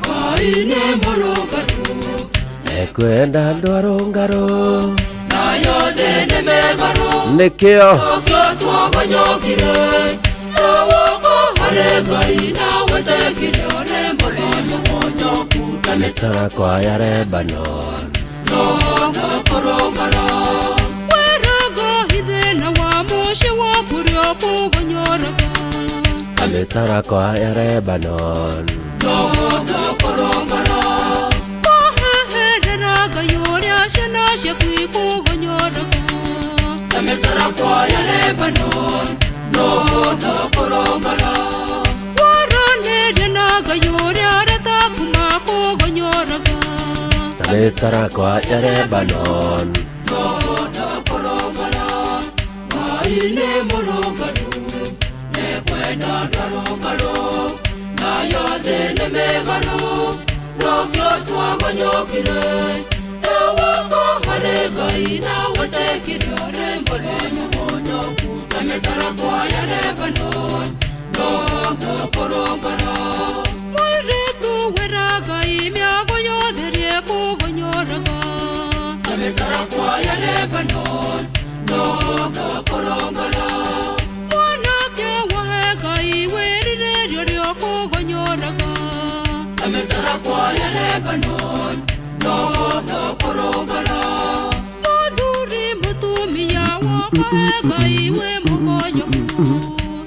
Ngai nĩ mũrũngarũ nĩkwenda andũ arũngarũ nayo thĩ nĩ mĩgarũ nĩkĩo nokĩo twagonyokire rĩu harĩ Ngai na wetĩkire ũrĩ mũmonyomonyoku ta mĩtarakwa ya Lebanon no tũkũrũngara Wĩra Ngai thĩna wa mũciĩ waku ũrĩa ũkũgonyoraga ta mĩtarakwa ya Lebanon no tũkũrũngara Waheherera Ngai ũrĩa ciana ciaku ikũgonyoraga ta mĩtarakwa ya Lebanon no tũkũrũngara Waranĩria na Ngai ũrĩa arata aku makũgonyoraga ta mĩtarakwa ya Lebanon no tũkũrũngara Ngai nĩ mũrũngarũ nĩkwenda andũ arũngarũ nayo thĩ nĩ mĩgarũ nokĩo twagonyokire rĩu harĩ Ngai na wetĩkire ũrĩ mũmonyomonyoku ta mĩtarakwa ya Lebanon no tũkũrũngara Mũirĩtu wĩra Ngai mĩago yothe ĩrĩa ĩkũgonyoraga ta mĩtarakwa ya Lebanon no tũkũrũngara Mwanake wahe Ngai wĩrirĩria ũrĩa ũkũgonyoraga ta mĩtarakwa ya Lebanon no tũkũrũngara Mũthuri mũtumia wakwa he Ngai wĩ mũgonyoku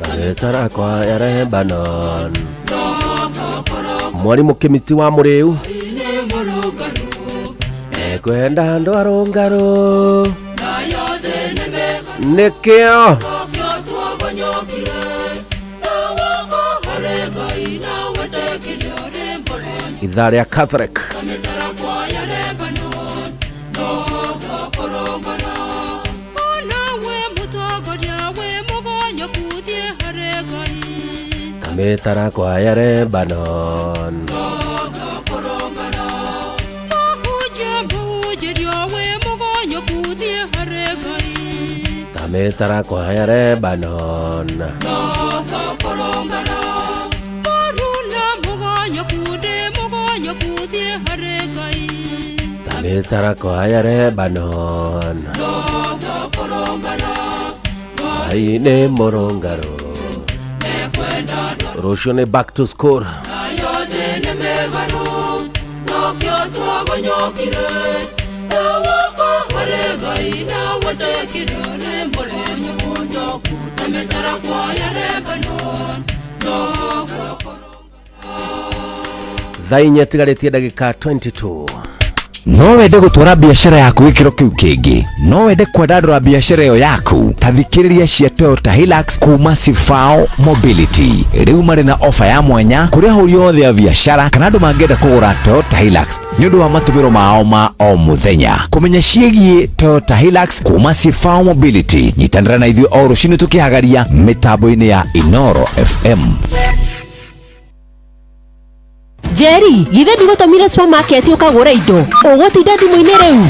ta mĩtarakwa ya Lebanon no tũkũrũngara Mwarimu Kimiti wa Muriu ekwenda andu arungaru nikio ithaa rĩa Catholic. Kamĩtarakwa ya Lebanon. Kamĩtarakwa ya Lebanon. Kamĩtarakwa ya Lebanon. Ngai nĩ mũrũngarũ. Rũciũ nĩ back to school. Thaa inya itigarĩtie ndagĩka 22. No wende gũtwara biacara yaku gĩkĩro kĩu kĩngĩ, no wende kwandandũra biacara ĩyo yaku, ta thikĩrĩria cia Toyota Hilux kuma Sifao Mobility. Rĩu marĩ na ofa ya mwanya kũrĩ ahũri othe a biacara kana andũ mangĩenda kũgũra Toyota Hilux nĩ ũndũ wa matũmĩro mao ma o mũthenya. Kũmenya ciĩgiĩ Toyota Hilux kuma Sifao Mobility, nyitanĩra na ithuĩ o rũcinĩ tũkĩhagaria mĩtambo-inĩ ya Inoro FM. Jerry, githe ndigũtũmire supermarket ũkagũra indo ũgũtinda thimũ-inĩ rĩu?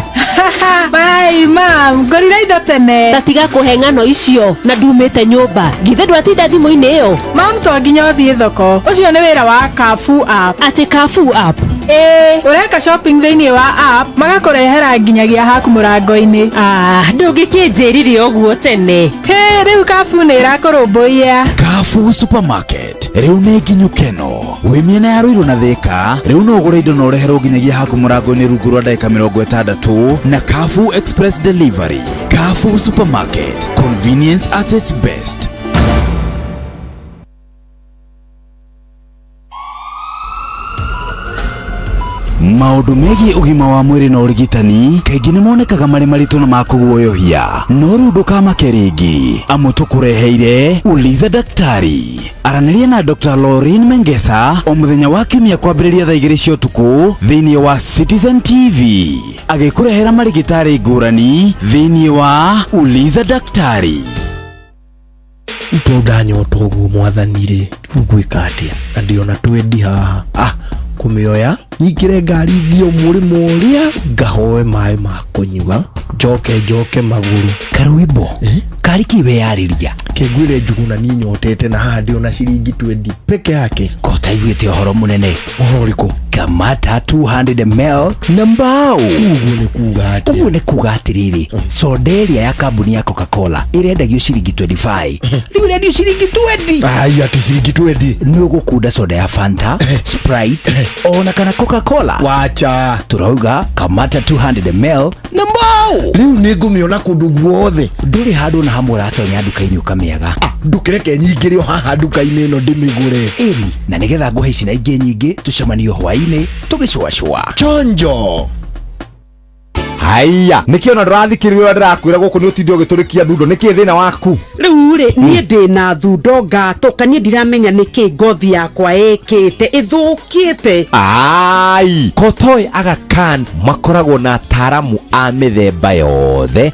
Bye mam, ngũrire indo tene. Ta tiga kũhe ng'ano icio na ndumĩte nyũmba. Githe ndwatinda thimũ-inĩ ĩyo? Mam, to nginya ũthiĩ thoko. Ũcio nĩ wĩra wa Carrefour app. Atĩ Carrefour app? Ĩĩ, ũreka shopping thĩinĩ wa app magakũrehera nginyagia haku mũrango-inĩ. Ah, ndũngĩkĩnjĩrire ũguo tene. Hĩ, rĩu Carrefour nĩ ĩrakũrũmbũiya. Carrefour Supermarket rĩu nĩ nginyu keno. Wĩ mĩena ya Ruiru na Thika, rĩu no ũgũre indo na ũreherwo nginyagia haku mũrango-inĩ rungu rwa ndagĩka 60 na Carrefour Express Delivery. Carrefour Supermarket, convenience at its best. Maũndũ megiĩ ũgima wa mwĩrĩ na ũrigitani kaingĩ nĩ monekaga marĩ maritũ na ma kũguoyohia, no rĩu ndũkamake rĩngĩ amu tũkũreheire Uliza Daktari. Aranĩria na Dr. Lauren Mengesa o mũthenya wa kiumia kwambĩrĩria thaa 2 cia ũtukũ thĩinĩ wa Citizen TV, agĩkũrehera marigitari ngũrani thĩinĩ wa Uliza Daktari. Tondũ ndanyota ũguo mwathani rĩ, rĩu ngwĩka atĩa? Na ndĩona twendi haha. Ah, kũmĩoya nyingĩre ngari thiĩ mũrĩmo ũrĩa ngahoe maĩ ma kũnyua njoke njoke magũrũ. Karwĩmbo kari kĩ weyarĩria? Kĩngwĩre Njuguna niĩ nyotete na haha ndĩona ciringi 20 peke yake. Ko taiguĩte ũhoro mũnene? Ũhoro ũrĩkũ? Kamata 200 ml na mbao. Ũguo nĩ kuga atĩa? Ũguo nĩ kuga atĩrĩrĩ, soda ĩrĩa ya kambuni ya Coca-Cola ĩrendagio ciringi 25, rĩu ĩrendio ciringi 20. Ai, atĩ ciringi 20? Nĩ ũgũkunda soda ya Fanta, Sprite ona kana Coca-Cola. Wacha. Turauga Kamata 200 ml na mbao. Rĩu nĩ ngũmĩona kũndũ guothe. Ndũrĩ handũ na hamwe ũratonya nduka-inĩ ũkamĩaga. Ndũkĩreke nyingĩre o haha nduka-inĩ ĩno ndĩmĩgũre. Ĩni, na nĩgetha ngũhe ici na ingĩ nyingĩ tũcemanio hwaĩ-inĩ tũgĩcũacũa. Chonjo. Haiya, nĩkĩo ona ndũrathikĩrĩria ũrĩa ndĩrakwĩra gũkũ nĩ ũtinde ũgĩtũrĩkia thundo, nĩkĩ thĩna waku? Rĩu rĩ, niĩ ndĩna thundo ngatũka, niĩ ndiramenya nĩkĩ ngothi yakwa ĩkĩte ĩthũkĩte. Ai, Kotoĩ Aga Khan makoragwo na ataaramu a mĩthemba yothe.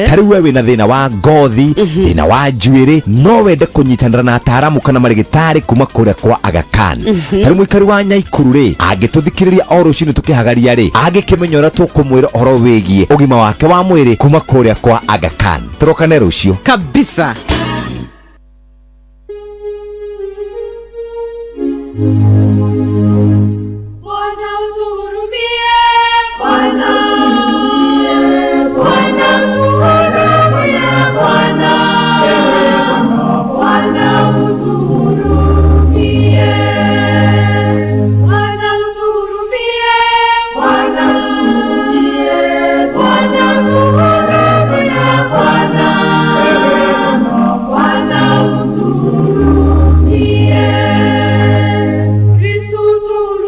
Ta rĩu we wĩna thĩna wa ngothi, thĩna wa njuĩrĩ, no wende kũnyitanĩra na ataaramu kana marĩgĩtarĩ kuma kũrĩa kwa Aga Khan. Ta rĩu mũikari wa Nyaikuru rĩ, angĩtũthikĩrĩria o rũcinĩ tũkĩhagaria rĩ, angĩkĩmenya ũrĩa tũkũmwĩra ũhoro wĩgiĩ ũgima wake wa mwĩrĩ kuma kũrĩa kwa Aga Khan. Tũrokane rũciũ. Kabisa. Bwana utuhurumie, Bwana utuhurumie, Bwana utuhurumie, Bwana, Bwana utuhurumie. Bwana utuhurumie, Bwana utuhurumie, Bwana utuhurumie, Bwana, Bwana utuhurumie. Kristo utuhurumie.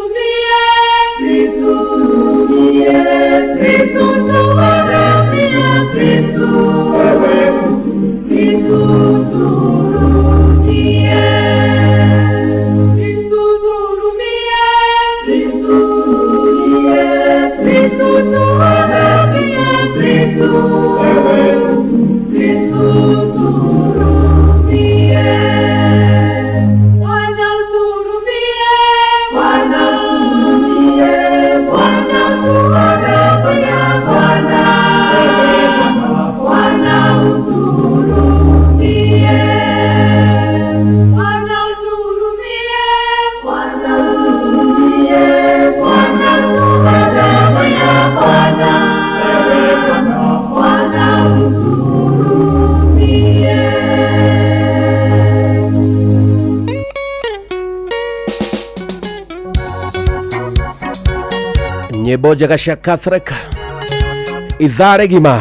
Nyĩmbo njega cia Catholic ithaa rĩgima.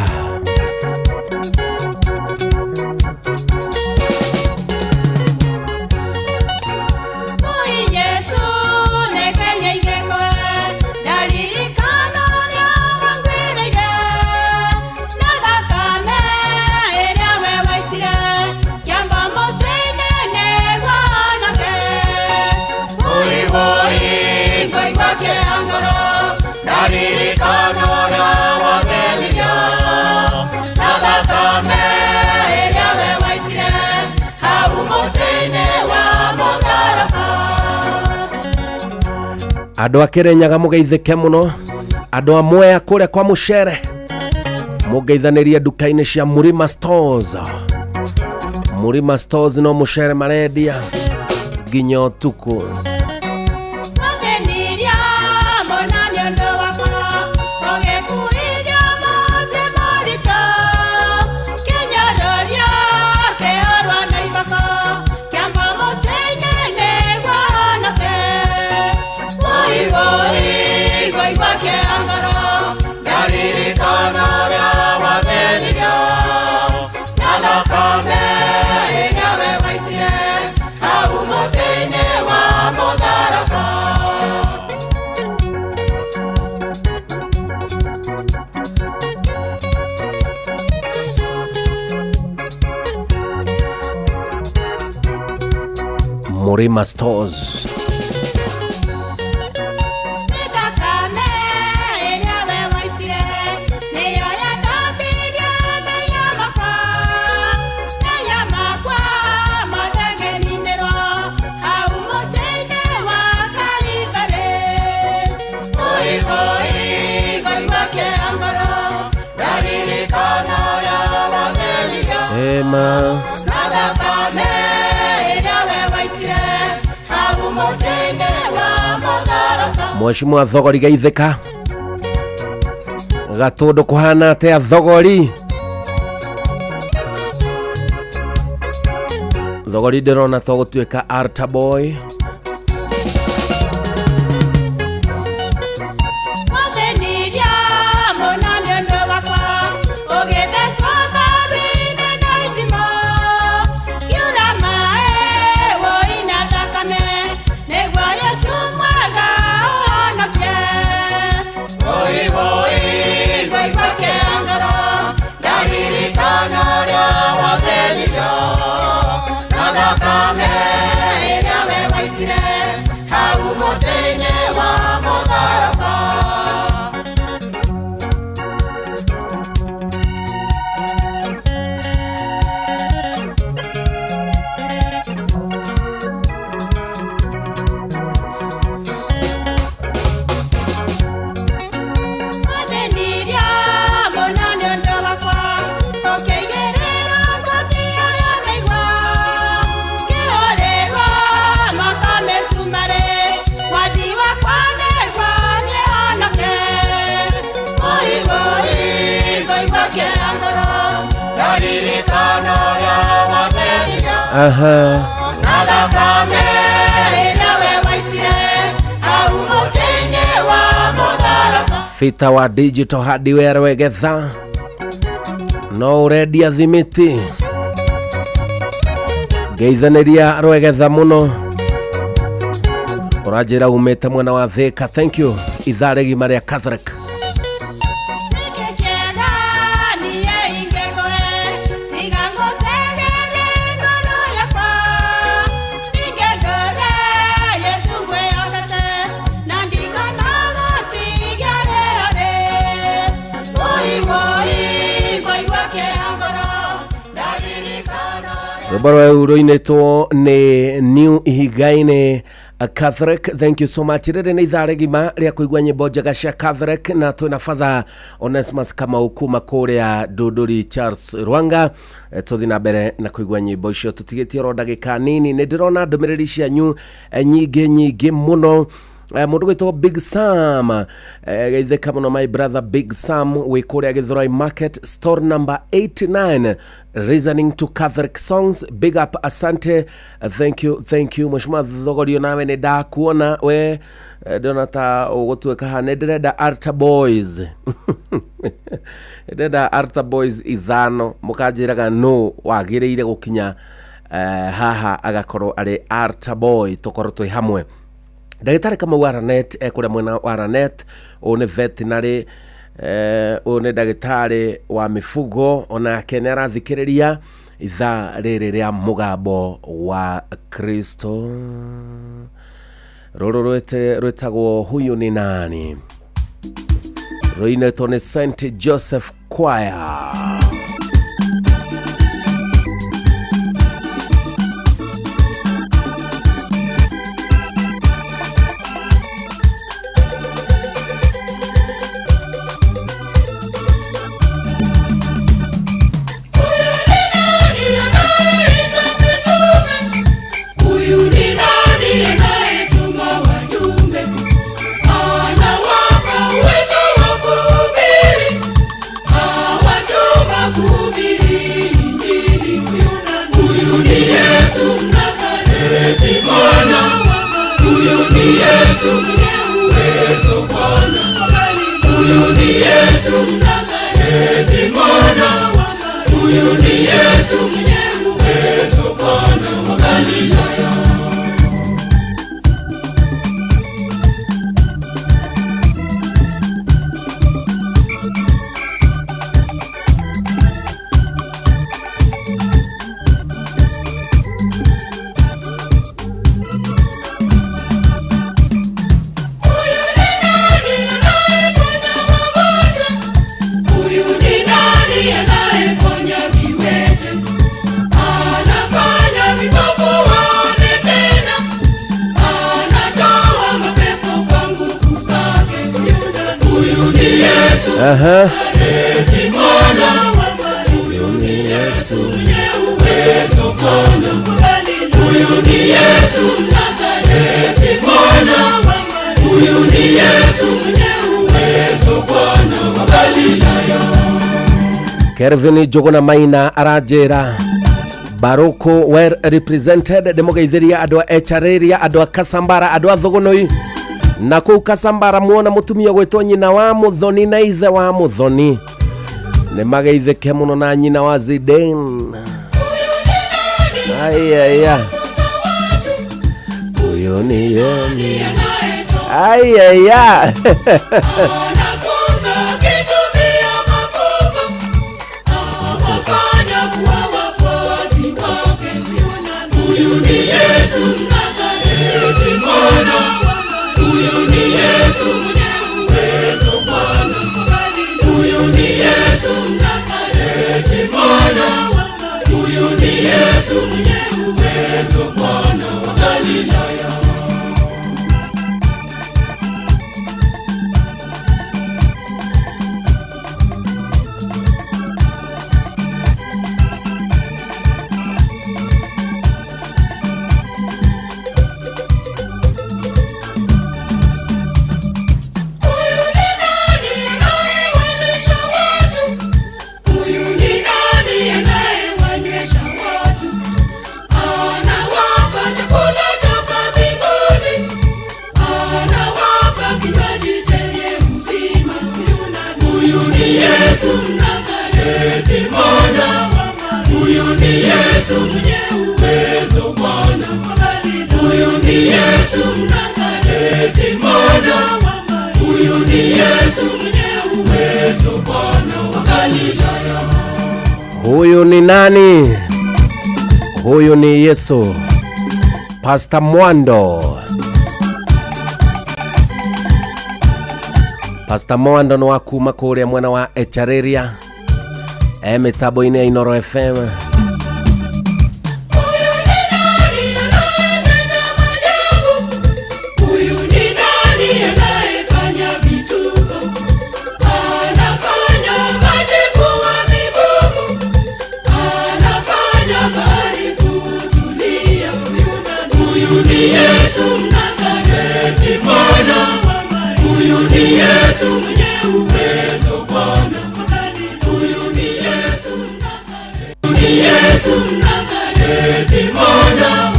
Moi Yesu nekenye igeko ndaririkana ũrĩa wangwĩrĩire na thakame ĩrĩa we waitire kĩamba mũtĩ-inĩ nĩguo honoke. Woi woi ngaigua kĩeha ngoro ndaririkana ũrĩa wathĩnirio na thakame ĩrĩa we waitire hau mũtĩ-inĩ wa mũtharaba. Andũ a Kĩrĩnyaga mũgeithĩke mũno, andũ a Mwea kũrĩa kwa mũcere mũngeithanĩrie nduka-inĩ cia Murima Stores. Murima Stores no mũcere marendia nginya ũtukũ. Wathĩnirio mũno nĩ ũndũ wakwa, ũgĩkuithio mũtĩ mũritũ, kĩnyororio kĩhũrwo na iboko, kĩambwo mũtĩ-inĩ nĩguo honoke. Woi woi ngaigua kĩeha ngoro ndaririkana ũrĩa wathĩnirio na thakame ĩrĩa we waitire hau mũtĩ-inĩ wa mũtharaba. Murima Stores. Nĩ thakame ĩrĩa we waitire, nĩyo yathambirie mehia makwa, mehia makwa mothe ngĩninĩrwo hau mũtĩ-inĩ wa Kalivarĩ. Woi woi ngaigua kĩeha ngoro ndaririkana ũrĩa wathĩnirio Ema. na thakame ĩrĩa we waitire hau mũtĩ-inĩ wa mũtharaba. Mheshimiwa Thogori geithĩka. Gatũndũ kũhana atĩa Thogori? Thogori ndĩrona to gũtuĩka Arta boy. Wathĩnirio mũno nĩ ũndũ wakwa, ũgĩthecwo mbaru-inĩ na itimũ, kiura maaĩ woina thakame, nĩguo Yesu mwega ũhonokie. Woi woi ngaigua kĩeha ngoro ndaririkana ũrĩa wathĩnirio na thakame ĩrĩa we waitire hau mũtĩ-inĩ wa mũtharaba. Wathĩnirio mũno nĩ ũndũ wakwa, ũkĩigĩrĩrwo ngobia ya mĩigua, kĩhũrĩrwo moko mĩcumarĩ, mwathi wakwa nĩguo niĩ honoke. Woi woi ngaigua kĩeha ngoro ndaririkana ũrĩa wathĩnirio Aha. na thakame ĩrĩa we waitire hau mũtĩ-inĩ wa mũtharaba. Fita wa digital hardware wegetha no ũrendia thimiti ngeithanĩria rwegetha mũno ũranjĩra umĩte mwena wa Thika. Thank you. Ithaa rĩgima rĩa Catholic. Nĩkĩ kĩega niĩ ingĩkũhe, tiga ngũtegere ngoro yakwa, ningĩndũre Yesu ngwĩhokete, na ndikona gũtigia rĩo rĩ. Woi woi ngaigua kĩeha ngoro ndaririkana Rwĩmbo rũu rũinĩtwo nĩ New Ihiga-inĩ Catholic. Thank you so much. Rĩrĩ nĩ ithaa rĩgima rĩa kũigua nyĩmbo njega cia Catholic na twĩna Father Onesmus Kamau kuma kũrĩa Ndũndũri Charles Rwanga. Tũthiĩ na mbere na kũigua nyĩmbo icio tũtigĩtie oro ndagĩka nini. Nĩ ndĩrona ndũmĩrĩri cianyu nyingĩ nyingĩ mũno. Mũndũ gwĩtwo Big Sam, geithĩka mũno my brother Big Sam wĩ kũrĩa Githurai Market, store number 89, listening to Catholic songs. Big up, asante, thank you, thank you. Mheshimiwa Thogorio, nawe nĩ ndakuona we, ndĩrona ta ũgũtuĩka haha. Nĩ ndĩrenda Altar Boys, ndĩrenda Altar Boys 5, mũkanjĩraga no wagĩrĩire gũkinya haha agakorwo arĩ Altar Boy, tũkorwo twĩ hamwe. Ndagĩtarĩ Kamau wa Ranet, kũrĩa mwena wa Ranet, ũyũ nĩ veterinary, ũyũ nĩ ndagĩtarĩ wa mĩfugo, onake nĩ arathikĩrĩria ithaa rĩrĩ rĩa mũgambo wa Kristo. Rũrũ rwĩtagwo Huyu ni Nani, rũinĩtwo nĩ St Joseph Choir. Huyu ni nani anayetuma wajumbe? Anawapa uwezo wa kuhubiri, awatuma kuhubiri Injili. Huyu ni Yesu Mnazareti Bwana, huyu ni Yesu mwenye uwezo Bwana, huyu ni Yesu Mnazareti Bwana, huyu ni Yesu mwenye uwezo Bwana wa Galilaya. Huyu ni nani anayeponya viwete? Anafanya vipofu waone tena, anatoa mapepo kwa nguvu zake. Huyu ni Yesu Nazareti Bwana, huyu ni Yesu mwenye uwezo Bwana, huyu ni Yesu Nazareti Bwana, huyu ni Yesu mwenye uwezo Bwana wa Galilaya. Kelvin Njuguna Maina aranjĩra Baruku well represented. Ndĩmũgeithĩria andũ a Echareria, andũ a Kasambara, andũ a Thũgũnũi na kũu Kasambara muona mũtumia gwĩtwo nyina wa Mũthoni na ithe wa Mũthoni, nĩ mageithĩke mũno na nyina wa Zidane. Ayaya, huyo ni yeye. Ayaya. Anafunza akitumia mafumbo, awafanya kuwa wafuasi wake. Huyu ni Yesu Mnazareti Bwana, huyu ni Yesu mwenye uwezo Bwana, huyu ni Yesu Mnazareti Bwana, huyu ni Yesu mwenye uwezo Bwana wa Galilaya. Huyu ni nani anayewalisha watu? Huyu ni nani anayewanywesha watu? Anawapa chakula toka mbinguni, anawapa kinywaji chenye uzima. Huyu ni Yesu Mnazareti Bwana, huyu ni Yesu mwenye uwezo Bwana, huyu ni Yesu Mnazareti Bwana, huyu ni Yesu mwenye uwezo Bwana wa Galilaya. Huyu ni nani? Huyu ni Yesu. Pastor Mwando. Pastor Mwando nĩ wa kuma kũrĩa mwena wa Echareria, mĩtambo-inĩ ya Inoro FM. Huyu ni nani anayefanya vituko? Anafanya maji kuwa migumu, anafanya bahari kutulia. Huyu ni Yesu Mnazareti Bwana, Yesu mwenye uwezo Bwana. Huyu ni Yesu Mnazareti, ni Yesu Mnazareti Bwana.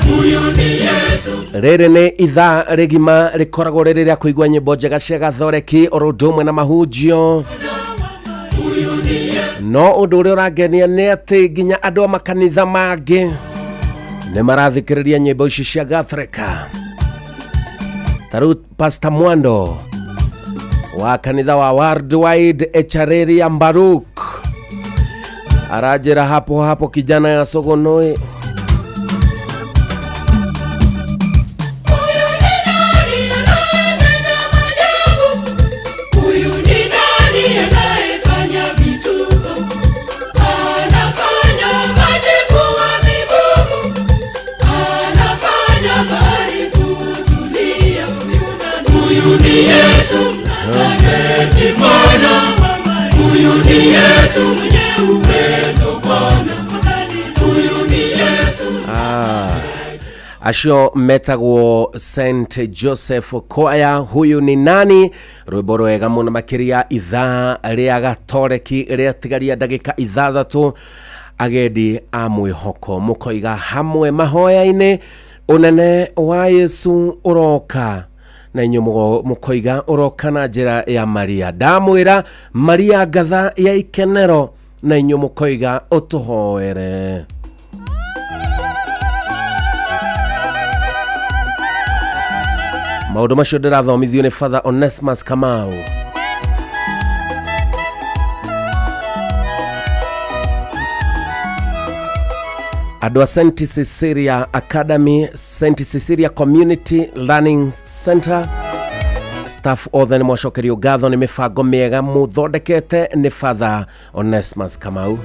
Huyu ni Yesu. Rĩrĩ nĩ ithaa rĩgima rĩkoragwo rĩrĩ rĩa kũigua nyĩmbo njega cia gathoreki oro ũndũ ũmwe na mahunjio. No ũndũ ũrĩa ũrangenia nĩ atĩ nginya andũ a makanitha mangĩ nĩ marathikĩrĩria nyĩmbo ici cia gathreka. Ta rĩu Pastor Mwando wa kanitha wa Worldwide Echareria Mbaruk aranjĩra hapo hapo kijana ya Sogonoi. Huyu ni nani anayefanya vituko? Anafanya maji kuwa migumu, anafanya bahari kutulia. Huyu ni Yesu Mnazareti Bwana. Huyu ni Yesu mwenye uwezo Bwana. Huyu ni Yesu. Acio metagwo St Joseph Choir. Huyu ni nani? Rwimbo rwega mũno makĩria ithaa rĩa gatoreki rĩatigaria ndagĩka ithathatũ. Agendi a mwĩhoko mũkoiga hamwe mahoya-inĩ, ũnene wa Yesu ũroka, na inyuĩ mũkoiga ũroka na njĩra ya Maria. Ndamwĩra Maria ngatha ya ikenero, na inyuĩ mũkoiga ũtũhoere. Maũndũ macio ndĩrathomithio nĩ Father Onesmus Kamau. Andũ a St Cecilia Academy, St Cecilia Community Learning Center staff othe nĩ mwacokerio ngatho nĩ mĩbango mĩega mũthondekete nĩ Father Onesmus Kamau.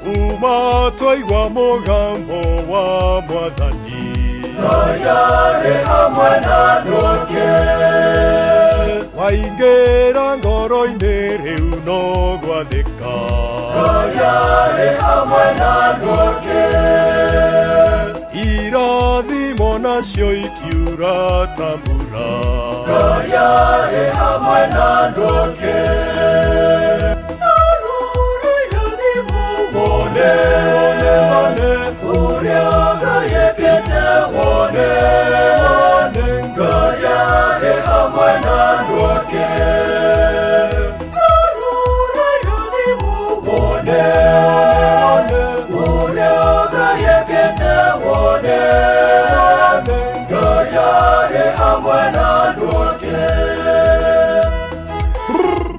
Kuma twaigua mũgambo wa mwathani, Ngai hamwe na andũ ake. Waingĩra ngoro-inĩ rĩu no gwathĩka, Ngai hamwe na andũ ake. Irathimo nacio ikiura ta mbura, Ngai hamwe na andũ ake.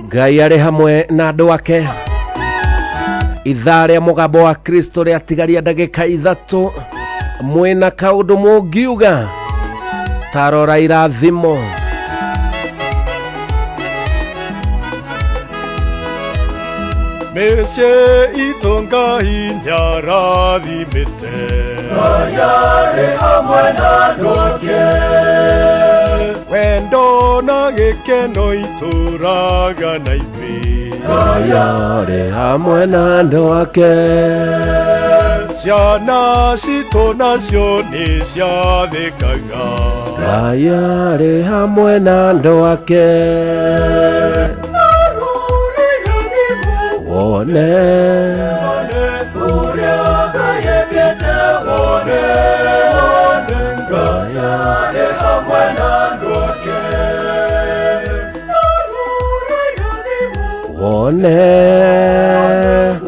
Ngai arĩ hamwe na andũ ake. Ithaa rĩa mũgambo wa Kristo rĩatigaria ndagĩka ithatũ. Mwĩna kaũndũ mũngiuga? Tarora irathimo. Mĩciĩ itũ Ngai nĩarathimĩte, Ngai arĩ hamwe na andũ ake. Wendo na gĩkeno itũraga na ithuĩ, Ngai arĩ hamwe na andũ ake. Ciana citũ nacio nĩ ciathĩkaga, Ngai arĩ hamwe na andũ ake. Wone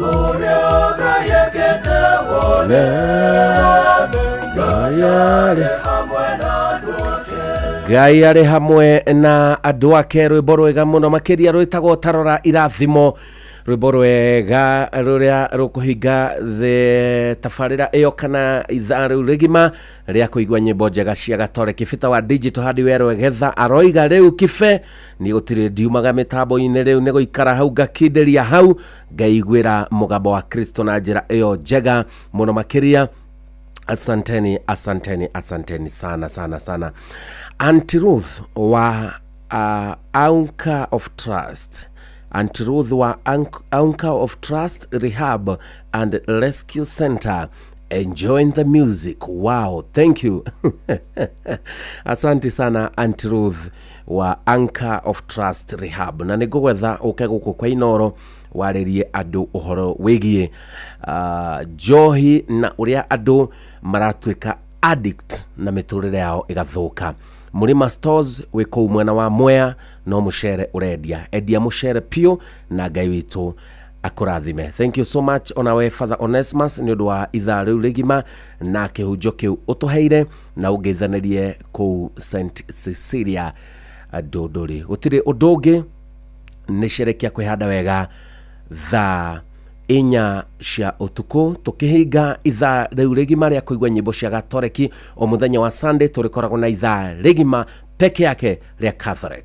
wone wone Ngai arĩ. Ngai arĩ hamwe na andũ ake. Rwĩmbo rwega mũno makĩria rwĩtagwo Tarora Irathimo, rwĩmbo rwega rũrĩa rũkũhinga the tabarĩra ĩyo kana ithaa rĩu rĩgima rĩa kũigua nyĩmbo njega cia Gatoreki. Bita wa digital hardware Rwegetha aroiga rĩu kibe niĩ gũtirĩ ndiumaga mĩtambo-inĩ, rĩu nĩ gũikara hau ngakindĩria hau ngaiguĩra mũgambo wa Kristo na njĩra ĩyo njega mũno makĩria. Asanteni, asanteni, asanteni sana sana sana. Auntie Ruth wa Anchor of Trust, Auntie Ruth wa Anchor of Trust Rehab and Rescue Center, enjoying the music. Wow, thank you. Asante sana Auntie Ruth wa Anchor of Trust Rehab. Na nĩngũgwetha ũke gũkũ kwa Inoro warĩrie andũ ũhoro wĩgiĩ njohi na ũrĩa andũ maratuĩka addict na mĩtũrĩre yao ĩgathũka. Mũrĩma Stores wĩ kũu mwena wa Mwea, no mũcere ũrendia, endia mũcere piũ na Ngai witũ akũrathime. Thank you so much onawe Father Onesmus nĩ ũndũ wa ithaa rĩu rĩgima na kĩhunjo kĩu ũtũheire, na ũngeithanĩrie kũu St Cecilia Ndũndũri. Gũtirĩ ũndũ ũngĩ, nĩ cerekia kwĩhanda wega thaa 4 cia ũtukũ tũkĩhinga ithaa rĩu rĩgima rĩa kũigua nyĩmbo cia Gatoreki. O mũthenya wa Sunday tũrĩkoragwo na ithaa rĩgima peke yake rĩa Catholic.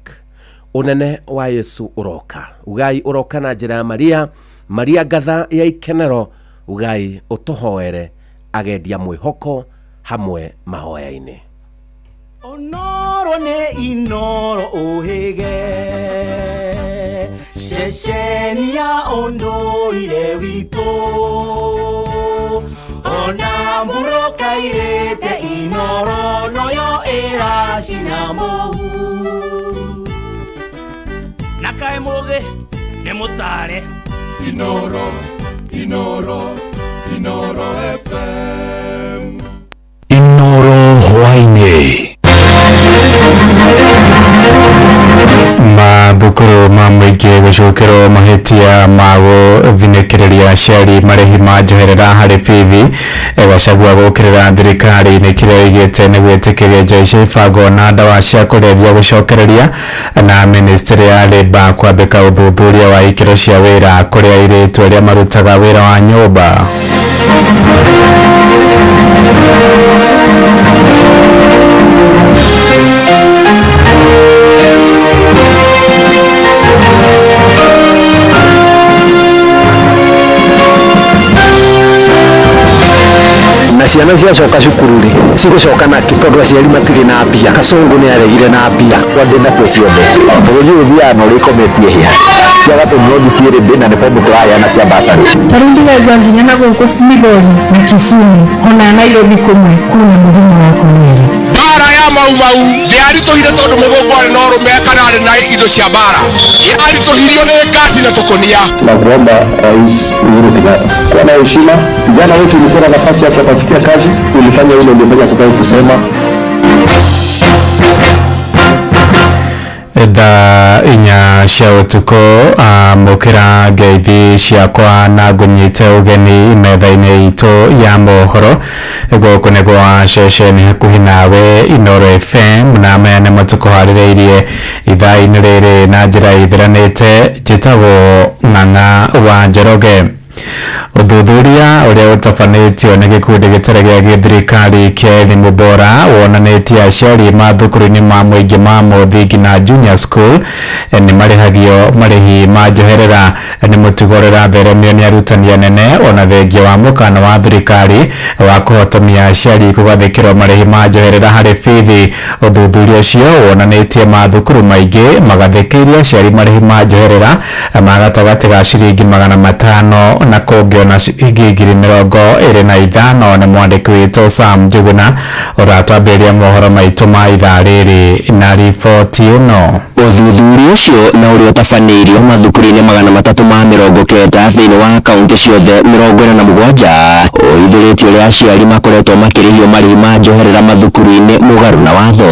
Ũnene wa Yesu ũroka, ugai ũroka na njĩra ya Maria, Maria ngatha ya ikenero, ugai ũtũhoere agendia mwĩhoko hamwe mahoya-inĩ. Onoro nĩ Inoro ũhĩge ceceni ya ũndũire witũ, ona mbũrũka irĩte Inoro noyo ĩracina mũhu. Na kaĩ mũgĩ nĩ mũtare. Inoro, Inoro, Inoro FM. Inoro hwaĩ-inĩ. Mathukuru ma mũingĩ gũcokerwo mahĩtia ma gũthinĩkĩrĩria aciari marĩhi ma njoherera harĩ bithi. Gachagua gũkĩrĩra thirikari nĩ kĩrĩa oigĩte nĩ gwĩtĩkĩria njohi cia ibango na ndawa cia kũrebia gũcokereria, na ministry ya Labour kwambĩka ũthuthuria wa ikĩro cia wĩra kũrĩ airĩtu arĩa marutaga wĩra wa nyũmba. Na ciana ciacoka cukuru rĩ, cigũcoka nake tondũ aciari matirĩ na mbia. Kasongo nĩ aregire na mbia. Kwa ndĩ nacio ciothe bũrũri ũyũ ũthiaga na ũrĩa ikometie hĩa cia gatũmũrogi ciĩrĩ ndĩ na nĩ bomu tũraheana cia basarĩ. Ta rĩu ndĩraigua nginya na gũkũ Migori na Kisumu ona Nairobi kũmwe kwĩna mũrimũ wa kolera. Mbara ya Mau Mau ndĩaritũhire tondũ mũthũngũ arĩ na ũrũme kana arĩ na indo cia mbara, yaritũhirio nĩ ngati na tũkũnia. Tunakuomba Rais Uhuru Kenyatta kuwa na heshima. Vijana wetu ulikuwa na nafasi ya kuwatafutia kazi, ulifanya ile ulifanya, tutaki kusema. Thaa 4 cia ũtukũ, amũkĩra ngeithi ciakwa na ngũnyite ũgeni metha-inĩ itũ ya mohoro. Gũkũ nĩ gwa ceceni hakuhĩ nawe Inoro FM, na maya nĩmo tũkũharĩrĩirie ithaa-inĩ rĩrĩ na njĩra ĩthiranĩte. Njĩtagwo Ng'ang'a wa Njoroge. Ũthuthuria ũrĩa ũtabanĩtio nĩ gĩkundi gĩtarĩ gĩa gĩthirikari kĩa Elimu Bora wonanĩtie aciari mathukuru-inĩ ma mũingĩ ma mũthingi na junior school nĩ marĩhagio marĩhi ma njoherera. Nĩ mũtugo ũrĩa ũratheremio nĩ arutani anene ona thengia wa mũkana wa thirikari wa kũhotomia aciari kũgathĩkĩrwo marĩhi ma njoherera harĩ bithi. Ũthuthuria ũcio wonanĩtie mathukuru maingĩ magathĩkĩirie aciari marĩhi ma njoherera ma gatagatĩ ga ciringi 500 na kũngĩ ona ciringi 25,000. Nĩ mwandĩki witũ Sam Njuguna ũratwambĩrĩria mohoro maitũ ma ithaa rĩrĩ na riboti ĩno. Ũthuthuria ũcio na ũrĩa ũtabanĩirio mathukuru-inĩ 390 thĩinĩ wa kaunti ciothe 47 ũhithũrĩtie ũrĩa aciari makoretwo makĩrĩhio marĩhi ma njoherera mathukuru-inĩ mũgarũ na watho.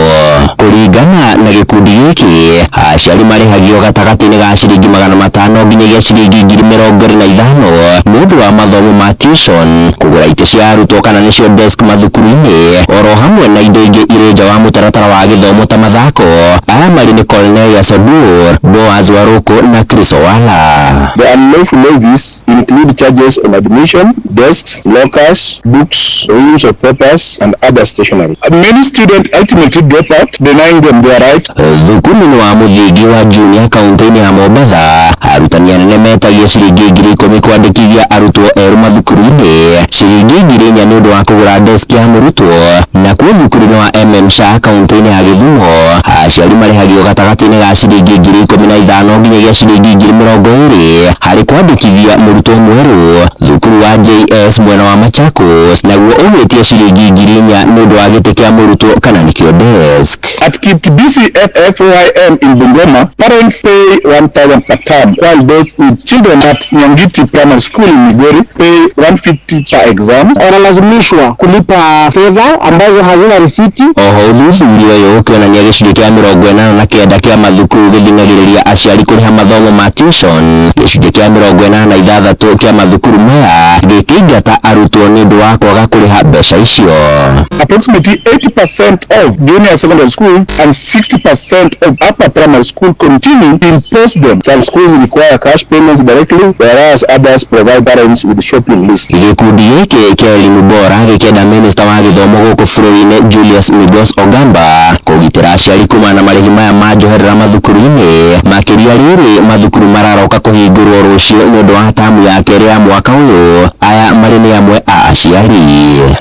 Kũringana na gĩkundi gĩkĩ, aciari marĩhagio gatagatĩ-inĩ ga ciringi 500 nginyagia ciringi 25,000 nĩ ũndũ wa mathomo ma tuition, kũgũra itĩ cia arutwo kana nĩcio desk mathukuru-inĩ, oro hamwe na indo ingĩ irĩ nja wa mũtaratara wa gĩthomo ta mathako. Aya marĩ nĩ Cornelius Oduor, Boaz Waruku na Chris Owala. The unlawful levies include charges on admission, desks, lockers, books, reams of papers, and other stationery. Many students ultimately drop out, denying them their right. Thukuru-inĩ wa mũthingi wa Junior kaunti-inĩ ya Mombatha, arutani anene metagia ciringi 10,000 kwandĩkithia arutwo erũ mathukuru-inĩ, ciringi 4,000 nĩ ũndũ wa kũgũra desk ya mũrutwo. Nakuo thukuru-inĩ wa MM Shah kaunti-inĩ ya Gĩthumo, aciari marĩhagio gatagatĩ-inĩ ga ciringi 15,000 nginyagia ciringi 20,000 harĩ kwandĩkithia mũrutwo mwerũ. Thukuru wa JS mwena wa Machakos naguo ũgwĩtia ciringi 4,000 nĩ ũndũ wa gĩtĩ kĩa mũrutwo kana nĩkĩo desk. At Kibisi FFYM in Bungoma, parents pay 1,000 per term, while those with children at Nyangiti Primary School in Migori pay 150 per exam. Wanalazimishwa kulipa fedha ambazo hazina risiti. Oho ũthuthuria ũyũ ũkĩonania gĩcunjĩ kĩa 89 kĩa mathukuru gĩthing'agĩrĩria aciari kũrĩha mathomo ma tuition, gĩcunjĩ kĩa 86 kĩa mathukuru maya gĩkĩingata arutwo nĩ ũndũ wa kwaga kũrĩha mbeca icio. Approximately 80% of junior secondary school and 60% of upper primary school continue to impose them. Some schools require cash payments directly, whereas others provide parents with shopping lists. Gĩkundi gĩkĩ kĩa elimu bora gĩkĩenda minista wa gĩthomo gũkũ bũrũri-inĩ Julius Migos Ogamba kũgitĩra aciari kumana na marĩhi maya ma njoherera mathukuru-inĩ, makĩria rĩrĩ mathukuru mararoka kũhingũrwo rũciũ nĩ ũndũ wa tamu ya kerĩ ya mwaka ũyũ. Aya marĩ nĩ amwe a aciari.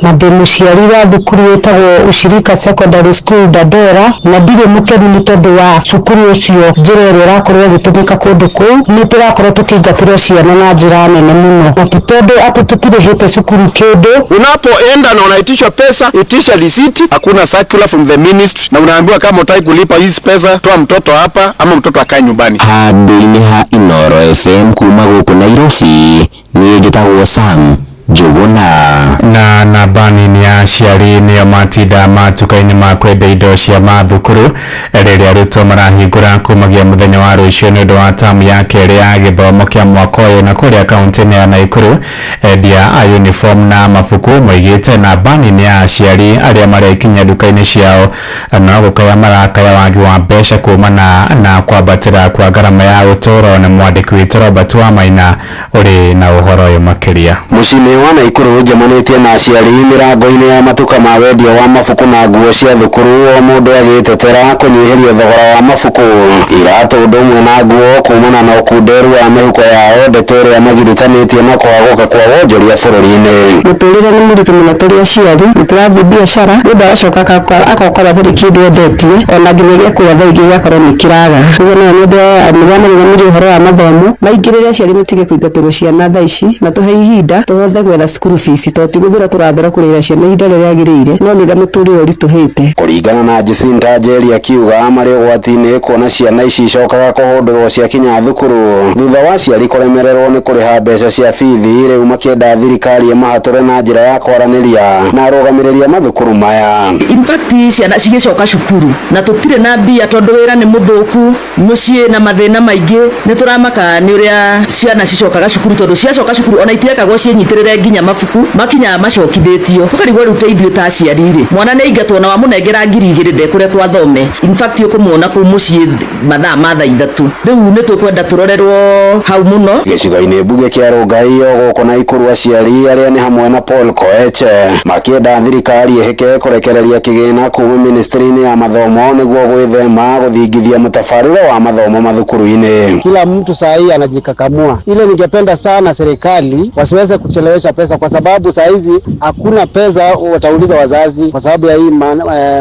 Na ndĩ mũciari wa thukuru wĩtagwo Ushirika Secondary School Dandora, na ndirĩ mũkenu nĩ tondũ wa cukuru ũcio njĩra ĩrĩa ĩrakorwo ĩgĩtũmĩka kũndũ kũu. Nĩ tũrakorwo tũkĩingatĩrwo ciana na njĩra nene mũno, na ti tondũ atĩ tũtirĩhĩte cukuru kĩndũ. Unapoenda na unaitishwa pesa, itisha risiti. Hakuna circular from the ministry, na unaambiwa kama hutaki kulipa hizi pesa, toa mtoto hapa ama mtoto akae nyumbani. Handũ-inĩ ha Inooro FM kuma gũkũ Nairobi, niĩ njĩtagwo Sam Njũgũna. Na namba nini ya aciari nĩo matinda matuka-inĩ ma kwendia indo cia mathukuru rĩrĩa arutwo marahingũra kumagia mũthenya wa rũciũ nĩ ũndũ wa tamu ya kerĩ ya gĩthomo kĩa mwaka ũyũ. Na kũrĩa kaunti-inĩ ya Nakuru, endia a uniform na mabuku moigĩte namba nini ya aciari arĩa marekinyia nduka-inĩ ciao no gũkaya marakaya wagi wa mbeca kumana na kwambatĩra kwa ngarama ya ũtũũro. Na mwandĩki witũ Robert Wamaina ũrĩ na ũhoro ũyũ makĩria. Mũciĩ-inĩ wa Nakuru njemanĩtie na aciari mĩrango-inĩ ya matuka ma wendia wa mabuku na nguo cia thukuru, o mũndũ agĩtetera kũnyihĩrio thogora wa mabuku, iratũ ũndũ ũmwe na nguo kumana na ũkunderu wa mĩhuko yao, ndeto ĩrĩa magiritanĩtie na kwagũka kwa wonjoria bũrũri-inĩ. Mũtũrĩre nĩ mũritũ mũno tũrĩ aciari, nĩ tũrathiĩ biacara, mũndũ agacoka agokora hatirĩ kĩndũ endetie, ona nginyagia kũrĩa thaa ingĩ gĩgakorwo nĩ kĩraga. Ũguo no nyende nĩguo marũgamĩrie ũhoro wa mathomo, maingĩrĩre aciari matige kũingatĩrwo ciana thaa ici, matũhe ihinda tũhote gwetha school fees, tondũ ti gũthura tũrathura kũrĩhĩra ciana ihinda rĩrĩa rĩagĩrĩire, no nĩ ũrĩa mũtũrĩre ũritũhĩte. Kũringana na Jacinta Njeri akiuga marĩ ũgwati-inĩ kuona ciana ici icokaga kũhũndũrwo ciakinya thukuru thutha wa aciari kũremererwo nĩ kũrĩha mbeca cia bithi, rĩu makĩenda thirikari ĩmahatũre na njĩra ya kwaranĩria na arũgamĩrĩri a mathukuru maya. In fact ciana cigĩcoka cukuru na tũtirĩ na mbia tondũ wĩra nĩ mũthũku, mũciĩ na mathĩna maingĩ, nĩ tũramaka nĩ ũrĩa ciana cicokaga cukuru tondũ ciacoka cukuru ona itirekagwo ciĩnyitĩrĩre nginya mabuku makinyaga macokithĩtio. Tũkarigwo rĩu ta ithuĩ ta aciari rĩ, mwana nĩ aingatwo na wamũnengera 2,000 ndekũrekwo athome, in fact ũkũmuona kũu mũciĩ mathaa ma thaa 3. Rĩu nĩ tũkwenda tũrorerwo hau mũno. Gĩcigo-inĩ mbunge kĩa Rongai o gũkũ Nakuru, aciari arĩa nĩ hamwe na Paul Koech makĩenda thirikari ĩhĩke kũrekereria kĩgĩna kuma ministry-inĩ ya mathomo nĩguo gwĩthema gũthingithia mũtabarĩre wa mathomo mathukuru-inĩ. Kila mtu saa hii anajikakamua. Ile ningependa sana serikali wasiweze kuchelewesha pesa, kwa sababu saa hizi hakuna pesa watauliza wazazi kwa sababu ya hii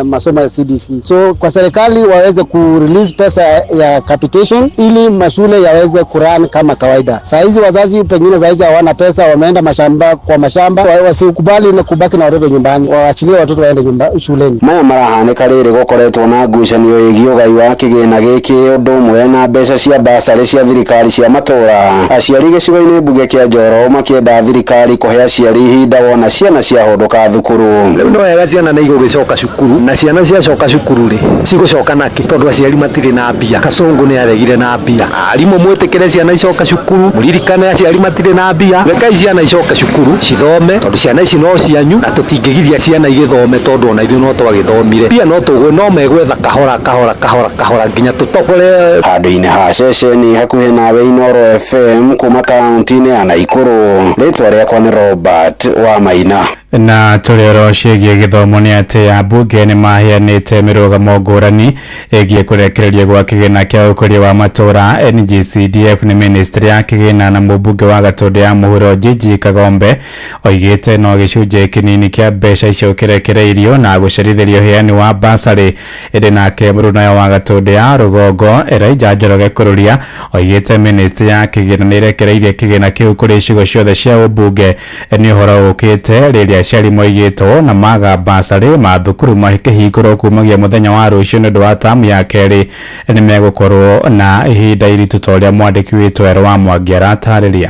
masomo ya CBC. So kwa serikali waweze ku release pesa ya capitation ili mashule yaweze kurun kama kawaida. Saa hizi wazazi pengine saa hizi hawana pesa, wameenda mashamba kwa mashamba, wasikubali na kubaki na watoto nyumbani, waachilie watoto waende shuleni. Maya marahanĩka rĩrĩ gũkoretwo na ngucanio ĩgiĩ ũgai wa kĩgĩna gĩkĩ ũndũ ũmwe na mbeca cia basarĩ cia thirikari cia matũra. Aciari gĩcigo-inĩ mbunge kĩa Njoro makĩenda thirikari thirikari kũhe aciari ihinda wona ciana ciahũndũka thukuru. Rĩu no wega ciana nĩ igũgĩcoka cukuru, na ciana ciacoka cukuru rĩ, cigũcoka nakĩ? Tondũ aciari matirĩ na mbia. Kasongo nĩ aregire na mbia. Arimũ mwĩtĩkĩre ciana icoke cukuru, mũririkane aciari matirĩ na mbia. Rekai ciana icoke cukuru cithome, tondũ ciana ici no cianyu, na tũtingĩgiria ciana igĩthome tondũ ona ithuĩ no twagĩthomire. Mbia no tũgwe, no megwetha kahora kahora kahora kahora nginya tũtobore. Handũ-inĩ ha ceceni hakuhĩ nawe Inooro FM kuma kaunti-inĩ ya Naikuru, rĩtwa rĩakwa nĩ Robert Wamaina. Na tũrĩ oro ciĩgiĩ gĩthomo nĩ atĩ ambunge nĩ maheanĩte mĩrũgamo ngũrani ĩgiĩ kũrekererio gwa kĩgĩna kĩa ũkũria wa matũũra NGCDF nĩ ministry ya kĩgĩna na mũmbunge wa Gatũndũ ya mũhuro Gigi Kagombe oigĩte no gĩcunjĩ kĩnini kĩa mbeca icio kĩrekereirio na gũcerithĩrio ũheani wa basarĩ. Ĩndĩ nake mũrunayo wa Gatũndũ ya rũgongo Elijah Njoroge Kũrũria oigĩte ministry ya kĩgĩna nĩ ĩrekereirie kĩgĩna kĩu kũrĩ icigo ciothe cia ũmbunge. Nĩ ũhoro ũkĩte rĩrĩa aciari moigĩtwo na maga basarĩ ma thukuru makĩhingũrwo kumagia mũthenya wa rũciũ nĩ ũndũ wa tamu ya kerĩ nĩ megũkorwo na ihinda iritũ ta ũrĩa mwandĩki witũ Erũ wa Mwangi aratarĩria.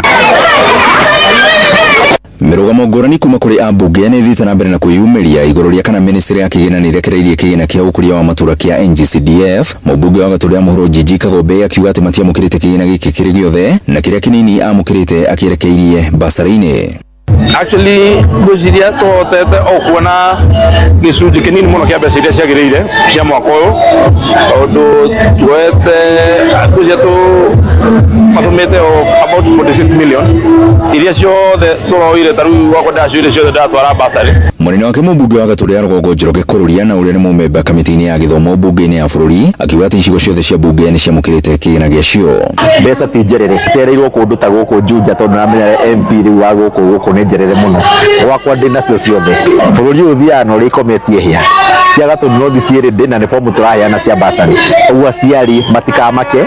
Mĩrũgamo ngũrani kuma kũrĩ ambunge nĩ ĩthiĩte na mbere na kwĩyumĩria igũrũ rĩa kana ministry ya kĩgĩna nĩ ĩrekereirie kĩgĩna kĩa ũkũria wa matũũra kĩa NGCDF. Mũmbunge wa Gatũndũ ya mũhuro Gigi Kagombe akiuga atĩ matiamũkĩrĩte kĩgĩna gĩkĩ kĩrĩ gĩothe na kĩrĩa kĩnini amũkĩrĩte akĩerekeirie basarĩ-inĩ. Actually ngwĩciria tũhotete o kuona gĩcunjĩ kĩnini mũno kĩa mbeca iria ciagĩrĩire cia mwaka ũyũ, tondũ tuoete ngwĩciria matũmĩte o about 46 million iria ciothe tũroire, ta rĩu gwakwa ndacioire ciothe ndatwara basarĩ. Mũnene wake mũmbunge wa Gatũndũ ya rũgongo Njoroge Kũrũria na ũrĩa nĩ mũmemba kamĩtĩ-inĩ ya gĩthomo mbunge-inĩ ya bũrũri akiuga atĩ icigo ciothe cia mbunge nĩ ciamũkĩrĩte kĩgĩna gĩacio. Mbeca ti njerere, cereirwo kũndũ ta gũkũ Juja tondũ namenya MP rĩu wa gũkũ gũkũ nĩ njerere mũno, gwakwa ndĩ nacio ciothe. Bũrũri ũyũ ũthiaga na ũrĩa ikometie hĩa, cia Gatũndũ North ciĩ ready na nĩ fomu tũraheana cia basarĩ, ũguo aciari matikamake,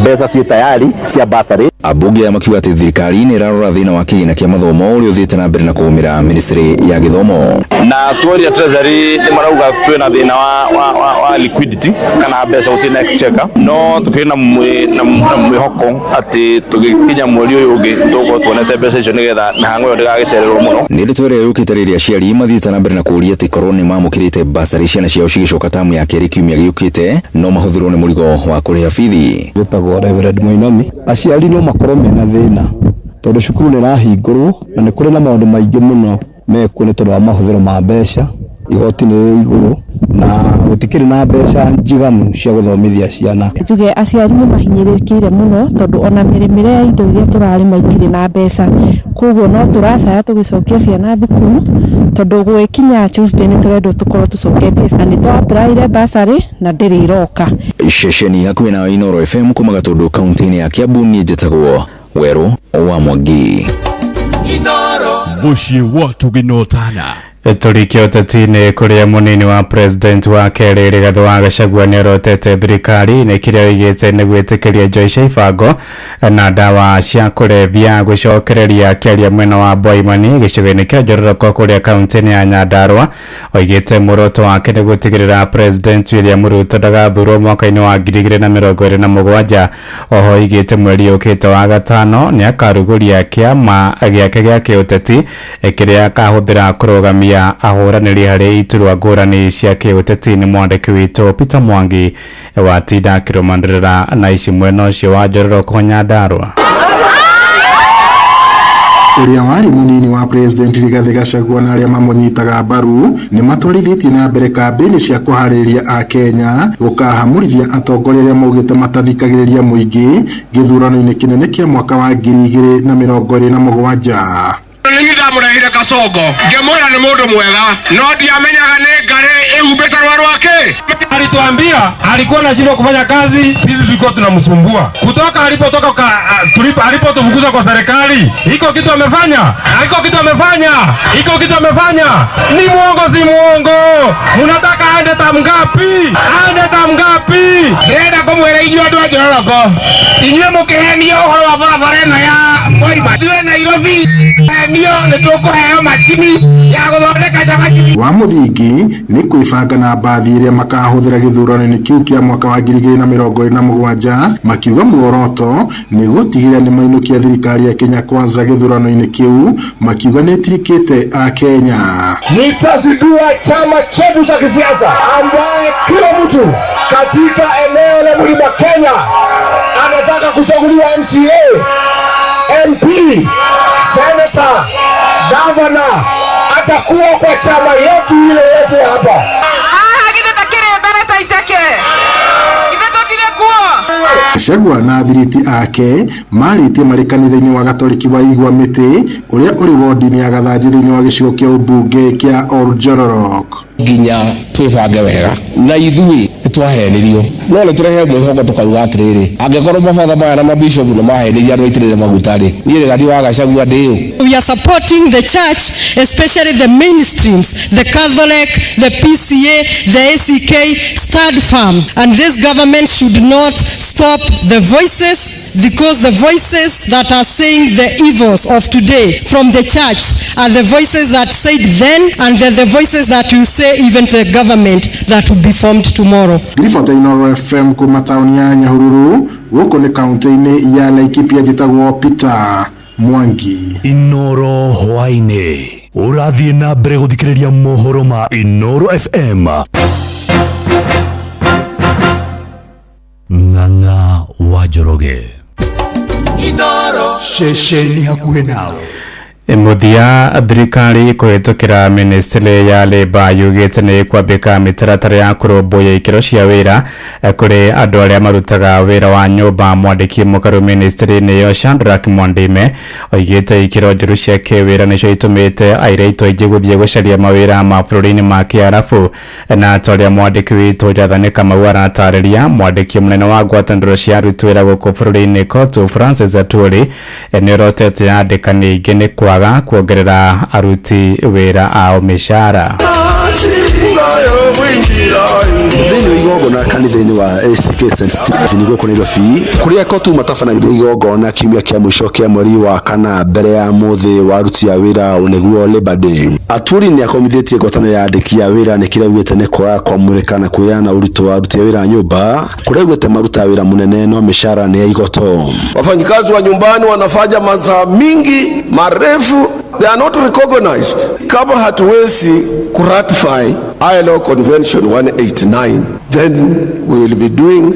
mbeca ciĩ tayari cia basarĩ. Ambunge aya makiuga atĩ thirikari nĩ ĩrarora thĩna wa kĩgĩna kĩa mathomo ũrĩa ũthiĩte na mbere na kũgũmĩra ministry ya gĩthomo. Na tuoria treasury nĩ marauga twĩna thĩna wa liquidity kana mbeca gũtirĩ na exchequer, no tũkĩrĩ na mwĩhoko atĩ tũgĩkinya mweri ũyũ ũngĩ tũgũkorwo tuonete mbeca icio nĩgetha mĩhang'o ĩyo ndĩgagĩcererwo mũno. Nĩ ndeto ĩrĩa yũkĩte rĩrĩa aciari mathiĩte na mbere na kũũria atĩ korwo nĩ mamũkĩrĩte basarĩ ciana ciao cigĩcoka tamu ya kerĩ kiumia gĩũkĩte no mahũthĩrwo nĩ mũrigo wa kũrĩha bithi. Njĩtagwo Reverend Mũinami. Aciari no makorwo mena thĩna tondũ cukuru nĩ ĩrahingũrwo na nĩ kũrĩ na maũndũ maingĩ mũno mekuo nĩ tondũ wa mahũthĩro ma mbeca, igoti nĩ rĩrĩ igũrũ na gũtikĩrĩ na mbeca njiganu cia gũthomithia ciana. Njuge aciari nĩ mahinyĩrĩrĩkĩire mũno tondũ ona mĩrĩmĩre ya indo iria tũrarĩma itirĩ na mbeca, koguo no tũracaya tũgĩcokia ciana thukuru tondũ gũgĩkinya Tuesday nĩ tũrendwo tũkorwo tũcoketie na nĩ twa-apply-ire bursary na ndĩrĩ ĩroka. Ceceni hakuhĩ na Inooro FM kuma Gatũndũ kaunti-inĩ ya Kiambu, niĩ njĩtagwo Werũ wa Mwangi. Mũciĩ wa Tũgĩnotana. Tũrĩkia ũteti-inĩ kũrĩa mũnini wa president wa kerĩ Rigathĩ wa Gachagua nĩorotete thirikari nĩ kĩrĩa oigĩte nĩ gwĩtĩkĩria njohi cia ibango na ndawa cia kũrebia gũcokereria. Akĩaria mwena wa Boimani gĩcigo-inĩ kĩa Njororoko kũrĩa kaunti-inĩ ya Nyandarua, oigĩte muoroto wake nĩ gũtigĩrĩra president William Ruto ndagathurwo mwaka-inĩ wa 2027. Oho oigĩte mweri ũkĩte wa gatano nĩ akarugũria kĩama gĩake gĩa kĩũteti kĩrĩa akahũthĩra kũrũgamia ahũranĩri harĩ iturwa ngũrani cia kĩũteti. Nĩ mwandĩki witũ Peter Mwangi watinda akĩrũmanĩrĩra na ici mwena ũcio wa Njororoko Nyandarua. Ũrĩa warĩ mũnini wa president Rigathĩ Gachagua na arĩa mamũnyitaga mbaru nĩ matwarithĩtie na mbere kambĩini cia kũharĩrĩria Akenya gũkahamũrithia atongoria arĩa maugĩte matathikagĩrĩria mũingĩ gĩthurano-inĩ kĩnene kĩa mwaka wa 2027. Nini ndamũrehire Kasongo ngĩmwĩra nĩ mũndũ mwega no ndiamenyaga nĩ ngarĩ ĩhumbĩte rwa rwake. Alituambia alikuwa anashindwa kufanya kazi, sisi tulikuwa tunamsumbua. Kutoka alipotoka alipotufukuza kwa serikali, iko kitu amefanya? Iko kitu amefanya? Iko kitu amefanya? Ni muongo, si muongo? Mnataka aende tamu ngapi? Aende tamu ngapi? Ndĩrenda Ndĩmwĩre inyuĩ andũ a Njororoko, inyuĩ mũkĩhenio ũhoro wa barabara ĩno ya Mwaima, ithuĩ Nairobi henio nĩ tũkũheo macini ya gũthondeka cabaci. Wa mũthingi nĩ kwĩbanga na mbathi ĩrĩa makahũthĩra gĩthurano-inĩ kĩu kĩa mwaka wa 2027, makiuga muoroto nĩ gũtigĩrĩra nĩmainũkia thirikari ya Kenya Kwanza gĩthurano-inĩ kĩu, makiuga nĩ ĩtirikĩte Akenya. Nitazindua chama chetu cha kisiasa ambaye kila mtu katika eneo la Mlima Kenya anataka kuchaguliwa MCA, MP, senator, governor, atakuwa kwa chama yetu ile yetu hapa. Haha githĩ ndakĩrĩ mbere ta iteke ithe tũtige kuo. Gachagua na athiriti ake marĩtie marĩ kanitha-inĩ wa Gatoreki wa Igwa Mĩtĩ ũrĩa ũrĩ wodi-inĩ ya Gathanji thĩinĩ wa gĩcigo kĩa ũmbunge kĩa Oljororok. Nginya twĩbange wega na ithuĩ nĩtwahenirio, no nĩ tũrehe mwĩhoko tũkauga atĩrĩrĩ, angĩkorwo mabatha maya na mabishopu nĩ mahenirie andũ aitĩrĩre maguta rĩ, niĩ Rigathi wa Gachagua ndĩũ. We are supporting the church, especially the mainstreams, the Catholic, the PCA, the ACK, stand firm. And this government should not stop the voices, because the voices that are saying the evils of today from the church are the voices that said then, and they're the voices that will say even to the government that will be formed tomorrow. Ngiribota Inooro FM kuma taũni ya Nyahururu, gũkũ nĩ kaunti-inĩ ya Laikipia, njĩtagwo Peter Mwangi. Inoro hwaĩ-inĩ ũrathiĩ na mbere gũthikĩrĩria mohoro ma Inoro FM. Ng'ang'a wa Njoroge. Inoro ceceni hakuhĩ nawe. Mũthia, thirikari kũhĩtũkĩra ministry ya labour yugĩte nĩ kwambĩka mĩtaratara ya kũrũmbũiya ikĩro cia wĩra kũrĩ andũ arĩa marutaga wĩra wa nyũmba. Mwandĩki mũkaru ministry-inĩ ĩyo Shadrack Mwandime oigĩte ikĩro njũru cia kĩwĩra nĩcio itũmĩte airĩtu aingĩ gũthiĩ gũcaria mawĩra mabũrũri-inĩ ma kĩarabu. Na ta ũrĩa mwandĩki witũ Jathani Kamau aratarĩria, mwandĩki mũnene wa ngwatanĩro cia aruti wĩra gũkũ bũrũri-inĩ Kotu Francis Atwoli nĩ orotete andĩkani aingĩ nĩ kwaga kuongerera aruti wĩra ao mĩcara. Thĩinĩ wa igongona kanitha-inĩ wa ACK St Stephen gũkũ Nairobi, kũrĩa Kotu matabanagĩria igongona kiumia kĩa mũico kĩa mweri wa kana mbere ya mũthĩ wa aruti a wĩra, nĩguo Labor Day, Atwoli nĩ akomithĩtie ngwatanĩro ya andĩki a wĩra nĩ kĩrĩa augĩte nĩ kwaga kwamũrĩka na kwĩyana ũritũ wa aruti a wĩra a nyũmba, kũrĩa augĩte marutaga wĩra mũnene no mĩcara nĩ ya igoto. Wafanyikazi wa nyumbani wanafanya masaa mingi marefu, they are not recognized. Kama hatuwezi kuratify ILO Convention 189, then we will be doing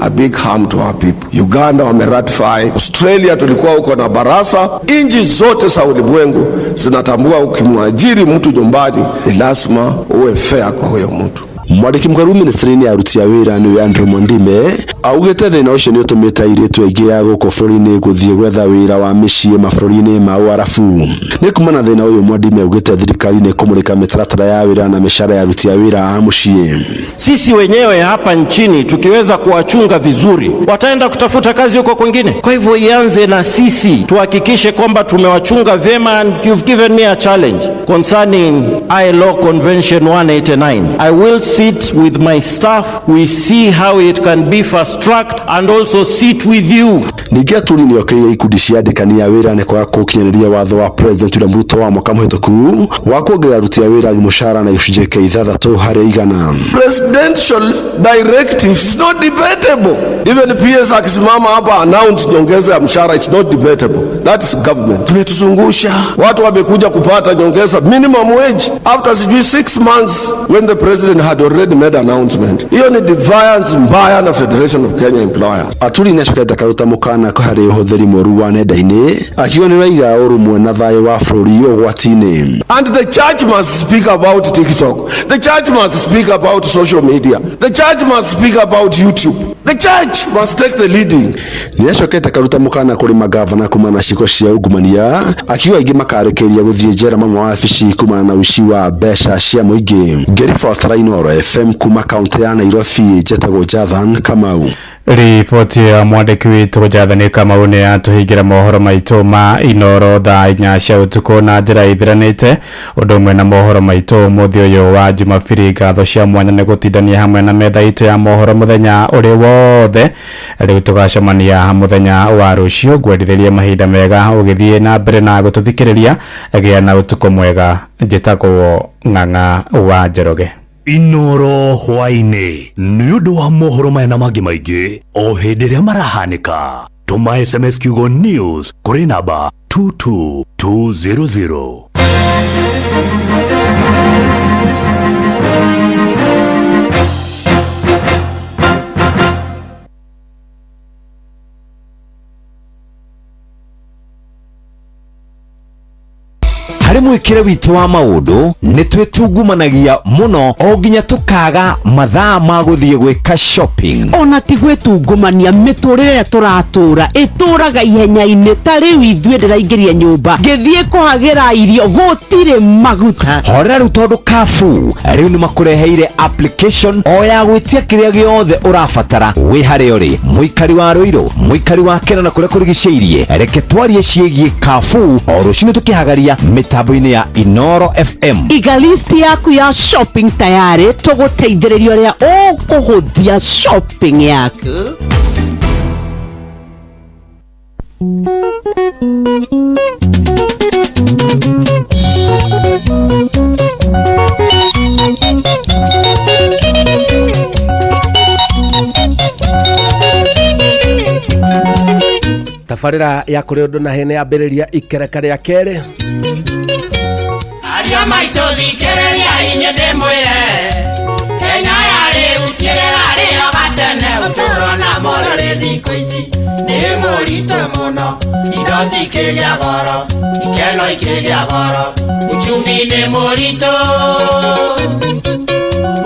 a big harm to our people. Uganda wameratify, Australia tulikuwa huko na barasa. Nchi zote za ulimwengu zinatambua ukimwajiri mtu nyumbani ni lazima uwe fair kwa huyo mtu. Mwandĩki mũkaru ministry-inĩ ya aruti a wĩra nĩwe Andrew Mwandime augĩte thĩna ũcio nĩ ũtũmĩte airĩtu aingĩ a gũkũ bũrũri-inĩ gũthiĩ gwetha wĩra wa mĩciĩ mabũrũri-inĩ ma Ũarabu. Nĩ kumana na thĩna ũyũ, Mwandime augĩte thirikari nĩ kũmũrĩka mĩtaratara ya wĩra na mĩcara ya aruti a wĩra a mũciĩ. Sisi wenyewe hapa nchini tukiweza kuwachunga vizuri, wataenda kutafuta kazi huko kwingine. Kwa hivyo ianze na sisi, tuhakikishe kwamba tumewachunga vyema. And you've given me a challenge concerning ILO Convention 189. I will sit with my staff, we see how it can be fast tracked and also sit with you. Ningĩ Atwoli nĩ okĩrĩire ikundi cia andĩkani a wĩra nĩ kwaga gũkinyanĩria watho wa President William Ruto wa mwaka mũhĩtũku wa kuongerera aruti a wĩra mũcara na gĩcunjĩ kĩa 6%. Presidential directive is not debatable. Even PS akisimama hapa announce nyongeza ya mshahara, it's not debatable. That is government. Tumetuzungusha, watu wamekuja kupata nyongeza minimum wage after sijui 6 months when the president had already made announcement. Hiyo ni defiance mbaya na Federation of Kenya Employers. Atwoli nĩ acokete akaruta mũkana harĩ ũhũthĩri mũru wa nenda-inĩ, akiuga nĩ ũraiga ũrũmwe na thayũ wa bũrũri ũgwati-inĩ. And the church must speak about TikTok. The church must speak about social media. The church must speak about YouTube. The church must take the leading. Nĩ acokete akaruta mũkana kũrĩ magavana kumana na ciĩko cia ungumania, akiuga aingĩ makarĩkĩria gũthiĩ njera mamwe wabici kumana na ũici wa mbeca cia mũingĩ. Ngĩribotera Inooro FM kuma kaũntĩ ya Nairobi, njetagwo Jathan Kamau. Riboti ya mwandĩki witũ Jathani Kamau nĩ yatũhingĩra mohoro maitũ ma Inoro thaa 4 cia ũtukũ na njĩra ithiranĩte ũndũ ũmwe na mohoro maitũ ũmũthĩ ũyũ wa Jumabiri. Ngatho cia mwanya nĩ gũtindania hamwe na metha itũ ya mohoro mũthenya ũrĩ wothe. Rĩu tũgacemania mũthenya wa rũciũ. Ngwendithĩrie mahinda mega ũgĩthiĩ na mbere na gũtũthikĩrĩria. Gĩa na ũtukũ mwega. Njĩtagwo Ng'ang'a wa Njoroge. Inoro hwaini nĩ ũndũ wa mohoro maya na mangĩ maingĩ o hĩndĩ ĩrĩa marahanĩka. Tũma SMS kiugo news kũrĩ namba 22200. Harĩ mwĩkĩre witũ wa maũndũ nĩ twĩtungumanagia mũno o nginya tũkaga mathaa ma gũthiĩ gwĩka shopping. Ona ti gwĩtungumania, mĩtũrĩre ĩrĩa tũratũra ĩtũraga ihenya-inĩ. Ta rĩu ithuĩ ndĩraingĩria nyũmba ngĩthiĩ kũhagĩra irio gũtirĩ maguta. Horera rĩu tondũ Carrefour rĩu nĩ makũreheire application o ya gwĩtia kĩrĩa gĩothe ũrabatara wĩ harĩa ũrĩ, mũikari wa Rũirũ, mũikari wa Kena na kũrĩa kũrigicĩirie. Reke twarie ciĩgiĩ Carrefour o rũcinĩ tũkĩhagaria mĩtambo-inĩ ya Inoro FM. Iga list yaku ya shopping tayarĩ, tũgũteithĩrĩria ũrĩa ũkũhũthia shopping yaku. Tabarĩra ya kũrĩ ũndũ na hĩnĩ yambĩrĩria ikereka rĩa kerĩ. Aria maitũ thikĩrĩria inyuĩ ndĩmwĩre, Kenya ya rĩu ti ĩrĩa ĩrarĩ o gatene. Ũtũũro na morarĩ thikũ ici nĩ mũritũ mũno, indo cikĩgĩa goro, ikeno ikĩgĩa goro, uchumi nĩ mũritũ,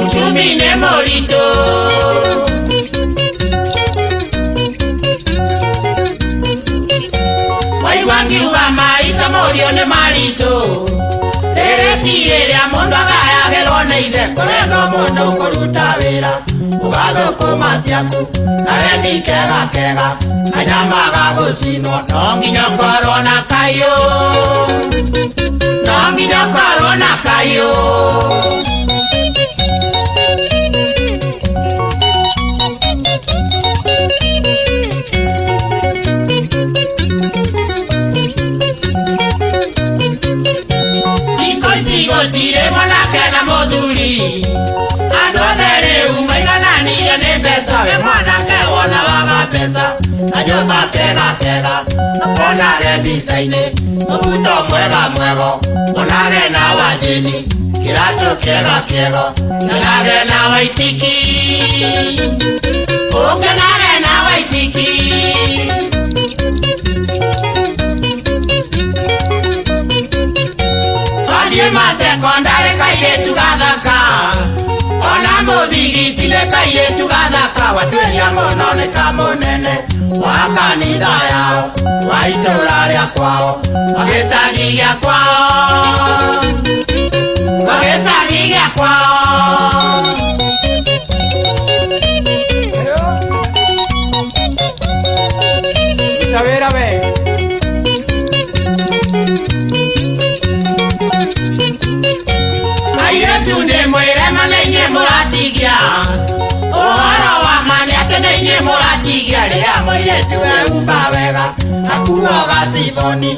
uchumi nĩ mũritũ. Waigua ngiuga maica mũriũ nĩ maritũ, rĩrĩ ti rĩrĩa mũndũ agayagĩrwo nĩ ithe. Kũrendwo mũndũ kũruta wĩra ũgathũkũma ciaku na wendi kega kega kanyama ga gũcinwo, no nginya ũkorwo na kayũ, no nginya ũkorwo na kayũ. Gũtirĩ mwanake na mũthuri, andũ othe rĩu maigananirio nĩ mbeca. We mwanake wona waga mbeca na nyũmba kega kega, makonage mbica-inĩ mũbuto mwega mwego, wonage na wanjĩni kĩratũ kĩega kĩego, kenage na waitiki, ũkenage na waitiki. Wathiĩ masekondari kairĩtu gathaka, ona mũthigiti nĩ kairĩtu gathaka, watuĩria mũno nĩ kamũnene wa kanitha yao, wa itũũra rĩa kwao, wa gĩcagi gĩa kwao, wa gĩcagi gĩa kwao. Ruta wĩra we. Airĩtu ndĩmwĩre ma nĩ inyuĩ mũratigia, ũhoro wa ma nĩ atĩ nĩ inyuĩ mũratigia. Rĩrĩa mũirĩtu ehumba wega akuoga ciboni,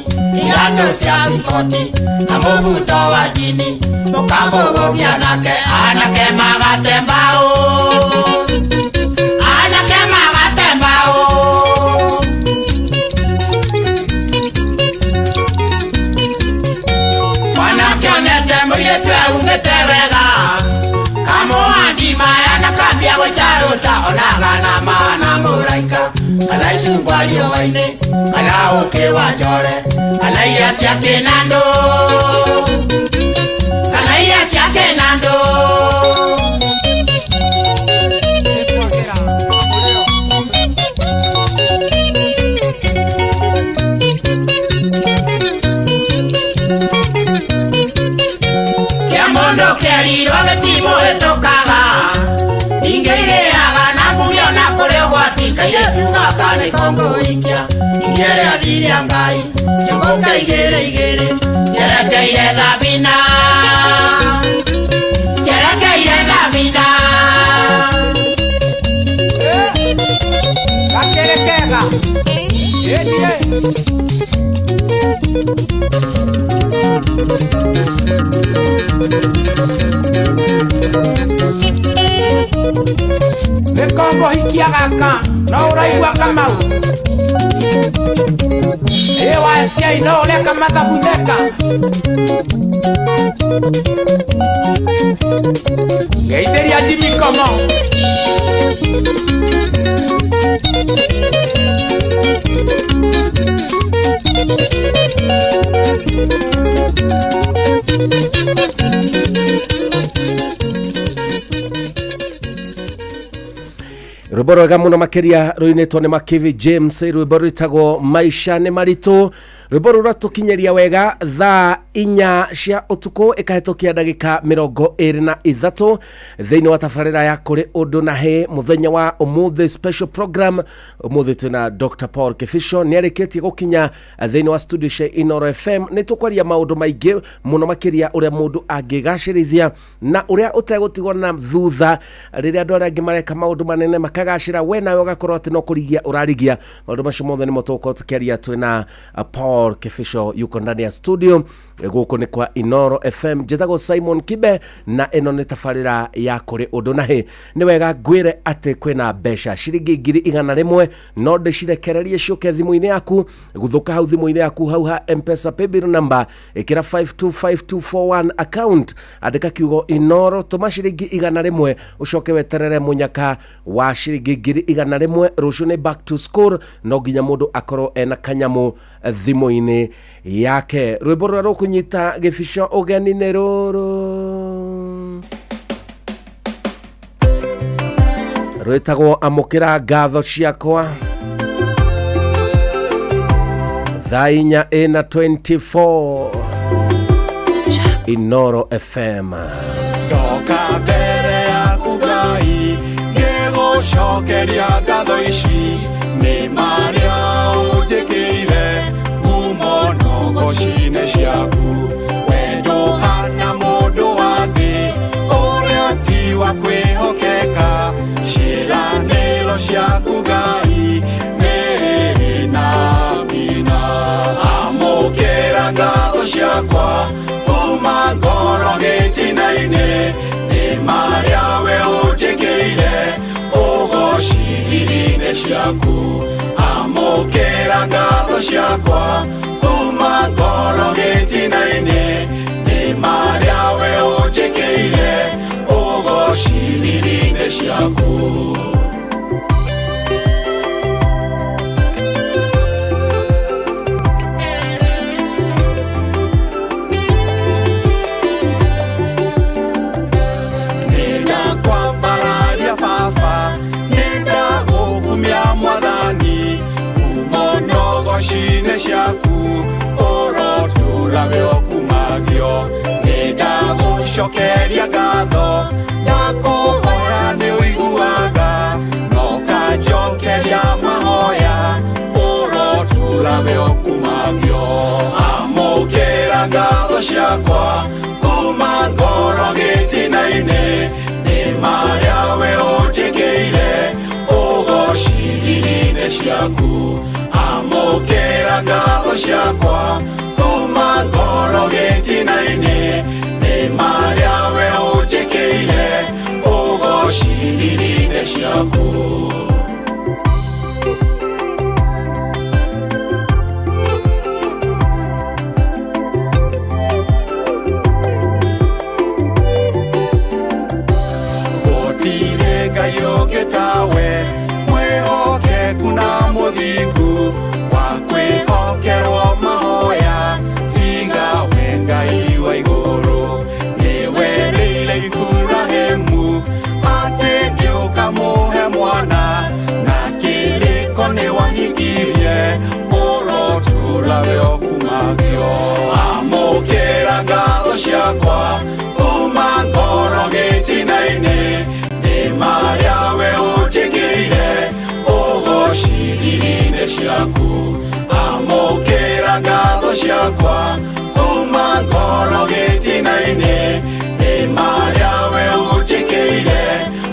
iratũ cia ciboti na mũbuto wa njini, mũkabũgũgia nake anake magate mbaũ, anake magate mbaũ. Mwanake onete mũirĩtu ehumĩte wega, kamũhandi maya na kambia gwĩtarũta, onaga na mahana mũraika, kana icungwa riũa-inĩ, kana ũkĩ wa njore, kana iria cia kĩnandũ, kana iria cia kĩnandũ. Kĩa mũndũ kĩerirwo gĩtimũhĩtũkaga, ingĩ irĩaga na mbugi ona kũrĩ ũgwati. Kairĩtu gaka nĩko ngũhikia Ingĩrĩa thiria Ngai Ciũka igĩrĩ igĩrĩ Cerekeire Thabina Cerekeire Thabina Gakĩrĩ kega ĩnie Nĩko ngũhikia gaka no ũraigua Kamau ĩ wa SK no ũreka mathabu theka ngeithĩria Jimmy Komo Rwimbo rwega muno makiria ruinitwo ni Makivi James, rwimbo rwitagwo Maisha ni Maritu. Rwimbo ruratukinyeria wega thaa 4 cia utuku ikahitukia ndagika 23 thiini wa tabarira ya kuri undu na he muthenya wa umuthi special program. Umuthi twina Dr Paul Kibicho ni arikitie gukinya thiini wa studio cia Inoro FM. Ni tukwaria maundu maingi muno makiria uria mundu angigacirithia na uria utegutigwo na thutha riria andu aria angi mareka maundu manene makagacira, we nawe ugakorwo ati no kurigia urarigia. Maundu macio mothe nimo tugukorwo tukiaria twina Paul Kibicho yuko ndani ya studio guku ni kwa Inoro FM. Njitagwo Simon Kibe na ino ni tabarira ya kuri undu na he. Ni wega ngwire ati kwina mbeca ciringi 100,000 no ndicirekererie ciuke thimu-ini yaku. Guthuka hau thimu-ini yaku hau ha M-Pesa paybill number ikira 525241 account, andika kiugo Inoro, tuma ciringi 100 ucoke weterere munyaka wa ciringi 100,000. Rucio ni back to school, no nginya mundu akorwo ena kanyamu thimu-ini yake. Rwimbo rũrĩa rũkũnyita Gĩbico ũgeni nĩ rũrũ rwĩtagwo Amũkĩra Ngatho Ciakwa. Thaa 4:24 Inoro FM. Ndoka mbere yaku Ngai ngĩgũcokeria ngatho ici nĩ marĩa ũnjĩkĩire ngumo nogocine ciaku. Wendo hana mũndũ wa thĩ ũrĩa ti wa kwĩhokeka, ciĩranĩro ciaku Ngai nĩ na mina. Amũkĩra ngatho ciakwa kuma ngoro gĩtina-inĩ nĩ marĩa we ũnjĩkĩire ũgociriri-inĩ ciaku. Amũkĩra ngatho ciakwa kuma ngoro gĩtina-inĩ nĩ marĩa we ũnjĩkĩire ũgociriri-inĩ ciaku. Nĩndakwambararia baba, nĩndagũkumia mwathani, ngumo nogocine ciaku ũrotũra we ũkumagio. Nĩndagũcokeria ngatho, ndakũhoya nĩ ũiguaga, no kanjokeria mahoya ũrotũra we ũkumagio. Amũkĩra ngatho ciakwa kuma ngoro gĩtina-inĩ nĩ marĩa we ũnjĩkĩire ũgociriri-inĩ ciaku. Amũkĩra ngatho ciakwa kuma ngoro gĩtina-inĩ nĩ marĩa we ũnjĩkĩire ũgociriri-inĩ ciaku. Gũtirĩ Ngai ũngĩ tawe, mwĩhokeku na mũthingu, wa kwĩhokerwo mahoya tiga we Ngai wa igũrũ. Nĩwerĩire Iburahĩmu atĩ nĩũkamũhe mwana, na kĩrĩko nĩwahingirie ũrotũra we ũkumagio. Amũkĩra ngatho ciakwa kuma ngoro gĩtina-inĩ nĩ marĩa we ũnjĩkĩire ũgo ciaku amũkĩra ngatho ciakwa kuma ngoro gĩtina-inĩ nĩ marĩa we ũnjĩkĩire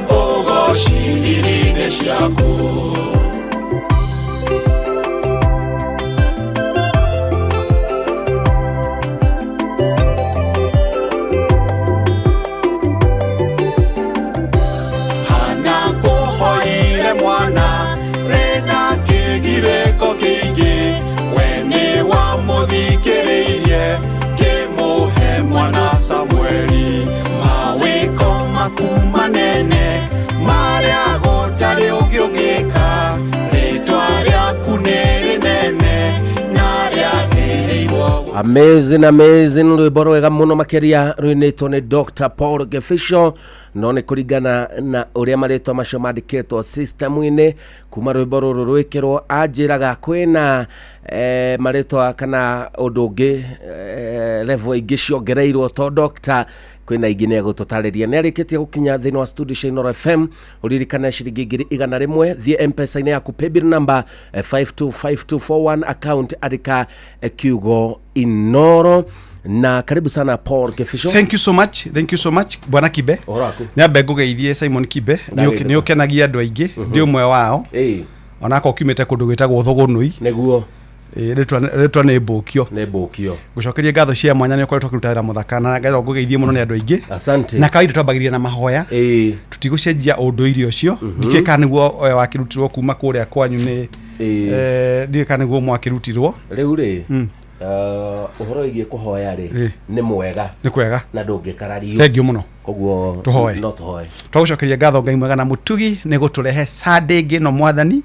ũgoci thiri-inĩ ciaku. Hana kũhoire mwana rĩna kĩgirĩko kĩingĩ we nĩ wamũthikĩrĩirie kĩmũhe mwana Samueli mawĩko maku manene marĩa gũtarĩ ũngĩ ũngĩka rĩtwa rĩaku nĩ rĩnene na rĩagĩrĩirwo. Amazing, amazing, rwĩmbo rwega mũno makĩria rwinĩtwo nĩ Dr Paul Gefisho, no nĩ kũringana na ũrĩa marĩtwa macio mandĩkĩtwo system-inĩ kuma rwĩmbo rũrũ rwĩkĩrwo, anjĩraga kwĩna marĩtwa kana ũndũ ũngĩ, level ingĩ ciongereirwo to Dr kwĩna ingĩ nĩ egũtũtarĩria. Nĩ arĩkĩtie gũkinya thĩinĩ wa studio cia Inooro FM. Ũririkane ciringi 100,000, thiĩ M-Pesa-inĩ yaku, paybill number 525241, account andĩka kiugo Inooro. Na karibu sana Paul Gefisho. Thank you so much, thank you so much bwana Kibe. Ũhoro waku? Nyambe ngũgeithie Simon Kibe, Ndagĩrĩra. nĩ ũkenagia andũ aingĩ, ndĩ ũmwe wao. Onako kiumĩte kũndũ gwĩtagwo Thũgũnũi. Nĩguo. Rĩtwa nĩ Mbũkio. Nĩ Mbũkio. Ngũcokerie ngatho cia mwanya nĩ ũkoretwo ũkĩruta wĩra mũthaka na ngerwo ngũgeithie mũno nĩ andũ aingĩ. Asante. Na kawaida twambagĩrĩria na mahoya. Tũtigũcenjia ũndũire ũcio. Ndikĩũĩ kana nĩguo ũyũ wakĩrutirwo kuma kũrĩa kwanyu nĩ ndiũĩ kana nĩguo mwakĩrutirwo. Rĩu rĩ, ũhoro wĩgiĩ kũhoya rĩ, nĩ mwega. Nĩ kwega. Na ndũngĩkarario. Thank you mũno. Koguo Tũhoe. No tũhoe. Twagũcokeria ngatho Ngai mwega na mũtugi nĩ gũtũrehe Sunday ĩngĩ no mwathani.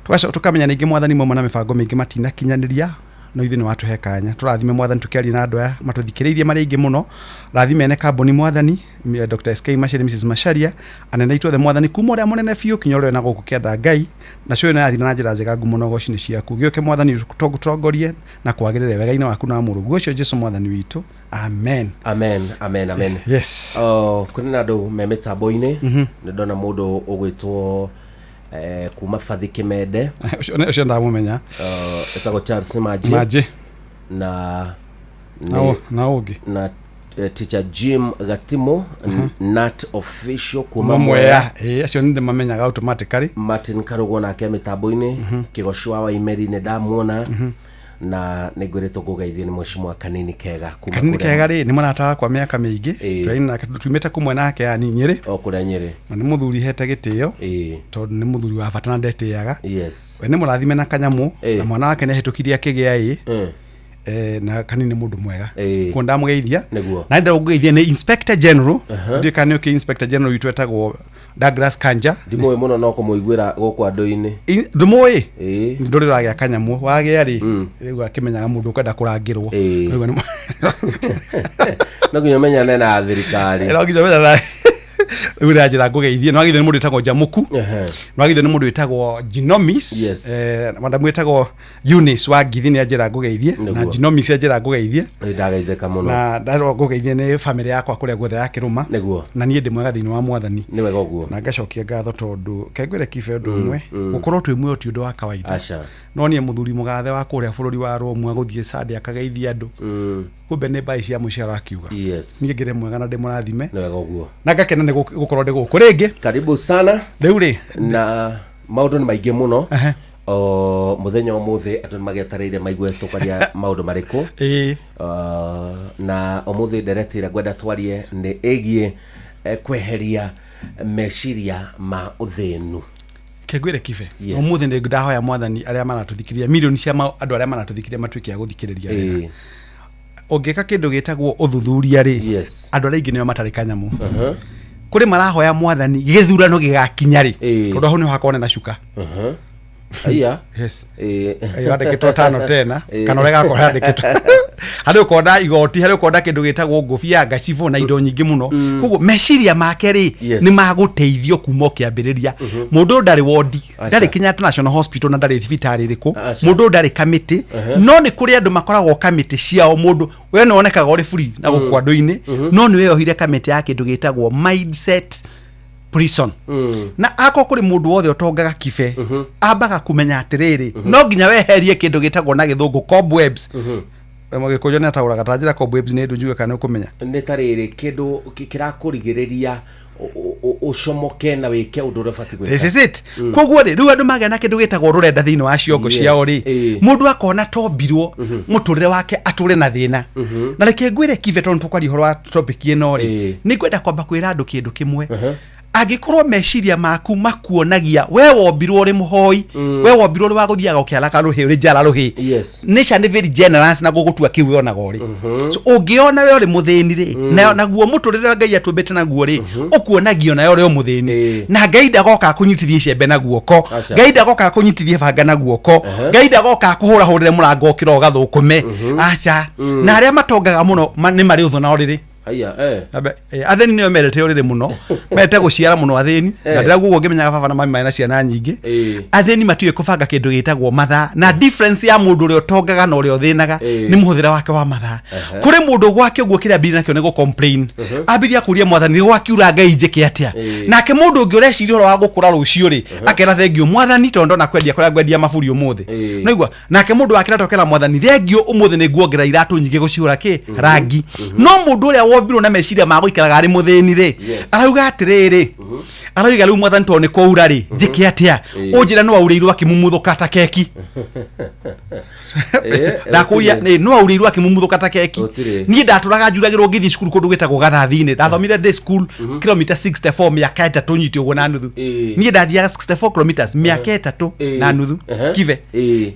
Tũgacoka tũkamenya ningĩ mwathani mauma na mĩbango mĩingĩ matinakinyanĩria, no ithuĩ nĩ watũhe kanya. Tũrathime mwathani tũkĩaria na andũ aya matũthikĩrĩirie marĩ aingĩ mũno. Rathime ene kambuni mwathani, Dr. SK Macharia, Mrs. Macharia, anene aitũ othe mwathani, kuma ũrĩa mũnene biũ kinya ũrĩa wĩna gũkũ kĩanda Ngai, na cio ĩno yathiĩ na njĩra njega ngumo na ũgoci nĩ ciaku. Gĩũke mwathani tũtongorie na kwagĩrĩre wega-inĩ waku na mũrũguo ũcio Jesu mwathani witũ. Amen. Amen, amen, amen. Yes. Oh, kũrĩ na andũ me mĩtambo-inĩ. Nĩ ndona mũndũ ũgwĩtwo kuma Bathi Kĩmende. Ũcio ndamũmenya. Etagwo Charles Manji. Manji. Na Na ũngĩ. Na teacher Jim Gatimo, Nat official kuma Mwea. Acio nĩ ndĩmamenyaga automatically. Martin Karugwo nake mĩtambo-inĩ. Kĩgoci wa Waimeri nĩ ndamuona. Na nĩ ngwĩrĩtwo ngũgeithie nĩ mheshimiwa Kanini Kega kuma Kanini kũrĩa- Kega rĩ nĩ mũrata wakwa mĩaka mĩingĩ. Tũrĩ nake tumĩte kũmwe nake yani Nyĩrĩ. O kũrĩa Nyĩrĩ. Na nĩ mũthuri hete gĩtĩo. Tondũ nĩ mũthuri wa bata na ndetĩaga. Yes. We nĩ mũrathime na kanyamũ na mwana wake nĩ ahĩtũkirie akĩgĩa ĩ. Na Kanini nĩ mũndũ mwega. Kuo ndamũgeithia. Nĩguo. Na ndĩrenda kũgeithia nĩ Inspector General. Ndiũĩ kana nĩ ũkĩ Inspector General witũ etagwo Douglas Kanja. Ndimũĩ mũno no kũmũiguĩra gũkũ andũ-inĩ. Ndũmũĩ? Ndũrĩ ũragĩa kanyamũ. Wagĩa rĩ, rĩu akĩmenyaga mũndũ ũkwenda kũrangĩrwo. Rĩu nĩ No nginya ũmenyane na thirikari. No nginya ũmenyane na rĩu ndĩranjĩra ngũgeithie. Nĩ wageithio nĩ mũndũ wĩtagwo Jamuku. Nĩ wageithio nĩ mũndũ wĩtagwo Jinomis. Yes. Madamu wĩtagwo Eunice wa Ngithi nĩ anjĩra ngũgeithie. Na Nĩguo. Jinomis anjĩra ngũgeithie. Ndageithĩka mũno. Na ndarwo ngũgeithie nĩ bamĩrĩ yakwa kũrĩa guothe ya kĩrũma. Nĩguo. Na niĩ ndĩ mwega thĩinĩ wa mwathani. Nĩ wega ũguo. Na ngacokia ngatho tondũ kengwĩre Kibe ũndũ ũmwe, gũkorwo twĩ muoyo ti ũndũ wa kawaida. Aca. No niĩ mũthuri mũgathe wa kũrĩa bũrũri wa Rome agũthiĩ Sunday akageithia andũ. Kumbe nĩ mbaĩ cia mũciaro akiuga. Yes. Niĩ ngĩrĩ mwega na ndĩ mũrathime. Nĩ wega ũguo. Na ngakena nĩ gũkorwo ndĩ gũkũ rĩngĩ. Karibu sana. Rĩu rĩ. Na maũndũ nĩ maingĩ mũno. O mũthenya ũmũthĩ andũ nĩ magĩetereire maigue tũkaria maũndũ marĩkũ. Na ũmũthĩ ndereti ĩrĩa ngwenda twarie nĩ ĩgiĩ kweheria meciria ma ũthĩnu. Kengwĩre Kibe. Yes. Ũmũthĩ nĩ ndahoya mwathani arĩa maratũthikĩrĩria, milioni cia andũ arĩa maratũthikĩrĩria matuĩke a gũthikĩrĩria wega. Ũngĩka kĩndũ gĩtagwo ũthuthuria rĩ, Yes. andũ arĩa aingĩ nĩo matarĩ kanyamũ. Kũrĩ marahoya mwathani gĩthurano gĩgakinya rĩ, tondũ hau nĩho hakorwo na cuka. Aya. Yes. Yandĩkĩtwo tano tena kana ũrĩa gakorwo yandĩkĩtwo harĩ ũkona igoti, harĩ ũkona kĩndũ gĩtagwo ngũbia, ngacibũ na indo nyingĩ mũno. Koguo meciria make rĩ Yes. nĩ magũteithio kuma o kĩambĩrĩria. Mũndũ ũyũ ndarĩ wondi, Aca. ndarĩ Kenyatta National Hospital na ndarĩ thibitarĩ ĩrĩkũ. Aca. Mũndũ ũyũ ndarĩ kamĩtĩ, no nĩ kũrĩ andũ makoragwo kamĩtĩ ciao. Mũndũ we nĩ wonekaga ũrĩ free na gũkũ andũ-inĩ, no nĩ weyohire kamĩtĩ ya kĩndũ gĩtagwo mindset Prison. Na akorwo kũrĩ mũndũ wothe ũtongaga kibe, ambaga kũmenya atĩrĩrĩ, no nginya weherie kĩndũ gĩtagwo na gĩthũngũ cobwebs. Mũgĩkũyũ nĩ ataũraga ta njĩra cobwebs nĩ ndũ njuge kana nĩ ũkũmenya. Nĩ ta rĩrĩ kĩndũ kĩrakũrigĩrĩria ũcomoke na wĩke ũndũ ũrĩa ũbatiĩ gwĩka. This is it. Koguo rĩ, rĩu andũ magĩa na kĩndũ gĩtagwo rũrenda thĩinĩ wa ciongo ciao rĩ, mũndũ akona tombirwo mũtũrĩre wake atũre na thĩna. Na reke ngwĩre kibe, tondũ tũkwaria ũhoro wa topic ĩno rĩ, nĩ ngwenda kwamba kwĩra andũ kĩndũ kĩmwe. Angĩkorwo meciria maku makuonagia we wombirwo ũrĩ mũhoi, we wombirwo ũrĩ wa gũthiaga ũkĩaraga rũhĩ, ũrĩ njara rũhĩ, nature nĩ very generous na gũgũtua kĩu yonaga ũrĩ. So ũngĩona we ũrĩ mũthĩni rĩ, na naguo mũtũrĩre wa Ngai atũmbĩte naguo rĩ, ũkuonagio nayo ũrĩ o mũthĩni. Na Ngai ndagoka akũnyitithie icembe na guoko. Aca. Ngai ndagoka akũnyitithie banga na guoko. Ngai ndagoka akũhũrahũrĩre mũrango ũkĩra ũgathũkũme, aca. Na arĩa matongaga mũno nĩ marĩ ũthũ na ũrĩrĩ. Haiya, eh. Athĩni nĩo mendete ũrĩrĩ mũno, mendete gũciara mũno athĩni. Na ndĩrauga ũguo ngĩmenyaga baba na mami marĩ na ciana nyingĩ. Athĩni matiũĩ kũbanga kĩndũ gĩtagwo mathaa, na difference ya mũndũ ũrĩa ũtongaga na ũrĩa ũthĩnaga nĩ mũhũthĩre wake wa mathaa. Kũrĩ mũndũ gwake ũguo kĩrĩa ambirie nakĩo nĩ gũ complain, ambirie akũria mwathani, nĩ gwakiura Ngai njĩke atĩa? Nake mũndũ ũngĩ ũreciria ũhoro wa gũkũra rũciũ rĩ, akera thengiũ mwathani, tondũ ndona kwendia kũrĩa ngwendia maburi ũmũthĩ. Naigua nake mũndũ wa kĩratũ akera mwathani, thengiũ ũmũthĩ nĩ nguongerera iratũ nyingĩ gũcihũra kĩ rangi. No mũndũ ũrĩa wombirwo na meciria ma gũikaraga arĩ mũthĩni rĩ, arauga atĩrĩrĩ, arauga rĩu mwathani, tondũ nĩ kwaura rĩ, njĩke atĩa? Ũnjĩra no aurĩirwo akĩmumuthũka ta keki. Ndakũria Gũtirĩ. nĩ no aurĩirwo akĩmumuthũka ta keki. Gũtirĩ. Niĩ ndatũraga njuragĩrwo ngĩthiĩ cukuru kũndũ gwĩtagwo Gathathinĩ. Ndathomire day school kilomita 64 mĩaka 3 nyite ũguo na nuthu. Niĩ ndathiaga 64 kilometers mĩaka 3 na nuthu, kibe.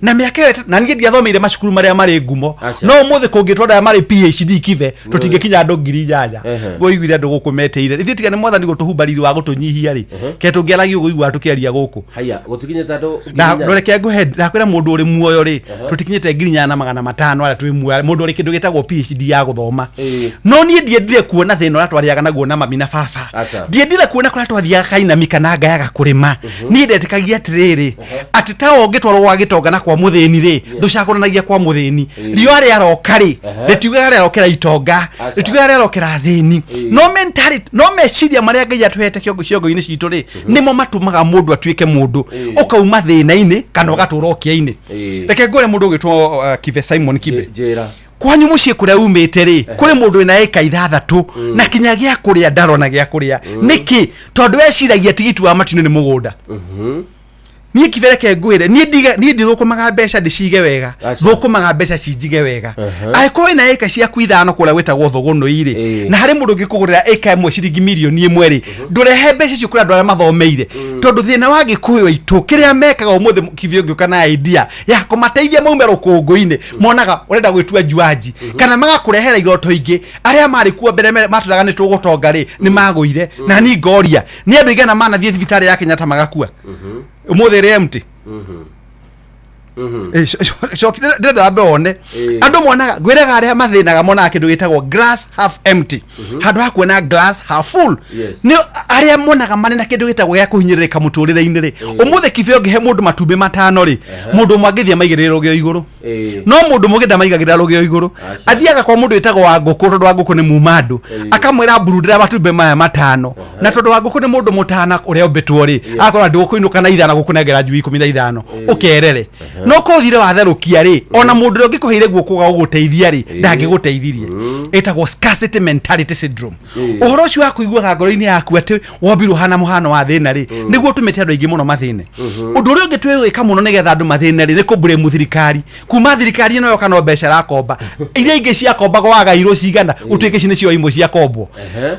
Na mĩaka ĩyo na niĩ ndiathomeire macukuru marĩa marĩ ngumo. Aca. No ũmũthĩ kũngĩtwo andũ arĩa marĩ PhD kibe, tũtingĩkinya andũ 8,000. Ngũiguire andũ gũkũ metĩire ithuĩ, tiga nĩ mwathani gũtũhumba riri wa gũtũnyihia rĩ, ke tũngĩaragia ũguo iguaga tũkĩaria gũkũ. Haiya, gũtikinyĩte andũ ngiri Na inyanya. reke ngũhe, ndakwĩra mũndũ ũrĩ muoyo rĩ, tũtikinyĩte 4500 arĩa twĩ muoyo, mũndũ ũrĩ kĩndũ gĩtagwo PhD ya gũthoma. No niĩ ndiendire kuona thĩna ũrĩa twarĩaga naguo na mami na baba. Aca. Ndiendire kuona kũrĩa twathiaga kainami kana ngayaga kũrĩma. Niĩ ndetĩkagia atĩrĩrĩ, atĩ ta ũngĩtwarwo gwa gĩtonga na kwa mũthĩni rĩ, ndũcagũranagia kwa mũthĩni. Riũa rĩaroka rĩ, rĩtiugaga rĩarokera itonga, rĩtiugaga rĩarokera athĩni. No mentality, no meciria marĩa Ngai atũhete kĩongo ciongo-inĩ citũ rĩ, nĩmo matũmaga mũndũ atuĩke mũndũ, ũkauma thĩna-inĩ kana ũgatũra ũkĩa-inĩ. Reke ngwĩre mũndũ ũgĩtwo Kibe Simon Kibe. Njĩra. Kwanyu mũciĩ kũrĩa umĩte rĩ, kũrĩ mũndũ wĩna ĩka 6 na kinya gĩa kũrĩa ndarona gĩa kũrĩa. Nĩkĩ? Tondũ eciragia tigiti wa matinũ nĩ mũgũnda. Niĩ kibe reke ngwĩre, niĩ niĩ ndithũkũmaga mbeca ndĩcige wega. Aca. Thũkũmaga mbeca cinjige wega. Angĩkorwo wĩna ĩka ciaku 5 kũrĩa gwĩtagwo thũgũnũi rĩ, na harĩ mũndũ ũngĩkũgũrĩra ĩka ĩmwe ciringi mirioni 1 rĩ, ndũrehe mbeca icio kũrĩ andũ arĩa mathomeire. Tondũ thĩna wa gĩkũyũ aitũ, kĩrĩa mekaga ũmũthĩ kibe, ũngĩũka na idea ya kũmateithia maume rũkũngũ-inĩ, monaga ũrenda gwĩtua njuanji kana magakũrehera iroto ingĩ. Arĩa marĩ kuo mbere matũraga nĩ tũgũtonga rĩ, nĩ magũire. Na ni ngoria nĩ andũ igana manathiĩ thibitarĩ ya Kenyatta magakua, ũmũthĩ ĩrĩ empty. Coki ndĩrenda wambe wone andũ monaga, ngwĩraga arĩa mathĩnaga monaga kĩndũ gĩtagwo glass half empty handũ ha kuona glass half full. Nĩ arĩa monaga marĩ na kĩndũ gĩtagwo gĩa kũhinyĩrĩrĩka mũtũrĩre-inĩ rĩ. Ũmũthĩ kibe, ũngĩhe mũndũ matumbĩ 5 rĩ, mũndũ ũmwe angĩthiĩ amaigĩrĩre rũgĩo igũrũ, no mũndũ mũngĩ ndamaigagĩrĩra rũgĩo igũrũ. Athiaga kwa mũndũ wĩtagwo wa ngũkũ, tondũ wa ngũkũ nĩ muma andũ, akamwĩra, "Mburundĩra matumbĩ maya 5." Na tondũ wa ngũkũ nĩ mũndũ mũtana ũrĩa ũmbĩtwo rĩ, agakorwo ndũkũinũka na 5, gũkũnengera njui 15 ũkerere. No kũthire watherũkia rĩ, ona mũndũ ũrĩa ũngĩkũheire guoko ga gũgũteithia rĩ, ndangĩgũteithirie. Ĩtagwo scarcity mentality syndrome. Ũhoro ũcio wa kũiguaga ngoro-inĩ yaku atĩ wombirwo hana mũhano wa thĩna rĩ, nĩguo ũtũmĩte andũ aingĩ mũno mathĩne. Ũndũ ũrĩa ũngĩ twĩwĩka mũno nĩgetha andũ mathĩne rĩ, nĩ kũ-blame thirikari. Kuma thirikari ĩno yoka no mbeca ĩrakomba, iria ingĩ ciakombaga wagairwo cigana, ũtuĩke ici nĩcio imwe ciakombwo.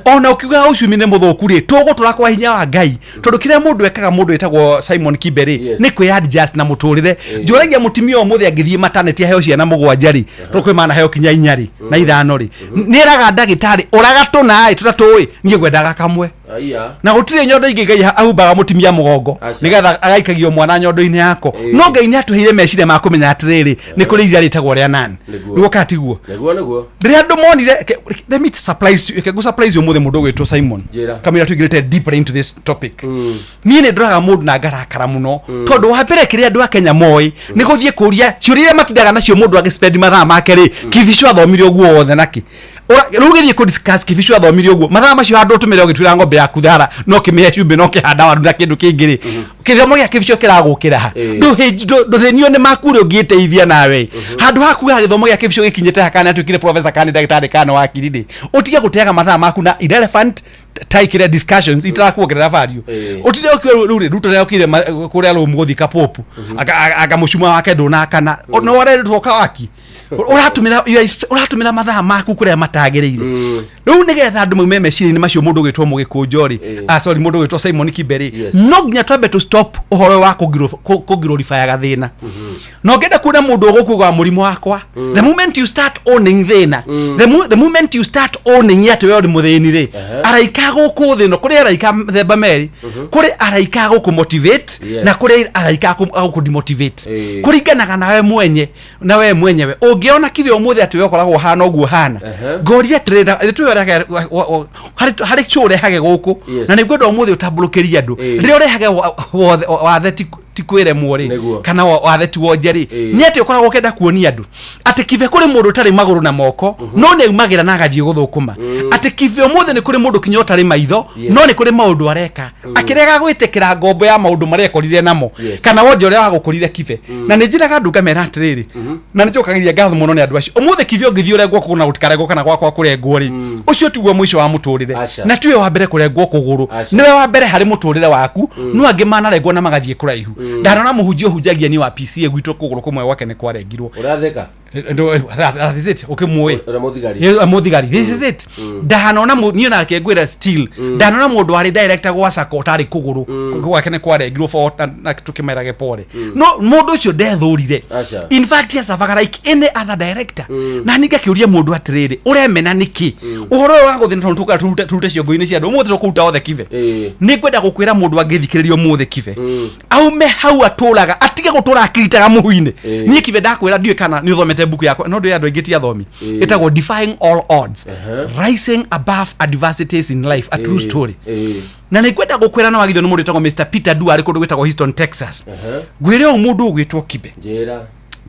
Ona ũkiugaga ũcumi nĩ mũthũku rĩ, tũgũtũra kwa hinya wa Ngai, tondũ kĩrĩa mũndũ ekaga, mũndũ wĩtagwo Simon Kibe rĩ, nĩ kwĩ adjust na mũtũrĩre. Njũragia mũtumia ũmũthĩ angĩthiĩ maternity aheo ciana 7 rĩ, tondũ kwĩ manaheo kinya 4 rĩ na 5 rĩ, nĩ ĩraga ndagĩtarĩ ũraga tũna ĩ tũtatũ ĩ, niĩ ngwendaga kamwe. Aya. Na gũtirĩ nyondo ingĩ Ngai ahumbaga mũtumia mũgongo Aca. nĩgetha agaikagio mwana nyondo-inĩ yako. No Ngai nĩ atũheire meciria ma kũmenya atĩrĩrĩ, nĩ kũrĩ iria rĩtagwo rĩa nani. Nĩguo. Nĩguo kana tiguo? Nĩguo, nĩguo. Rĩrĩa andũ monire let me surprise you, reke ngũ surprise you ũmũthĩ, mũndũ ũgwĩtwo Simon. Njĩra. Kamũira tũingĩrĩte deeper into this topic, niĩ nĩ ndoraga mũndũ na ngarakara mũno, tondũ wa mbere kĩrĩa andũ a Kenya moĩ nĩ gũthiĩ kũria ciũria iria matindaga nacio. Mũndũ agĩspend mathaa make rĩ, Kithico athomire ũguo wothe nakĩ? Rĩu ũgĩthiĩ kũ discuss Kibicu athomire ũguo mathaa macio handũ ũtũmĩre ũgĩtuĩra ng'ombe yaku thara no kĩmĩhe cumbĩ no kĩhanda waru na kĩndũ kĩngĩ rĩ, kĩthomo gĩa Kibicu kĩragũkĩra ha? Ndũthĩnio nĩ maku ũrĩa ũngĩteithia nawe handũ ha kuga gĩthomo gĩa Kibicu gĩkinyĩte ha, kana atuĩkire professor, kana nĩ ndagĩtarĩ, kana wakiri rĩ, ũtige gũteaga mathaa maku na irrelevant taikire discussions itarakuongerera value. Ũtinde ũkiuga rĩu rĩ, Ruto nĩokire kũrĩa rũmu gũthika Pope, anga mũcuma wake ndũnakana no ũrerĩtwo kawaki. Ũratũmĩra mathaa maku kũrĩa matagĩrĩire. Rĩu nĩgetha andũ maume meciria-inĩ macio, mũndũ ũgwĩtwo mũgĩkũnjo rĩ, ah, sorry, mũndũ ũgwĩtwo Simon Kibe rĩ, no nginya twambe to stop ũhoro wa kũglorifyaga thĩna. Na ũngĩenda kuona mũndũ ũgũkuga mũrimũ wakwa, the moment you start owning thĩna, the moment you start owning atĩ we ũrĩ mũthĩni rĩ, araika gũkũ thĩ ĩno, kũrĩ araika mĩthemba merĩ: kũrĩ araika a gũkũ motivate na kũrĩ araika a gũkũ demotivate, kũringanaga nawe mwenye na we mwenyewe. Ũngĩona Kibe ũmũthĩ atĩ we ũkoragwo hana ũguo hana, ngoria atĩrĩrĩ, na nĩtũĩ ũrehage harĩ show ũrehage gũkũ, na nĩngwenda ũmũthĩ ũtambũrũkĩrie andũ rĩrĩa ũrehage wathe ti kwĩremwo rĩ, kana wathe ti wonje rĩ, nĩ atĩ ũkoragwo ũkĩenda kuonia andũ atĩ Kibe kũrĩ mũndũ ũtarĩ magũrũ na moko no nĩ aumagĩra na agathiĩ gũthũkũma, atĩ Kibe ũmũthĩ nĩ kũrĩ mũndũ kinya ũtarĩ maitho no nĩ kũrĩ maũndũ areka, akĩrega gwĩtĩkĩra ngombo ya maũndũ marĩa ekorire namo kana wonje ũrĩa wagũkũrire Kibe. Na nĩ njĩraga andũ ngamera atĩrĩrĩ, na nĩ njokagĩria ngatho mũno nĩ andũ acio. Ũmũthĩ Kibe ũngĩthiĩ ũrengwo kũgũrũ na gũtikarengwo kana gwakwa kũrengwo rĩ, ũcio tiguo mũico wa mũtũrĩre. Aca. Na tiwe wa mbere kũrengwo kũgũrũ. Aca. Nĩwe wa mbere harĩ mũtũrĩre waku, no angĩ manarengwo na magathiĩ kũraihu. Ndanona mũhunjia ũhunjagia ni wa PCA gwitũ, kũgũrũ kũmwe gwake nĩ kwarengirwo. Ũratheka. That is it, ũkĩmũĩ. Ũrĩa mũthigari. Yeah, mũthigari, this is it. Ndanona niĩ nake ngwĩra still, ndanona mũndũ warĩ director gwa sacco ũtarĩ kũgũrũ gwake nĩ kwarengirwo for na tũkĩmerage pole, no mũndũ ũcio ndethũrire. Aca. In fact, he like any other director. Na niĩ ngakĩũria mũndũ atĩrĩrĩ, ũremena nĩkĩ ũhoro ũyũ wa gũthĩna? Tondũ tũkaga tũrute ciongo-inĩ cia andũ ũmũthĩ, tũkũruta othe Kibe. Nĩ ngwenda gũkwĩra mũndũ angĩthikĩrĩria ũmũthĩ, Kibe, aume hau atũraga, atige gũtũra akiritaga mũhu-inĩ. Niĩ Kibe ndakwĩra, ndiũĩ kana nĩ ũthomete mbuku yakwa, no ndĩ andũ aingĩ ti athomi, ĩtagwo Defying All Odds: Rising Above Adversities in Life, a True Story. Na nĩ ngwenda gũkwĩra na wagithio nĩ mũndũ wĩtagwo Mr Peter Du arĩ kũndũ gwĩtagwo Houston, Texas. Ngwĩre ũũ, mũndũ ũgwĩtwo Kibe, Njĩra.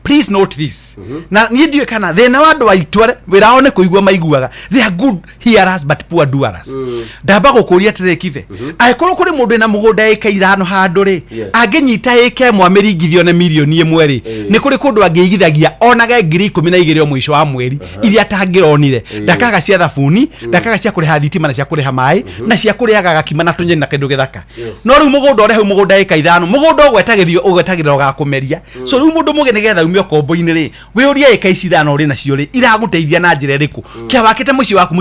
Please note this. Na niĩ ndiũĩ kana thĩna wa andũ aitũ wĩra wao nĩ kũigua maiguaga, they are good hearers but poor doers. Ndamba gũkũria atĩrĩrĩ Kibe, angĩkorwo kũrĩ mũndũ wĩna mũgũnda ĩka 5 handũ rĩ, angĩnyita ĩka ĩmwe amĩringithio na mirioni 1 rĩ, nĩ kũrĩ kũndũ angĩigithagia onage 12,000 o mũico wa mweri iria atangĩronire? Ndakaga cia thabuni, ndakaga cia kũrĩha thitima na cia kũrĩha maĩ na cia kũrĩaga gakima na tũnyeni na kĩndũ gĩthaka. No rĩu mũgũnda ũrĩa hau, mũgũnda ĩka 5, mũgũnda ũgwetagĩrio ũgwetagĩrĩra ũgakũmeria. So rĩu mũndũ mũgĩ nĩgetha ume ũkombo-inĩ rĩ, wĩũrie ĩka ici 5 ũrĩ nacio rĩ, iragũteithia na njĩra ĩrĩkũ? Kĩa wakĩte mũciĩ waku,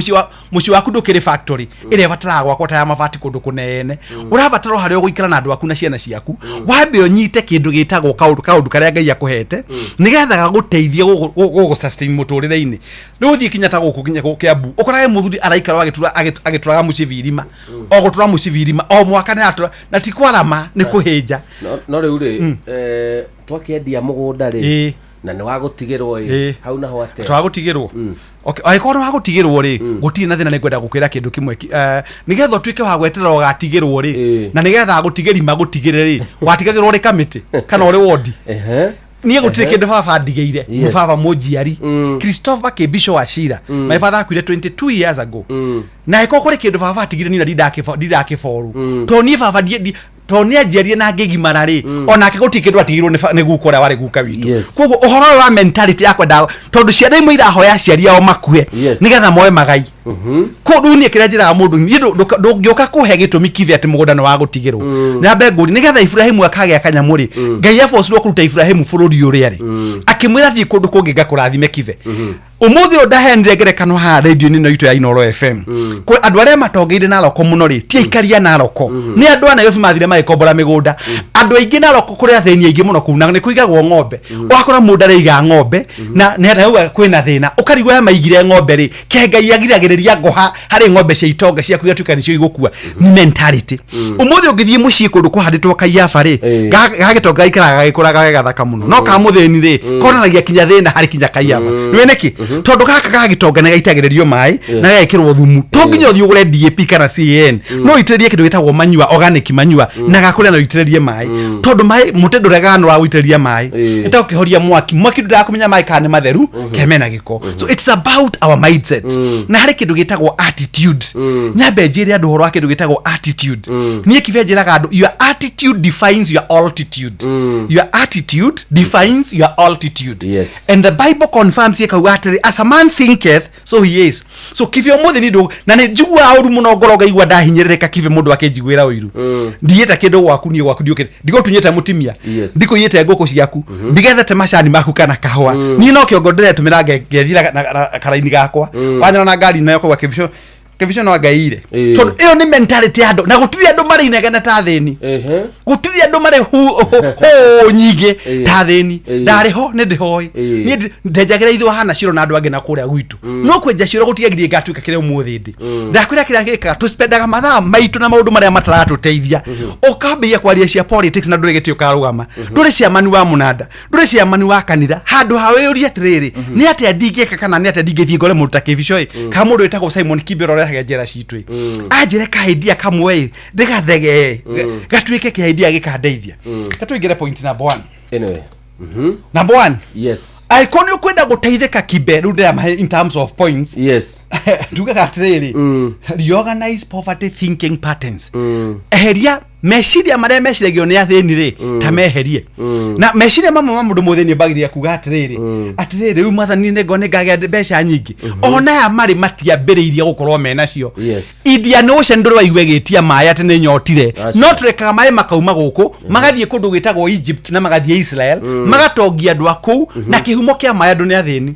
mũciĩ waku ndũkĩrĩ factory ĩrĩa ĩbataraga gwakwo ta ya mabati kũndũ kũnene. Ũrabatara o harĩa ũgũikara na andũ aku na ciana ciaku, wambe ũnyite kĩndũ gĩtagwo kaũndũ karĩa Ngai akũhete nĩgetha gagũteithie gũgũ sustain mũtũrĩre-inĩ. Rĩu ũthiĩ kinya ta gũkũ kinya Kĩambu, ũkorage mũthuri araikara o agĩtũraga mũcibi irima, o gũtũra mũcibi irima o mwaka nĩ aratũra, na ti kwarama, nĩ kũhĩnja. No rĩu rĩ, twakĩendia mũgũnda rĩ, na nĩ wagũtigĩrwo ĩ, hau naho atĩa? Twagũtigĩrwo. Okay, angĩkorwo nĩ wagũtigĩrwo rĩ, gũtirĩ na thĩna. Nĩ ngwenda gũkwĩra kĩndũ kĩmwe, nĩgetha ũtuĩke wa gweterera ũgatigĩrwo rĩ, na nĩgetha agũtigĩri magũtigĩre rĩ, watigagĩrwo ũrĩ kamĩtĩ kana ũrĩ wondi. Niĩ gũtirĩ kĩndũ baba ndigĩire. Baba mũnjiari Christopher Kĩmbico wa Cira, my father akuire 22 years ago, na ĩkorwo kũrĩ kĩndũ baba atigire niĩ na ndindakĩboru, tondũ niĩ baba tondũ nĩ anjiarie na ngĩgimara rĩ, onake gũtirĩ kĩndũ atigirwo nĩ guka ũrĩa warĩ guka witũ. Koguo ũhoro ũyũ wa mentality ya kwenda, tondũ ciana imwe irahoya aciari ao makue nĩgetha moe magai. Koguo rĩu niĩ kĩrĩa njĩraga mũndũ, niĩ ndũngĩũka kũhe gĩtũmi kibe atĩ mũgũnda nĩ wa gũtigĩrwo. Nyambe ngũri, nĩgetha Ibrahimu akagĩa kanyamũ rĩ, Ngai abocirwo kũruta Ibrahimu bũrũri ũrĩa rĩ, akĩmwĩra thiĩ kũndũ kũngĩ ngakũrathime. Kibe, ũmũthĩ ũyũ ndaheanire ngerekano haha radio-inĩ ĩno itũ ya Inooro FM, kwĩ andũ arĩa matongeire Naroko mũno rĩ, ti aikaria Naroko, nĩ andũ a Nairobi mathire magĩkombora mĩgũnda. Andũ aingĩ Naroko kũrĩ athĩni aingĩ mũno kũu, na nĩ kũigagwo ng'ombe. Ũgakora mũndũ araiga ng'ombe na rauga kwĩna thĩna, ũkarigwo ya maigire ng'ombe rĩ, ke Ngai agiragĩrĩria ngũha harĩ ng'ombe cia itonga ciaku igatuĩka nĩcio igũkua. Nĩ mentality. Ũmũthĩ ũngĩthiĩ mũciĩ kũndũ kũhandĩtwo kaiaba rĩ, gagĩtonga gaikaraga gagĩkũraga gagathaka mũno, no ka mũthĩni rĩ, konanagia kinya thĩna harĩ kinya kaiaba. Nĩwe nĩkĩ? Tondũ gaka ga gĩtonga nĩ gaitagĩrĩrio maĩ na gagekĩrwo thumu. To nginya ũthiĩ ũgũre DAP kana CAN, no ũitĩrĩrie kĩndũ gĩtagwo manure, organic manure, na gakũre na ũitĩrĩrie maĩ, tondũ maĩ mũtĩ ndũregaga nĩ wa gũitĩrĩria maĩ. Ĩtagwo ũkĩhoria mwaki, mwaki ndũrega kũmenya maĩ kana nĩ matheru kana mena gĩko. So it's about our mindset, na harĩ kĩndũ gĩtagwo attitude. Nyambe njĩre andũ ũhoro wa kĩndũ gĩtagwo attitude. Niĩ kibe njĩraga andũ, your attitude defines your altitude. Your attitude defines your altitude. And the Bible confirms, ĩkauga atĩrĩ, "As a man thinketh, so he is." So kibe ũmũthĩ nĩ ndũ na nĩ njiguaga ũru mũno ngoro, ngaigua ndahinyĩrĩrĩka kibe mũndũ akĩnjiguĩra ũiru. Ndigĩte kĩndũ gwaku, niĩ gwaku ndiũkĩte, ndigũtunyĩte mũtimia, ndikũiyĩte ngũkũ ciaku, ndigethete macani maku kana kahũa. Niĩ no kĩongo ndĩretũmĩra ngethira na karaini gakwa. Wanyona na ngari nayo kauga kĩbico kĩbico no angaire, tondũ ĩyo nĩ mentality ya andũ, na gũtirĩ andũ marĩ inegene ta thĩni, gũtirĩ andũ marĩ hũ nyingĩ ta thĩni. Ndarĩ ho nĩ ndĩhoĩ, niĩ ndenjagĩra ithuĩ hana ciro na andũ angĩ na kũrĩa gwitũ, no kwenja ciro gũtiagirie ngatuĩka kĩrĩa ũmũthĩ ndĩ. Ndakwĩra kĩrĩa gĩkaga, tũspendaga mathaa maitũ na maũndũ marĩa mataratũteithia. Ũkambĩrĩria kwaria cia politics na ndũrĩ gĩtĩ ũkarũgama, ndũrĩ ciamani wa mũnanda, ndũrĩ ciamani wa kanitha. Handũ ha wĩyũrie atĩrĩrĩ, nĩ atĩa ndingĩka kana nĩ atĩa ndingĩthiĩ ngore mũndũ ta kĩbico ĩ, kana mũndũ wĩtagwo Simon Kimbe ũrĩa ũrehaga njera citũ ĩ, anjĩre ka idea kamwe ĩ, ndĩgathegee gatuĩke kĩa idea gĩkandeithia. Katũingĩre point number one. Anyway. Number one, angĩkorwo nĩ ũkwenda gũteithĩka kibe, rĩu ndĩramahe in terms of points. Tugaga atĩrĩrĩ, reorganize poverty thinking patterns. Eheria meciria marĩa meciragio nĩ athĩni rĩ, ta meherie na meciria mamwe ma mũndũ mũthĩni. Mbagĩria kuga atĩrĩrĩ, atĩrĩrĩ, rĩu mwathani nĩ ngo nĩ ngagĩa mbeca nyingĩ. Ona aya marĩ matiambĩrĩirie gũkorwo menacio. Indian Ocean ndũrĩ waigua ĩgĩtia maĩ atĩ nĩ nyotire. Aca. No tũrekaga maĩ makauma gũkũ magathiĩ kũndũ gwĩtagwo Egypt na magathiĩ Israel, magatongia andũ a kũu na kĩhumo kĩa maĩ. Andũ nĩ athĩni.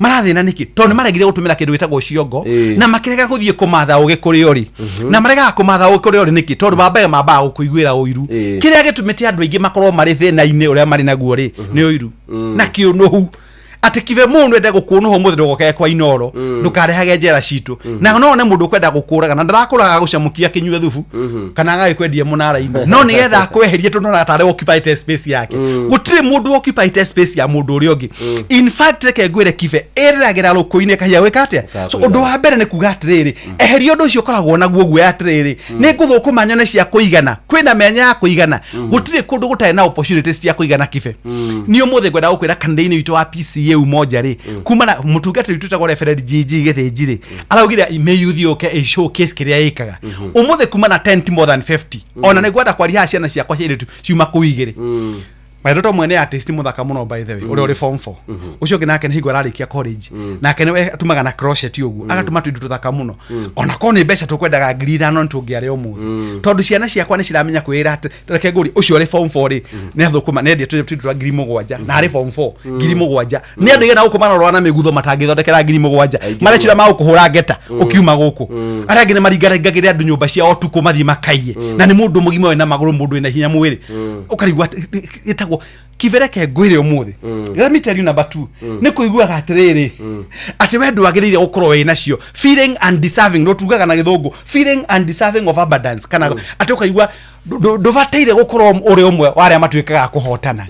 Marathĩna nĩkĩ? Tondũ nĩ maregire gũtũmĩra kĩndũ gĩtagwo ciongo na makĩrega gũthiĩ kũmatha ũgĩ kũrĩa ũrĩ. Na maregaga kũmatha ũgĩ kũrĩa ũrĩ nĩkĩ? Tondũ mambaga mambaga gũkũiguĩra ũiru. Kĩrĩa gĩtũmĩte andũ aingĩ makorwo marĩ thĩna-inĩ ũrĩa marĩ naguo rĩ, nĩ ũiru na kĩũnũhu, atĩ kibe mũndũ ende gũkũnũha ũmũthĩ, ndũgokage kwa Inoro, ndũkarehage njera citũ. Na no one mũndũ ũkwenda gũkũraga na ndarakũraga gũcamũkia kĩnyue thubu kana agagĩkwendia mũnara-inĩ, no nĩgetha akweherie, tondũ ona tarĩ occupy space yake. Gũtirĩ mũndũ occupy space ya mũndũ ũrĩa ũngĩ. In fact, reke ngwĩre kibe, ĩrĩragĩra rũkũ-inĩ kahiya gwĩka atĩa. So ũndũ wa mbere nĩ kuga atĩrĩrĩ, eheria ũndũ ũcio ũkoragwo naguo guoya, atĩrĩrĩ, nĩ ngũthũkũma nyone cia kũigana, kwĩna mĩanya ya kũigana. Gũtirĩ kũndũ gũtarĩ na opportunities cia kũigana kibe. Niĩ ũmũthĩ ngwenda gũkwĩra, kanitha-inĩ witũ wa PCA Umoja rĩ, kuma na mũtungatĩri witũ wĩtagwo Reverend GG Gĩthĩnji rĩ, araugire may youth yũke ĩ showcase kĩrĩa ĩkaga ũmũthĩ, kuma na tent more than 50. Ona nĩ ngwenda kwaria haha, ciana ciakwa cia airĩtu ciuma kũu igĩrĩ. My daughter ũmwe nĩ artist mũthaka mũno, by the way, ũrĩa ũrĩ form 4. Ũcio ũngĩ nake nĩ hingo ararĩkia college, nake nĩwe atumaga na crochet ũguo, agatuma tũindo tũthaka mũno. Ona korwo nĩ mbeca tũkwendaga 5,000 nĩ tũngĩarĩa ũmũthĩ, tondũ ciana ciakwa nĩ ciramenya kwĩra atĩ reke ngũrie. Ũcio ũrĩ form 4 rĩ, nĩ athũkũma nĩ endia tũindo twa 7,000, na arĩ form 4. 7,000 nĩ andũ igana gũkũ marorora na mĩgutho matangĩthondekera 7,000. Marecira magũkũhũra ngeta ũkiuma gũkũ. Arĩa angĩ nĩ maringaringagĩra andũ nyũmba ciao ũtukũ mathiĩ makaiye, na nĩ mũndũ mũgima wĩna magũrũ, mũndũ wĩna hinya mwĩrĩ, ũkarigwo atĩ- ĩtagwo kibereke. Ngwĩre ũmũthĩ, let me tell you, number two nĩ kũiguaga atĩrĩrĩ, atĩ we ndwagĩrĩire gũkorwo wĩ nacio, feeling undeserving. No tugaga na gĩthũngũ feeling undeserving of abundance, kana atĩ ũkaigua ndũbataire gũkorwo ũrĩ ũmwe wa arĩa matuĩkaga a kũhotana.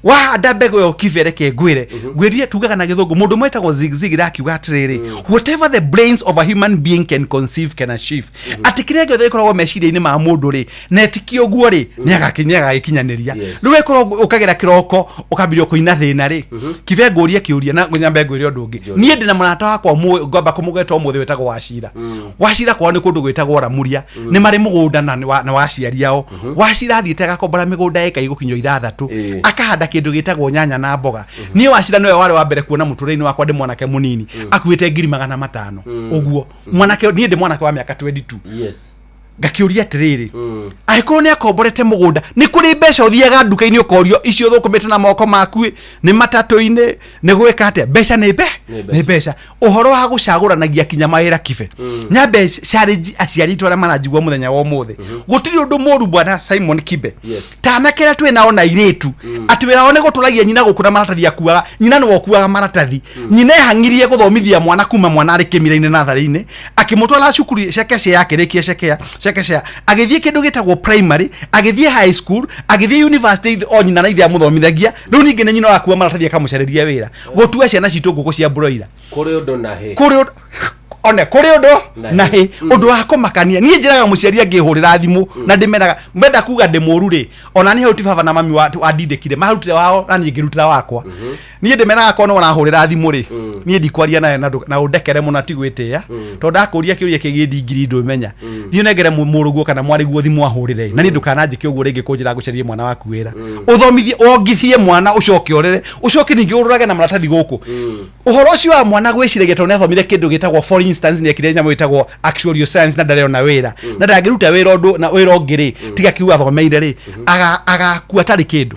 Wahanda mbegũ ĩyo kibereke, ngwĩre ngwĩrire, tugaga na gĩthũngũ mũndũ ũmwe wĩtagwo Zig Ziglar akiuga atĩrĩrĩ, "Whatever the brains of a human being can conceive can achieve." Atĩ kĩrĩa gĩothe gĩkoragwo meciria-inĩ ma mũndũ rĩ, na etikie ũguo rĩ, nĩagagĩkinyanĩria. Rĩu ĩkorwo ũkagĩra kĩroko ũkambĩrĩria kũina thĩna rĩ, kibe ngũrie kĩũria na nyambe ngwĩre ũndũ ũngĩ. Niĩ ndĩ na mũrata wakwa ngwamba kũmũgweta ũmũthĩ, wĩtagwo Wacira. Wacira kwao nĩ kũndũ gwĩtagwo Ramuria, nĩ marĩ mũgũnda na nĩ wa aciari ao. Wacira athiĩte agakombora mĩgũnda ĩka igũkinywo 6, akahanda kĩndũ gĩtagwo nyanya na mboga. Niĩ Wacira nĩwe warĩ wa mbere kuona mũtũrĩre-inĩ wakwa ndĩ mwanake mũnini akuĩte 500,000 ũguo. Mwanake, niĩ ndĩ mwanake wa mĩaka 22. Ngakĩũria atĩrĩrĩ, angĩkorwo nĩ akomborete mũgũnda, nĩ kũrĩ mbeca ũthiaga nduka-inĩ ũkorio icio ũthũkũmĩte na moko maku ĩ, nĩ matatũ-inĩ, nĩ gwĩka atĩa? Mbeca nĩ mbe nĩ mbeca. Ũhoro wa gũcagũranagia kinya mawĩra kibe, nyambe challenge aciari aitũ arĩa maranjigua mũthenya wa ũmũthĩ. Gũtirĩ ũndũ mũru, bwana Simon Kibe, ta anake arĩa twĩ nao na airĩtu, atĩ wĩra wao nĩ gũtũragia nyina gũkũ na maratathi akuaga. Nyina nĩwe ũkuaga maratathi. Nyina ehang'irie gũthomithia mwana kuma mwana arĩ kĩmira-inĩ natharĩ-inĩ, akĩmũtwara cukuru cekecea, akĩrĩkia cekea. Chekechea agĩthiĩ kĩndũ gĩtagwo primary, agĩthiĩ high school, agĩthiĩ university, o nyina na ithe amũthomithagia. Rĩu ningĩ nĩ nyina ũrakua maratathi akamũcarĩria wĩra. Gũtua ciana citũ ngũkũ cia broiler. Kũrĩ ũndũ na hĩ. Kũrĩ ũndũ one, kũrĩ ũndũ Na na hĩ. hĩ. Ũndũ wa kũmakania, niĩ njĩraga mũciari angĩhũrĩra thimũ na ndĩmeraga menda kuga ndĩ mũru rĩ, ona nĩ hau ti baba na mami wandindĩkire, marutire wao na niĩ ngĩrutĩra wakwa. Niĩ ndĩmeraga korwo nĩ ũrahũrĩra thimũ rĩ, niĩ ndikwaria nawe na ũndekere mũno, ti gwĩtĩĩa, tondũ ndakũria kĩũria kĩgiĩ ndingiri ndũmenya. Thiĩ ũnengere mũrũguo kana mwarĩguo thimũ ahũrĩre, na niĩ ndũkananjĩke ũguo rĩngĩ kũnjĩra ngũcarie mwana waku wĩra. Ũthomithie, wongithie mwana, ũcoke ũrere, ũcoke ningĩ ũrũrage na maratathi gũkũ. Ũhoro ũcio wa mwana gwĩciragia tondũ nĩathomire kĩndũ gĩtagwo, for instance, nĩekire nyamũ ĩtagwo actuarial science na ndarĩ ona wĩra na ndangĩruta wĩra ũndũ na wĩra ũngĩ rĩ, tiga kiu athomeire rĩ, agakua atarĩ kĩndũ.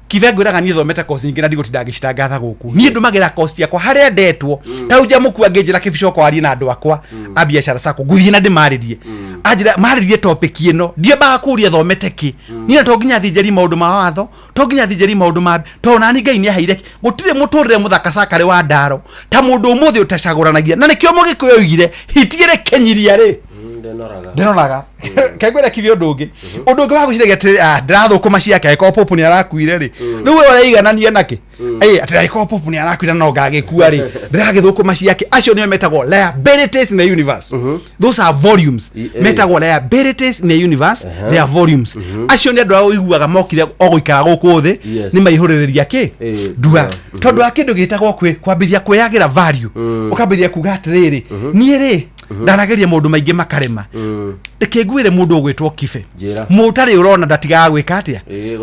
Kibe ngwĩraga niĩ thomete course nyingĩ na ndigũtinda ngĩcitangatha gũkũ. Niĩ ndũmagĩra course ciakwa harĩa ndetwo. Ta rĩu njamũkua ngĩnjĩra kĩbico kwarie na andũ akwa a biacara sacco, ngũthiĩ na ndĩmarĩrie, anjĩra marĩrie topic ĩno, ndiambaga kũria thomete kĩ. Niĩ na to nginya thiĩ njarie maũndũ ma watho, to nginya thiĩ njarie maũndũ ma, tondũ nani Ngai nĩ aheire. Gũtirĩ mũtũrĩre mũthaka cakarĩ wa ndaro ta mũndũ ũmũthĩ ũtacagũranagia, na nĩkĩo Mũgĩkũyũ oigire hiti ĩrĩ kĩnyiria rĩ Ndĩnoraga. Ndĩroraga kengwĩra kibe ũndũ ũngĩ wa gwĩciragia atĩrĩ, ah, ndĩrathũkũma ciake, angĩkorwo popu nĩ arakuire rĩ, rĩu we ũraiganania nakĩ? Ĩ, atĩ angĩkorwo popu nĩ arakuire no ngagĩkua rĩ, ndĩragĩthũkũma ciake. Acio nĩo metagwo liabilities in the universe. Those are volumes. Metagwo liabilities in the universe. They are volumes. Acio nĩ andũ arĩa ũiguaga mokire o gũikara gũkũ thĩ, nĩ maihũrĩrĩria kĩ ndua, tondũ wa kĩndũ gĩtagwo kwambĩrĩria kwĩyagĩra value, ũkambĩrĩria kuga atĩrĩrĩ, niĩ rĩ, ndanageria maũndũ maingĩ makarema. Reke ngwĩre, mũndũ ũgwĩtwo Kibe, Njĩra. mũtarĩ ũrona ndatigaga gwĩka atĩa?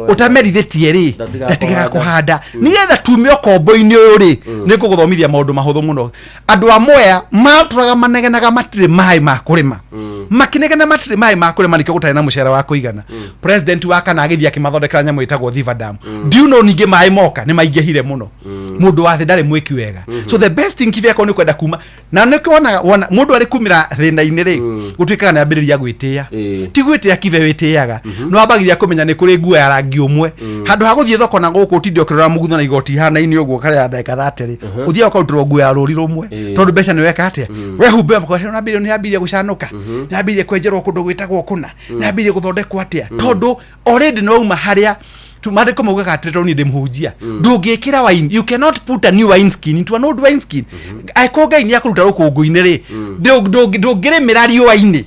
Ũtamerithĩtie rĩ, Ndatigaga ndatigaga kũhanda. Kũhanda nĩgetha tume ũkombo-inĩ ũyũ rĩ, nĩ ngũgũthomithia maũndũ mahũthũ mũno. Andũ a Mwea matũraga manegenaga matirĩ maĩ ma kũrĩma, makĩnegena matirĩ maĩ ma kũrĩma, nĩkĩo gũtarĩ na mũcara wa kũigana. President wa kana agĩthiĩ akĩmathondekera nyamũ ĩtagwo Thiva Dam. Do you know ningĩ maĩ moka nĩ maingĩhire mũno? Mũndũ wa thĩ ndarĩ mwĩki wega. So the best thing, Kibe, akorwo nĩ kwenda kuma na nĩkĩo wonaga wona mũndũ arĩ kumĩra thĩna-inĩ rĩ, gũtuĩkaga nĩ ambĩrĩria gwĩtĩĩa. Ti gwĩtĩĩa Kibe wĩtĩaga, nĩ wambagĩrĩria kũmenya nĩ kũrĩ nguo ya rangi ũmwe. Handũ ha gũthiĩ thoko na gũkũ ũtinde ũkĩrora mũgutho na igoti ihanaine ũguo karĩa ya ndagĩka 30 rĩ, ũthiaga ũkarutĩrwo nguo ya rũri rũmwe, tondũ mbeca nĩ weka atĩa wehumbe na mbirioni yambĩrĩria gũcanũka, nĩ yambĩrĩria kwenjerwo kũndũ gwĩtagwo kũna, nĩ yambĩrĩria gũthondekwo atĩa, tondũ already nĩ wauma harĩa maandĩko maugaga atĩrĩ, tondũ niĩ ndĩ mũhunjia, ndũngĩkĩra wine, you cannot put a new wine skin into an old wine skin. Angĩkorwo Ngai nĩ akũruta rũkũngũ-inĩ rĩ, ndũngĩrĩmĩra riũa-inĩ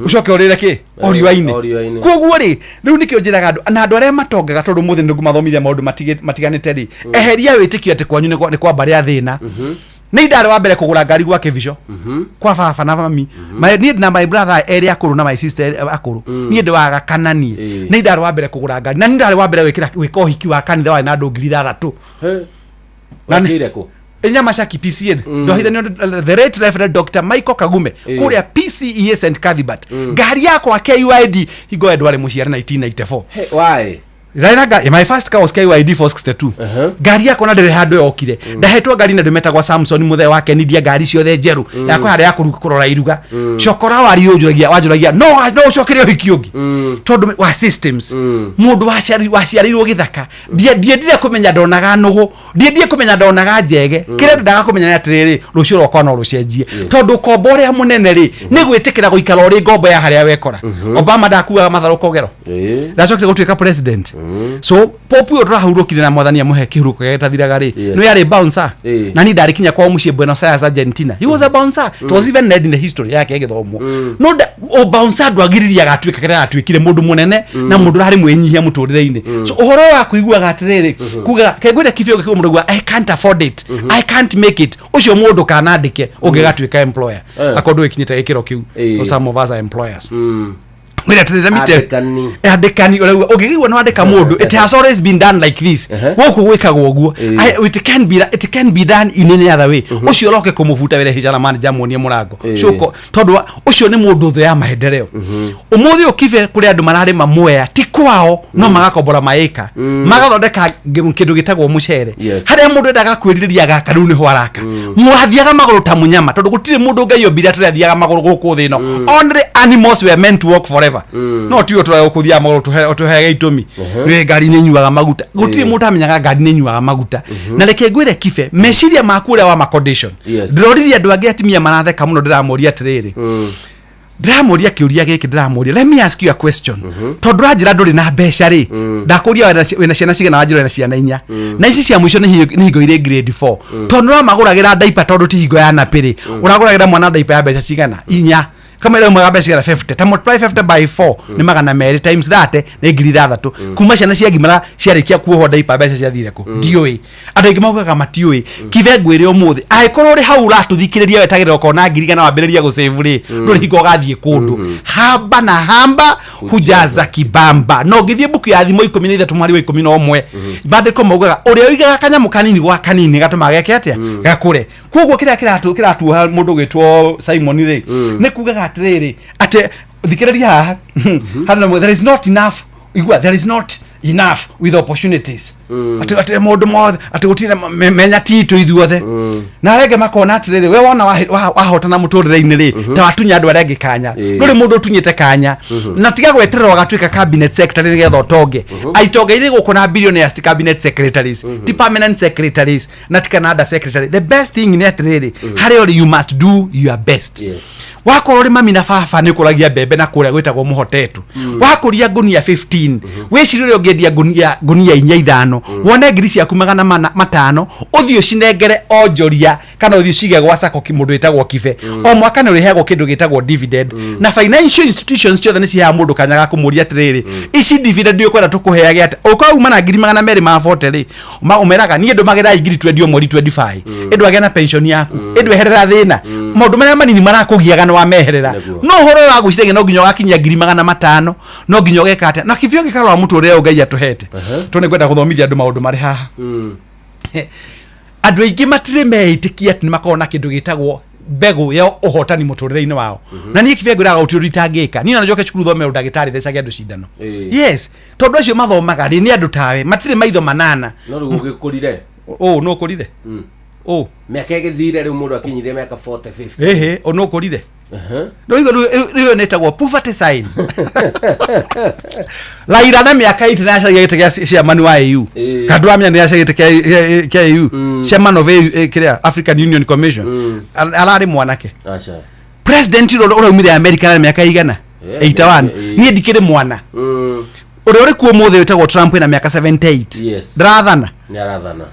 ũcoke ũrĩre kĩ o riũa-inĩ. O riũa-inĩ. Koguo rĩ, rĩu nĩkĩo njĩraga andũ na andũ arĩa matongaga, tondũ mũthĩ nĩ ngũmathomithia maũndũ matiganĩte rĩ, eheria wĩtĩkio atĩ kwanyu nĩ kwa mbarĩ ya thĩna. Nĩ ndarĩ wa mbere kũgũra ngari gwa kĩbico kwa baba na mami. Niĩ na my brother erĩ akũrũ na my sister erĩ akũrũ, niĩ ndĩ wa gakana. Niĩ nĩ ndarĩ wa mbere kũgũra ngari, na nĩ ndarĩ wa mbere gwĩkĩra gwĩka ũhiki wa kanitha warĩ na andũ 6,000. Na Wekĩire kũ? Nyamacaki PCA, ndohithanio the late Reverend Dr. Michael Kagume kũrĩa PCEA St Cuthbert. Ngari yakwa KYD hingo ĩyo ndwarĩ mũciare 1994. Hey, why? Ndarĩ na ngari. My first car was KYD 462. Ngari yakwa na ndĩrĩ handũ yokire. Ndahetwo ngari na ndĩmetagwo Samson mũthee wa Kenidia, ngari ciothe njerũ yakwa harĩa ya kũrora iruga. Cokora wari ũnjũragia wanjũragia no no ũcokere ũhiki ũngĩ tondũ wa systems. Mũndũ waciarĩirwo gĩthaka, ndiendire kũmenya ndonaga nũgũ, ndiendire kũmenya ndonaga njege. Kĩrĩa ndendaga kũmenya nĩ atĩrĩrĩ, rũciũ rwakwa no rũcenjie, tondũ ũkombo ũrĩa mũnene rĩ, nĩ gwĩtĩkĩra gũikara ũrĩ ngombo ya harĩa wekora. Obama ndakuaga matharũ kogero, ndacokire gũtuĩka president. So popu ũyũ tũrahurũkire na Mwathani amũhe kĩhurũko gĩake gĩtathiraga rĩ, nĩ yarĩ bouncer. Na niĩ ndarĩ kinya kwao mũciĩ Buenos Aires, Argentina. He was a bouncer. It was even read in the history yake ĩgĩthomwo. No o bouncer ndwagiririe agatuĩka kĩrĩa aratuĩkire, mũndũ mũnene na mũndũ ũrarĩ mwĩnyihia mũtũrĩre-inĩ. So ũhoro wa kũiguaga atĩrĩrĩ, kugaga kengwĩre kibio gĩkĩgwo mũndũ auga, "I can't afford it, I can't make it," ũcio mũndũ kanandĩke ũngĩgatuĩka employer akorwo ndũgĩkinyĩte gĩkĩro kĩu. So some of us are employers. Wĩra atĩrĩrĩ, let me tell- Andĩkani. Andĩkani ũrauga ũngĩkĩigua nĩ wandĩka mũndũ, it has always been done like this, gũkũ gwĩkagwo ũguo. It can be done in any other way, ũcio ũroke kũmũbuta wĩra HR manager muonie mũrango. Cuko tondũ ũcio nĩ mũndũ thũ ya maendeleo. Ũmũthĩ ũkibe kũrĩ andũ mararĩma Mwea ti kwao, no magakombora maĩka magathondeka kĩndũ gĩtagwo mũcere. Harĩa mũndũ endaga kwĩrirĩria gaka, rĩu nĩho araka. Mwathiaga magũrũ ta mũnyama, tondũ gũtirĩ mũndũ Ngai ombire atĩ athiaga magũrũ gũkũ thĩ ĩno. Only animals were meant to walk forever. No tiwe tũrĩa gũkũthiaga magũrũ tũheage itũmi nĩ ngari nĩ nyuaga maguta. Gũtirĩ mũndũ amenyaga ngari nĩ nyuaga maguta. Na reke ngwĩre Kibe, meciria maku ũrĩa wa ma condition. Ndĩroririe andũ angĩ atumia maratheka mũno, ndĩramoria atĩrĩrĩ, Ndĩramũria kĩũria gĩkĩ, ndĩramũria, let me ask you a question. Tondũ ũranjĩra ndũrĩ na mbeca rĩ, ndakũria wĩna ciana cigana? Wanjĩra wĩna ciana inya, na ici cia mũico nĩ hingo irĩ grade 4. Tondũ nĩũramagũragĩra ndaipa, tondũ ti hingo ya nappy rĩ, ũragũragĩra mwana ndaipa ya mbeca cigana? Inya kama ĩrĩa umaga mbeca cigana? 50. Ta multiply 50 by 4 nĩ 200, times 30 nĩ 6,000. Kuma ciana ciagimara ciarĩkia kuohwo ndaipa, mbeca ciathire kũ? Ndiũĩ. Andũ aingĩ maugaga matiũĩ. Kibe ngwĩre ũmũthĩ, angĩkorwo ũrĩ hau ũratũthikĩrĩria, wetagĩrĩra ũkona 100,000 wambĩrĩria gũsave rĩ, ndũrĩ hingo ũgathiĩ kũndũ. Hamba na hamba hujaza kibamba. Na ũngĩthiĩ mbuku ya Thimo 13 mweri wa 11, maandĩko maugaga ũrĩa ũigaga kanyamũ kanini gwa kanini gatũmaga geke atĩa? Gakũre. Koguo kĩrĩa kĩratuoha mũndũ ũgwĩtwo Simon rĩ, nĩ kugaga atĩrĩrĩ, atĩ thikĩrĩria haha hana, there is not enough, igua, there is not enough with opportunities, atĩ maũndũ mothe, atĩ gũtirĩ menya titũ ithuothe. Na arĩa angĩ makona atĩrĩrĩ, we wona wahotana mũtũrĩre-inĩ rĩ, ta watunya andũ arĩa angĩ kanya. Ndũrĩ mũndũ ũtunyĩte kanya. Na tiga gweterera ũgatuĩka cabinet secretary nĩgetha ũtonge. Aitonga irĩ gũkũ na billionaires ti cabinet secretaries, ti permanent secretaries, na ti kana under secretary. The best thing nĩ atĩrĩrĩ, harĩa ũrĩ, you must do your best. Wakorwo ũrĩ mami na baba nĩ ũkũragia mbembe na kũrĩa gwĩtagwo mũhotetu, wakũria ngunia 15, wĩcirie ũrĩa ũngĩendia ngunia inya ithano, wone ngiri ciaku 500, ũthiĩ ũcinengere onjoria kana ũthiĩ ũcige gwa sacco mũndũ wĩtagwo Kibe. O mwaka nĩ ũrĩheagwo kĩndũ gĩtagwo dividend, na financial institutions ciothe nĩ ciheaga mũndũ kanya ga kũmũria atĩrĩrĩ, ici dividend ũkwenda tũkũheage atĩa? Ũkorwo uma na 240,000 rĩ, ũmeraga niĩ ndũmagĩra ngiri 20 o mweri, 25, ĩndũ agĩa na pension yaku, ĩndũ eherera thĩna, maũndũ marĩa manini marakũgiaga nĩ wameherera. No ũhoro ũyũ wa gwĩciragia no nginya ũgakinyia 500,000, no nginya ũgeka atĩa, na kibio gĩkarora mũtũrĩre ũyũ Ngai atũhete. Tondũ nĩ ngwenda gũthomithia andũ maũndũ marĩ haha. Andũ aingĩ matirĩ meĩtĩkia atĩ nĩ makoragwo na kĩndũ gĩtagwo mbegũ ya ũhotani mũtũrĩre-inĩ wao. Na niĩ kibia ngwĩraga gũtirĩ ũndũ itangĩka. Niĩ no njoke cukuru thome ũndagĩtarĩ, thecage andũ cindano. Yes, tondũ acio mathomaga rĩ, nĩ andũ tawe, matirĩ maitho manana. No rĩu ũgĩkũrire. Ũ nũ ũkũrire? Ũ Mĩaka ĩgĩthire, rĩu mũndũ akinyirie mĩaka 40, 50. Ĩhĩ, ũ nũ ũkũrire? Rĩu rĩu nĩ ĩtagwo poverty sign. Raila na mĩaka 80 nĩ acaria gĩtĩ gĩa chairman wa AU. Kana ndũramenya nĩ acaria gĩtĩ kĩa AU, chairman of AU, kĩrĩa African Union Commission. Ararĩ mwanake. Aca. President ũrĩa ũraumire America na mĩaka igana? 81. Niĩ ndikĩrĩ mwana. Ũrĩa ũrĩ kuo ũmũthĩ wĩtagwo Trump ena mĩaka 78. Ndarathana? Nĩ arathana.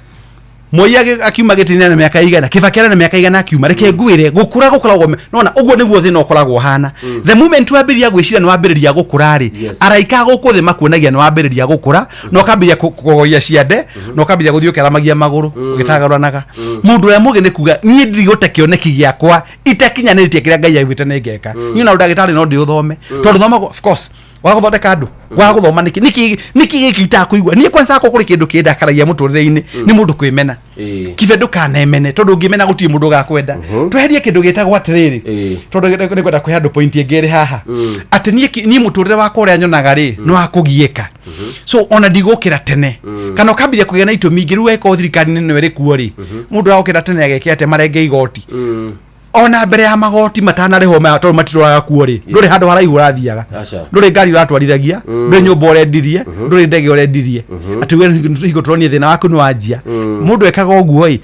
Moi akiuma gĩtĩ-inĩ na mĩaka igana? Kibaki arĩ na mĩaka igana akiuma? Reke ngwĩre, gũkũra gũkoragwo nona ũguo nĩguo thĩna ũkoragwo ũhana. The moment wambĩrĩria gwĩciria nĩ wambĩrĩria gũkũra rĩ, araika a gũkũ thĩ makuonagia nĩ wambĩrĩria gũkũra, na ũkambĩrĩria kũgogoia ciande, na ũkambĩrĩria gũthiĩ ũkĩaramagia magũrũ ũgĩtagarũranaga. Mũndũ ũrĩa mũgĩ nĩ kuga, niĩ ndigũte kĩoneki gĩakwa itakinyanĩrĩtie kĩrĩa Ngai augĩte nĩ ngeka. Niĩ ona ũndagĩtarĩ no ndĩũthome, tondũ thomagwo, of course, wa gũthondeka andũ wa gũthoma. Nĩkĩ gĩkĩ itakũigua niĩ? Kwanza akwa kũrĩ kĩndũ kĩndakaragia mũtũrĩre-inĩ, nĩ mũndũ kwĩmena. Kibe, ndũkanemene, tondũ ũngĩmena gũtirĩ mũndũ ũgakwenda. Tweherie kĩndũ gĩtagwo atĩrĩrĩ, tondũ nĩngwenda kũhe andũ point ĩngĩ ĩrĩ haha, atĩ niĩ mũtũrĩre wakwa ũrĩa nyonaga rĩ, nĩ wa kũgiĩka. So ona ndigũkĩra tene, kana ũkambĩrĩria kũgĩa na itũmi ingĩ. Rĩu weka thirikari-inĩ nĩyo ĩrĩ kuo rĩ, mũndũ aragũkĩra tene ageke atĩa? Marenge igoti ona mbere ya magoti matanarĩhwo maya, tondũ matitũraga kuo rĩ, ndũrĩ handũ haraihu ũrathiaga. Aca. Ndũrĩ ngari ũratwarithagia, ndũrĩ nyũmba ũrendirie, ndũrĩ ndege ũrendirie, atĩ we hingo tũronire thĩna waku nĩ wanjia. Mũndũ ekaga ũguo ĩ,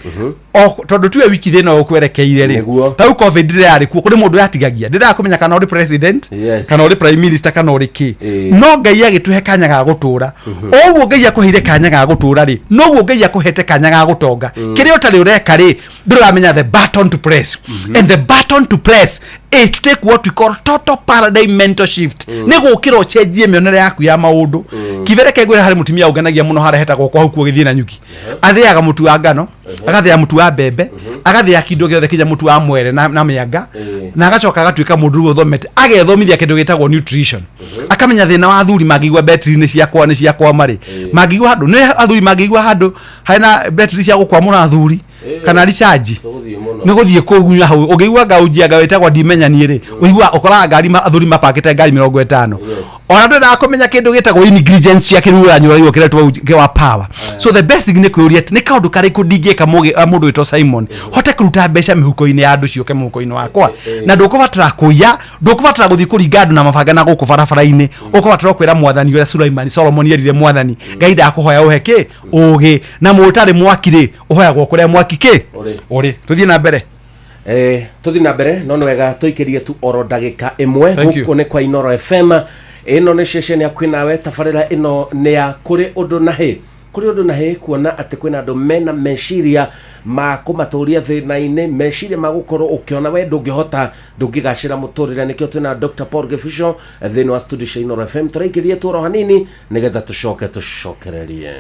o tondũ tiwe wiki thĩna ũkwerekeire rĩ. Ta rĩu COVID rĩrĩa yarĩ kuo, kũrĩ mũndũ yatigagia ndĩraga kũmenya kana ũrĩ president, kana ũrĩ prime minister, kana ũrĩ kĩ. No Ngai agĩtũhe kanya ga gũtũra. O ũguo Ngai akũheire kanya ga gũtũra rĩ, noguo Ngai akũhete kanya ga gũtonga. Kĩrĩa ũtarĩ ũreka rĩ, ndũramenya the button to press. And the button to press is to take what we call total paradigm mental shift. Nĩ gũkĩra ũcenjie mĩonere yaku ya maũndũ. Kibereke ngwĩra, harĩ mũtumia ũngenagia mũno harĩa hetagwo kwa huku ũgĩthiĩ na nyuki. Athĩaga mũtu wa ngano, agathĩa mũtu wa mbembe, agathĩa kĩndũ gĩothe kinya mũtu wa mwere na mĩanga, na agacoka agatuĩka mũndũ rĩu ũthomete, agethomithia kĩndũ gĩtagwo nutrition, akamenya thĩna wa athuri mangĩigua betri nĩ ciakwama rĩ, mangĩigua handũ nĩ athuri mangĩigua handũ hena betri cia gũkwamũra athuri kana recharge, nĩ gũthiĩ kũgunya hau. Ũngĩigua ngaunjia wĩtagwo ndimenya niĩ rĩ, ũigua ũkoraga ngari athuri mapakĩte ngari 50. Ona ndwendaga kũmenya kĩndũ gĩtagwo ingredients cia kĩruranyo ũraigua kĩrĩa kĩ wa power. So the best thing nĩ kwĩyũria atĩ nĩ kaũndũ karĩkũ ndingĩka mũndũ wĩtwo Simon hote kũruta mbeca mĩhuko-inĩ ya andũ ciũke mũhuko-inĩ wakwa. Na ndũkũbatara kũiya, ndũkũbatara gũthiĩ kũringa andũ na mabanga na gũkũ barabara-inĩ. Ũkũbatara kwĩra mwathani ũrĩa Sulaimani Solomon erire mwathani, Ngai, ndakũhoya ũhe kĩ ũgĩ, na mũtarĩ mwaki rĩ, ũhoyagwo kũrĩa mwaki kĩ Ũrĩ. Ũrĩ. Tũthiĩ na mbere. Tũthiĩ na mbere no nĩ wega tũikĩrie tu oro ndagĩka ĩmwe. Thank you. Gũkũ nĩ kwa Inoro FM, ĩno nĩ ceceni ya kwĩnawe. Tabarĩra ĩno nĩ ya kũrĩ ũndũ na hĩ, kũrĩ ũndũ na hĩ, kuona atĩ kwĩna andũ mena meciria ma kũmatũria thĩna-inĩ, meciria ma gũkorwo ũkĩona we ndũngĩhota, ndũngĩgacĩra mũtũrĩre. Nĩkĩo twĩna Dr. Paul Gĩbico thĩinĩ wa studio cia Inoro FM. Tũraikĩrie tu oro hanini nĩgetha tũcoke tũcokererie.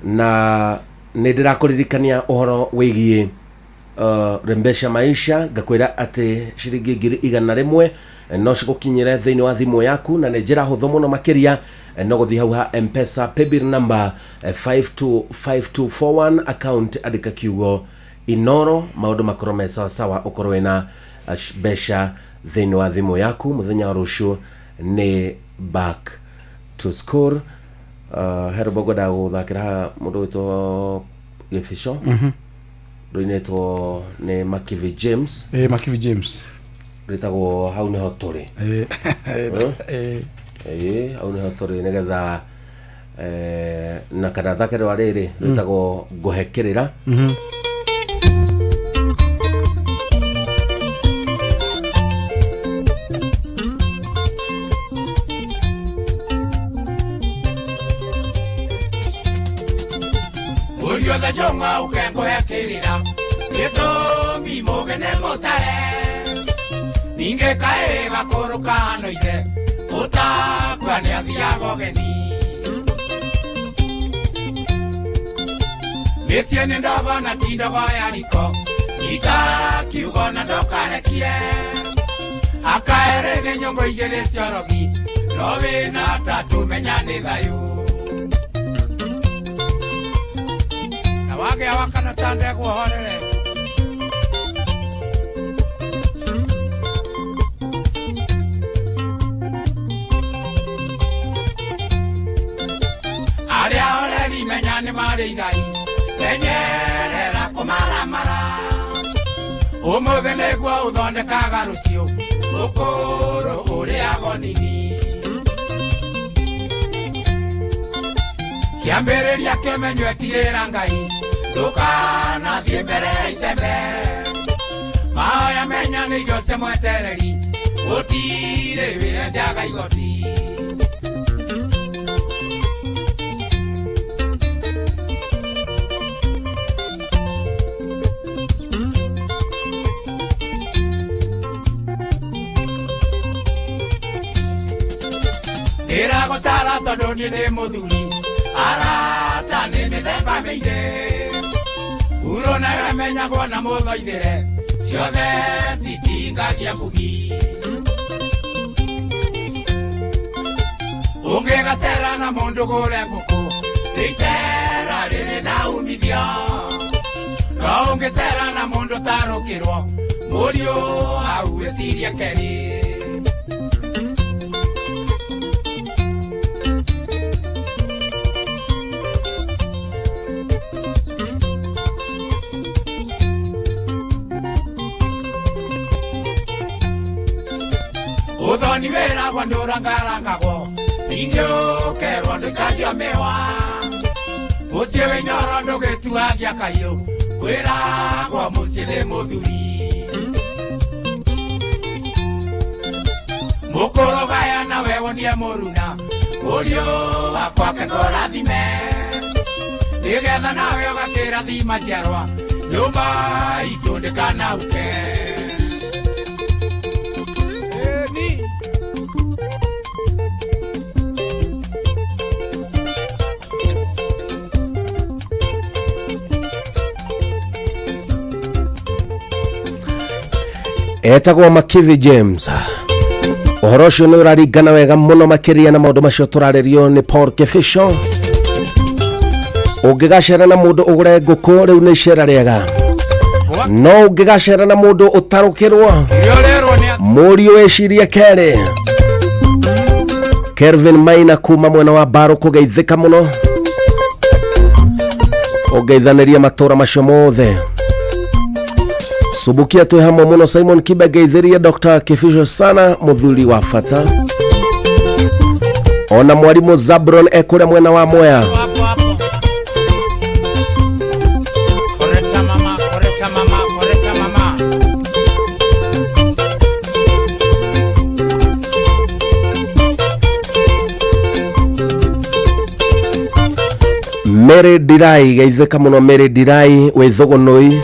Na nä ndä rakåririkania å horo wä giä rembesha maisha, ngakwä atä ciringi 100,000 no cigũkinyĩre thĩinĩ wa thimũ yaku, na nĩ njĩra hũthũ mũno makĩria. No gũthiĩ hau ha Mpesa, paybill number 525241, account andĩka kiugo Inoro, maũndũ makorwo me sawasawa, ũkorwo wĩna mbeca thĩinĩ wa thimũ yaku. Mũthenya wa rũciũ nĩ back to school. He rwĩmbo ngwendaga gũthakĩra haha, mũndũ wĩtwo Gĩbico, rũinĩtwo nĩ Makivi James. Makivi James. Rwĩtagwo Hau Nĩho Tũrĩ. Ĩĩ, hau nĩho tũrĩ, nĩgetha na kana thake rwa rĩrĩ rwĩtagwo Ngũhe Kĩrĩra. Mũriothe njũng'wa ũke ngũhe kĩrĩra, gĩtũmi mũgene mũtare, ningĩ kaĩ gakũrũ kahana ithe, ũtakua nĩ athiaga ũgeni. Mĩciĩ nĩ ndogo na ti ndogo ya riko, ita kiugo na ndũkarekie akaere, nĩ nyũngũ igĩrĩ ciorogi, no wĩna tatũ menya nĩ thayũ, na wagĩa wakana ta ndegwa horere. Arĩa oreri menya nĩ marĩ igai, menyerera kũmaramara, ũmũthĩ nĩguo ũthondekaga rũciũ, ũkũrũ ũrĩago nini. Kĩambĩrĩria kĩmenywo, etigĩra Ngai, ndũkanathiĩ mbere ya icembe, mahoya menya nĩ irio cia mwetereri, gũtirĩ wĩra njaga igoti. Ndĩragũtara tondũ niĩ ndĩ mũthuri, arata nĩ mĩthemba mĩingĩ, huro nayo ĩmenyagwo na mũthoithĩre, ciothe citingagia bugi. Ũngĩgacera na mũndũ gũre ngũkũ, icera rĩrĩ na umithio, no ũngĩcera na mũndũ tarũkĩrwo, mũriũ hau wĩcirie kerĩ. Ũthoni wĩragwo ndũrangarangagwo, ningĩ ũkerwo ndũikagio mĩwa, mũciĩ wĩinoro ndũgĩtuagia kaiũ, kwĩragwo mũciĩ nĩ mũthuri. Mũkũrũgaya nawe wonie mũruna, mũriũ wakwa ke kũrathime, nĩgetha nawe ũgakĩrathima njiarwa, nyũmba itũ ndĩkanauke. Ĩni. Etagwo Makivi James. Ũhoro ũcio nĩ ũraringana wega mũno makĩria na maũndũ macio tũrarĩrio nĩ Paul Kĩbĩco. Ũngĩgacera na mũndũ ũgũre ngũkũ, rĩu nĩ icera rĩega, no ũngĩgacera na mũndũ ũtarũkĩrwo, mũriũ wĩcirie kerĩ. Kelvin Maina kuma mwena wa Mbarũ kũgeithĩka mũno, ũngeithanĩria matũra macio mothe. Subukia twĩ hamwe mũno. Simon Kibe, ngeithĩrie Dr. Kĩbico sana, mũthuri wa bata, ona mwarimũ Zabron ekũrĩa mwena wa Mwea. Mary Ndirai, geithĩka mũno Mary Ndirai wĩ Thũgũnũi.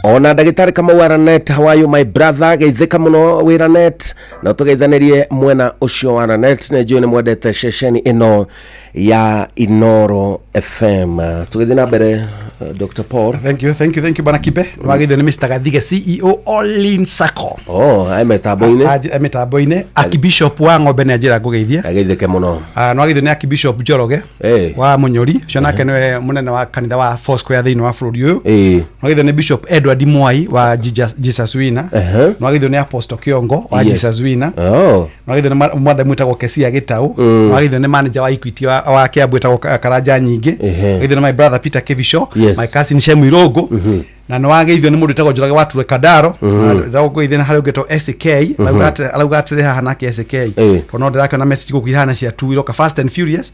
Ona ndagĩtarĩ Kamau wa Ranet, how are you my brother? Geithĩka mũno wĩ Ranet, na tũgeithanĩrie mwena ũcio wa Ranet. Nĩ njũĩ nĩ mwendete ceceni ĩno ya Inoro FM. Tũgĩthiĩ na mbere, Dr. Paul. Thank you, thank you, thank you bwana Kibe. Wagithio nĩ Mr. Gathige, CEO All-in Sacco. Oh, ai mĩtambo-inĩ. Mĩtambo-inĩ. Archbishop wa ng'ombe nĩ anjĩra ngũgeithie. Ageithĩke mũno. Ah, nĩwagithio nĩ Archbishop Njoroge wa Mũnyori, ũcio nake nĩwe mũnene wa kanitha wa Foursquare thĩinĩ wa bũrũri ũyũ. Nĩwagithio nĩ Bishop Edward Mwai wa Jesus Winner. Nĩwagithio nĩ Apostle Kiongo wa Jesus Winner. Nĩwagithio nĩ mwadam wĩtagwo Kesia Gĩtaũ. Nĩwagithio nĩ manager wa Equity wa Kiambu wĩtagwo Karanja Nyingĩ. Nĩwagithio nĩ my brother Peter Kibicho, my cousin Shemu Irũngũ, na nĩwageithio nĩ mũndũ wĩtagwo Njoroge wa Ture Kandaro. Ndĩragũkũgeithia na harĩa ũngĩtwo SK. Arauga atĩrĩ haha nake SK, tondũ no ndĩrakĩona message gũkũ ihana cia tu iroka fast and furious,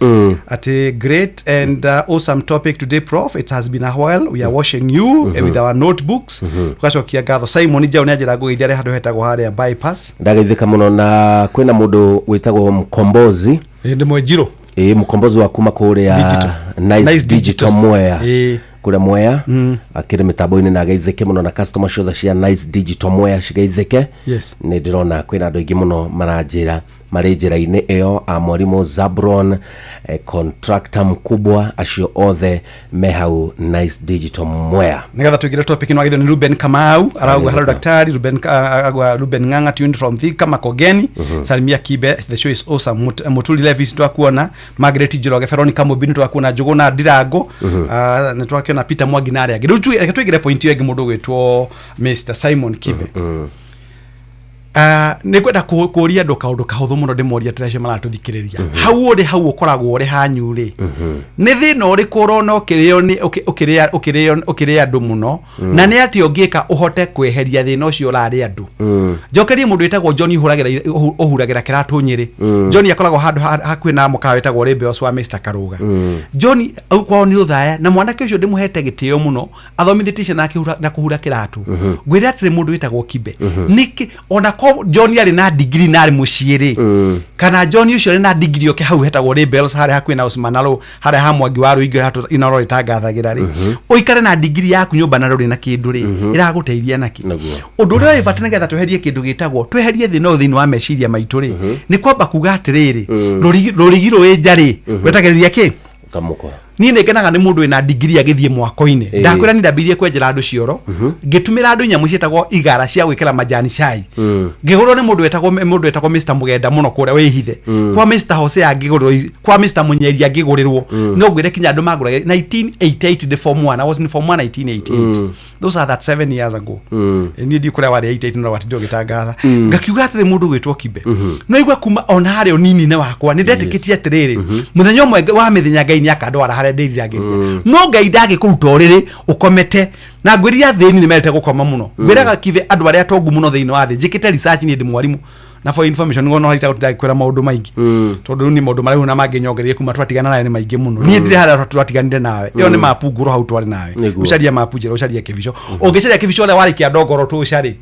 atĩ great and awesome topic today, prof. It has been a while. We are watching you with our notebooks. Tugacokia ngatho. Simon Njaũ nĩ anjĩra ngũgeithia arĩa handũ hetagwo harĩa bypass. Ndageithĩka mũno. Na kwĩna mũndũ wĩtagwo Mkombozi. Ndĩ mwenjirũ. Ĩĩ, Mkombozi wa kuma kũrĩa Digital. Nice, Nice Digital Digital. Mwea, kũrĩa Mwea, akĩrĩ mĩtambo-inĩ na ageithĩke mũno, na customer ciothe cia Nice Digital Mwea cigeithĩke. Nĩ ndĩrona kwĩna andũ aingĩ mũno maranjĩra marĩ njĩra-inĩ ĩyo, a mwarimũ Zabron, contractor mkubwa, acio othe me hau Nice Digital Mwea. Nigetha tuingire topic, no agithio ni Ruben Kamau, arauga hello daktari Ruben. Agwa Ruben Ng'ang'a, tuned from Thika Makogeni. Salimia Kibe, the show is awesome. Mutuli Levis twakuona, Margaret Njoroge, Veronica Mubini twakuona, Njuguna Ndirango, nĩ twakiona Peter Mwangi na arĩa angĩ. Rĩu reke tuingire point ĩyo ĩngĩ, mũndũ ũgwĩtwo Mr Simon Kibe. Nĩ ngwenda kũria andũ kaũndũ kahũthũ mũno, ndĩmoria atĩrĩ, acio maratũthikĩrĩria, hau ũrĩ, hau ũkoragwo ũrĩ hanyu rĩ, nĩ thĩna ũrĩkũ ũrona ũkĩrĩo nĩ ũkĩrĩa andũ mũno, na nĩ atĩa ũngĩka ũhote kweheria thĩna ũcio ũrarĩ andũ? Njokerie mũndũ wĩtagwo John ũhuragĩra kĩratũ Nyĩrĩ. John akoragwo handũ hakuhĩ na mũkawa wĩtagwo Rebels wa Mr Karũga. John au kwao nĩ ũthaya, na mwanake ũcio ndĩmũhete gĩtĩo mũno, athomithĩtie ciana na kũhura kĩratũ. Ngwĩre atĩrĩ, mũndũ wĩtagwo Kibe, nĩkĩ ona ko John arĩ na ndigiri na arĩ mũciĩ rĩ, kana John ũcio arĩ na ndigiri oke hau hetagwo Rebels harĩa hakuhĩ na Usmanalo, harĩa ha Mwangi wa Rũingĩ harĩa Inoro rĩtangathagĩra rĩ, ũikare na ndigiri yaku nyũmba na ndũrĩ na kĩndũ rĩ, ĩragũteithia nakĩ? Ũndũ ũrĩa wĩ bata nĩgetha tweherie kĩndũ gĩtagwo, tweherie thĩna ũyũ thĩinĩ wa meciria maitũ rĩ, nĩ kwamba kuga atĩrĩrĩ, rũrigi rũĩ nja rĩ, wetagĩrĩria kĩ? Kamũkwa. Niĩ nĩ ngenaga nĩ mũndũ wĩna ndigiri agĩthiĩ mwako-inĩ. Ndakwĩra nĩ ndambĩrĩirie kwenjera andũ cioro, ngĩtumĩra andũ nyamũ ciĩtagwo igara cia gwĩkĩra majani cai. Ngĩgũrwo nĩ mũndũ wetagwo Mr Mũgenda mũno kũrĩa wĩhithe, kwa Mr Hosea ngĩgũrĩrwo, kwa Mr Mũnyeria ngĩgũrĩrwo. No ngwĩre kinya andũ mangũrage 1988, ndĩ form 1. I was in form 1 1988. Those are that 7 years ago. Niĩ ndiũ kũrĩa warĩ 88, no watindĩ ũgĩtangatha. Ngakiuga atĩrĩ, mũndũ gwĩtwo Kibe, no igua kuma ona harĩa ũnini-inĩ wakwa nĩ ndetĩkĩtie atĩrĩrĩ, mũthenya ũmwe wa mĩthenya Ngai nĩ akandwara harĩa ndĩriragĩria. No Ngai ndangĩkũruta ũrĩrĩ ũkomete, na ngwĩrire athĩni nĩ mendete gũkoma mũno. Ngwĩraga Kibe, andũ arĩa atongu mũno thĩinĩ wa thĩ, njĩkĩte research, niĩ ndĩ mwarimũ, na for information ngo no haita kwĩra maũndũ maingĩ, tondũ rĩu nĩ maũndũ marĩa na mangĩ nyongereire kuma twatigana nawe nĩ maingĩ mũno. Niĩ ndirĩ harĩa twatiganire nawe, ĩyo nĩ mapu ngũrũ hau twarĩ nawe. Ũcarie mapu njĩra, ũcarie kĩbico, ũngĩcaria kĩbico ũrĩa warĩ kĩandongoro tũcarĩ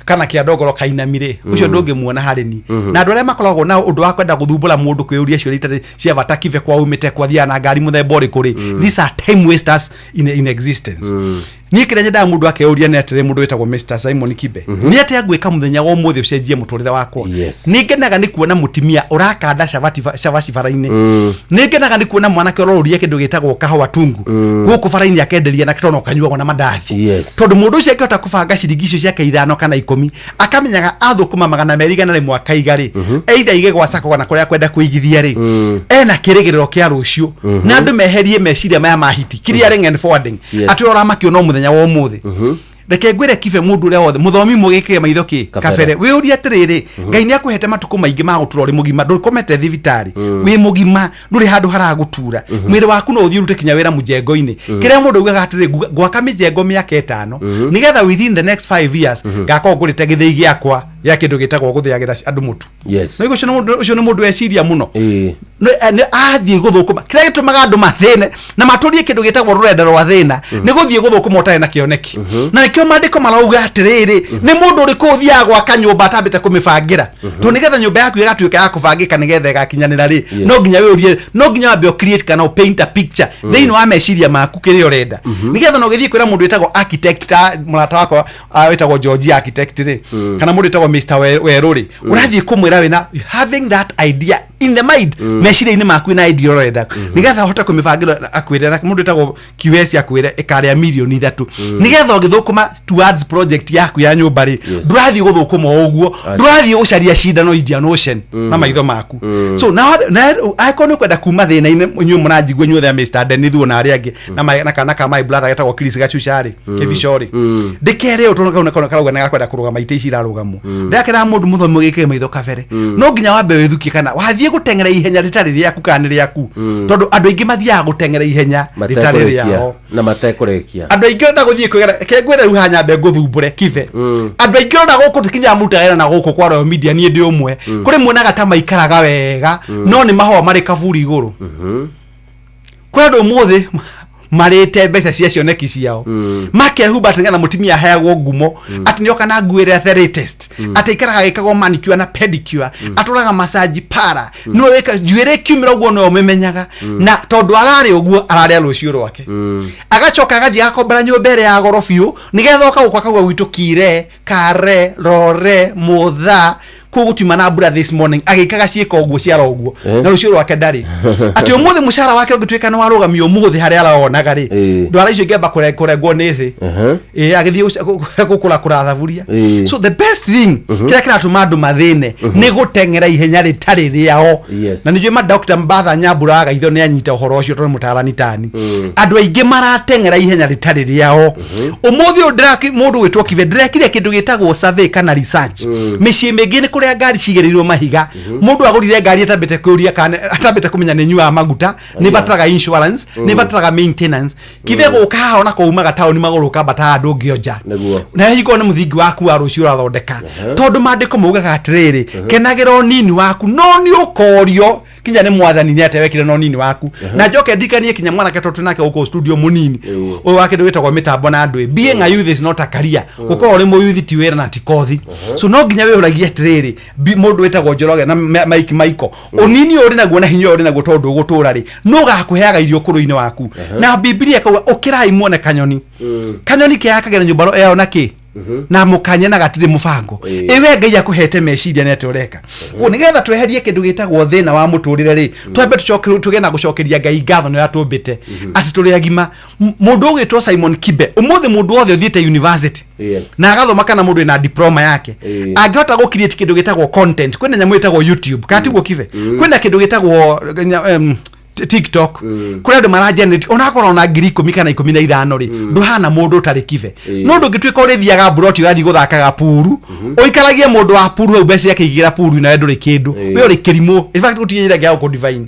kana kĩandongoro kainami rĩ, ũcio ndũngĩmuona harĩ ni. Na andũ arĩa makoragwo na ũndũ wa kwenda gũthumbũra mũndũ kwĩyũria ciũria itarĩ cia bata, kibe kwa umĩte kwa thiaga na ngari mũthemba ũrĩkũ rĩ, these are time wasters in existence. Niĩ kĩrĩa nyendaga mũndũ akeyũria nĩ atĩrĩ, mũndũ wĩtagwo Mr Simon Kibe, nĩ atĩa ngwĩka mũthenya wa ũmũthĩ ũcenjie mũtũrĩre wakwa? Nĩ ngenaga nĩ kuona mũtumia ũrakanda cabaci bara-inĩ. Nĩ ngenaga nĩ kuona mwanake ũroruria kĩndũ gĩtagwo kahũa tungu gũkũ bara-inĩ akenderia na kĩtono kanyuagwo na mandathi, tondũ mũndũ ũcio angĩhota kũbanga ciringi icio ciake 5 kana 10, akamenyaga athũkũma 200 100 akaiga rĩ, either aige gwa sacco kana kũrĩa kwenda kũigithia rĩ, ena kĩrĩgĩrĩro kĩa rũciũ. Na andũ meherie meciria maya ma hiti clearing and forwarding, atĩ ũramakio no mũthenya wa ũmũthĩ. Reke ngwĩre Kibe, mũndũ ũrĩa wothe mũthomi mũgĩkĩre maitho kĩ Kabere. Kabere, wĩũrie atĩrĩrĩ, Ngai nĩ akũhete matukũ maingĩ ma gũtũra ũrĩ mũgima, ndũkomete thibitarĩ, wĩ mũgima, ndũrĩ handũ haragũtura, mwĩrĩ waku no ũthiĩ ũrute kinya wĩra mũjengo-inĩ. Kĩrĩa mũndũ augaga atĩrĩ, ngwaka mĩjengo mĩaka 5, nĩgetha within the next 5 years ngakorwo ngũrĩte gĩthĩi gĩakwa gĩa kĩndũ gĩtagwo gũthĩagĩra andũ mũtu. No ũcio nĩ mũndũ weciria mũno. Nĩ athiĩ gũthũkũma. Kĩrĩa gĩtũmaga andũ mathĩne na matũrie kĩndũ gĩtagwo rũrenda rwa thĩna nĩ gũthiĩ gũthũkũma ũtarĩ na kĩoneki, na nĩkĩo. Nĩkĩo maandĩko marauga atĩrĩrĩ, nĩ mũndũ ũrĩkũ ũthiaga gwaka nyũmba atambĩte kũmĩbangĩra? Tondũ nĩgetha nyũmba yaku ĩgatuĩka ya kũbangĩka, nĩgetha ĩgakinyanĩra rĩ, no nginya wĩũrie, no nginya wambe ũ create kana ũ paint a picture thĩinĩ wa meciria maku kĩrĩa ũrenda, nĩgetha na ũgĩthiĩ kwĩra mũndũ wĩtagwo architect, ta mũrata wakwa wĩtagwo George architect rĩ, kana mũndũ wĩtagwo Mr Werũ rĩ, ũrathiĩ kũmwĩra wĩna having that idea in the mind, meciria-inĩ maku na idea ũrenda, nĩgetha ũhote kũmĩbangĩra. Akwĩre na mũndũ wĩtagwo QS akwĩre ĩkarĩa mirioni 3, nĩgetha ũgĩthũkũma towards project yaku ya nyũmba rĩ, ndũrathiĩ gũthũkũma o ũguo, ndũrathiĩ gũcaria cindano Indian Ocean na maitho maku. So na angĩkorwo nĩ ũkwenda kuma thĩna-inĩ, inyuĩ mũranjigua inyuothe a Mr Denithuo na arĩa angĩ na kana ka my brother getagwo Chris Gacuca rĩ, Kĩbico rĩ, ndĩkere ũũ tondũ kau karauga nĩ gakwenda kũrũgama itĩ ici irarũgamwo. Ndakera mũndũ mũthomi ũgĩkĩre maitho kabere, no nginya wambe wĩthukie kana wathiĩ gũteng'era ihenya rĩtarĩ rĩaku kana nĩ rĩaku, tondũ andũ aingĩ mathiaga gũteng'era ihenya rĩtarĩ Matekũrĩkia. rĩao. Na matekũrĩkia. Andũ aingĩ ũrenda gũthiĩ kwĩgera ke ngwĩre rĩu haha nyambe ngũthumbũre kibe. Andũ aingĩ ũrenda gũkũ tũkinyaga mũrutaga wĩra na gũkũ kwa Royal Media, niĩ ndĩ ũmwe, kũrĩ muonaga ta maikaraga wega, no nĩ mahũa marĩ kaburi igũrũ. Kwĩ andũ ũmũthĩ marĩte mbeca cia cioneki ciao, makehumba atĩ nĩgetha mũtumia aheagwo ngumo atĩ nĩoka na nguo ĩrĩa the latest, atĩ aikaraga agĩkagwo manicure na pedicure, atũraga massage para nĩwe wĩka njuĩrĩ ĩkiumĩra ũguo nĩwe ũmĩmenyaga, na tondũ ararĩ ũguo ararĩa rũciũ rwake. Agacoka agathiĩ agakombera nyũmba ĩrĩa ya goro biũ, nĩgetha oka gũkũ akauga gwitũ kire kare rore mutha kũu gũtiuma na mbura this morning, agĩkaga ciĩko ũguo ciara ũguo. Na rũciũ rwake ndarĩ, atĩ ũmũthĩ mũcara wake ũngĩtuĩka nĩ warũgamio ũmũthĩ harĩa aronaga rĩ, ndwara icio ingĩamba kũrengwo nĩ thĩ. Ĩĩ, agĩthiĩ gũkũrakũra thaburia. So the best thing kĩrĩa kĩratũma andũ mathĩne nĩ gũteng'era ihenya rĩtarĩ rĩao. Na nĩnjũĩ ma Dr. Mbatha Nyambura wa Gaitho nĩ anyita ũhoro ũcio, tondũ nĩ mũtarani tani. Andũ aingĩ marateng'era ihenya rĩtarĩ rĩao. Ũmũthĩ ũyũ mũndũ gwĩtwo Kibe ndĩrekire kĩndũ gĩtagwo survey kana research. Mĩciĩ mĩingĩ nĩ kũrĩa ngari cigĩrĩirwo mahiga. Mũndũ agũrire ngari atambĩte kũria kana atambĩte kũmenya nĩ nyuaga maguta, nĩ bataraga insurance, nĩ bataraga maintenance. Kibe gũka haha ona kũumaga taũni magũrũ ũkambata handũ ũngĩonja. Na hingo nĩ mũthingi waku wa rũciũ ũrathondeka, tondũ maandĩko maugaga atĩrĩrĩ, kenagĩra ũnini waku, no nĩ ũkorio kinya nĩ mwathani nĩ atĩa wekire na ũnini waku. Na njoke ndirikanie kinya mwanake tondũ twĩ nake gũkũ studio mũnini ũyũ wa kĩndũ gĩtagwo mĩtambo na andũ, being a youth is not a career. Gũkorwo ũrĩ mũyuthi ti wĩra na ti kothi. So no nginya wĩyũragie atĩrĩrĩ, mũndũ wĩtagwo Njoroge na Mike Michael, ũnini ũyũ ũrĩ naguo na hinya ũyũ ũrĩ naguo, tondũ ũgũtũra rĩ, nũ ũgakũheaga irio ũkũrũ-inĩ waku? Na Bibilia ĩkauga ũkĩrai muone kanyoni. Kanyoni keyakagĩra nyũmba yao na kĩ na mũkanye na gatirĩ mũbango. Ĩwe Ngai akũhete meciria nĩ atĩa ũreka? Koguo nĩgetha tweherie kĩndũ gĩtagwo thĩna wa mũtũrĩre rĩ, twambe tũcoke tũgĩe na gũcokeria Ngai ngatho nĩ ũrĩa tũmbĩte atĩ tũrĩ agima. Mũndũ ũgwĩtwo Simon Kibe, ũmũthĩ mũndũ wothe ũthiĩte university na agathoma kana mũndũ wĩna diploma yake angĩhota gũ create kĩndũ gĩtagwo content, kwĩna nyamũ ĩtagwo YouTube, kana tiguo Kibe? Kwĩna kĩndũ gĩtagwo TikTok, kũrĩ andũ mara generate onakorwo na 10,000 kana 15 rĩ, ndũhana mũndũ ũtarĩ Kibe. No ndũngĩtuĩka ũrĩthiaga mburoti ũgathiĩ gũthakaga puru, ũikaragie mũndũ wa puru hau mbeca ciake igĩra puru, nawe ndũrĩ kĩndũ. We ũrĩ kĩrimũ. In fact gũtirĩ njĩra ĩngĩ ya gũkũ define.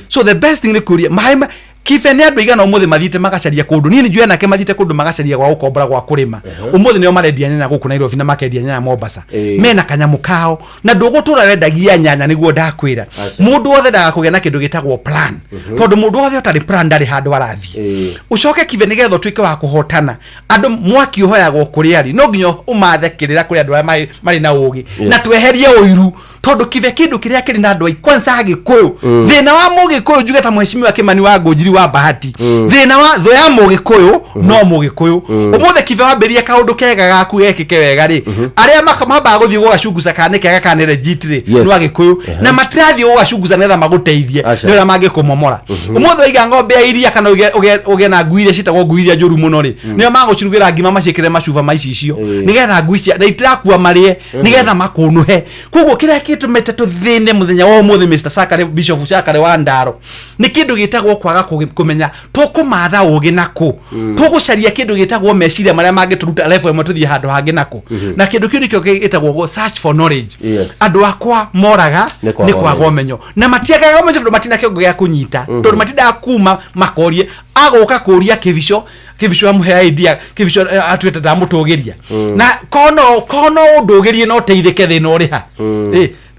So the best thing nĩ kũria maĩ Kibe, nĩ andũ aigana ũmũthĩ mathiĩte magacaria kũndũ? Niĩ nĩ njũĩ anake mathiĩte kũndũ magacaria gwa gũkombora gwa kũrĩma. Ũmũthĩ nĩo marendia nyanya gũkũ Nairobi na makendia nyanya Mombasa. Mena kanyamũ kao na ndũgũtũra wendagia nyanya. Nĩguo ndakwĩra, mũndũ wothe ndaga kũgĩa na kĩndũ gĩtagwo plan, tondũ mũndũ wothe ũtarĩ plan ndarĩ handũ arathiĩ. Ũcoke Kibe, nĩgetha ũtuĩke wa kũhotana andũ, mwaki ũhoyagwo kũrĩa rĩ, no nginya ũmathe kĩrĩra kũrĩ andũ arĩa marĩ na ũgĩ, na tweherie ũiru, tondũ Kibe kĩndũ kĩrĩa kĩrĩ na andũ ai kwanza Agĩkũyũ, thĩna wa Mũgĩkũyũ, njuge ta mheshimiwa Kĩmani wa Ngũnjiri wa Bahati, thĩna wa thũ ya Mũgĩkũyũ no Mũgĩkũyũ. Ũmũthĩ Kibe wambĩrĩria kaũndũ kega gaku gekĩke wega rĩ, arĩa mambaga gũthiĩ gũgacunguca kana nĩ kega kana nĩ legit rĩ, nĩ Agĩkũyũ, na matirathiĩ gũgacunguca nĩgetha magũteithie, Aca. nĩ ũrĩa mangĩkũmomora. Ũmũthĩ waiga ng'ombe ya iria kana ũgĩe na ngui iria ciĩtagwo ngui iria njũru mũno rĩ, nĩo magũcirugĩra ngima maciĩkĩre macuba ma icicio nĩgetha ngui cia na itirakua marĩe nĩgetha makũnũhe. Koguo kĩrĩa gĩtũmĩte tũthĩne mũthenya wa ũmũthĩ, Mr Sakare, Bishop Sakare wa Ndaro, nĩ kĩndũ gĩtagwo kwaga kũmenya tũkũmatha ũgĩ nakũ, tũgũcaria kĩndũ gĩtagwo meciria marĩa mangĩtũruta level ĩmwe tũthiĩ handũ hangĩ nakũ, na kĩndũ kĩu nĩkĩo gĩtagwo search for knowledge. Andũ akwa moraga Nĩ kwaga nĩ kwaga ũmenyo, na matiagaga ũmenyo tondũ matina kĩongo gĩa kũnyita, tondũ matindaga kuma makorie agũka kũria kĩbico. Kĩbico amũhe idea, kĩbico atuĩte ndamũtũgĩria na kono kono ũndũgĩrie no teithĩke thĩna ũrĩ ha.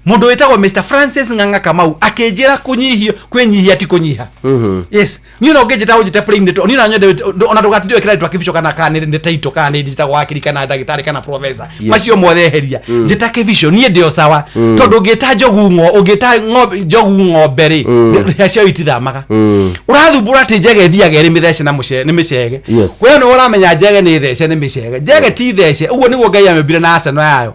Mũndũ wĩtagwo Mr Francis Ng'ang'a Kamau akĩnjĩra kũnyihio kwĩnyihia ti kũnyiha. Yes, niĩ no ũngĩnjĩta ũnjĩte plain nĩ niĩ no nyende ona ndũgatinde wĩkĩra rĩtwa kĩbico kana kana nĩ title kana nĩ njĩtagwo wakiri kana ndagĩtarĩ kana professor. Macio mothe eheria. Njĩta kĩbico, niĩ ndĩ o sawa. Tondũ ũngĩta njogu ng'o ũngĩta ng'ombe njogu ng'ombe rĩ, hĩa ciayo itithamaga. Ũrathumbũra atĩ njege ĩthiaga ĩrĩ mĩthece na mũce nĩ mĩcege. We nĩwe ũramenya njege nĩ thece nĩ mĩcege. Njege ti thece, ũguo nĩguo Ngai amĩũmbire na arsenal yayo.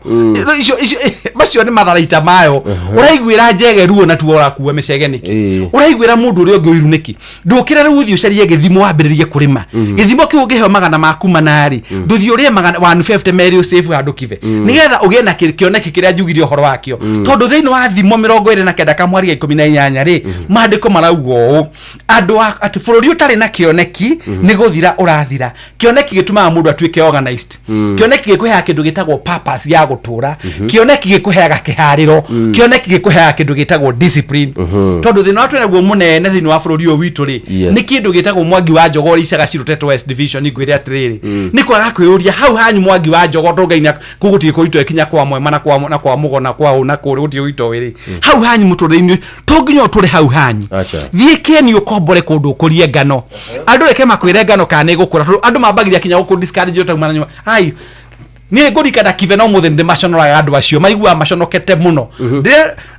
Icio icio macio nĩ matharaita mayo. Ũraiguĩra njege ruo na tuo ũrakua mĩcege nĩkĩ? Ũraiguĩra mũndũ ũrĩa ũngĩ ũiru nĩkĩ? Ndũkĩre rĩu ũthiĩ ũcarie gĩthimo wambĩrĩrie kũrĩma. Gĩthimo kĩu ũngĩheo magana maku mana-rĩ, ndũthiĩ ũrĩe magana 150 merĩ ũsave handũ kibe. Nĩgetha ũgĩe na kĩoneki kĩrĩa njugire ũhoro wakĩo. Tondũ thĩinĩ wa thimo 29 kamwari ga 18 rĩ, maandĩko marauga ũũ, andũ a atĩ bũrũri ũtarĩ na kĩoneki nĩ gũthira ũrathira. Kĩoneki gĩtũmaga mũndũ atuĩke organized. Kĩoneki gĩkũheaga kĩndũ gĩtagwo purpose ya gũtũra. Kĩoneki gĩkũheaga kĩharĩro. Kĩoneki gĩkũheaga kĩndũ gĩtagwo discipline. Tondũ thĩna ũrĩa twĩnaguo mũnene thĩinĩ wa bũrũri ũyũ witũ rĩ, nĩ kĩndũ gĩtagwo Mwangi wa Njogo ũrĩa icaga cirũtetwo West Division. Ngwĩre atĩrĩrĩ, nĩ kwaga kwĩyũria hau hanyu Mwangi wa Njogo tondũ Ngai kũu gũtirĩ kũritũ ĩkinya kwa Mwema na kwa na kwa Mũgo na kwa ũ na kũrĩ gũtirĩ kũritũ ĩrĩ hau hanyu mũtũrĩre-inĩ, to nginya ũtũre hau hanyu. Aca. Thiĩ kĩeni ũkombore kũndũ ũkũrie ngano, andũ reke makwĩre ngano kana nĩ ĩgũkũra, tondũ andũ mambagĩrĩria kinya gũkũ discourage ũtauma na nyũmba. Ai, niĩ ngũrikana kibe no mũthĩ nĩmaconoraga andũ acio maiguaga maconokete mũno.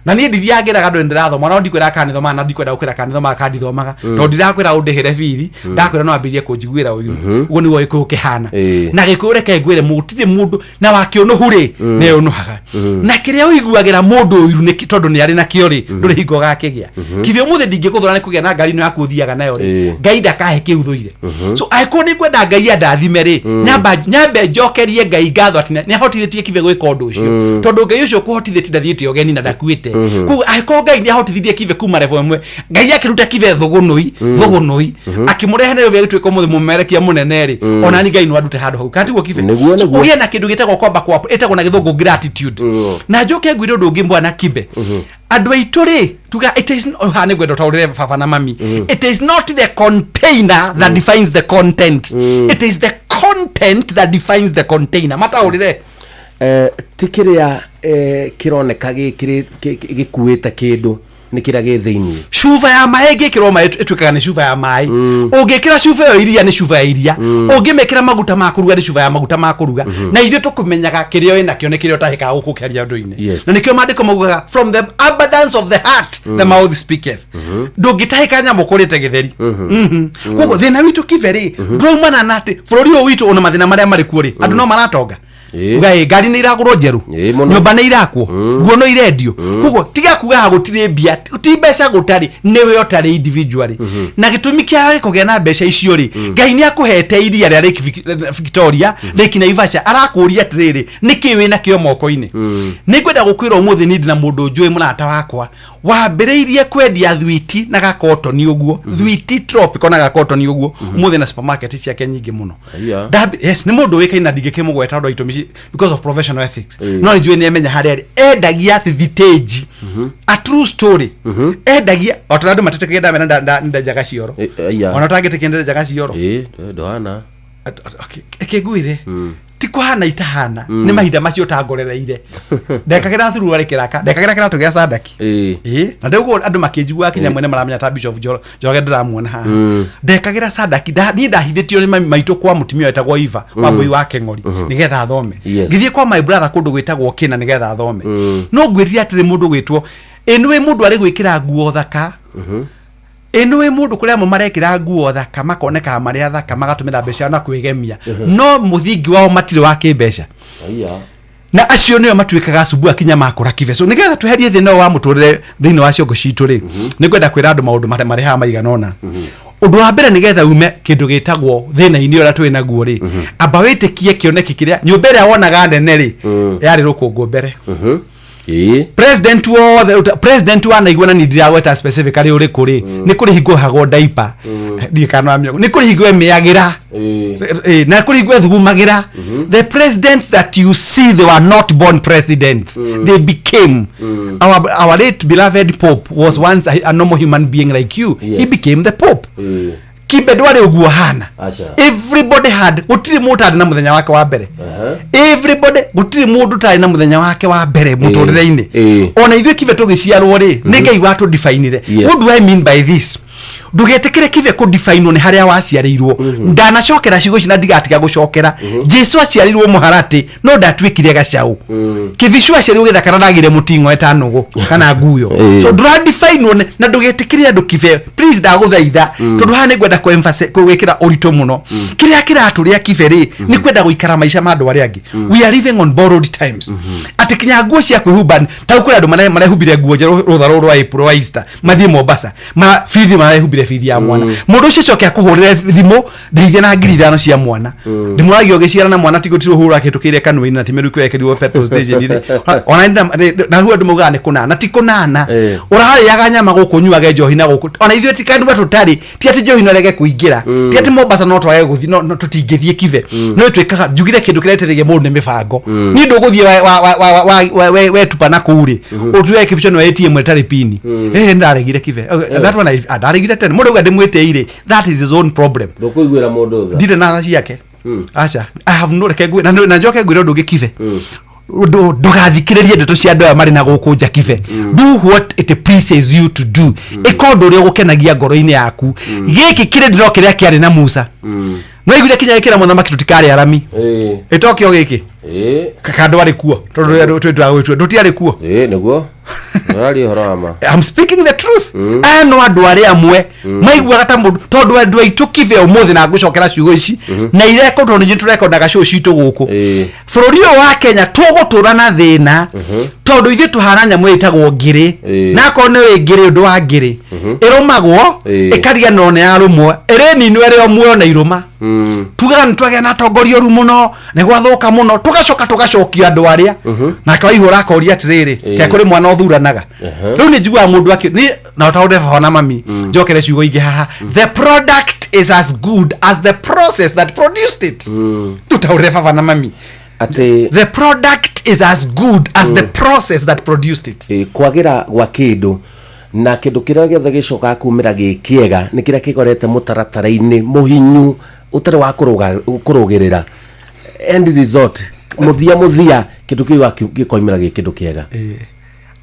Na niĩ ndithiaga ngĩraga andũ nĩndĩrathoma, no ndikwĩra kana nĩthomaga na ndikwenda gũkwĩra kana nĩthomaga kana ndithomaga, tondũ ndirakwĩra ũndĩhĩre bithi, ndakwĩra no ambĩrĩrie kũnjiguĩra ũiru. Ũguo nĩguo gĩkũyũ kĩhana. Na gĩkũyũ reke ngwĩre, gũtirĩ mũndũ na wakĩũnũhu rĩ, nĩũnũhaga na kĩrĩa ũiguagĩra mũndũ ũiru nĩ tondũ nĩ arĩ nakĩo rĩ, ndũrĩ hingo ũgakĩgĩa. Kibe ũmũthĩ ndingĩgũthũra nĩ kũgĩa na ngari ĩno yaku ũthiaga nayo rĩ, Ngai ndakahe kĩu thũire. So angĩkorwo nĩ ngwenda Ngai andathime rĩ, nyambe njokerie Ngai ngatho atĩ nĩ ahotithĩtie kibe gwĩka ũndũ ũcio, tondũ Ngai ũcio ũkũhotithĩtie ndathiĩte ũgeni na ndakuĩte. Koguo angĩkorwo Ngai nĩ ahotithirie kibe kuma level ĩmwe, Ngai akĩruta kibe thũgũnũi thũgũnũi akĩmũrehe Nairobi agĩtuĩka ũmũthĩ mũmerekia mũnene rĩ, ona ni Ngai no andute handũ hau, kana tiguo kibe? Nĩguo, So, nĩguo. ũgĩe na kĩndũ gĩtagwo kwamba kwa ĩtagwo na gĩthũngũ gratitude. Na njoke ngwĩre ũndũ ũngĩ bwana kibe, andũ aitũ rĩ, tuga it is oh, haha nĩ ngwenda ũtaũrĩre baba na mami, it is not the container that defines the content, it is the content that defines the container. Mataũrĩre. Ti kĩrĩa kĩroneka gĩkuĩte kĩndũ, nĩ kĩrĩa gĩ thĩinĩ. Cuba ya maĩ ĩngĩkĩrwo maĩ ĩtuĩkaga nĩ cuba ya maĩ. Ũngĩkĩra cuba ĩyo iria nĩ cuba ya iria. Ũngĩmĩkĩra maguta ma kũruga nĩ cuba ya maguta ma kũruga. Na ithuĩ tũkũmenyaga kĩrĩa wĩ nakĩo nĩ kĩrĩa ũtahĩkaga gũkũ ũkĩaria ũndũ-inĩ. Na nĩkĩo maandĩko maugaga, from the abundance of the heart the mouth speaketh. Ndũngĩtahĩka nyamũ kũrĩte gĩtheri. Koguo thĩna witũ kibe rĩ, ndũraumana na atĩ bũrũri ũyũ witũ ona mathĩna marĩa marĩ kuo rĩ, andũ no maratonga. Uga ĩ ngari nĩ iragũrwo njerũ, Mũno. nyũmba nĩ irakwo, nguo no irendio. Koguo tiga kuga gũtirĩ mbia, ti mbeca gũtarĩ, nĩwe ũtarĩ individually. Na gĩtũmi kĩa kũgĩa na mbeca icio rĩ, Ngai nĩ akũhete iria rĩa Lake Victoria, Lake Naivasha, arakũria atĩrĩrĩ, nĩkĩ wĩ nakĩo moko-inĩ? Nĩ ngwenda gũkwĩra ũmũthĩ niĩ ndĩ na mũndũ njũĩ, mũrata wakwa wambĩrĩirie kwendia thwiti na gakotoni ũguo, thwiti tropical na gakotoni ũguo, ũmũthĩ na supermarket ciake nyingĩ mũno. Aya. Yes, nĩ mũndũ ũĩkaine na ndingĩkĩmũgweta ũndũ wa itũmi because of professional ethics, no nĩ njũĩ nĩ amenya harĩa arĩ. Endagia thithitĩnji, a true story, endagia o ta ũrĩa andũ matetekagia ndamera ndenjaga cioro. Aya. Ona ũtangĩtĩkia ndenjaga cioro. Ĩ, ndũhana. Kĩngwĩre ti kũhana itahana, nĩ mahinda macio ũtangorereire. Ndekagĩra thuruarĩ kĩraka, ndekagĩra kĩratũ gĩa sandaki. Ĩ, na ndĩguo andũ makĩnjigua kinya mwene maramenya ta Bishop Njoroge ndĩramuona haha. Ndekagĩra sandaki, niĩ ndahithĩtio nĩ mami maitũ kwa mũtumia wetagwo Eva wa Mbũi wa Keng'ori nĩgetha thome. Ngĩthiĩ kwa my brother kũndũ gwĩtagwo Kĩna nĩgetha thome. No ngwĩrire atĩrĩ, mũndũ gwĩtwo ĩ nĩwĩ mũndũ arĩ gwĩkĩra nguo thaka, ĩ nĩwĩ mũndũ kũrĩ amwe marekĩra nguo thaka makonekaga marĩ athaka, magatũmĩra mbeca na kwĩgemia, no mũthingi wao matirĩ wa kĩmbeca. Aya. Na acio nĩo matuĩkaga asumbua kinya makũra kibe. So nĩgetha tweherie thĩna ũyũ wa mũtũrĩre thĩinĩ wa ciongo citũ rĩ, nĩ ngwenda kwĩra andũ maũndũ marĩ haha maigana ũna. Ũndũ wa mbere, nĩgetha ume kĩndũ gĩtagwo thĩna-inĩ ũrĩa twĩ naguo rĩ, amba wĩtĩkie kĩoneki kĩrĩa nyũmba ĩrĩa wonaga nene rĩ, yarĩ rũkũngũ mbere. President wothe president wanaigua na niĩ ndiragweta specifically ũrĩkũ rĩ, nĩ kũrĩ hingo hagwo diaper, ndiĩ kana wamĩona, nĩ kũrĩ hingo ĩmĩagĩra. Na kũrĩ hingo ĩthugumagĩra. The presidents that you see, they were not born presidents, they became. Our late beloved pope was once a normal human being like you. He became the pope. Kibe ndwarĩ ũguo hana. Aca. Everybody had, gũtirĩ mũndũ ũtarĩ na mũthenya wake wa mbere. Everybody, gũtirĩ mũndũ ũtarĩ na mũthenya wake wa mbere mũtũrĩre-inĩ. Ona ithuĩ kibe tũgĩciarwo rĩ, nĩ Ngai watũdifainire. What do I mean by this? Ndũgetĩkĩre kibe kũdifainwo nĩ harĩa waciarĩirwo. Ndanacokera ciugo ici na ndigatiga gũcokera. Jesu aciarirwo mũharatĩ no ndatuĩkire gacaũ. Kĩbicu aciarirwo gĩthaka na ndagire mũting'o eta nũgũ kana nguyo. So ndũradifainwo na ndũgetĩkĩre andũ kibe, please, ndagũthaitha, tondũ haha nĩ ngwenda gwĩkĩra ũritũ mũno. Kĩrĩa kĩratũrĩa kibe rĩ, nĩ kwenda gũikara maica ma andũ arĩa angĩ. We are living on borrowed times, atĩ kinya nguo cia kwĩhumba, ta kũrĩ andũ marehumbire nguo njerũ rũtha rũrũ rwa April wa Easter mathiĩ Mombasa, ma bithi marehumbire bithi ya mwana. Mũndũ ũcio coke akũhũrĩre thimũ, ndeithia na 5,000 cia mwana. Ndĩmũragia ũgĩciara na mwana tigũtirĩ ũhũra kĩndũ kanua-inĩ na ti mĩrukĩ wekĩrirwo petrol station rĩ. Ona na rĩu andũ maugaga nĩ kũnana, ti kũnana. Ũrarĩaga nyama gũkũ, nyuage njohi na gũkũ, ona ithuĩ ti kanua tũtarĩ, ti atĩ njohi no rege kũingĩra, ti atĩ Mombasa no twage gũthiĩ, no tũtingĩthiĩ kibe. No twĩkaga, njugire kĩndũ kĩrĩa gĩteithagia mũndũ nĩ mĩbango. Niĩ ndũgũthiĩ wetupa na kũu rĩ, ũtuĩke kĩbico nĩ wa ATM ĩtarĩ pini. Ĩĩ, nĩndaregire kibe. That one ndaregire tene. Mũndũ auga ndĩmwĩtĩi rĩ, that is his own problem. Ndũkũiguĩra mũndũ tha. Ndirĩ na tha ciake, aca. I have no, reke ngwĩ na njoke ngwĩre ũndũ ũngĩ kibe. Ndũgathikĩrĩrie ndeto cia andũ aya marĩ na gũkũ nja kibe. Do what it pleases you to do. Ĩka ũndũ ũrĩa ũgũkenagia ngoro-inĩ yaku. Gĩkĩ kĩrĩ ndĩro kĩrĩa kĩarĩ na Musa, no iguire kinya gĩkĩra mũthamaki tũtikarĩ arami. Ĩtokio gĩkĩ kandũ arĩ kuo tondũ twĩtwaga gwĩtua ndũtiarĩ kuo. Ĩĩ, nĩguo ũraria ũhoro wa ma. I'm speaking the truth. Aya no andũ arĩa amwe maiguaga ta mũndũ, tondũ andũ aitũ kibe ũmũthĩ, na ngũcokera ciugo ici na irekondwo nĩ tũrekondaga show citũ gũkũ bũrũri ũyũ wa Kenya, tũgũtũra na thĩna tondũ ithuĩ tũhana nyamũ ĩtagwo ngĩrĩ. Na akorwo nĩ wĩ ngĩrĩ, ũndũ wa ngĩrĩ ĩrũmagwo ĩkariganĩrwo nĩ yarũmwo, ĩrĩ ninu ĩrĩ o muoyo na irũma. Tugaga nĩ twagĩa na atongoria oru mũno, nĩ gwathũka mũno, tũgacoka tũgacokia andũ arĩa nake waihũra akoria atĩrĩrĩ, ke kũrĩ mwana ũthuranaga. Rĩu nĩ njiguaga mũndũ akĩ nĩ na ũtaũre baba na mami. Njokere ciugo ingĩ haha: the product is as good as the process that produced it. Tũtaũrĩre baba na mami. Atĩ the product is as good as the process that produced it. Kwagĩra gwa kĩndũ na kĩndũ kĩrĩa gĩothe gĩcokaga kumĩra gĩ kĩega nĩ kĩrĩa kĩgorete mũtaratara-inĩ mũhinyu ũtarĩ wa kũrũgĩrĩra. End result, mũthia mũthia, kĩndũ kĩu gĩkoimĩra gĩ kĩndũ kĩega.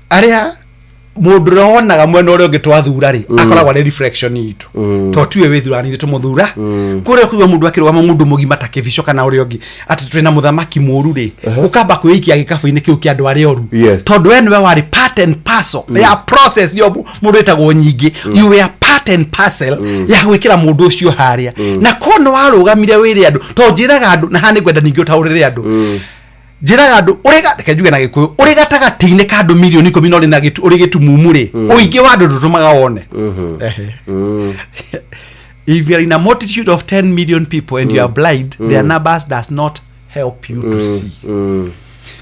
Arĩa mũndũ ũrĩa wonaga mwena ũrĩa ũngĩ twathura rĩ, akoragwo arĩ reflection itũ, to tiwe wĩthuraga, nĩ ithuĩ tũmũthura. Kũrĩa kũigua mũndũ akĩrũgama, mũndũ mũgima ta kĩbico kana ũrĩa ũngĩ, atĩ twĩna mũthamaki mũru rĩ, ũkamba kwĩikia gĩkabũ-inĩ kĩu kĩa andũ arĩa oru, tondũ we nĩwe warĩ part and parcel ya process yo mũndũ ĩtagwo nyingĩ. You were part and parcel ya gwĩkĩra mũndũ ũcio harĩa, na korwo nĩ warũgamire wĩre andũ, tondũ njĩraga andũ, na haha nĩ ngwenda ningĩ ũtaũrĩre andũ, njĩraga andũ ũrĩ reke njuge na Gĩkũyũ, ũrĩ gatagatĩ-inĩ ka andũ mirioni 10 na ũrĩ na ũrĩ gĩtumumu rĩ, ũingĩ wa andũ ndũtũmaga wone. Ehe. If you are in a multitude of 10 million people and you are blind, their numbers does not help you to see.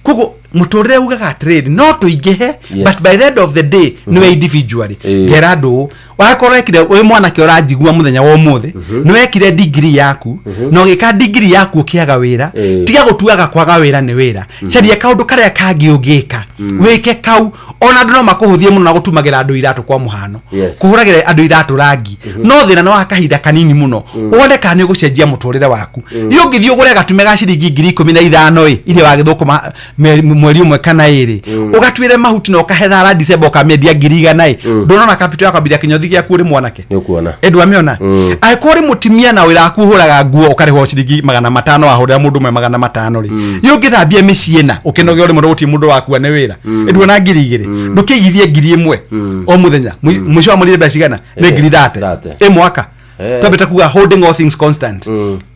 Koguo mũtũrĩre ugaga atĩrĩrĩ, no tũingĩhe, but by the end of the day nĩwe individually. Ngera andũ ũũ, wakorwo wekire wĩ mwanake ũranjigua mũthenya wa ũmũthĩ, nĩ wekire degree yaku na ũgĩka degree yaku ũkĩaga wĩra, tiga gũtuaga kwaga wĩra nĩ wĩra. Caria kaũndũ karĩa kangĩ ũngĩka, wĩke kau. Ona andũ no makũhũthie mũno na gũtumagĩra andũ iratũ, kwa mũhano, kũhũragĩra andũ iratũ rangi, no thĩna nĩ wa kahinda kanini mũno, wone kana nĩ ũgũcenjia mũtũrĩre waku. Iyo ũngĩthiĩ ũgũre gatume ga ciringi 15,000 ĩ, iria wagĩthũkũma mweri ũmwe kana ĩrĩ, ũgatuĩre mahuti na ũkahe thara December, ũkamĩendia 100,000 ĩ, ndũnona capital yakwambĩrĩria kĩnyothi gĩaku ũrĩ mwanake? Nĩ ũkuona. Ndwamĩona. Angĩkorwo ũrĩ mũtumia na wĩra waku ũhũraga nguo, ũkarĩhwo ciringi 500, wahũrĩra mũndũ ũmwe 500 rĩ, iyo ũngĩthambia mĩciĩ na ũkĩnoge ũrĩ mũndũ, gũtirĩ mũndũ wakua nĩ wĩra, nduona 2,000, ndũkĩigithie 1,000 o mũthenya. Mũico wa mweri nĩ mbeca cigana? Nĩ 30,000. 30. Ĩ mwaka twambĩte kuga holding all things constant,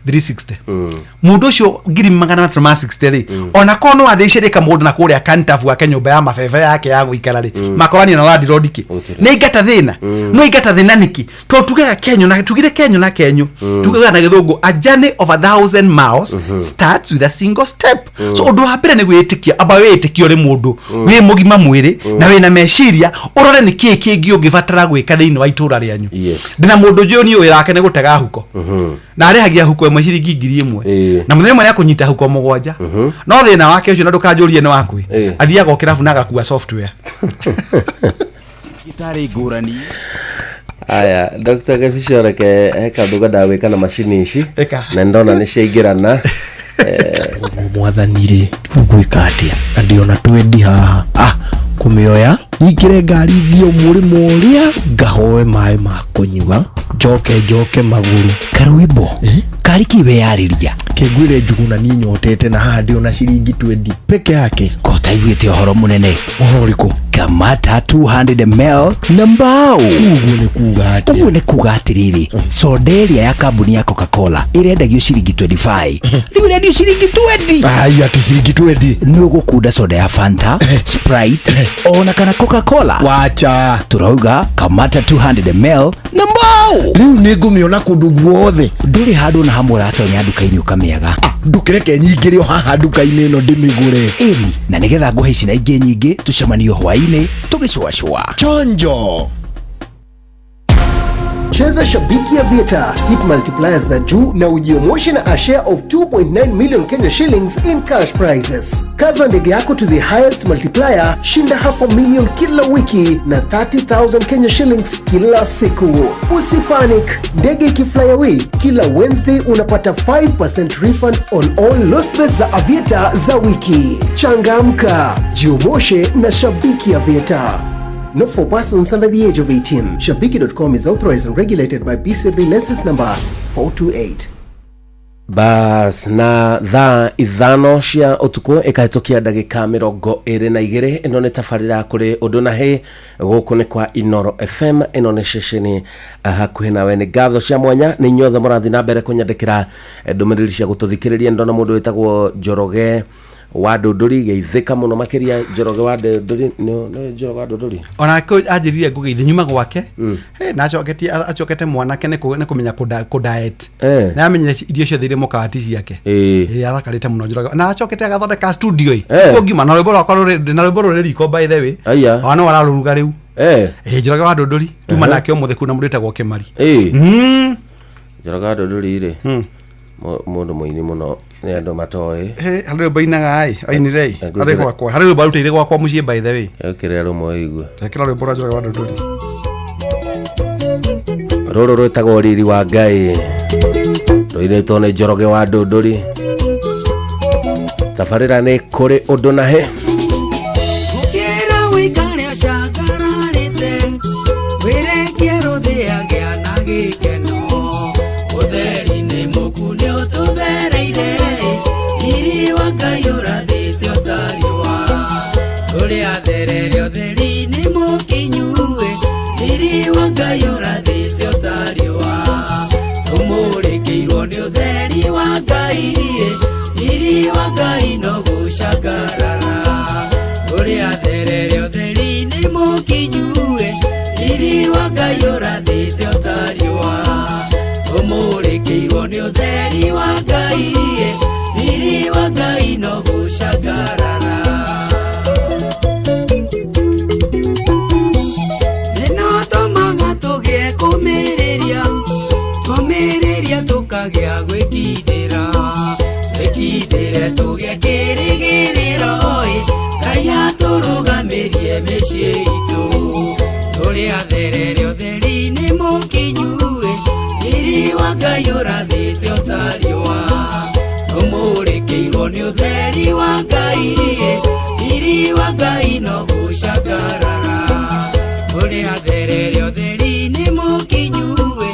360. Mũndũ ũcio 360,000 rĩ, ona korwo no athĩicĩrie kamũgũnda na kũrĩa kantabu ake, nyũmba ya mabebe yake ya gũikara rĩ, makorania na landlord kĩ? Nĩ ingata thĩna, no ingata thĩna nĩkĩ? Tondũ tugaga kenyũ na tugire kenyũ na kenyũ, tugaga na Gĩthũngũ, a journey of 1,000 miles starts with a single step. So ũndũ wa mbere nĩ gwĩtĩkia. Amba wĩtĩkie ũrĩ mũndũ wĩ mũgima mwĩrĩ na wĩna meciria, ũrore nĩ kĩĩ kĩngĩ ũngĩbatara gwĩka thĩinĩ wa itũra rĩanyu. Ndĩna mũndũ njũĩ niĩ, wĩra wake nĩ gũtega huko, na arĩhagia huko ĩmwe ciringi 1,000, na mũthenya ũmwe nĩakũnyita huko mũgwanja. No thĩna wake ũcio, na ndũkanjũrie nĩ wakwĩ, athiaga o kĩrabu na agakua software. Itarĩ ngũrani. Aya, Dr. Gabicio, reke he kaũndũ ngwendaga gwĩka na macini ici. Ĩka. Na ndona nĩ ciaingĩrana. Mwathani rĩ, ngwĩka atĩa na ndĩona twendi haha, ah, kũmĩoya nyingĩre ngari thiĩ mũrĩmo ũrĩa ngahoe maĩ ma kũnyua, njoke njoke magũrũ. Karwĩmbo karĩ kĩ weyarĩria? Kĩnguĩre Njuguna, niĩ nyotete na haha ndĩona ciringi twendi peke yake. Kotaiguĩte ũhoro mũnene? Ũhoro ũrĩkũ? Kamata 200 ml na mbao. Ũguo nĩ kuga atĩa? Ũguo nĩ kuga atĩrĩrĩ, soda ĩrĩa ya kambuni ya Coca-Cola ĩrendagio ciringi 25, rĩu ĩrendio ciringi 20. Ai, atĩ ciringi 20? Nĩ ũgũkunda soda ya Fanta, Sprite ona kana Coca-Cola. Wacha. Tũrauga kamata 200 ml na mbao. Rĩu nĩ ngũmĩona kũndũ guothe. Ndũrĩ handũ na hamwe ũratonya nduka-inĩ ũkamĩaga. Ndũkĩreke nyingĩre o haha nduka-inĩ ĩno ndĩmĩgũre. Ĩni, na nĩgetha ngũhe ici na ingĩ nyingĩ, tũcemanio hwaĩ-inĩ tũgĩcũacũa. Chonjo. Cheza Shabiki Aviator, hit multipliers za juu na ujiomoshe na a share of 2.9 million Kenya shillings in cash prizes. Kaza ndege yako to the highest multiplier, shinda half a million kila wiki na 30,000 Kenya shillings kila siku. Usipanic, ndege ikifly away kila Wednesday unapata 5% refund on all lost bets za Aviator za wiki. Changamka, jiomoshe na Shabiki Aviator. Not for persons under the age of 18. Shabiki.com is authorized and regulated by BCB license number 428. Bas, na thaa 5 cia ũtukũ ĩkahĩtũkia ndagĩka 22. Ĩno nĩ tabarĩra kũrĩ ũndũ na hĩ, gũkũ nĩ kwa Inoro FM. Ĩno nĩ ceceni hakuhĩ nawe. Nĩ ngatho cia mwanya nĩ inyuothe mũrathiĩ na mbere kũnyandĩkĩra ndũmĩrĩri cia gũtũthikĩrĩria. Ndona mũndũ wĩtagwo Njoroge wa Ndũndũri, geithĩka mũno makĩria. Njoroge wa Ndũndũri, nĩ Njoroge wa Ndũndũri. Onake anjĩrire ngũgeithie nyuma gwake. Hey, na acoketie acokete mwanake nĩ kũmenya kũ diet. Na amenyire irio ciothe iria mũkawa ti ciake. Ĩ athakarĩte mũno Njoroge, na acokete agathondeka studio ĩ. Ũguo ngima na rwĩmbo rwakwa rũrĩ na rwĩmbo rũrĩ riko, by the way. Aya. Ona no ararũruga rĩu. Ĩ Njoroge wa Ndũndũri tuma nake ũmũthĩ kuna mũndũ wĩtagwo Kĩmari. Njoroge wa Ndũndũri rĩ, mũndũ mũini mũno, nĩ andũ matoĩ. Hey, harĩ rwĩmbo ainaga ĩ, ainire ĩ. Harĩ gwakwa, harĩ rwĩmbo arutĩire gwakwa mũciĩ, by the way. Ĩkĩrĩra rũmwe ũigue. Ĩkĩra rwĩmbo rwa Njoroge wa Ndũndũri. Rũrũ rwĩtagwo Riri wa Ngai, rũinĩtwo nĩ Njoroge wa Ndũndũri. Tabarĩra nĩ kũrĩ ũndũ na hĩ. Ũkĩra wĩikare ũcangararĩte, wĩrekie rũthĩagĩa na gĩkeno. Ũtheri nĩ mũku nĩ ũtũthereire, riri wa Ngai ũrathĩte ota riũa. Rũrĩa therere ũtheri nĩ mũkinyu-ĩ, riri wa Ngai ũrathĩte ota riũa. Tũmũrĩkĩirwo nĩ ũtheri wa Ngai-ĩ, riri wa Ngai no gũcangarara. Rũrĩa therere ũtheri nĩ mũkinyu-ĩ, riri wa Ngai ũrathĩte ota riũa. Tũmũrĩkĩirwo nĩ ũtheri wa Ngai-ĩ, riri wa Ngai no gũcangarara. Ĩno tũmaga tũgĩe kũmĩrĩria, tũmĩrĩria tũkagĩa gwĩkindĩra, twĩkindĩre tũgĩe kĩrĩgĩrĩro-ĩ, Ngai atũrũgamĩrie mĩciĩ itũ. Rũrĩa therere ũtheri nĩ mũkinyu-ĩ, riri wa Ngai ũrathĩte ota riũa. Tũmũrĩkĩirwo nĩ ũtheri wa Ngai-ĩ, riri wa Ngai no gũcangarara. Rũrĩa therere ũtheri nĩ mũkinyu-ĩ,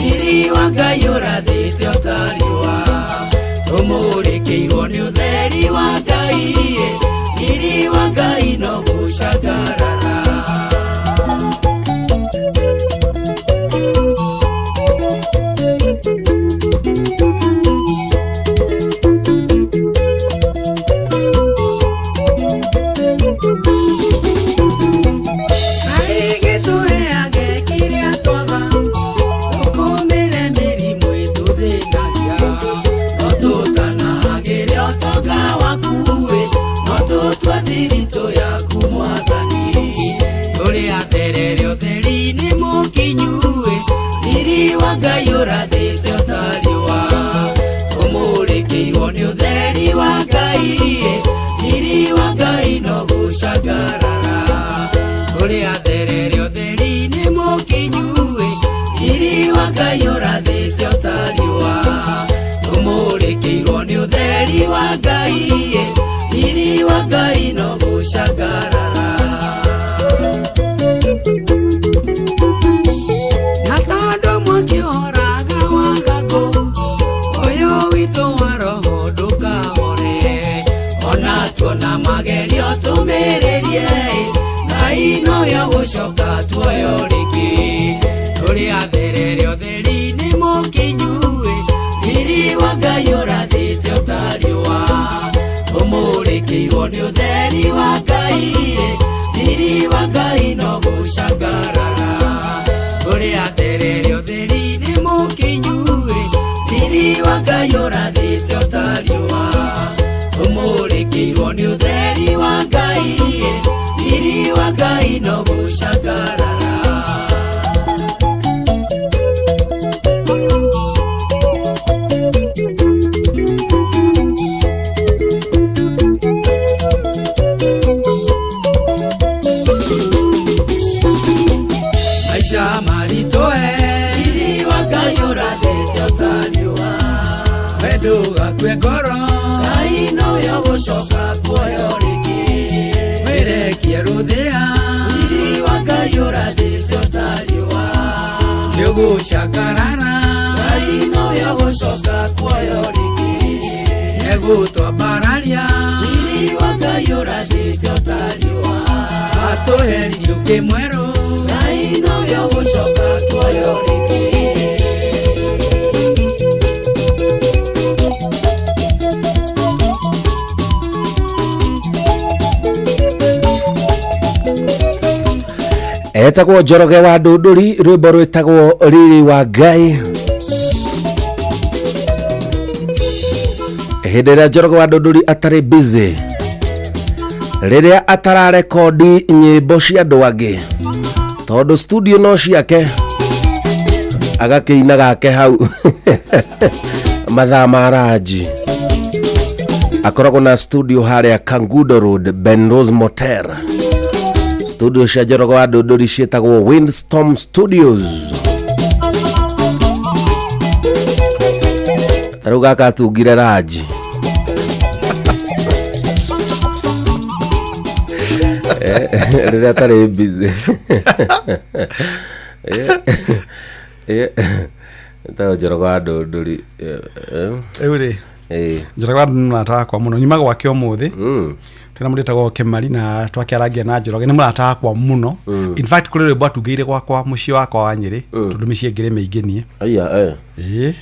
riri wa Ngai ũrathĩte ota riũa. Tũmũrĩkĩirwo nĩ ũtheri wa Ngai-ĩ, riri wa Ngai no gũcangarara. Ngai gĩtũheage kĩrĩa twaga, tũkũmĩre mĩrimũ ĩtũthĩnagia. No tũtanagĩre ũtonga waku-ĩ, no tũtue thiritũ yaku Mwathani. Rũrĩa therere ũtheri nĩ mũkinyu-ĩ, riri wa Ngai ũrathĩte ota riũa. Tũmũrĩkĩirwo nĩ ũtheri wa Ngai-ĩ, riri wa Ngai no gũcangarara. Rũrĩa therere ũtheri nĩ mũkinyu-ĩ, wa Ngai ũrathĩte o ta riũa tũmũrĩkĩirwo nĩ ũtheri wa Ngai riri wa Ngai no gũcangarara na tondũ mwaki ũhoraga wagaku ũyũ witũ wa roho ndũkahore ona tuona magerio tũmĩrĩrie Ngai noyo gũcoka tuoyo rĩngĩ tũrĩ atherere ũtheri nĩ mũkinyu riri wa Ngai ũrathĩte o ta riũa tũmũrĩkĩirwo nĩ ũtheri wa Ngai riri wa Ngai no gũcangarara tũrĩ atherere ũtheri nĩ mũkinyu riri wa Ngai ũrathĩte o ta riũa tũmũrĩkĩirwo nĩ ũtheri wa Ngai riri wa Ngai no gũcangarara. Maisha maritũ riri wa Ngai ũrathĩte o ta riũa wendo gakue ngoro Ngai noyo gũcoka kuoyo rĩngĩ wĩrekie rũthĩa riri wa Ngai ũrathĩte o ta riũa nĩũgũcangarara Ngai noyo gũcoka kuoyo rĩngĩ nĩegũtwambararia riri wa Ngai ũrathĩte o ta riũa atũheririe ũngĩ mwerũ Ngai noyo gũcoka tuoyo rĩngĩ. Etagwo Njoroge wa Ndũndũri rwĩmbo rwĩtagwo riri wa Ngai. Hĩndĩ ĩrĩa Njoroge wa Ndũndũri atarĩ busy, rĩrĩa atararekondi nyĩmbo cia andũ angĩ tondũ studio no ciake, agakĩina gake hau mathaa ma ranji. Akoragwo na studio harĩa Kangundo Road, Ben Rose Motel. Studio cia Njoroge wa Ndũndũri ciĩtagwo Windstorm Studios. Ta rĩu gaka atungire ranji. Rĩrĩa atarĩ busy. Ĩtagwo Njoroge wa Ndũndũri. Rĩu rĩ Njoroge wa Ndũndũri nĩ mũrata wakwa mũno, nyuma gwake ũmũthĩ. Twĩna mũndũ wĩtagwo Kĩmari na twakĩarangia na Njoroge, nĩ mũrata wakwa mũno. In fact kũrĩ rwĩmbo atungĩire gwakwa mũciĩ wakwa wa Nyĩrĩ, tondũ mĩciĩ ĩngĩ rĩ mĩingĩ niĩ. Aya. Ĩĩ.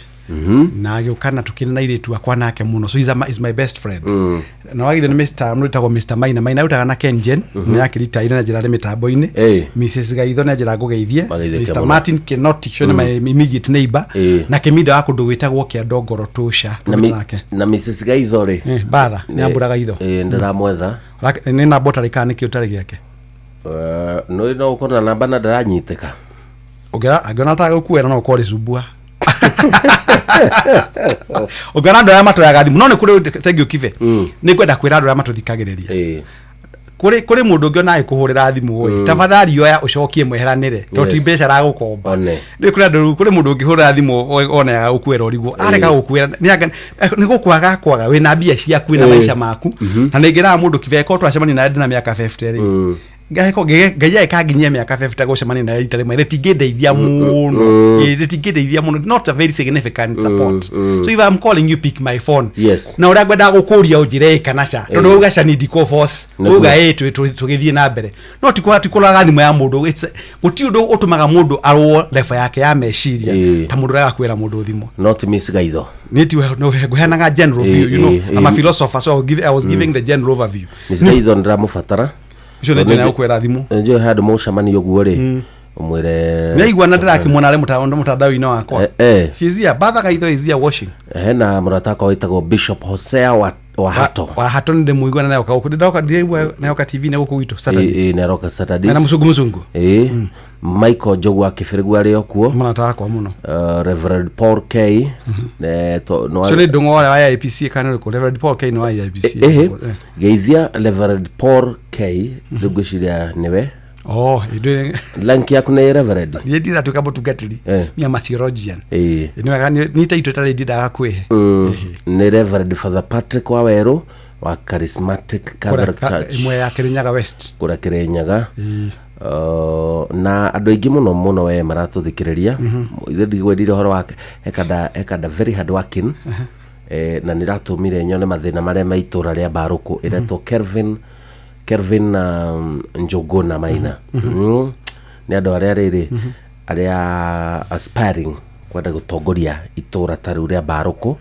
Na agĩũka na tũkĩina na airĩtu akwa nake mũno, so he's my best friend. Na wagithio nĩ Mr. mũndũ wĩtagwo Mr. Maina. Maina arutaga na Kengen, nĩ akĩritaire na njĩra arĩ mĩtambo-inĩ. Mrs. Gaitho nĩ anjĩra ngũgeithie. Mageithĩke Mr. mũno. Martin Kinoti ũcio nĩ my immediate neighbor. Na Kĩminda wa kũndũ gwĩtagwo Kĩandongoro Tũca nake. Na Mrs. Gaitho rĩ? Batha nĩ ambũraga itho. Ndĩramwetha. Nĩ namba ũtarĩ kana nĩkĩ ũtarĩ gĩake? Nĩ no ũkorwo na namba na ndaranyitĩka. Angĩona atagũkuoera no ũkorwo rĩcumbua. Ũngĩona andũ arĩa matoyaga thimũ, no nĩ kũrĩ thank you Kibe, nĩ ngwenda kwĩra andũ arĩa matũthikagĩrĩria, kũrĩ mũndũ ũngĩ ona agĩkũhũrĩra thimũ ĩ, tafadhali oya ũcokie mweheranĩre tondũ ti mbeca aragũkomba. Rĩu kũrĩ andũ, kũrĩ mũndũ ũngĩhũrĩra thimũ one agũkuĩra ũrigwo areka gũkuĩra nĩ gũkwaga kwaga wĩna mbia ciaku wĩna maica maku. Na nĩ ngĩraga mũndũ Kibe korwo twacemania nawe ndĩna mĩaka 50 rĩ, Ngai agĩkanginyia mĩaka 50 gũcemania nawe rita rĩmwe rĩtingĩndeithia mũno. Rĩtingĩndeithia mũno, not a very significant support. So if I'm calling you, pick my phone. Na ũrĩa ngwendaga gũkũria ũnjĩre ĩ kana ca, tondũ wauga ca ni ndikũ force. Wauga ĩ tũgĩthiĩ na mbere, no ti kũraga thimũ ya mũndũ. Gũtirĩ ũndũ ũtũmaga mũndũ arũo level yake ya meciria ta mũndũ ũrĩa agakwĩra mũndũ thimũ. Not Miss Gaitho. Nĩ ti ngũheanaga general view, you know, I'm a philosopher, so I was giving the general overview. Miss Gaitho ndĩramũbatara. Ũcio nĩ njĩra ya gũkwĩra thimũ. Njũĩ handũ mũcemanio ũguo rĩ, ũmwĩre nĩ aigua na ndĩrakĩmuona arĩ mũtandao-inĩ wakwa. She's here. Batha Gaitho is here watching. Hena mũrata wakwa wĩtagwo Bishop Hosea wa Hato. Wa Hato nĩ ndĩmũigua na nĩoka gũkũ, ndĩroka ndĩraigua nĩoka TV nĩ gũkũ gwitũ Saturdays. Nĩ aroka Saturdays. Ena mũcungu mũcungu. Michael Njogu wa Kĩbĩrĩgu arĩ o kuo. Mũrata wakwa mũno. Reverend Paul K. Ũcio nĩ ndũng'o ũrĩa wa IPC kana ũrĩkũ? Reverend Paul K nĩ wa IPC. Geithia Reverend Paul K. Rĩu ngwĩciria nĩwe. Oh, ithuĩ Rank yaku nĩ reverend? Niĩ ndiratuĩka mũtungatĩri. Eh. Niĩ am a theologian. Ĩĩ. Nĩ wega nĩ ta itũ ĩtarĩ ndindaga kwĩhe. Nĩ Reverend Father Patrick Wawerũ wa Charismatic Catholic Church Ĩmwe ya Kĩrĩnyaga West. Kũrĩa Kĩrĩnyaga. Na andũ aingĩ mũno mũno we maratũthikĩrĩria. Ithe ndigwendire ũhoro wake, hekanda very hard working. Na nĩ ratũmire nyone mathĩna marĩa ma itũra rĩa Mbarũkũ ĩretwo Kelvin Njũgũna Maina. Nĩ andũ arĩa rĩrĩ arĩa aspiring kwenda gũtongoria itũra ta rĩu rĩa Mbarũkũ.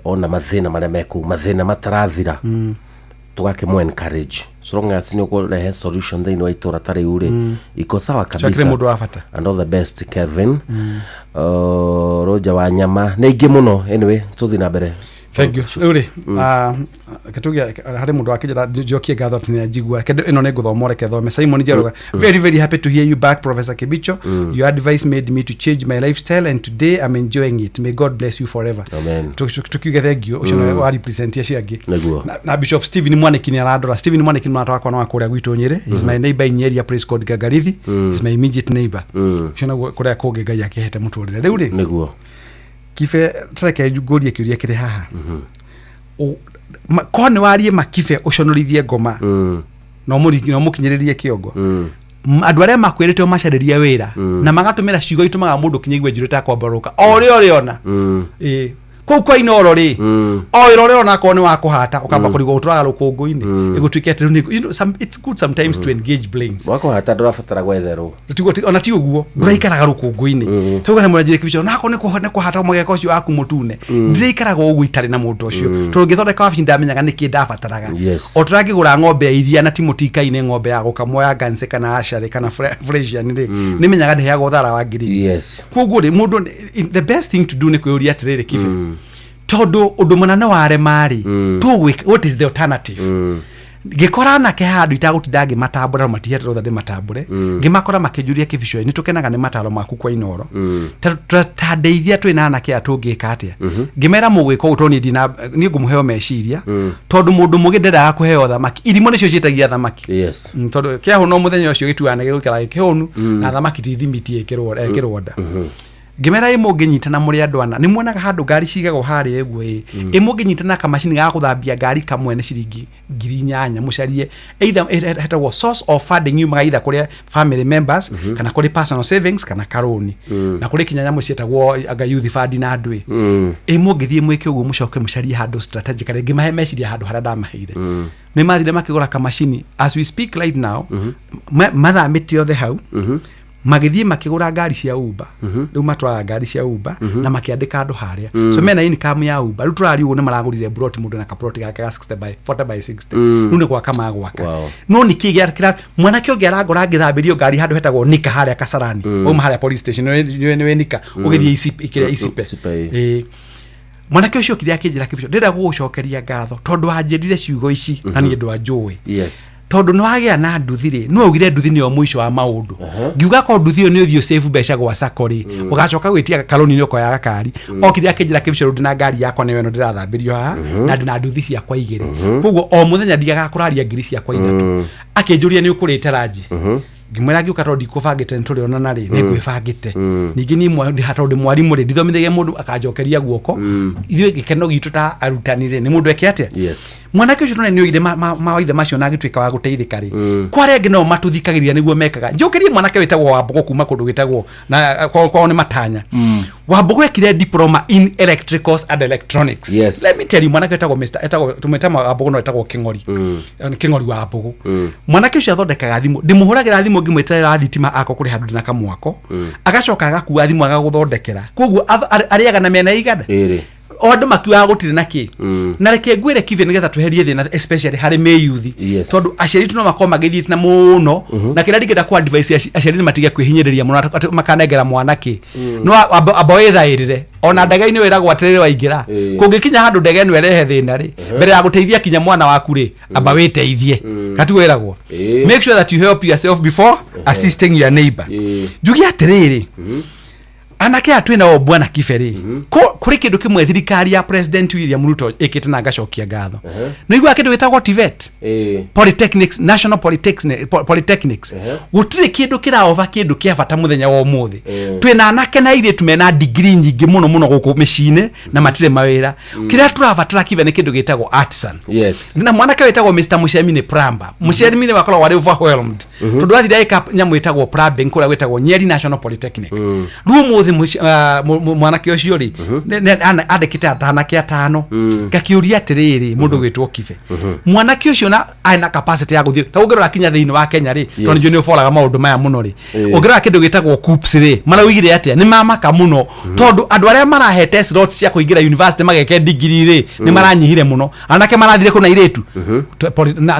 Ona mathĩna marĩa me kũu, mathĩna matarathira, tũgakĩmũ encourage so long as nĩ ũkũrehe solution thĩinĩ wa itũra ta rĩu rĩ, iko sawa Akĩrĩ kabisa. Mũndũ wa bata. And all the best, Kelvin. Roger wa nyama nĩ aingĩ mũno. Anyway, tũthiĩ na mbere. Thank you. Rĩu rĩ, reke tuge harĩ mũndũ wakĩnjĩra njokie ngatho atĩ nĩ anjigua. Reke ĩno nĩ ngũthoma, reke thome. Simon Njoroge: "Very very happy to hear you back, Professor Kibicho. Your advice made me to change my lifestyle and today I'm enjoying it. May God bless you forever." Amen. Tukiuge thank you. Ũcio nĩwe wa represent acio angĩ. Nĩguo. Na Bishop Stephen Mwaniki nĩ arandora. Stephen Mwaniki nĩ mũrata wakwa na wa kũrĩa gwitũ Nyĩrĩ. He's my neighbor in Nyeri, a place called Gagarithi. He's my immediate neighbor. Ũcio naguo kũrĩa kũngĩ Ngai akĩhete mũtũrĩre. Rĩu rĩ, Nĩguo. Kibe, tareke ngũrie kĩũria kĩrĩ haha. Korwo nĩ warie makibe ũconorithie ngoma na ũmũkinyĩrĩrie kĩongo. Andũ arĩa makwĩrĩte ũmacarĩrie wĩra na magatũmĩra ciugo itũmaga mũndũ kinyaigua njũrĩ ta kwambarũka o ũrĩa ũrĩona. Ĩĩ. Kũu kwa Inoro rĩ, o wĩra ũrĩa ũrona akorwo nĩ wa kũhata ũkamba kũrigwo ũtũraga rũkũngũ-inĩ ĩgũtuĩke atĩ rĩu it's good sometimes to engage brains. Wakũhata ndũrabatara gwetherwo. Ona ti ũguo, ndũraikaraga rũkũngũ-inĩ tauga nĩ mũranjĩre kibico nako nĩ kũhata mũgeka ũcio waku mũtune. Ndĩraikaraga ũguo itarĩ na mũndũ ũcio tondũ ngĩthondeka wabici ndamenyaga nĩkĩ ndabataraga. O tũrangĩgũra ng'ombe ya iria na ti mũtikainĩ, ng'ombe ya gũkamwo ya Guernsey kana Asharĩ kana Friesian rĩ, nĩmenyaga ndĩheagwo thara wa ngirini. Koguo rĩ, mũndũ the best thing to do nĩ kwĩyũria atĩrĩrĩ, Kibe, tondũ ũndũ mũnene warema rĩ, tũgwĩka, what is the alternative? Ngĩkora anake handũ itagũtinda ngĩmatambũra no matihete rũtha ndĩmatambũre, ngĩmakora makĩnjũria, "Kĩbico, nĩ tũkenaga nĩ mataro maku kwa Inoro. Ta ndeithia, twĩ na anake aya, tũngĩka atĩa?" Ngĩmera mũgwĩka ũũ tondũ niĩ ndina niĩ ngũmũheo meciria, tondũ mũndũ mũgĩ ndendaga kũheo thamaki, irimũ nĩcio ciĩtagia thamaki. Tondũ kĩahũna mũthenya ũcio gĩtuaga nĩ gĩgũikara gĩkĩhũnu na thamaki ti thimiti ĩkĩrwo ĩkĩrwo nda. Ngĩmera ĩ mũngĩnyitana mũrĩ andũ ana, nĩ muonaga handũ ngari cigagwo harĩa ũguo, ĩ mũngĩnyitana kamacini ga gũthambia ngari kamwe nĩ ciringi 8,000, mũcarie either hetagwo source of funding, yumaga either kũrĩ family members kana kũrĩ personal savings kana karũni na kũrĩ kinya nyamũ ciĩtagwo anga youth fund na andũ ĩ. Ĩ mũngĩthiĩ mwĩke ũguo, mũcoke mũcarie handũ strategically, ngĩmahe meciria handũ harĩa ndamaheire, nĩ mathire makĩgũra kamacini. As we speak right now, mathamĩte othe hau, magĩthiĩ makĩgũra ngari cia Uber. Rĩu matwaraga ngari cia Uber na makĩandĩka andũ harĩa, so mena income ya Uber. Rĩu tũraria ũguo nĩ maragũrire plot, mũndũ na kaplot gake ga 60 by 40 by 60. Rĩu nĩ gwaka magwaka. No nĩ kĩ gĩa mwanake ũngĩ arangora ngĩthambĩrio ngari handũ hetagwo Nika harĩa Kasarani. Wauma harĩa police station nĩ Nika ũgĩthiĩ Isipe, kĩrĩa Isipe. Ĩĩ. Mwanake ũcio okire akĩnjĩra, "Kĩbico, ndĩrenda gũgũcokeria ngatho tondũ wanjĩrire ciugo ici na niĩ ndwanjũĩ, tondũ nĩ wagĩa na nduthi rĩ, no augire nduthi nĩyo mũico wa maũndũ. Ngiuga ko nduthi ĩyo nĩ ũthiĩ ũsave mbeca gwa sacco rĩ, ũgacoka gwĩtia karoni nĩ ũkoya gakari." Okire akĩnjĩra, "Kĩbico, rĩu ndĩna ngari yakwa, nĩyo ĩno ndĩrathambĩrio haha, na ndĩna nduthi ciakwa igĩrĩ, koguo o mũthenya ndigaga kũraria 3,000." Akĩnjũria, "Nĩ ũkũrĩte ranji?" Ngĩmwĩra ngĩũka tondũ ndikũbangĩte nĩ tũrĩonana rĩ, nĩ ngwĩbangĩte. Ningĩ niĩ tondũ ndĩ mwarimũ rĩ, ndithomithagia mũndũ akanjokeria guoko. Ithuĩ gĩkeno gitũ ta arutani rĩ, nĩ mũndũ eke atĩa. Mwanake ũcio none nĩ oire mawaitha macio na agĩtuĩka wa gũteithĩka rĩ, kwa arĩa angĩ nao matũthikagĩrĩria nĩguo mekaga. Njũkĩrie mwanake wĩtagwo Wambũgũ kuma kũndũ gwĩtagwo na kwao nĩ Matanya. Wambũgũ ekire diploma in electricals and electronics. Let me tell you, mwanake wĩtagwo Mr. etagwo tũmwĩta Wambũgũ no etagwo Kĩng'ori. Kĩng'ori wa Mbũgũ. Mwanake ũcio athondekaga thimũ. Ndĩmũhũragĩra thimũ ngĩmwĩterera thitima ako kũrĩ handũ ndĩna kamwako, agacoka agakua thimũ agagũthondekera. Koguo arĩaga na mĩena ĩigana. Ĩrĩ. O andũ makiugaga gũtirĩ na kĩ. Na reke ngwĩre Kibe, nĩgetha tweherie thĩna especially harĩ mĩyuthi, tondũ aciari tu no makorwo magĩthiĩte na mũno na kĩrĩa ndingĩenda ku advise aciari nĩ matige kwĩhinyĩrĩria mũno atĩ makanengera mwana kĩ. No amba wĩthaĩrĩre ona ndege-inĩ wĩragwo atĩrĩrĩ, waingĩra kũngĩkinya handũ ndege ĩno ĩrehe thĩna rĩ, mbere ya gũteithia kinya mwana waku rĩ, amba wĩteithie. Kati wĩragwo make sure that you help yourself before assisting your neighbor. Njuge atĩrĩrĩ, anake aya twĩ nao bwana Kibe rĩ, Kũrĩ kĩndũ kĩmwe thirikari ya President William Ruto ĩkĩte na ngacokia ngatho. Nĩ iguaga kĩndũ gĩtagwo TVET, Polytechnics, National Polytechnics. Gũtirĩ kĩndũ kĩraoba kĩndũ kĩa bata mũthenya wa ũmũthĩ. Twĩna anake na airĩtu mena degree nyingĩ mũno mũno gũkũ mĩciĩ-inĩ na matirĩ mawĩra. Kĩrĩa tũrabatara kibe nĩ kĩndũ gĩtagwo artisan. Na mwanake wĩtagwo Mr Mushemi nĩ plumber. Mushemi nĩ wakoragwo arĩ overwhelmed tondũ athire agĩka nyamũ ĩtagwo plumbing kũrĩa gwĩtagwo Nyeri National Polytechnic. Rĩu ũmũthĩ mwanake ũcio rĩ, andĩkĩte anake atano. Ngakĩũria atĩrĩrĩ, mũndũ gwĩtwo Kibe, mwanake ũcio na arĩ na capacity ya gũthiĩ ta ũngĩrora kinya thĩinĩ wa Kenya rĩ, tondũ nĩnjũĩ nĩ ũboraga maũndũ maya mũno rĩ, ũngĩrora kĩndũ gĩtagwo KUCCPS rĩ, maraugire atĩa? Nĩ mamaka mũno tondũ andũ arĩa marahete slots cia kũingĩra university mageke degree rĩ, nĩ maranyihire mũno. Anake marathire kũ na airĩtu?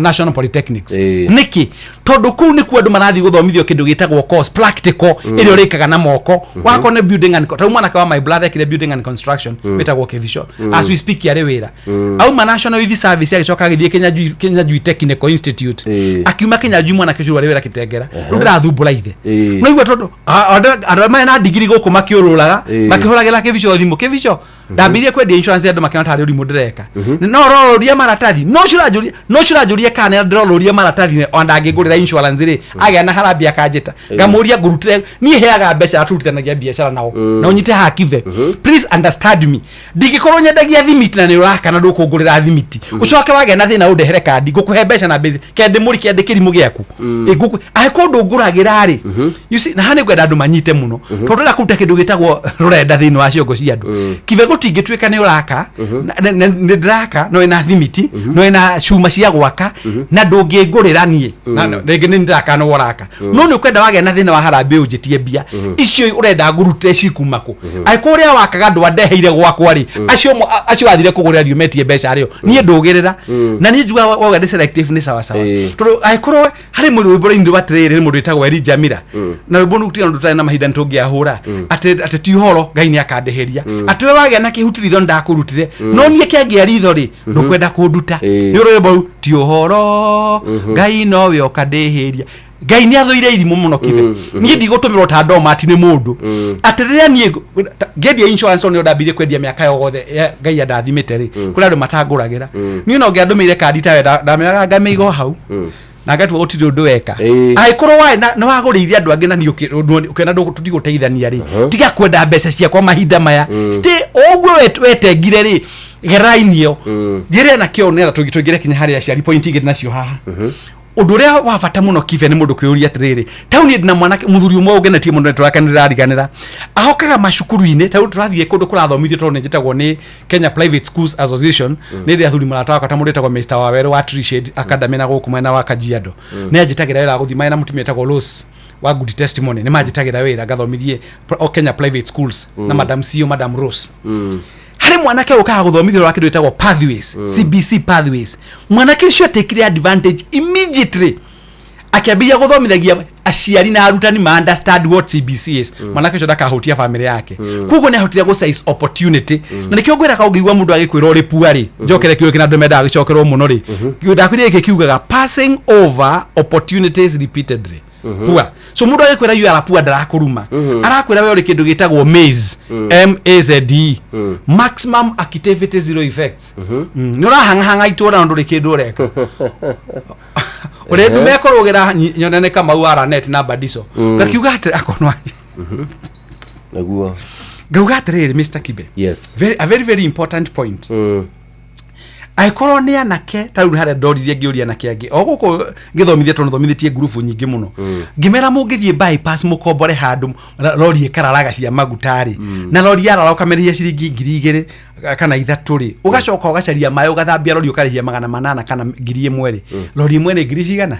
National Polytechnics. Nĩkĩ? Tondũ kũu nĩkuo andũ marathiĩ gũthomithio kĩndũ gĩtagwo course practical ĩrĩa ũrĩkaga na moko. Wakorwo nĩ building and, tarĩu mwanake wa my brother ekire building and construction wĩtagwo Kevisho. As we speak arĩ wĩra. Auma National Youth Service, agĩcoka agĩthiĩ Kenya Jui Technical Institute. Akiuma Kenya Jui, mwanake ũcio arĩ wĩra Kitengera. Rĩu ndĩrathumbũra ithe. Ũraigua? Tondũ andũ arĩa mena ndigiri gũkũ makĩũrũraga, makĩhũragĩra Kevisho thimũ. Kevisho, ndambirie kwendia insurance, andũ makĩona tarĩ ũrimũ ndĩreka. No ũrorũria maratathi, no ũcio ũranjũria, no ũcio ũranjũria kana ndĩrorũria maratathi, ona ndangĩngũrĩra insurance rĩ, agĩa na harambĩ akanjĩta, ngamũria ngũrutĩre. Niĩ heaga mbeca, turutithanagia biacara nao na ũnyite haha. Kibe, please understand me. Ndingĩkorwo nyendagia thimiti na nĩ ũrakana ndũkũngũrĩra thimiti, ũcoke wagĩa na thĩna ũndehere kandi ngũkũhe mbeca na mbeci kende mũri kende kĩrimũ gĩaku. Ĩ, ngũkũ angĩkorwo ndũngũragĩra rĩ, you see, na haha nĩ ngwenda andũ manyite mũno tondũ ndĩrenda kũruta kĩndũ gĩtagwo rũrenda thĩinĩ wa ciongo cia andũ. Kibe, gũtingĩtuĩka nĩ ũraka nĩ ndĩraka no ĩna thimiti, no ĩna cuma cia gwaka na ndũngĩngũrĩra niĩ. Rĩngĩ nĩ ndĩraka no ũraka, no nĩ ũkwenda wagĩa na thĩna wa harambĩ ũnjĩtie mbia icio ũrenda ngũrute cikuma kũ? Angĩkorwo ũrĩa wakaga ndwandeheire gwakwa rĩ, acio wathire kũgũrĩra riũmetie mbeca rĩo, niĩ ndũgĩrĩra na niĩ njugaga wauga nĩ selective nĩ sawa sawa, tondũ angĩkorwo harĩ mũndũ rwĩmbo rũinĩ rwa atĩrĩrĩ, nĩ mũndũ wĩtagwo Elijah Mira na rwĩmbo rũu tiga tũtarĩ na mahinda nĩtũngĩahũra atĩ ti ũhoro Ngai nĩ akandĩhĩria atĩ we wagĩa na kĩhuti ritho nĩndakũrutire, no niĩ kĩangĩa ritho rĩ, ndũkwenda kũnduta. Nĩ rwĩmbo rũu ti ũhoro Ngai nowe ũkandĩhĩria. Ngai nĩ athũire irimũ mũno. Kibe, niĩ ndigũtũmĩrwo ta ndomati nĩ mũndũ atĩ rĩrĩa niĩ ngĩendia insurance, tondũ nĩo ndambirie kwendia mĩaka yothe Ngai andathimĩte rĩ, kũrĩ andũ matangũragĩra. Niĩ no ngĩandũmĩire kandi tawe, ndamĩoyaga ngamĩiga o hau na ngatua gũtirĩ ũndũ weka. Angĩkorwo warĩ na nĩ wagũrĩire andũ angĩ na niĩ ũkĩona tũtigũteithania rĩ, tiga kwenda mbeca ciakwa mahinda maya. Stay o ũguo wetengire rĩ, geraini ĩyo njĩre na kĩo nĩgetha tũingĩre kinya harĩ aciari. Point igĩrĩ nacio haha. Ũndũ ũrĩa wa bata mũno, Kibe, nĩ mũndũ kwĩyũria atĩrĩrĩ, tauni ndĩ na mwanake mũthuri ũmwe ũngenetie mũno, nĩtũrakenĩra ahokaga macukuru-inĩ. Tarĩu tũrathiĩ kũndũ kũrathomithio, tondũ nĩ njĩtagwo nĩ Kenya Private Schools Association. Nĩ ndĩ athuri mũrata wakwa ta mũndũ wĩtagwo Mr Wawerũ wa Tree Academy na gũkũ mwena wa Kajiado. Nĩ anjĩtagĩra wĩra wa gũthiĩ marĩ na mũtumia wĩtagwo Rose wa Good Testimony. Nĩ manjĩtagĩra wĩra ngathomithie o Kenya Private Schools na Madam CEO, Madam Rose. Harĩ mwanake ũkaga gũthomithio wa kĩndũ gĩtagwo pathways, CBC pathways. Mwanake ũcio atekire advantage immediately, akĩambĩrĩria gũthomithagia aciari na arutani ma understand what CBC is. Mwanake ũcio ndakahutia family yake, koguo nĩ ahotire gũ seize opportunity. Na nĩkĩo ngwĩraga, ũngĩigua mũndũ agĩkwĩra ũrĩ pua rĩ, njokere kiugo kĩna andũ mendaga gĩcokerwo mũno rĩ, ndakwĩrire gĩkĩ kiugaga "passing over opportunities repeatedly", poor. So mũndũ agĩkwĩra you are poor, ndarakũruma, arakwĩra we ũrĩ kĩndũ gĩtagwo maze, M A Z E, maximum activity zero effects. Nĩ ũrahang'ahang'a itũra na ndũrĩ kĩndũ ũreka. Ũrĩa ndume ekũrũgĩra nyone nĩ Kamau wa Ranet na Badiso. Ngakiuga atĩ akonwa Nĩguo. Ngauga atĩrĩrĩ, Mr Kibe, a very very important point. Angĩkorwo nĩ anake ta rĩu harĩa ndoririe ngĩũria anake angĩ o gũkũ ngĩthomithia, tondũ thomithĩtie ngurubu nyingĩ mũno, ngĩmera mũngĩthiĩ bypass mũkombore handũ rori ĩkararaga cia maguta rĩ, na rori yarara ũkamĩrĩhia ciringi 2000 kana 3000 rĩ, ũgacoka ũgacaria maĩ ũgathambia rori ũkarĩhia 800 kana 1000 rĩ, rori ĩmwe nĩ ngiri cigana?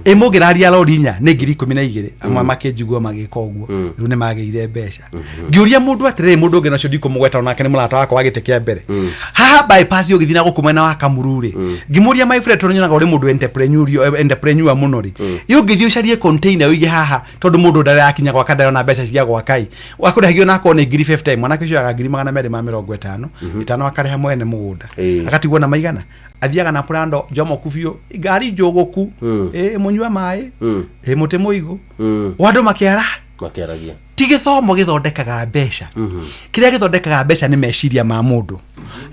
Ĩ mũngĩraria rori inya nĩ 12,000. Amwe makĩnjigua magĩka ũguo, rĩu nĩ magĩire mbeca. Ngĩũria mũndũ atĩrĩrĩ, mũndũ ũngĩ nacio ndikũmũgweta, onake nĩ mũrata wakwa wa gĩtĩ kĩa mbere haha bypass ũgĩthiĩ na gũkũ mwena wa Kamuru rĩ, ngĩmũria, my friend, tondũ nyonaga ũrĩ mũndũ entrepreneur mũno rĩ, ĩ ũngĩthiĩ ũcarie container ũige haha, tondũ mũndũ ndarakinya gwaka, ndarona mbeca cia gwaka ĩ, wakũrĩhagio nakorwo nĩ ngiri 50, mwanake ũcio aga 250,000, 50 akarĩha mwene mũgũnda, agatigwo na maigana, athiaga na Prado njomoku biũ, ngari njũgũku, ĩ mũnyua maĩ, ĩ mũtĩ mũigũ, o andũ makĩara. Makĩaragia. Ti gĩthomo gĩthondekaga mbeca. Kĩrĩa gĩthondekaga mbeca nĩ meciria ma mũndũ.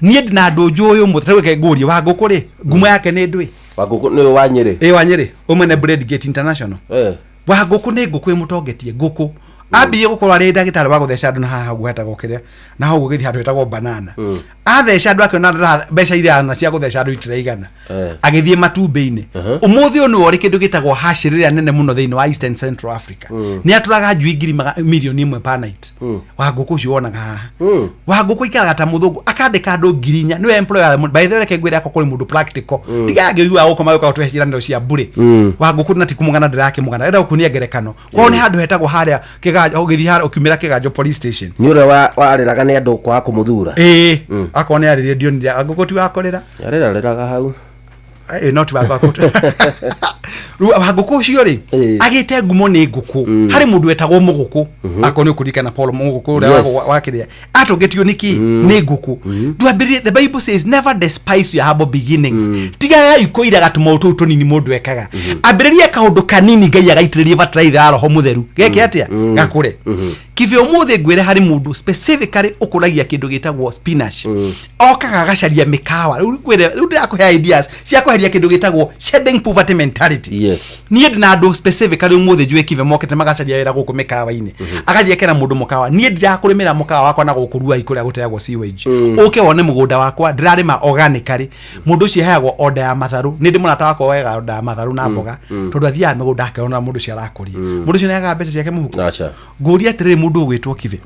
Niĩ ndĩ na andũ njũĩ ũmwe, ta rĩu reke ngũrie, wa ngũkũ rĩ, ngumo yake nĩ ndũĩ? Wa ngũkũ nĩ wa Nyĩrĩ. Ĩ, wa Nyĩrĩ, ũmwe nĩ Blade Gate International. Eh. Wa ngũkũ nĩ ngũkũ ĩmũtongetie ngũkũ. Ambirie gũkorwo arĩ ndagĩtarĩ wa gũtheca andũ na haha ũguo hetagwo kĩrĩa, na hau ũgĩthiĩ handũ hetagwo banana. Atheca andũ akĩona mbeca iria arona cia gũtheca andũ itiraigana. Eh. Agĩthiĩ matumbĩ-inĩ. Ũmũthĩ ũyũ nĩwe ũrĩ kĩndũ gĩtagwo hatchery ĩrĩa nene mũno thĩinĩ wa Eastern Central Africa. Nĩ atũraga njui ngiri 1,000,000 per night. Wa ngũkũ ũcio wonaga haha. Wa ngũkũ ikaraga ta mũthũngũ, akandĩka andũ 4,000, nĩwe employer. By the way, reke ngwĩre akwa kũrĩ mũndũ practical. Tiga angĩigua gũkũ magĩũka gũtũhe ciĩranĩro cia mbũrĩ. Wa ngũkũ na ti kũmũgana ndĩrakĩmũgana, ndĩrenda gũkuonia ngerekano. Kwao nĩ handũ hetagwo harĩa Kĩganjo, ũgĩthiĩ harĩa ũkiumĩra Kĩganjo police station. Nĩ ũrĩa warĩraga nĩ andũ kwaga kũmũthura. Ĩĩ, akorwo nĩ arĩrĩ ndionire wa ngũkũ ti wa kũrĩra. Arĩrarĩraga hau. Ĩĩ, no ti wa ngũkũ. Rĩu wa ngũkũ ũcio rĩ, agĩte ngumo nĩ ngũkũ. Harĩ mũndũ wetagwo mũgũkũ, akorwo nĩ ũkũririkana Paul mũgũkũ ũrĩa wa kĩrĩa atũngĩtio nĩ kĩ nĩ ngũkũ. Ndwambĩrĩrie, the Bible says never despise your humble beginnings. Tigagai kũiraga tũmaũndũ tũu tũnini mũndũ ekaga. Ambĩrĩria kaũndũ kanini, Ngai agaitĩrĩrie bataraitha ya Roho Mũtheru, geke atĩa? Gakũre. Kibe ũmũthĩ ngwĩre harĩ mũndũ specifically ũkũragia kĩndũ gĩtagwo spinach, okaga agacaria mĩkawa. Rĩu ngwĩre, rĩu ndĩrakũhe ideas cia kweheria kĩndũ gĩtagwo shedding poverty mentality. Niĩ ndĩ na andũ specifically ũmũthĩ njũĩ kibe mokĩte magacaria wĩra gũkũ mĩkawa-inĩ. Agathiĩ akera mũndũ mũkawa, niĩ ndirakũrĩmĩra mũkawa wakwa na gũkũ Ruai kũrĩa gũteagwo sewage, ũke wone mũgũnda wakwa ndĩrarĩma organically. Mũndũ ũcio aheagwo order ya matharũ. Nĩ ndĩ mũrata wakwa wega order ya matharũ na mboga, tondũ athiaga mĩgũnda akeyonera mũndũ ũcio arakũria. Mũndũ ũcio nĩagaga mbeca ciake mũhuko. Aca. Ngũria atĩrĩrĩ, mũndũ ũgwĩtwo kibe,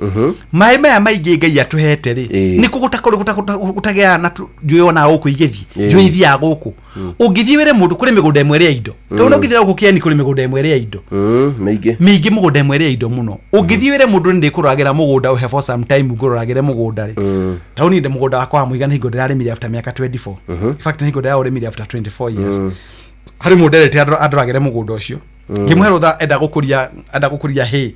maĩ maya maingĩ Ngai atũhete rĩ, nĩ kũ gũtagĩaga na njũĩ ona gũkũ igĩthiĩ? Njũĩ ithiaga gũkũ. Ũngĩthiĩ wĩre mũndũ kũrĩ mĩgũnda ĩmwe ĩrĩa indo, tondũ no ũngĩthiĩ gũkũ Kĩeni kũrĩ mĩgũnda ĩmwe ĩrĩa indo Mĩingĩ. Mĩingĩ, mũgũnda ĩmwe ĩrĩa indo mũno. Ũngĩthiĩ wĩre mũndũ nĩ ndĩkũroragĩra mũgũnda ũhe for some time, ngũroragĩre mũgũnda rĩ, tondũ niĩ ndĩ mũgũnda wakwa wa mũigana hingo ndĩrarĩmire after mĩaka 24. In fact, hingo ndĩraũrĩmire after 24 years. Harĩ mũndũ erĩte andoragĩre mũgũnda ũcio, ngĩmũhe rũtha, enda gũkũria hay.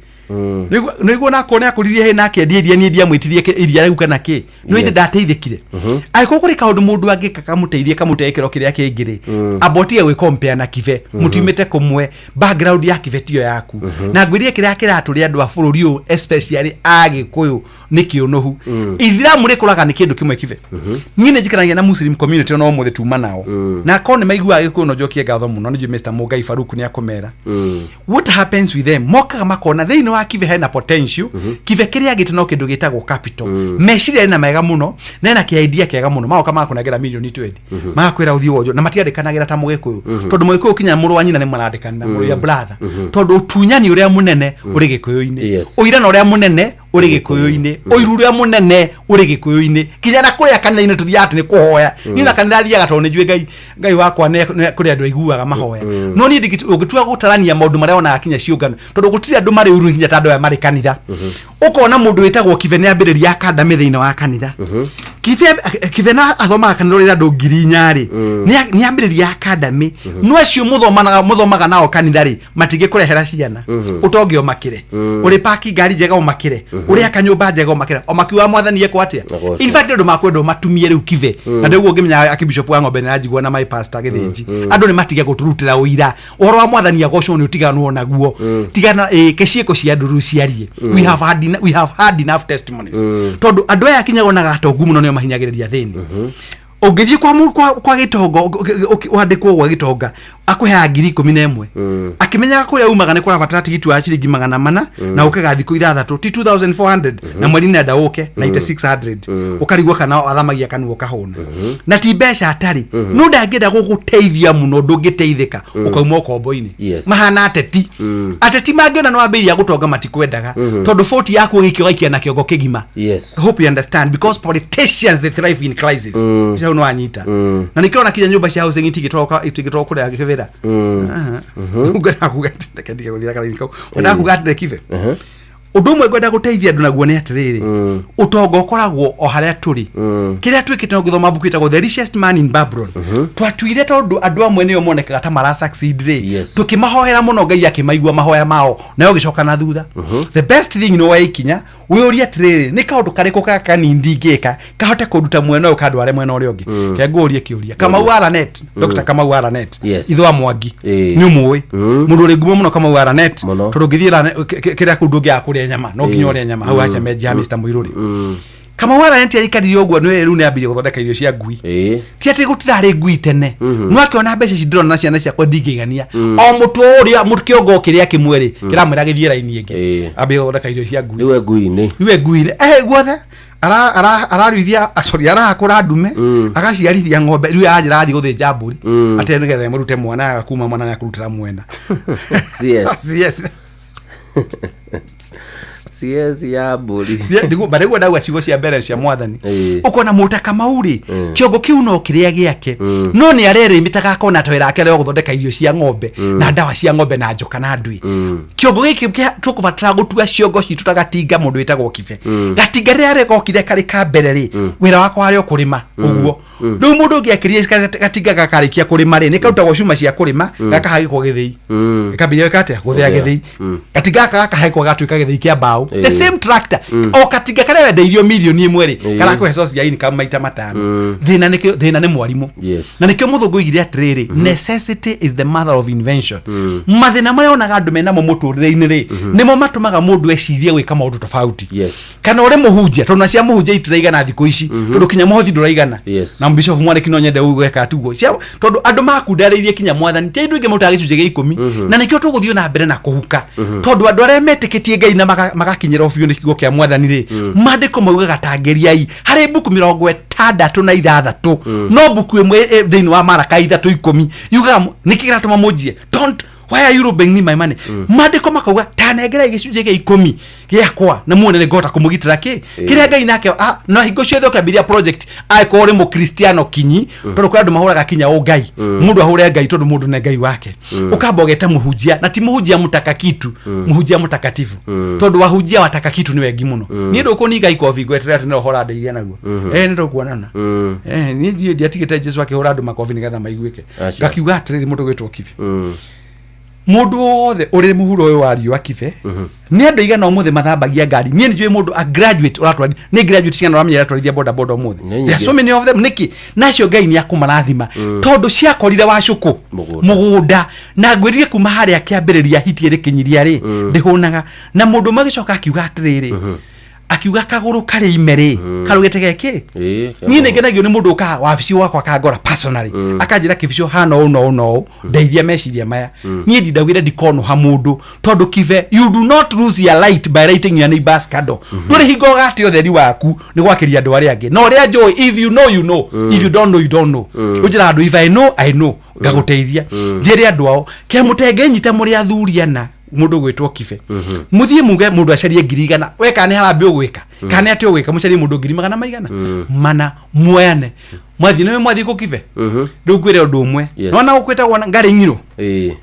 Nĩguo nakorwo nĩ akũririe hay na akĩendia iria, niĩ ndiamwĩtirie iria rĩu kana kĩ no ithe ndateithĩkire. Angĩkorwo kũrĩ kaũndũ mũndũ angĩka kamũteithie kamũteithie kĩro kĩrĩa kĩngĩ rĩ, amba ũtige gwĩkompea na kibe. Mũtiumĩte kũmwe, background ya kibe tiyo yaku. Na ngwĩrie kĩrĩa kĩratũrĩa andũ a bũrũri ũyũ, especially Agĩkũyũ, nĩ kĩũnũhu. Ithiramu rĩkũraga nĩ kĩndũ kĩmwe kibe. Niĩ nĩ njikaragia na Muslim community ona ũmũthĩ tuma nao, na korwo nĩ maiguaga Gĩkũyũ no njokie ngatho mũno. Nĩ njũĩ Mr Mũngai Faruku nĩ akũmera what happens with them. Mokaga makona thĩinĩ wa kibe hena potential. Kibe kĩrĩa agĩte no kĩndũ gĩtagwo capital. Meciria ena mega mũno na ena kĩ idea kĩega mũno, magoka magakũnengera mirioni 20, magakwĩra ũthiĩ wonjo, na matiandĩkanagĩra ta Mũgĩkũyũ, tondũ Mũgĩkũyũ kinya mũrũ wa nyina nĩ marandĩkanĩra, mũrũ ya brother, tondũ ũtunyani ũrĩa mũnene ũrĩ Gĩkũyũ-inĩ, ũirano ũrĩa mũnene ũrĩ Gĩkũyũ-inĩ, ũiru ũrĩa mũnene ũrĩ Gĩkũyũ-inĩ. Kinya na kũrĩa kanitha-inĩ tũthiaga atĩ nĩ kũhoya. Niĩ na kanitha thiaga tondũ nĩ njũĩ Ngai wakwa nĩ kũrĩ andũ aiguaga mahoya. No niĩ ũngĩtua gũtarania maũndũ marĩa wonaga kinya ciũngano, tondũ gũtirĩ andũ marĩ ũru nginya ta andũ aya marĩ kanitha. Ũkona mũndũ wĩtagwo kibe nĩ ambĩrĩria akandamĩ thĩinĩ wa kanitha. Kibe na athomaga kanitha ũrĩa andũ 4,000 rĩ, nĩ ambĩrĩria akandamĩ. No acio mũthomaga nao kanitha rĩ, matingĩkũrehera ciana, ũtonge ũmakĩre, ũrĩ paki ngari njega ũmakĩre, ũrĩ aka nyũmba njega ũmakĩre, o makiuga mwathani ekwo atĩa. Agocwo. In fact, andũ makwenda ũmatumie rĩu kibe, na nĩguo ũngĩmenya akibishop wa ng'ombe nĩaranjigua na my pastor gĩthĩnji. Andũ nĩ matige gũtũrutĩra ũira ũhoro wa mwathani agocwo nĩ ũtiganwo naguo. Tigana ke ciĩko cia andũ rĩu ciarie. We have had enough testimonies, tondũ andũ aya kinya wonaga atongu mũno nĩo mahinyagĩrĩria thĩni. Ũngĩthiĩ kwa gĩtonga, wandĩkwo gwa gĩtonga, akũheaga 11,000, akĩmenyaga kũrĩa umaga nĩ kũrabatara tigiti wa ciringi 400 na ũkaga thikũ ithathatũ ti 2400, na mweri nenda ũke 9600, ũkarigwo kana athamagia kanua ũkahũna na ti mbeca atarĩ. No ndangĩenda gũgũteithia mũno, ndũngĩteithĩka, ũkauma ũkombo-inĩ. Mahana ateti. Ateti mangĩona nĩ wambĩrĩria gũtonga matikwendaga, tondũ boti yaku ũgĩikio ũgaikia na kĩongo kĩgima. Hope you understand, because politicians, they thrive in crisis. Hau nĩ wanyita. Na nĩkĩo ona kinya nyũmba cia housing itingĩtwarwo kũrĩa kĩbĩra. Ngwendaga kuga atĩ reke ndige gũthiĩ karaini kau. Ngwendaga kuga atĩ kibe Ũndũ ũmwe ngwenda gũteithia andũ naguo nĩ atĩrĩrĩ, ũtonga ũkoragwo o harĩa tũrĩ. Kĩrĩa twĩkĩte no gũthoma mbuku ĩtagwo The Richest Man in Babylon. Twatuire tondũ andũ amwe nĩo monekaga ta mara succeed rĩ, tũkĩmahoera mũno, Ngai akĩmaigua mahoya mao, nayo gĩcoka na thutha. The best thing nĩ woe ikinya, wĩũrie atĩrĩrĩ, nĩ kaũndũ karĩkũ gaka kanini ndingĩka kahote kũnduta mwena ũyũ kandware mwena ũrĩa ũngĩ? Ke ngũrie kĩũria, Kamau wa Lanet, Dr. Kamau wa Lanet, ithe wa Mwangi, nĩ ũmũĩ, mũndũ ũrĩ ngumo mũno, Kamau wa Lanet, tondũ ũngĩthiĩ kĩrĩa kũu ndũngĩaga kũrĩa nyama, no nginya ũrĩe nyama hau hacemenji ha Mr. Mũirũrĩ. Kamau wa Lanet aikarire ũguo nĩ rĩu nĩ ambirie gũthondeka irio cia ngui. Ti atĩ gũtirarĩ ngui tene, no akĩona mbeca ici ndĩrona na ciana ciakwa ndingĩigania, o mũtwe ũrĩa kĩongo kĩrĩa kĩmwe rĩ kĩramwĩra gĩthiĩ raini ĩngĩ, ambie gũthondeka irio cia ngui. Rĩu ngui-inĩ. Rĩu e ngui-inĩ, guothe araruithia, sorry, arahakũra ndume, agaciarithia ng'ombe, rĩu aranjĩra arathiĩ gũthĩnja mbũri atĩ nĩgetha ĩmũrute mwana, agakuma mwana nĩakũrutĩra mwena. CS. Yes. CS ya mbũri. Barĩguo ndauga ciugo cia mbere cia mwathani, ũkona mũta Kamau rĩ, kĩongo kĩu no kĩrĩa gĩake, no nĩ arerĩmĩtaga akona ta wĩra wake wa gũthondeka irio cia ng'ombe na ndawa cia ng'ombe na njoka na ndui. Kĩongo gĩkĩ tũkũbatara gũtua ciongo citũ ta gatinga. Mũndũ wĩtagwo Kibe, gatinga rĩrĩa rĩgokire karĩ ka mbere rĩ, wĩra wakwa warĩ o kũrĩma ũguo. Rĩu mũndũ ũngĩ akĩria gatinga gakarĩkia kũrĩma rĩ, nĩ karutagwo cuma cia kũrĩma, gakahagĩkwo gĩthĩi, gakambĩrĩria gwĩka atĩa? Gũthĩa gĩthĩi. Gatinga gaka gakahagĩkwo gagatuĩka gĩthĩi kĩa mbaũ. The same tractor, o gatinga karĩa wendeirio mirioni 1 rĩ, karakũhe source ya income maita matano. Thĩna nĩkĩo, thĩna nĩ mwarimũ. Na nĩkĩo mũthũngũ oigire atĩrĩrĩ, "Necessity is the mother of invention." Mathĩna marĩa onaga andũ menamo mũtũrĩre-inĩ rĩ, nĩmo matũmaga mũndũ ecirie gwĩka maũndũ tofauti. Kana ũrĩ mũhunjia, tondũ na cia mũhunjia itiraigana thikũ ici, tondũ kinya mũhothi ndũraigana. Na bishop mwaniki no nyende gwĩka tuguo tondũ andũ makundarĩirie kinya mwathani ti andũ aingĩ marutaga gĩcunjĩ gĩa 10, na nĩkĩo tũgũthiĩ na mbere na kũhuka, tondũ andũ arĩa metĩkĩtie Ngai na magakinyĩra biũ nĩ kiugo kĩa mwathani rĩ, maandĩko maugaga tangĩriai harĩ mbuku 66, no mbuku ĩmwe thĩinĩ wa Maraka 3:10 yugaga nĩkĩ kĩratũma mũnjie, don't, why are you robbing me my money? Maandĩko makauga tanengerai gĩcunjĩ gĩa 10 gĩakwa na muone nĩ ngũhota kũmũgitĩra kĩ kĩrĩa Ngai nake na hingo ciothe ũkĩambĩrĩria project, angĩkorwo ũrĩ mũkristiano kinyi, tondũ kũrĩ andũ mahũraga kinya ũngai, mũndũ ahũre Ngai tondũ mũndũ nĩ Ngai wake, ũkamba ũgeta mũhunjia, na ti mũhunjia mũtakakitu, mũhunjia mũtakatifu, tondũ wahunjia watakakitu nĩ wengi mũno. Niĩ ndũkũninga ikobi ngweterera atĩ no ũhora ndeithia naguo, nĩ tũkuonana. Niĩ ndiĩ ndiatigĩte Jesu akĩhũra andũ makobi nĩgetha maiguĩke. Aca. Ngakiuga atĩrĩrĩ, mũndũ gwĩtwo Kibe, mũndũ wothe ũrĩ mũhuro ũyũ wa riũa, Kibe, nĩ andũ aigana ũmũthĩ mathambagia ngari? Niĩ nĩ njũĩ mũndũ a graduate ũratwari, nĩ graduate cigana ũramenya aratwarithia boda boda ũmũthĩ? Nĩ There are so nyingĩ. many of them. Nĩkĩ nacio Ngai nĩ akũmarathima, tondũ ciakorire wacũkũ mũgũnda na ngwĩrire kuma harĩa kĩambĩrĩria hiti ĩrĩ kĩnyiria rĩ, ndĩhũnaga na mũndũ ũmwe agĩcoka akiuga atĩrĩrĩ, akiuga kagũrũ karĩ ime rĩ, karũgĩte geki. Niĩ nĩ ngenagio nĩ mũndũ ũkaga wabici wakwa akangora personally, akanjĩra, "Kĩbico, hana ũũ na ũũ na ũũ, ndeithia meciria maya." Niĩ ndindaugire ndikonũha mũndũ, tondũ Kibe, you do not lose your light by lighting your neighbor's candle. Ndũrĩ hingo ũgate ũtheri waku nĩ gwakĩria andũ arĩa angĩ. Na ũrĩa njũĩ, if you know, you know, if you don't know, you don't know. Ũnjĩraga andũ, if I know, I know, ngagũteithia. Njĩre andũ ao kĩamũtenge nyita mũrĩ athuri ana, mũndũ gwĩtwo Kibe, mũthiĩ muge mũndũ acarie 100,000, we kana nĩ harambĩ ũgwĩka, kana nĩ atĩ ũgwĩka, mũcarie mũndũ ngiri magana maigana mana, muoyane, mwathiĩ nĩwe mwathiĩ kũ Kibe. Rĩu ngwĩre ũndũ ũmwe. Nona gũkwĩtagwo ngarĩ ng'iro,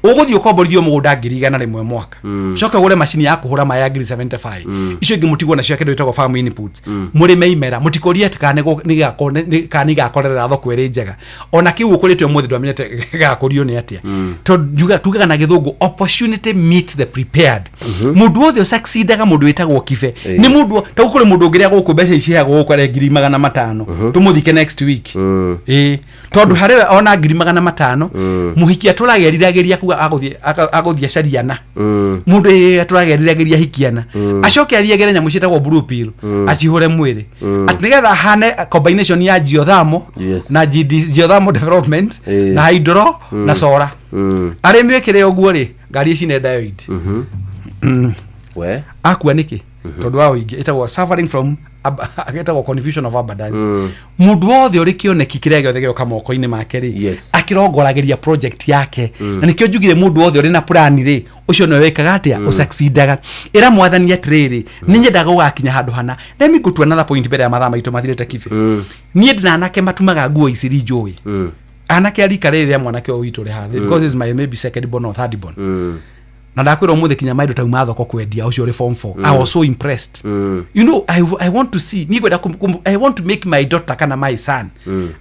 ũgũthiĩ ũkomborithio mũgũnda 100,000 mwaka, coke ũgũre macini ya kũhũra maĩ ya ngiri 75, icio ingĩ mũtigwo nacio kĩndũ gĩtagwo farm inputs, mũrĩme imera, mũtikũrie atĩ kana kana nĩ igakorerera thoko ĩrĩ njega. Ona kĩu ũkũrĩte ũmũthĩ ndwamenyete gĩgakũrio nĩ atĩa, tondũ tugaga na gĩthũngũ, "Opportunity meets the prepared." Mũndũ wothe ũsucceedaga, mũndũ wĩtagwo Kibe, nĩ mũndũ ta kũrĩ mũndũ ũngĩrĩa gũkũ mbeca ici heagwo gũkũ arĩa 500,000, tũmũthike next week, ĩĩ, tondũ harĩ we ona 500,000, mũhiki atũraga eriragĩria kuga agũthiĩ acariana, mũndũ ĩĩ atũraga eriragĩria hikiana, acoke athiĩ agere nyamũ ciĩtagwo blue pill, acihũre mwĩrĩ atĩ nĩgetha ahane combination ya geothermal na GD, geothermal development na hydro na solar. Arĩmi wĩkĩre ũguo rĩ, ngari ici nĩ diode. We. Akua nĩkĩ? Tondũ wa ũingĩ ĩtagwo suffering from ĩtagwo confusion of abundance. Mũndũ wothe ũrĩ kĩoneki kĩrĩa gĩothe gĩoka moko-inĩ make rĩ, akĩrongoragĩria project yake. Na nĩkĩo njugire mũndũ wothe ũrĩ na plan rĩ, ũcio nĩwe wĩkaga atĩa? Ũsucceedaga. Ĩra mwathani atĩrĩrĩ, nĩ nyendaga gũgakinya handũ hana. Let me go to another point mbere ya mathaa maitũ mathirĩte. Kibe, niĩ ndĩna anake matumaga nguo iciri njũĩ, anake a rika rĩrĩ rĩa mwanake ũyũ witũ ũrĩ haha, because this is my maybe second born or third born. Na ndakwĩra ũmũthĩ kinya maindo tauma thoko kwendia ũcio ũrĩ form 4. I was so impressed. I want to see, niĩ ngwenda I want to make my daughter kana my son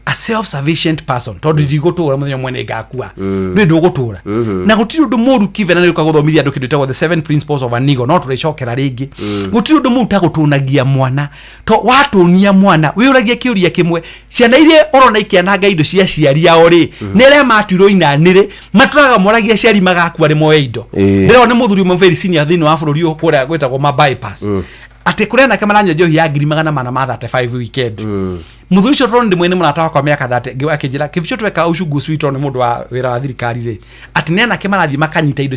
a self sufficient person, tondũ ndigũtũra, mũthenya ũmwe nĩ ngakua. Nĩ ndũgũtũra na gũtirĩ ũndũ mũru kive na nĩ gũthomithia andũ kĩndũ gĩtagwo the seven principles of an ego, no tũrĩcokera rĩngĩ. Gũtirĩ ũndũ mũru ta gũtũnagia mwana, to watũnia mwana wĩũragia kĩũria kĩmwe: ciana iria ũrona ikĩananga indo cia aciari ao rĩ, nĩ arĩa matuirwo inanĩrĩ matũraga moragia aciari magakua rĩ moe indo. Ndĩrona nĩ mũthuri ũmwe very senior thĩinĩ wa bũrũri ũyũ kũrĩa gwĩtagwo ma bypass, atĩ kũrĩ anake maranyua njohi ya 435,000 weekend. Mũthuri ũcio tondũ ndĩ mwene mũrata wakwa mĩaka 30, akĩnjĩra kĩbicio tweka ucunguzi witũ nĩ mũndũ wa wĩra wa thirikari rĩ, atĩ nĩ anake marathiĩ makanyita indo.